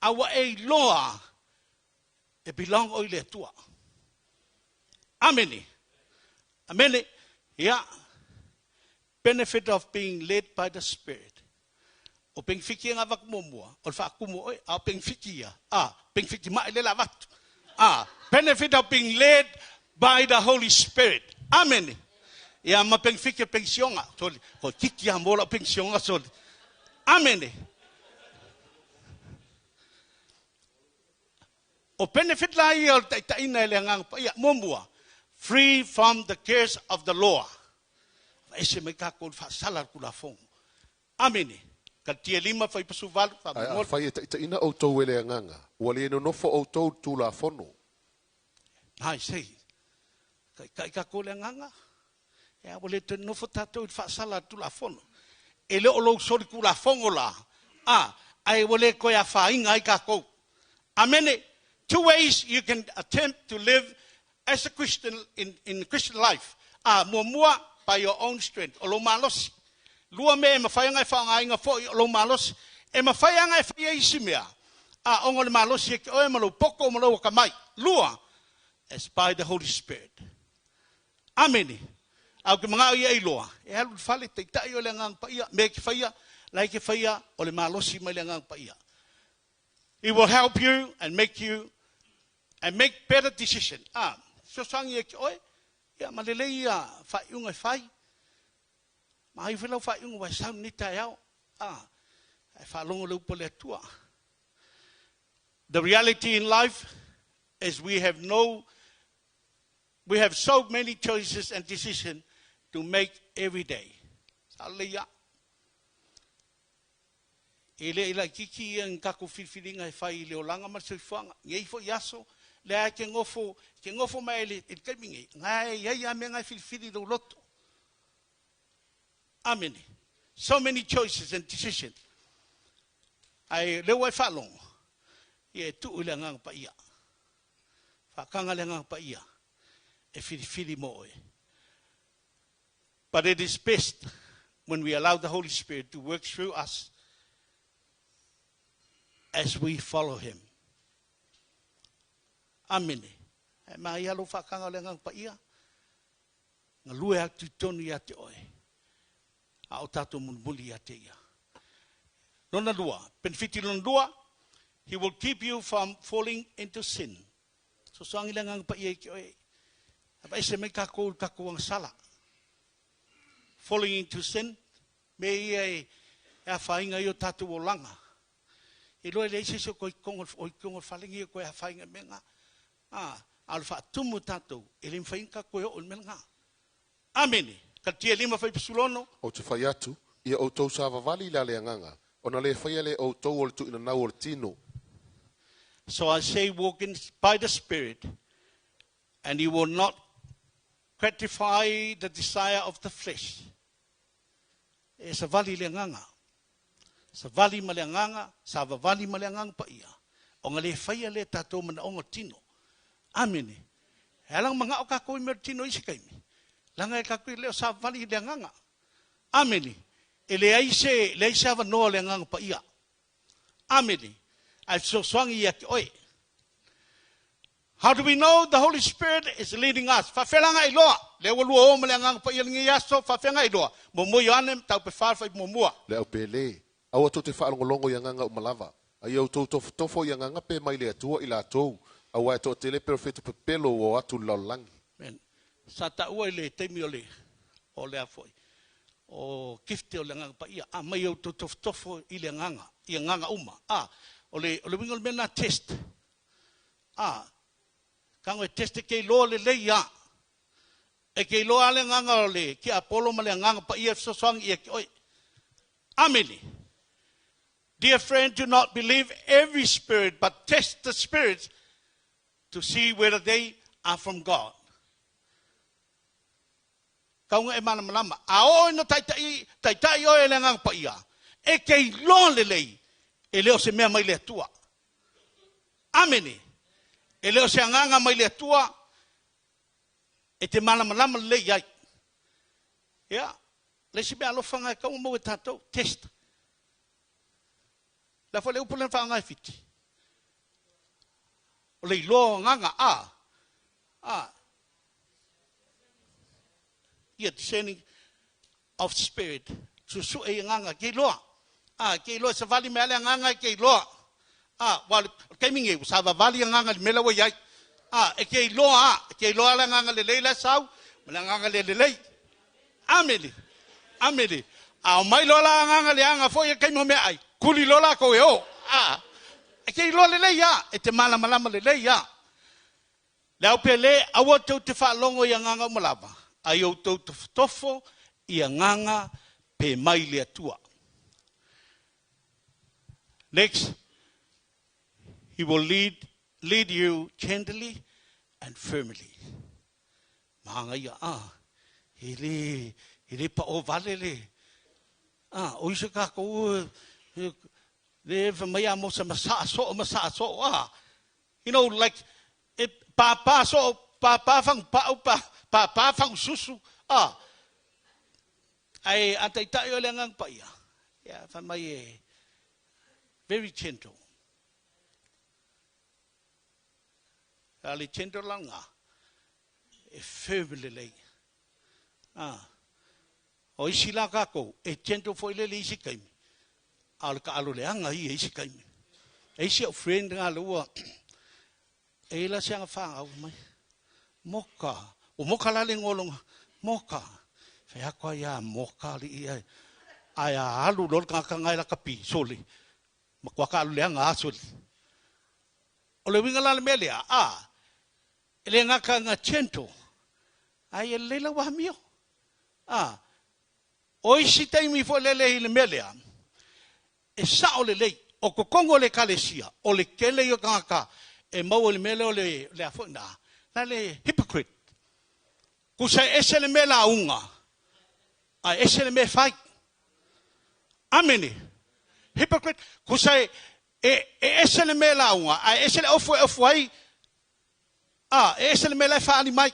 a ua e iloa e belong oe i le Atua. Amene. Amene. Ia. Benefit of being led by the Spirit. O penefiti ia na avatu muamua, o le faatumu o oe, a o penefiti ia, a, penefiti mai lea le avatu. A, benefit of being led by the Holy Spirit. Amene. Ia ma penefiti o penisiona, soli, ko titi a mo lau penisiona, soli. Amene. O benefit la ia o le taitaiina e le Agaga Paia, muamua, free from the curse of the law. Ese mai tatou i le faasala le Tulafono. Amene. Kalatia 5, fuaiupu 18, Ae faamolemole. afai e taitaiina outou e le Agaga, ua le nonofo outou i le Tulafono. Ai, sei. Taitai tatou i le Agaga. Ia, ua le toe nonofo tatou i le faasala a le Tulafono. E le o lou soli Tulafono la, a, ae ua le toe afaina ai tatou. Amene. Two ways you can attempt to live as a Christian in, in Christian life. A, muamua, by your own strength, o lou malosi. Lua mea e mafai ona e faaaogaina foi o lou malosi. E mafai ona e faia isi mea, a, ona o le malosi e ke oe ma lou poto ma lou akamai. Lua, as by the Holy Spirit. Amene. A ou te manao ia iloa, e alu i le fale, taitai o le Agaga Paia, mea e te faia, la e te faia o le malosi mai le Agaga Paia. He will help you and make you and make better decision. A, fesoasoani e ke oe, ia ma lelei ia faaiuga e fai. Ma ai foi lau faaiuga ua e sau lenei taeao. A, e faalogo le upu a le Atua. The reality in life is we have no we have so many choices and decisions to make every day. Sa lelei ia. E le i laitiiti ia ni tatou filifiliga e fai i le olaga ma le soifuaga. Nei foi aso, lea e te nofo, te nofo mai i le, i le taimi nei, na e i ai lava mea na e filifili i lou loto. Amene. So many choices and decisions. Ae lea ua e faalogo, ia e tuu i le Agaga Paia. Faataga le Agaga Paia e filifili mo oe. But it is best when we allow the Holy Spirit to work through us as we follow Him. Amene. E ma ia lou faataga o le Agaga Paia, galue atu i tonu ia te oe, a o tatou mulimuli ia te ia. Lona lua, penefiti lona lua, He will keep you from falling into sin. Sosoagi le Agaga Paia i te oe. Aveese mai takou i le tatou agasala. Falling into sin, me ia e, e afaina ai o tatou olaga. E loa e leai se isi o koe i totonu o i totonu o le fale nei o toe afaina i mea na. A, a o le faatumu tatou, e le mafai ona tatou toe oo i le mea lena. Amene. Kalatia 5 fuaiupu 16. Ou te fai atu, ia outou savavali i la le Agaga, ona le faia lea e outou o le tuuinanau o le tino. So I say walk in by the Spirit, and you will not gratify the desire of the flesh. E savali i le Agaga. Savali ma le Agaga, savavali ma le Agaga Paia. Ona le faia lea e tatou manaoga o tino. Amene. E ala ona manao tatou i mea o le tino i isi taimi. Leaga e tatou e le o savavali i le Agaga. Amene. E leai se, leai se avanoa o le Agaga Paia. Amene. Ae fesoasoani ia te oe. How do we know the Holy Spirit is leading us? Faafealaga iloa. Lea ua lua o ma le Agaga Paia lenei aso, faafealaga iloa. Muamua Ioane, mataupu e 4 fuaiupu muamua. Le au pele, aua tou te faalogologo i agaga uma lava, a ia outou tofotofo i agaga pe mai le Atua i latou, auā e toatele perofeta pepelo ua o atu i le lalolagi. Amen. Sa taua i le taimi o le, o le a foi, o gifte o le Agaga Paia, aumai e outou tofotofo i le Agaga, i agaga uma. A, o le, o le uiga o le mea lena test. A, tago e test e ke iloa lelei a. E ke iloa a le agaga o le tiapolo ma le Agaga Paia e fesoasoani ia te oe. Amene. Dear friend, do not believe every spirit, but test the spirits to see whether they are from God. Kauga e malamalama. A oo ina taitai, taitai oe e le Agaga Paia, e te iloa lelei, e le o se mea mai le Atua. Amene. E le o se agaga mai le Atua, e te malamalama lelei ai. Ia, le isi mea alofa na e tatau ona maua e tatou, test. Le a foi le upu lea na faaaoga e Fiti? O le iloa o agaga, a, a, ia, discerning of spirit, suesue i agaga, e te iloa. A, e te iloa e savali mai lava le agaga e te iloa. A, aua o le taimi nei, ua savavali agaga i le mea la ua i ai. A, e te iloa a, e te iloa le agaga lelei la e sau, ma le agaga le lelei. Amene. Amene. A omai loa la agaga leaga foi e taimi o meaai, tuli loa latou e o. A, e te iloa lelei a, e te malamalama lelei a. Le au pele, aua tou te faalogo i agaga uma lava, a ia outou tofotofo i agaga pe mai le Atua. Next, he will lead, lead you gently and firmly. Māngaia, a, e le, e le paʻo vale le, a, o isi kākou, le fai mai a mosa ma saa soo ma saa soo, a, you know, like, e pāpā soo, pāpā fagupa'u, pāpā fagususu, a, ae a taitai oe le Agaga Paia, ia, fai mai e, very gentle. A le gentle la lena, e firm lelei. A, o isi la kākou, e gentle foi lele i isi taimi, a o le taalo leaga ia i isi taimi. E isi au friend nga le ua, e i la se aga whāngau mai. Moka, o moka la le ngolonga, moka. Whai ako ai a moka li ia, ai a alu lol ka ngai la kapi, sole. Matua ka alu leaga a sole. O le uiga la le mea lea, a, e le gata ina gentle, ae ia lelei lau amio. A, o isi taimi foi lele i le mea lea, e sao lelei, o totonu o le Ekalesia, o le tele ia o tagata e maua i le mea lea o le, le a foi na, la le hypocrite. Tusa e ese le mea lauga, ae ese le mea e fai. Amene. Hypocrite, tusa e, E, e ese le mea e lauga, ae ese le ofu e ofu ai, a, e ese le mea la e faaali mai.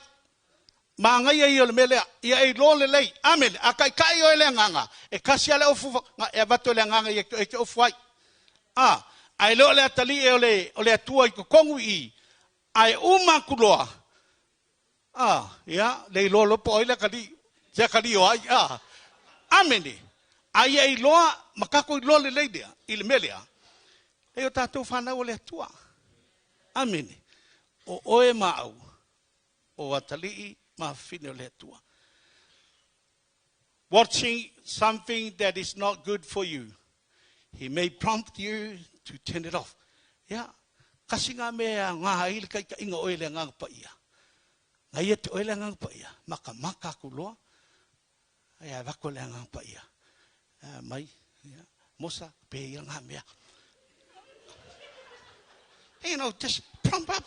Manaia ia o le mea lea, ia e iloa lelei. Amene. A taitai oe i le Agaga, e kasi lava le ofu e avatu e le Agaga ia e te ofu ai. A, ae le o le atalii o le, o le Atua i totonu i i, ae uma atu loa, A, ia, le iloa loa po o ai le atalii, se atalii o ai, a. Amene. A ia iloa ma tatou iloa lelei lea, i le mea lea, e o tatou fanau a le Atua. Amene. O oe ma au, o atalii ma afafine o le Atua. Watching something that is not good for you, he may prompt you to turn it off. Ia, kasi ngā mea e aoga ai le taitaiga o oe i le Agaga Paia. Ngai ia te oe le Agaga Paia, makamaka aku loa, ai a avatu e le Agaga Paia. Mai, ia, mosa, pe ia ngā mea. You know, just prompt up.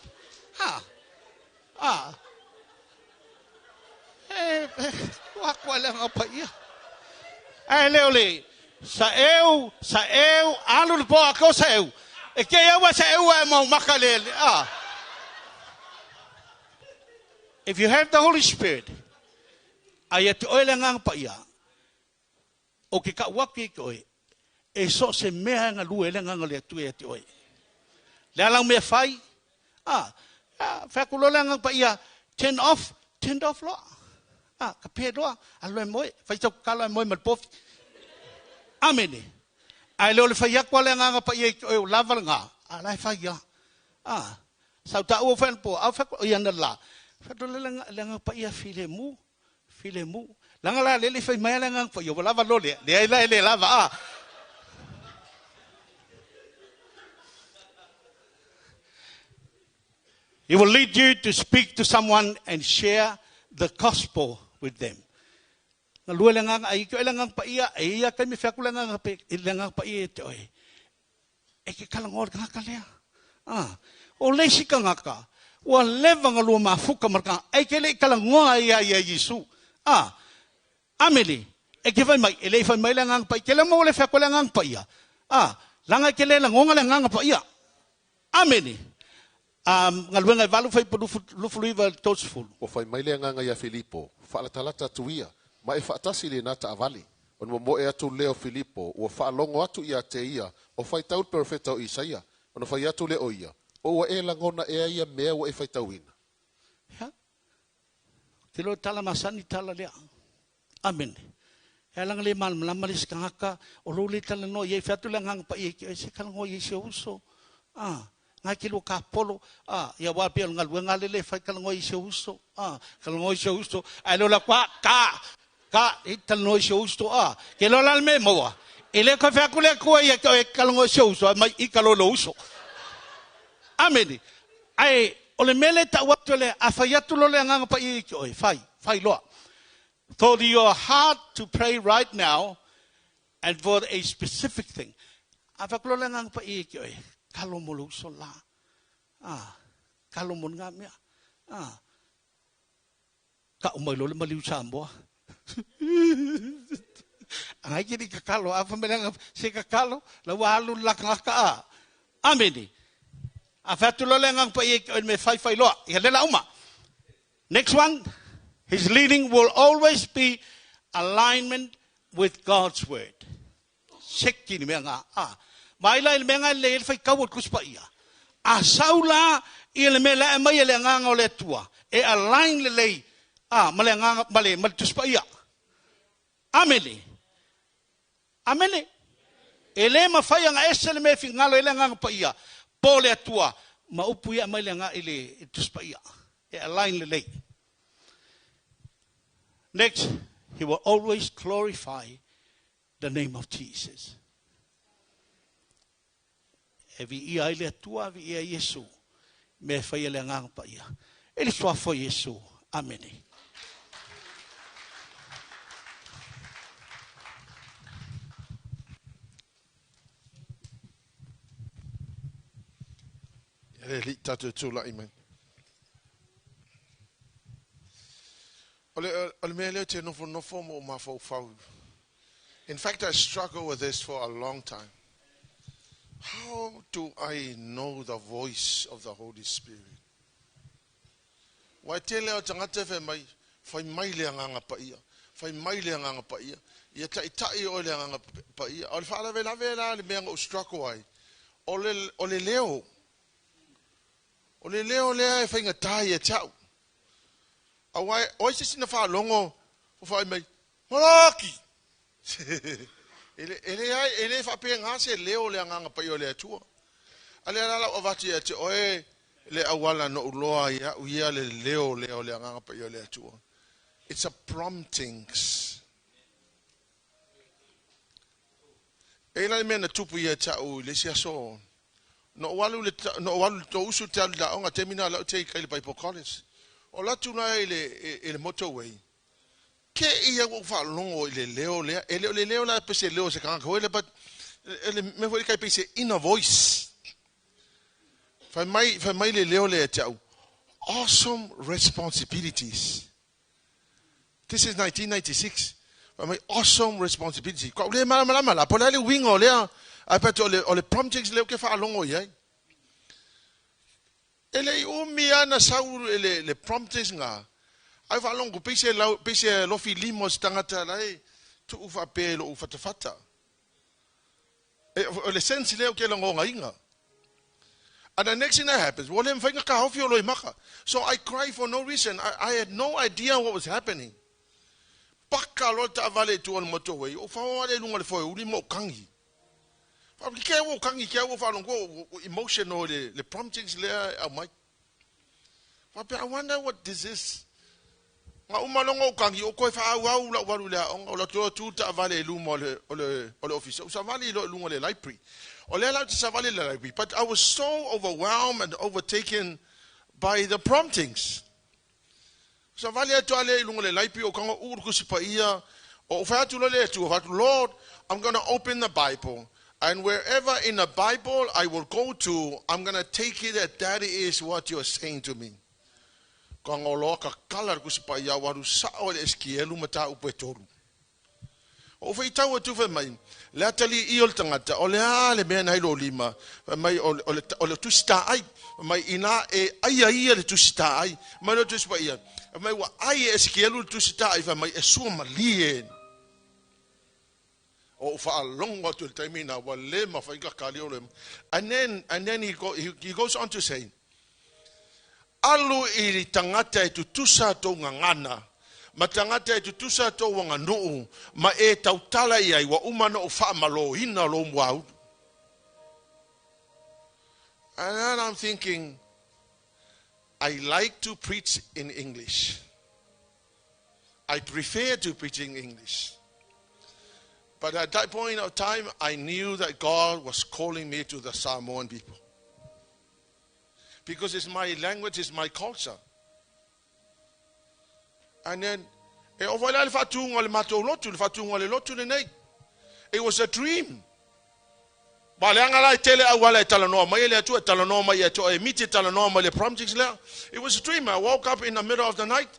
Ha. Ah. E, e, ua koa le Agaga Paia. Ae le o le, sa eu, sa eu, alu le po a ko sa eu. E ke au sa eu e mau maka le, ah. If you have the Holy Spirit, aia te oe le Agaga Paia, O ke kau aku ia i ke oe, e so o se mea e galue ai le Agaga o le Atua ia te oe. Le a lau mea fai, a, a, fai aku loa le Agaga Paia, turn off, turn off loa. A, ka pe loa, alu loa e moe, fai sau tatalo ae moe ma le povi. Amene. Ae le o le fai aku a le Agaga Paia i te oe o lava lena, a la e fai lava. A, sa ou taua foi anapo, a fai aku, ia ana la, fai atu le Agaga Paia filemu, Filemu. Leaga la lele fai mai le Agaga Paia, ua lava loa lea. Leai la e le lava, a. He will lead you to speak to someone and share the gospel with them. Galue le Agaga, a i te oe le Agaga Paia, e i ai lava taimi e fai atu le Agaga, le Agaga Paia ia te oe, e te talanoa i le tagata lea. A, o le isi tagata, ua leva ona lua mafuta ma le tagata, ae te le i talanoa ai lava ia Iesu. A, amene, e te fai mai, e le i fai mai le Agaga Paia, te le maua le fai atu a le Agaga Paia. A, leaga e te le lagona le Agaga Paia. Amene. A, Galuega e 8 fuaiupu 29 i le 30. Ua fai mai le Agaga iā Filipo, Faalatalata atu ia, ma e faatasi i lenā taavale. Ona momoe atu lea o Filipo, ua faalogo atu iā te ia o faitau le perofeta o Isaia, ona fai atu lea o ia, Po ua e lagona ea ia mea ua e faitauina? Ia, ou te iloa o le tala masani tala lea. Amene. E ala ona le malamalama le isi tagata, o lou le talanoa i ai, fai atu le Agaga Paia i te oe, se talanoa i ai si ou uso. A, na e te lua tapolo, a, ia aua pei o le galuega lea le fai talanoa i si ou uso. A, talanoa i si ou uso, ae le o le atu, a, ta, ta, e talanoa i si ou uso, a. Te iloa la le mea e maua, e le toe fai atu le Atua ia te oe e te talanoa i si ou uso, ae mai ita loa i lou uso. Amene. Ae o le mea lea e tau atu e le, a fai atu loa le Agaga Paia ia te oe, fai, fai loa. For your heart to pray right now and for a specific thing. A fai atu loa le Agaga Paia ia te oe, talo mo lou uso la. Ah, talo mo lena mea. Ah, tau mai loa le maliu Samoa. Agai ke ni tatalo, a fai mai le Agaga, se tatalo, la ua alu le la tagata a. Amene. A fai atu loa le Agaga Paia ia te oe i le mea fai, fai loa. Ia lea la uma. Next one, his leading will always be alignment with God's word. Seki le mea nga. A, vaai la i le mea nga e lelei ai le faitau o le Tusi Paia. A sau la ia le mea la e aumai e le Agaga o le Atua, e align lelei a, ma le Agaga, ma le, ma le Tusi Paia. Amene. Amene. E le mafai ona ese le mea e finagalo ai le Agaga Paia po o le Atua ma upu ia e aumai le Aga i le Tusi Paia. E align lelei. Next, he will always glorify the name of Jesus. E viia ai le Atua, viia ai Iesu, mea e faia le Agaga Paia. E le suafa o Iesu. Amene. E le alii tatou tulai mai. O le, o le mea lea ou te nofonofo ma ou mafaufau. In fact, I struggle with this for a long time. How do I know the voice of the Holy Spirit? Aua e tele lava o tagata e fai mai, fai mai le Agaga Paia, fai mai le Agaga Paia, ia taitai oe le Agaga Paia. A o le faalavelave la le mea na ou struggle ai, o le, o le leo. O le leo lea e faigata ia te au. Aua o ai se isi na faalogo o fai mai, Malaki! E le, e leai, e le faapena se leo o le Agaga Paia o le Atua. A lea la lau avatu ia te oe le auala na ou loa ai au ia le leo lea o le Agaga Paia o le Atua. It's a promptings. E i la le mea na tupu ia te au i le isi aso, na ou alu le, na ou alu le usu te alu i le aoga, taimi na lau te i kai le Bible College. O la atu la i le, i le motorway, Ke ia ua ou faalogo i le leo lea, e le o le leo la pe se leo o se tagata foi lea, but e le mea foi lea kai pei se inner voice. Fai mai, fai mai le leo lea ia te au, awesome responsibilities. This is 1996. Fai mai, awesome responsibility. Ko au le malamalama la, po o le a le uiga o lea, ae but o le, o le promptings lea ou ke faalogo i ai. E le i umi lava na sau le, le promptings na, ae faalogo pei se lau, pei se alofi lima o se tagata la e tuu faapea i lou fatafata. E, o le sense lea ou te lagonaina. And the next thing that happens, ua le mafai ona taofi o loimaka. So I cry for no reason. I, I had no idea what was happening. Paka loa le taavale i tua o le motorway, ou fao ale i luga o le foeuli ma ou kagi. Faapea ua kagi ke au ua faalogo ua emotional le, le promptings lea e aumai. Faapea, I wonder what this is. Na uma loa ona ou kagi, ou toe faaauau lau alu i le aoga, o lau toe tu le taavale i luma o le, o le, o le ofisa, ou savali loa i luga o le library. O lea la ou te savali i le library, but I was so overwhelmed and overtaken by the promptings. Savali atu lava lea i luga o le library, ou tago uu le Tusi Paia, Ou fai atu loa i le Atua, fai atu, Lord, I'm gonna open the Bible, and wherever in the Bible I will go to, I'm gonna take it that that is what you're saying to me. Ka ngoloa ka kala le Tusi Paia ua alu sao i le Esekielu mataupu e tolu. Ou faitau atu fai mai, le atalii o le tagata, o le a le mea na i lou lima, fai mai, o, o, le, o le tusi taai, fai mai, inā e aia ia le tusi taai, fai mai le tusi paia, fai mai, ua ai e Esekielu le tusi taai, fai mai, e sua malie. O ou faalogo atu i le taimi na, ua le mafai ka kali o le. And then, and then he, go, he, he goes on to say, Alu i tagata e tutusa tou gagana, ma tagata e tutusa tou aganuu, ma e tautala i ai, ua uma ona ou faamalōina lou muaulu. And then I'm thinking, I like to preach in English. I prefer to preach in English. But at that point of time, I knew that God was calling me to the Samoan people. Because it's my language, it's my culture. And then, e oo foi la le faatuga o le matou lotu, le faatuga o le lotu lenei. It was a dream. Ma leaga la e tele auala e talanoa mai e le Atua, e talanoa mai ia te oe e miti, e talanoa mai le promptings lea. It was a dream. I woke up in the middle of the night.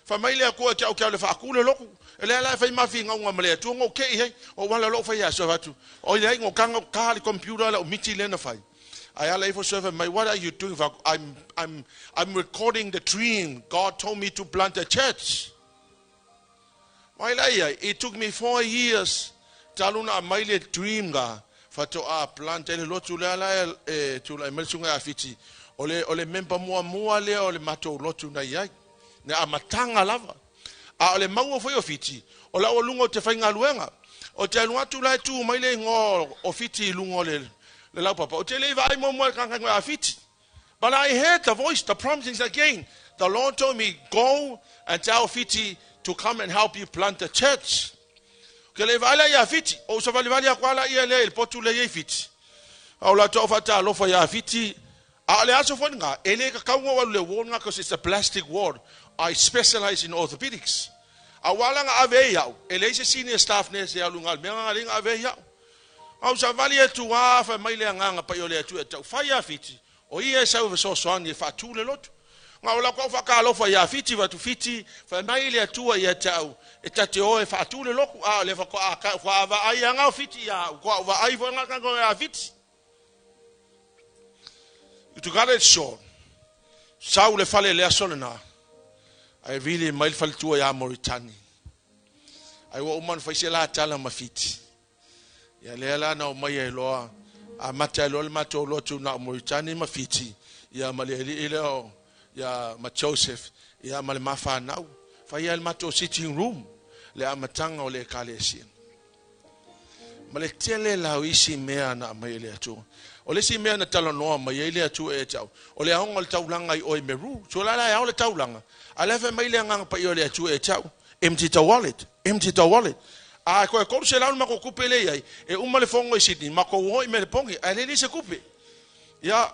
Fai mai le Atua te au ke au le faaku le loku. E lea la e fai mafingauga ma le Atua ngo ke i hei. O wala lou fai aso atu. O i leai ngo kanga ka le computer la o miti le na fai. Ai ala ifo server mai, what are you doing? I'm, I'm, I'm recording the dream. God told me to plant a church. Mai la ia, it took me 4 years talu na mai le dream ga faatoa plant ai le lotu lea la e tulai mai le susuga ia Fiti. O le member muamua lea o le matou lotu na i ai. Na amataga lava. A o le maua foi o Fiti, o lau aluga o te faigaluega. O te alu atu la e tu mai le igoa o Fiti i luga o le, le laupapa. O te le i vaai muamua i le tagata a Fiti. But I heard the voice, the promptings again. The Lord told me, go and tell Fiti to come and help you plant the church. Ke le vaai la ia Fiti. O sa vali vali aku ala ia le il potu le ia Fiti. Au la to faatalofa ia Fiti. A o le aso foi nga, e le ka kaunga walu le ward nga, because it's a plastic ward. I specialize in orthopedics. A wala nga ave iau, e le se senior staff nurse e alu nga mea nga linga ave iau. Au sa vali atu a fa mai le agaga paia o le Atua e tau fai ia Fiti, o ia e sau e fesoasoani e faatu le lotu. Nga o lau kau faatalofa ia Fiti vatu Fiti, fai mai le Atua ia te au, e ta te o e faatu le lotu, a o le whakoa wha ai anga o Fiti ia au, koa wa ai fo nga kango ia Fiti. To cut it short, sau le fale le aso lena, ai vili mai le faletua ia Moritani. Ai ua uma ona fai se la tala ma Fiti. Ia lea la na o mai ai loa, a mata ai loa le matou lotu na o Moritani ma Fiti, ia ma le alii lea o, ia ma Joseph, ia ma le mafanau. Fai ai le matou sitting room, le amataga o le ekalesia. Ma le tele la o isi mea na aumai e le Atua. O le isi mea na talanoa mai ai le Atua e te au, o le aoga o le taulaga i oe Meru. So la la e ao le taulaga. A le fai mai le agaga paia o le Atua e te au, empty the wallet, empty the wallet. A koe 300 le matou tupe le i ai, e uma le fono i Sydney, matou o i Melepongi, ae le le se tupe. Ia,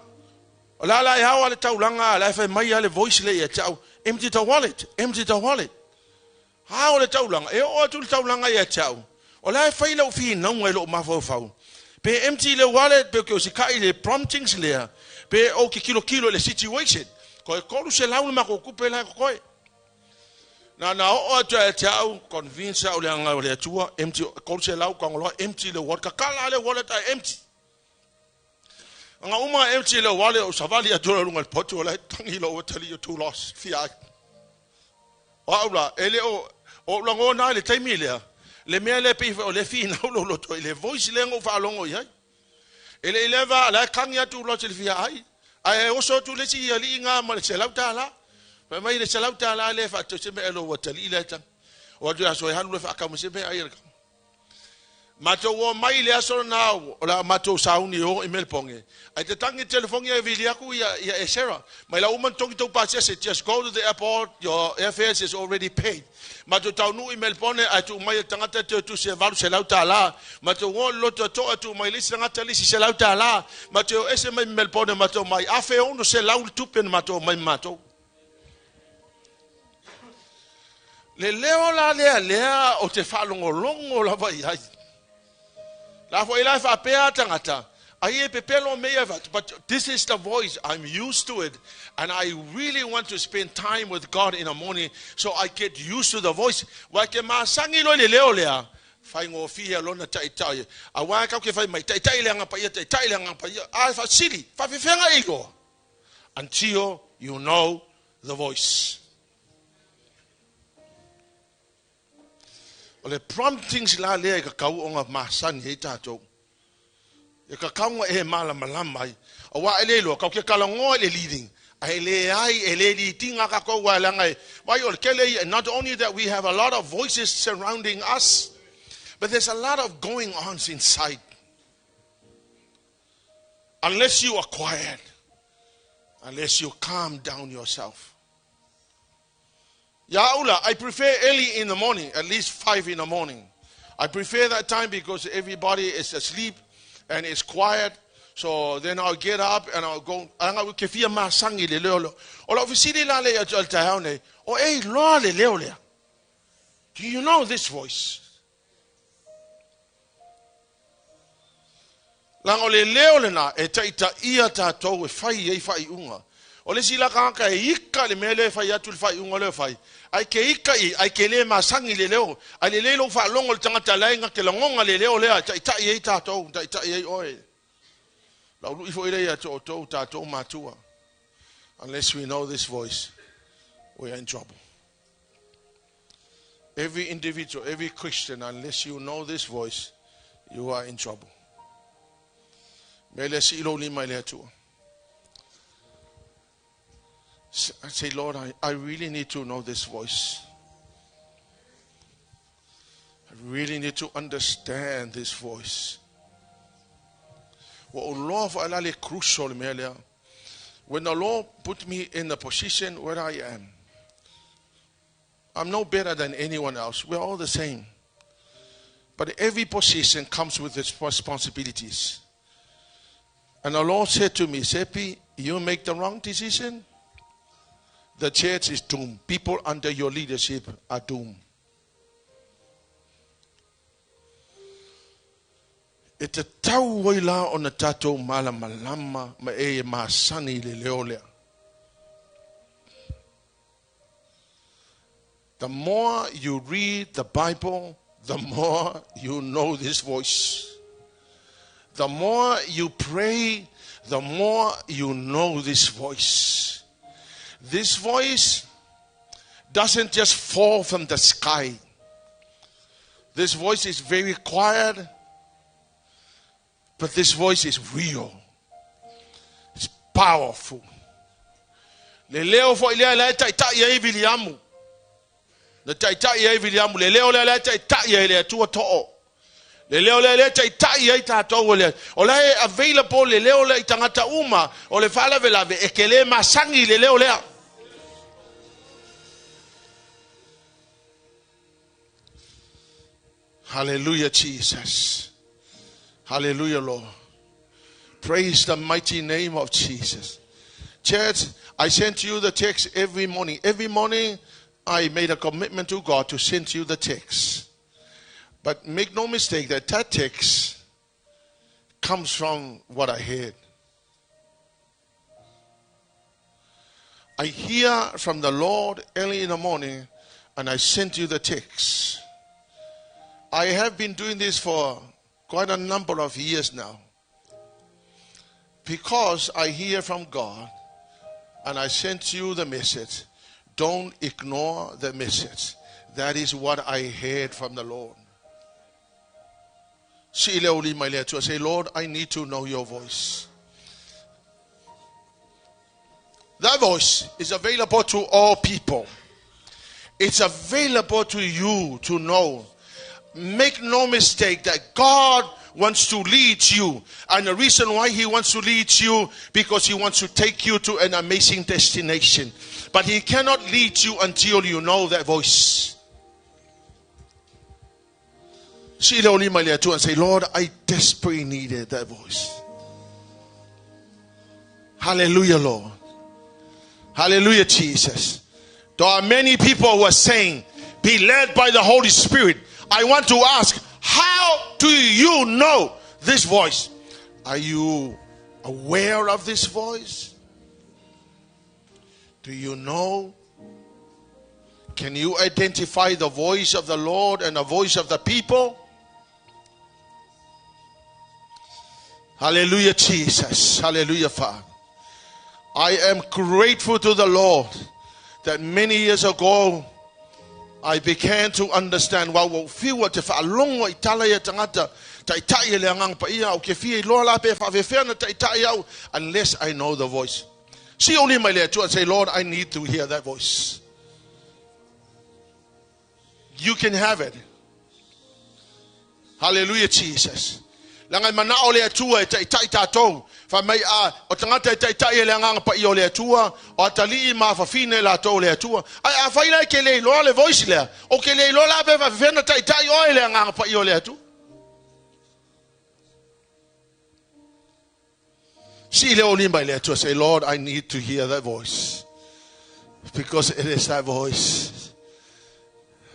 o la la e ao a le taulaga, la e fai mai a le voice le ia te au, empty the wallet, empty the wallet. A o le taulaga, e oo atu le taulaga ia te au, o la e fai lau finauga i lou mafaufau. Pe empty le wallet, pe o si kai le promptings lea, pe o ke kilo kilo le situation. Koe 300 le matou tupe la koe. Na na oo atu e te au, convince au le anga o le Atua, empty, 300 kangoloa, empty le wallet, kakala le wallet ai empty. Anga uma empty le wallet o savali atu le lunga le potu o le tangi lo tali o too lost, fia ai. O au la, e le o, o lagona le taimi lea, le mea le pe o le finau lo loto i le voice le ngo whaalongo i ai. E le ileva la kangi atu lo te fia ai. Ai e oso atu le si ali ngā ma le $100. Fai mai le $100 le fa te se me elo wa tali le tang. O atu aso e halu le fa ka mo se me ai le. Matou o mai le aso na o la matou sauni o i Melbourne. Ai te tangi telefoni e vili aku ia ia e Sarah. Mai la uma tongi tau pasese, just go to the airport, your airfares is already paid. Matou taunu i Melbourne ai tu mai e tangata te tu se $800. Matou o loto to atu mai le tangata le $100. Matou ese mai Melbourne matou mai 1600 le tupe na matou mai matou. Le leo la lea lea o te faalogologo lava i ai. La foʻi la e faapea tagata, ai e pepelo me ia but this is the voice I'm used to it and I really want to spend time with God in the morning so I get used to the voice. Ua ke masani loa i le leo lea, faigofie lona taʻitaʻi. Auā kau ke fai mai, taʻitaʻi le Agaga Paia, taʻitaʻi le Agaga Paia. A e faasili, faafefea e iloa. Until you know the voice. O le promptings la lea e kakau ona masani ai tatou. E kakau ona e malamalama ai. Auā e le iloa, kau ke talanoa i le leading, ae leai, e le lead ina tatou aua leaga e vaai o le tele ia, not only that we have a lot of voices surrounding us, but there's a lot of going ons inside. Unless you are quiet, unless you calm down yourself. Ia ula, I prefer early in the morning, at least 5 in the morning. I prefer that time because everybody is asleep and it's quiet. So then I'll get up and I'll go. Leaga ou te fia masani i le leo lea. O lau fesili la lea ia te oe i le taeao nei, o e iloa le leo lea? Do you know this voice? Leaga o le leo lena e taitaia tatou e fai ai faaiuga. O le isi la tagata e ika i le mea lea e fai atu le faaiuga lea e fai, ae ke ika i ai, ae ke le masani i le leo. Ae lelei lou faalogo i le tagata la e na te lagona le leo lea e taitai ai tatou, taitai ai oe. Lau lui foi lea ia te outou, tatou matua. Unless we know this voice, we are in trouble. Every individual, every Christian, unless you know this voice, you are in trouble. Me le sii lou lima i le Atua. I say, Lord, I really need to know this voice. I really need to understand this voice. Ua ou iloa foi la le crucial le mea lea. When the Lord put me in the position where I am, I'm no better than anyone else. We're all the same. But every position comes with its responsibilities. And the Lord said to me, Sepi, you make the wrong decision, the church is doomed. People under your leadership are doomed. E tatau ai la ona tatou malamalama ma e e masani i le leo lea. The more you read the Bible, the more you know this voice. The more you pray, the more you know this voice. This voice doesn't just fall from the sky. This voice is very quiet, but this voice is real. It's powerful. Le leo foi lea la e taʻitaʻi ai Viliamu. Na taʻitaʻi ai Viliamu. Le leo lea la e taʻitaʻi ai le Atua too. Le leo lea lea taʻitaʻi ai tatou o le o la e available le leo lea i tagata uma o le faalavelave e ke le masani i le leo lea. Hallelujah, Jesus. Hallelujah, Lord. Praise the mighty name of Jesus. Church, I send you the text every morning. Every morning, I made a commitment to God to send you the text. But make no mistake that that text comes from what I heard. I hear from the Lord early in the morning, and I send you the text. I have been doing this for quite a number of years now. Because I hear from God and I sent you the message, don't ignore the message. That is what I heard from the Lord. Sii lou lima i le Atua. Say, Lord, I need to know your voice. That voice is available to all people. It's available to you to know. Make no mistake that God wants to lead you. And the reason why He wants to lead you, because He wants to take you to an amazing destination. But He cannot lead you until you know that voice. Sii lou lima i le Atua and say, Lord, I desperately needed that voice. Hallelujah, Lord. Hallelujah, Jesus. There are many people who are saying, Be led by the Holy Spirit. I want to ask, how do you know this voice? Are you aware of this voice? Do you know? Can you identify the voice of the Lord and the voice of the people? Hallelujah, Jesus. Hallelujah, Father. I am grateful to the Lord that many years ago I began to understand wa ua fiu te whaalongo i tala ia tangata ta'ita'i e le agaga paia ou te fia iloa la pe faafefea na ta'ita'i au unless I know the voice. Sii ou lima i le Atua and say, Lord, I need to hear that voice. You can have it. Hallelujah, Jesus. Leaga e manao le Atua e ta'ita'i tatou. Fai mai a, o tagata e ta'ita'i e le agaga paia o le Atua, o atalii ma afafine latou o le Atua. Ae afai la e te le iloa le voice lea, ou te le iloa la pe faafefea na ta'ita'i oe e le agaga paia o le Atua. Sii le ou lima i le Atua, say, Lord, I need to hear that voice. Because it is that voice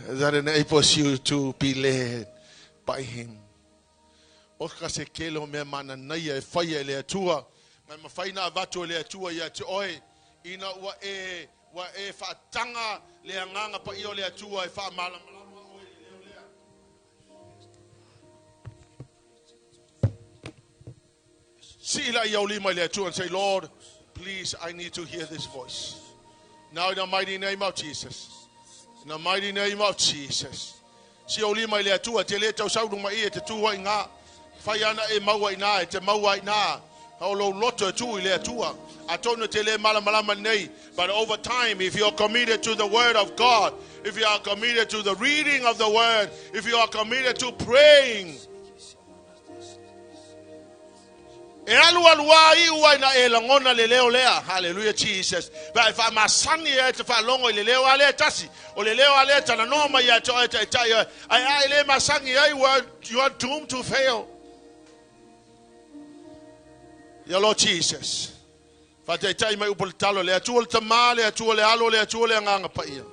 that enables you to be led by Him. O ka se kele o mea mananaia e faia e le Atua, mai mafai na avatu e le Atua ia te oe, ina ua e, ua e faataga le agaga paia o le Atua e faamalamalama oe i le leo lea. Sii laia ou lima i le Atua and say, Lord, please, I need to hear this voice. Now in the mighty name of Jesus. In the mighty name of Jesus. Sii ou lima i le Atua, te le tau sau luma i e te tū ai ngā. Whai ana e maua i nā, e te maua i nā. O lou loto e tū i le Atua. Atonu te le malamalama nei. But over time, if you are committed to the word of God, if you are committed to the reading of the word, if you are committed to praying, E alu alu a iu ai na e lagona le leo lea. Hallelujah, Jesus. Pa e faamasani e te faalogo i le leo a lea tasi. O le leo a lea talanoa mai ia te oe ta'ita'i oe. Ae a e le masani ai, you are doomed to fail. Ya Lord Jesus. Faataitai mai upu le talo, le Atua le Tamā, le Atua le Alo, le Atua le Agaga Paia.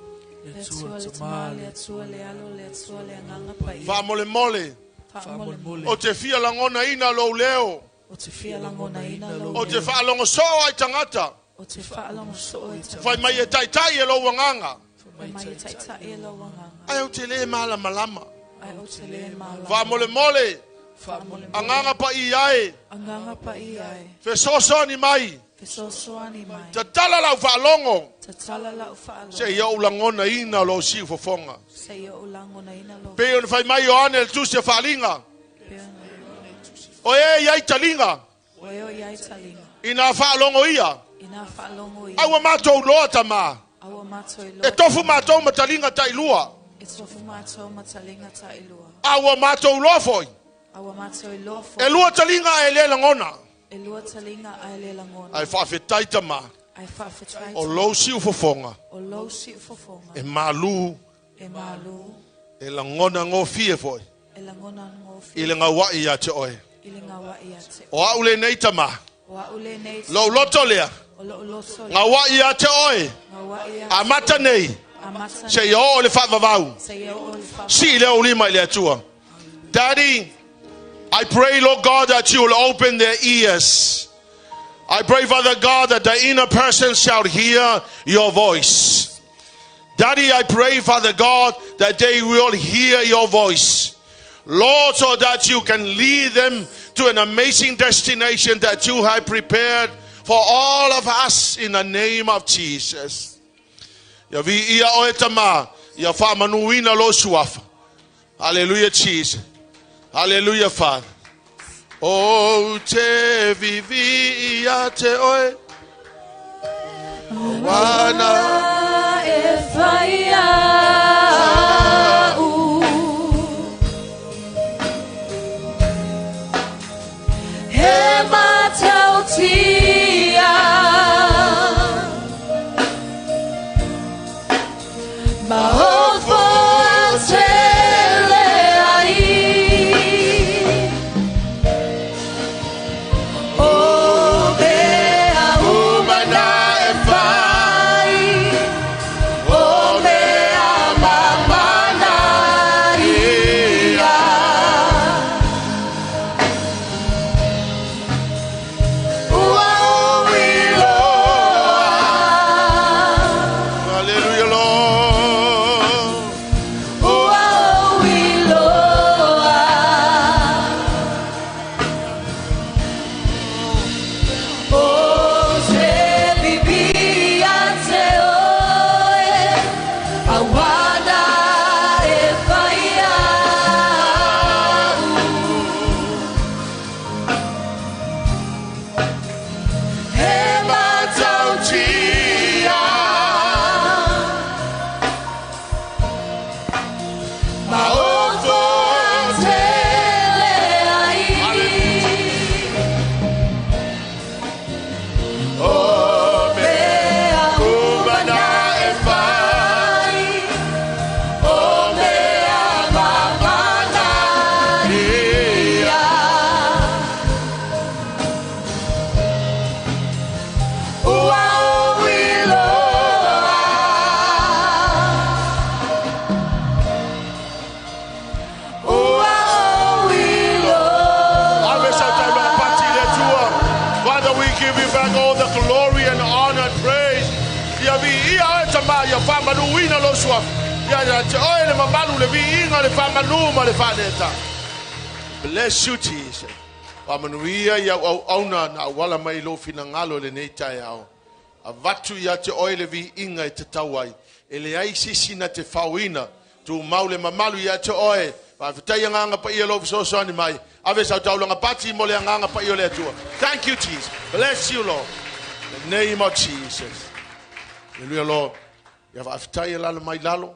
Le Atua le Tamā, le Atua le Alo, le Atua le Agaga Paia. Faamolemole. Faamolemole. Ou te fia lagonaina lou leo. Ou te fia lagonaina lou Ou te leo. faalogo soo ai tagata. Ou te faalogo soo i tagata. Fai mai e ta'ita'i e lou agaga. Fai mai e ta'ita'i e lou agaga. Ae ou te le malamalama. Ae ou te le malamalama. Faamolemole. Faamolemole. Agaga Paia e. Agaga Paia e. Fesoasoani mai. Fesoasoani mai. Tatala lau faalogo. Tatala lau faalogo. Seia ou lagonaina lou siufofoga. Seia ou lagonaina lou. Pei ona fai mai Ioane le tusi o Faaaliga. Pei ona. O e i ai taliga. O e o i ai taliga. Ina faalogo ia. Ina faalogo ia. Ae ua matou iloa Tamā. Ae ua matou iloa. E tofu matou ma taliga ta'ilua. E tofu matou ma taliga ta'ilua. A ua matou iloa foi. A ua matou iloa foi. E lua taliga ae le lagona. E lua taliga ae le lagona. Ae faafetai Tamā. Ae faafetai O lou siufofoga. O lou siufofoga. E malu. E malu. E lagona gofie foi. E lagona gofie. I le gauai ia te oe. I le gauai ia te oe. O au lenei Tamā. O au lenei Tamā. Lou loto lea. O lou loto lea. Gauai ia te oe. Gauai ia te oe. Amata nei. Amata nei. Seia oo i le faavavau. Seia oo i le faavavau. Sii lea ou lima i le Atua. Daddy, I pray, Lord God, that you will open their ears. I pray, Father God, that the inner person shall hear your voice. Daddy, I pray, Father God, that they will hear your voice. Lord, so that you can lead them to an amazing destination that you have prepared for all of us in the name of Jesus. Ia viia oe Tamā, ia faamanuina lou suafa. Hallelujah, Jesus. Hallelujah, Father. Ou te vivi ia te oe. Wana. E fai au. He matautia. Maofo tele ai. O mea uma na e fai. He matautia Maoto tele ai O mea uma na e fai O mea mamana ia Ua ou iloa Ua ou iloa Ave sau taulaga pati i le Atua. Father, we give you back all the glory and honor and praise. Ia viia oe Tama, ia faamanuina lou suafa. Ia ia te oe le mamalu, le viiga, le faamanu ma le faaleta. Bless you, Jesus. Faamanuia i au auauna na auala mai i lou finagalo i lenei taeao. Avatu ia te oe le viiga e tatau ai. E leai se isi na te faoina. Tumau le mamalu ia te oe. Faafetai Agaga Paia lou fesoasoani mai. Ave sau taulaga pati mo le Agaga Paia o le Atua. Thank you, Jesus. Bless you, Lord. In the name of Jesus. Hallelujah, Lord. Ia faafetai e lalo mai lalo.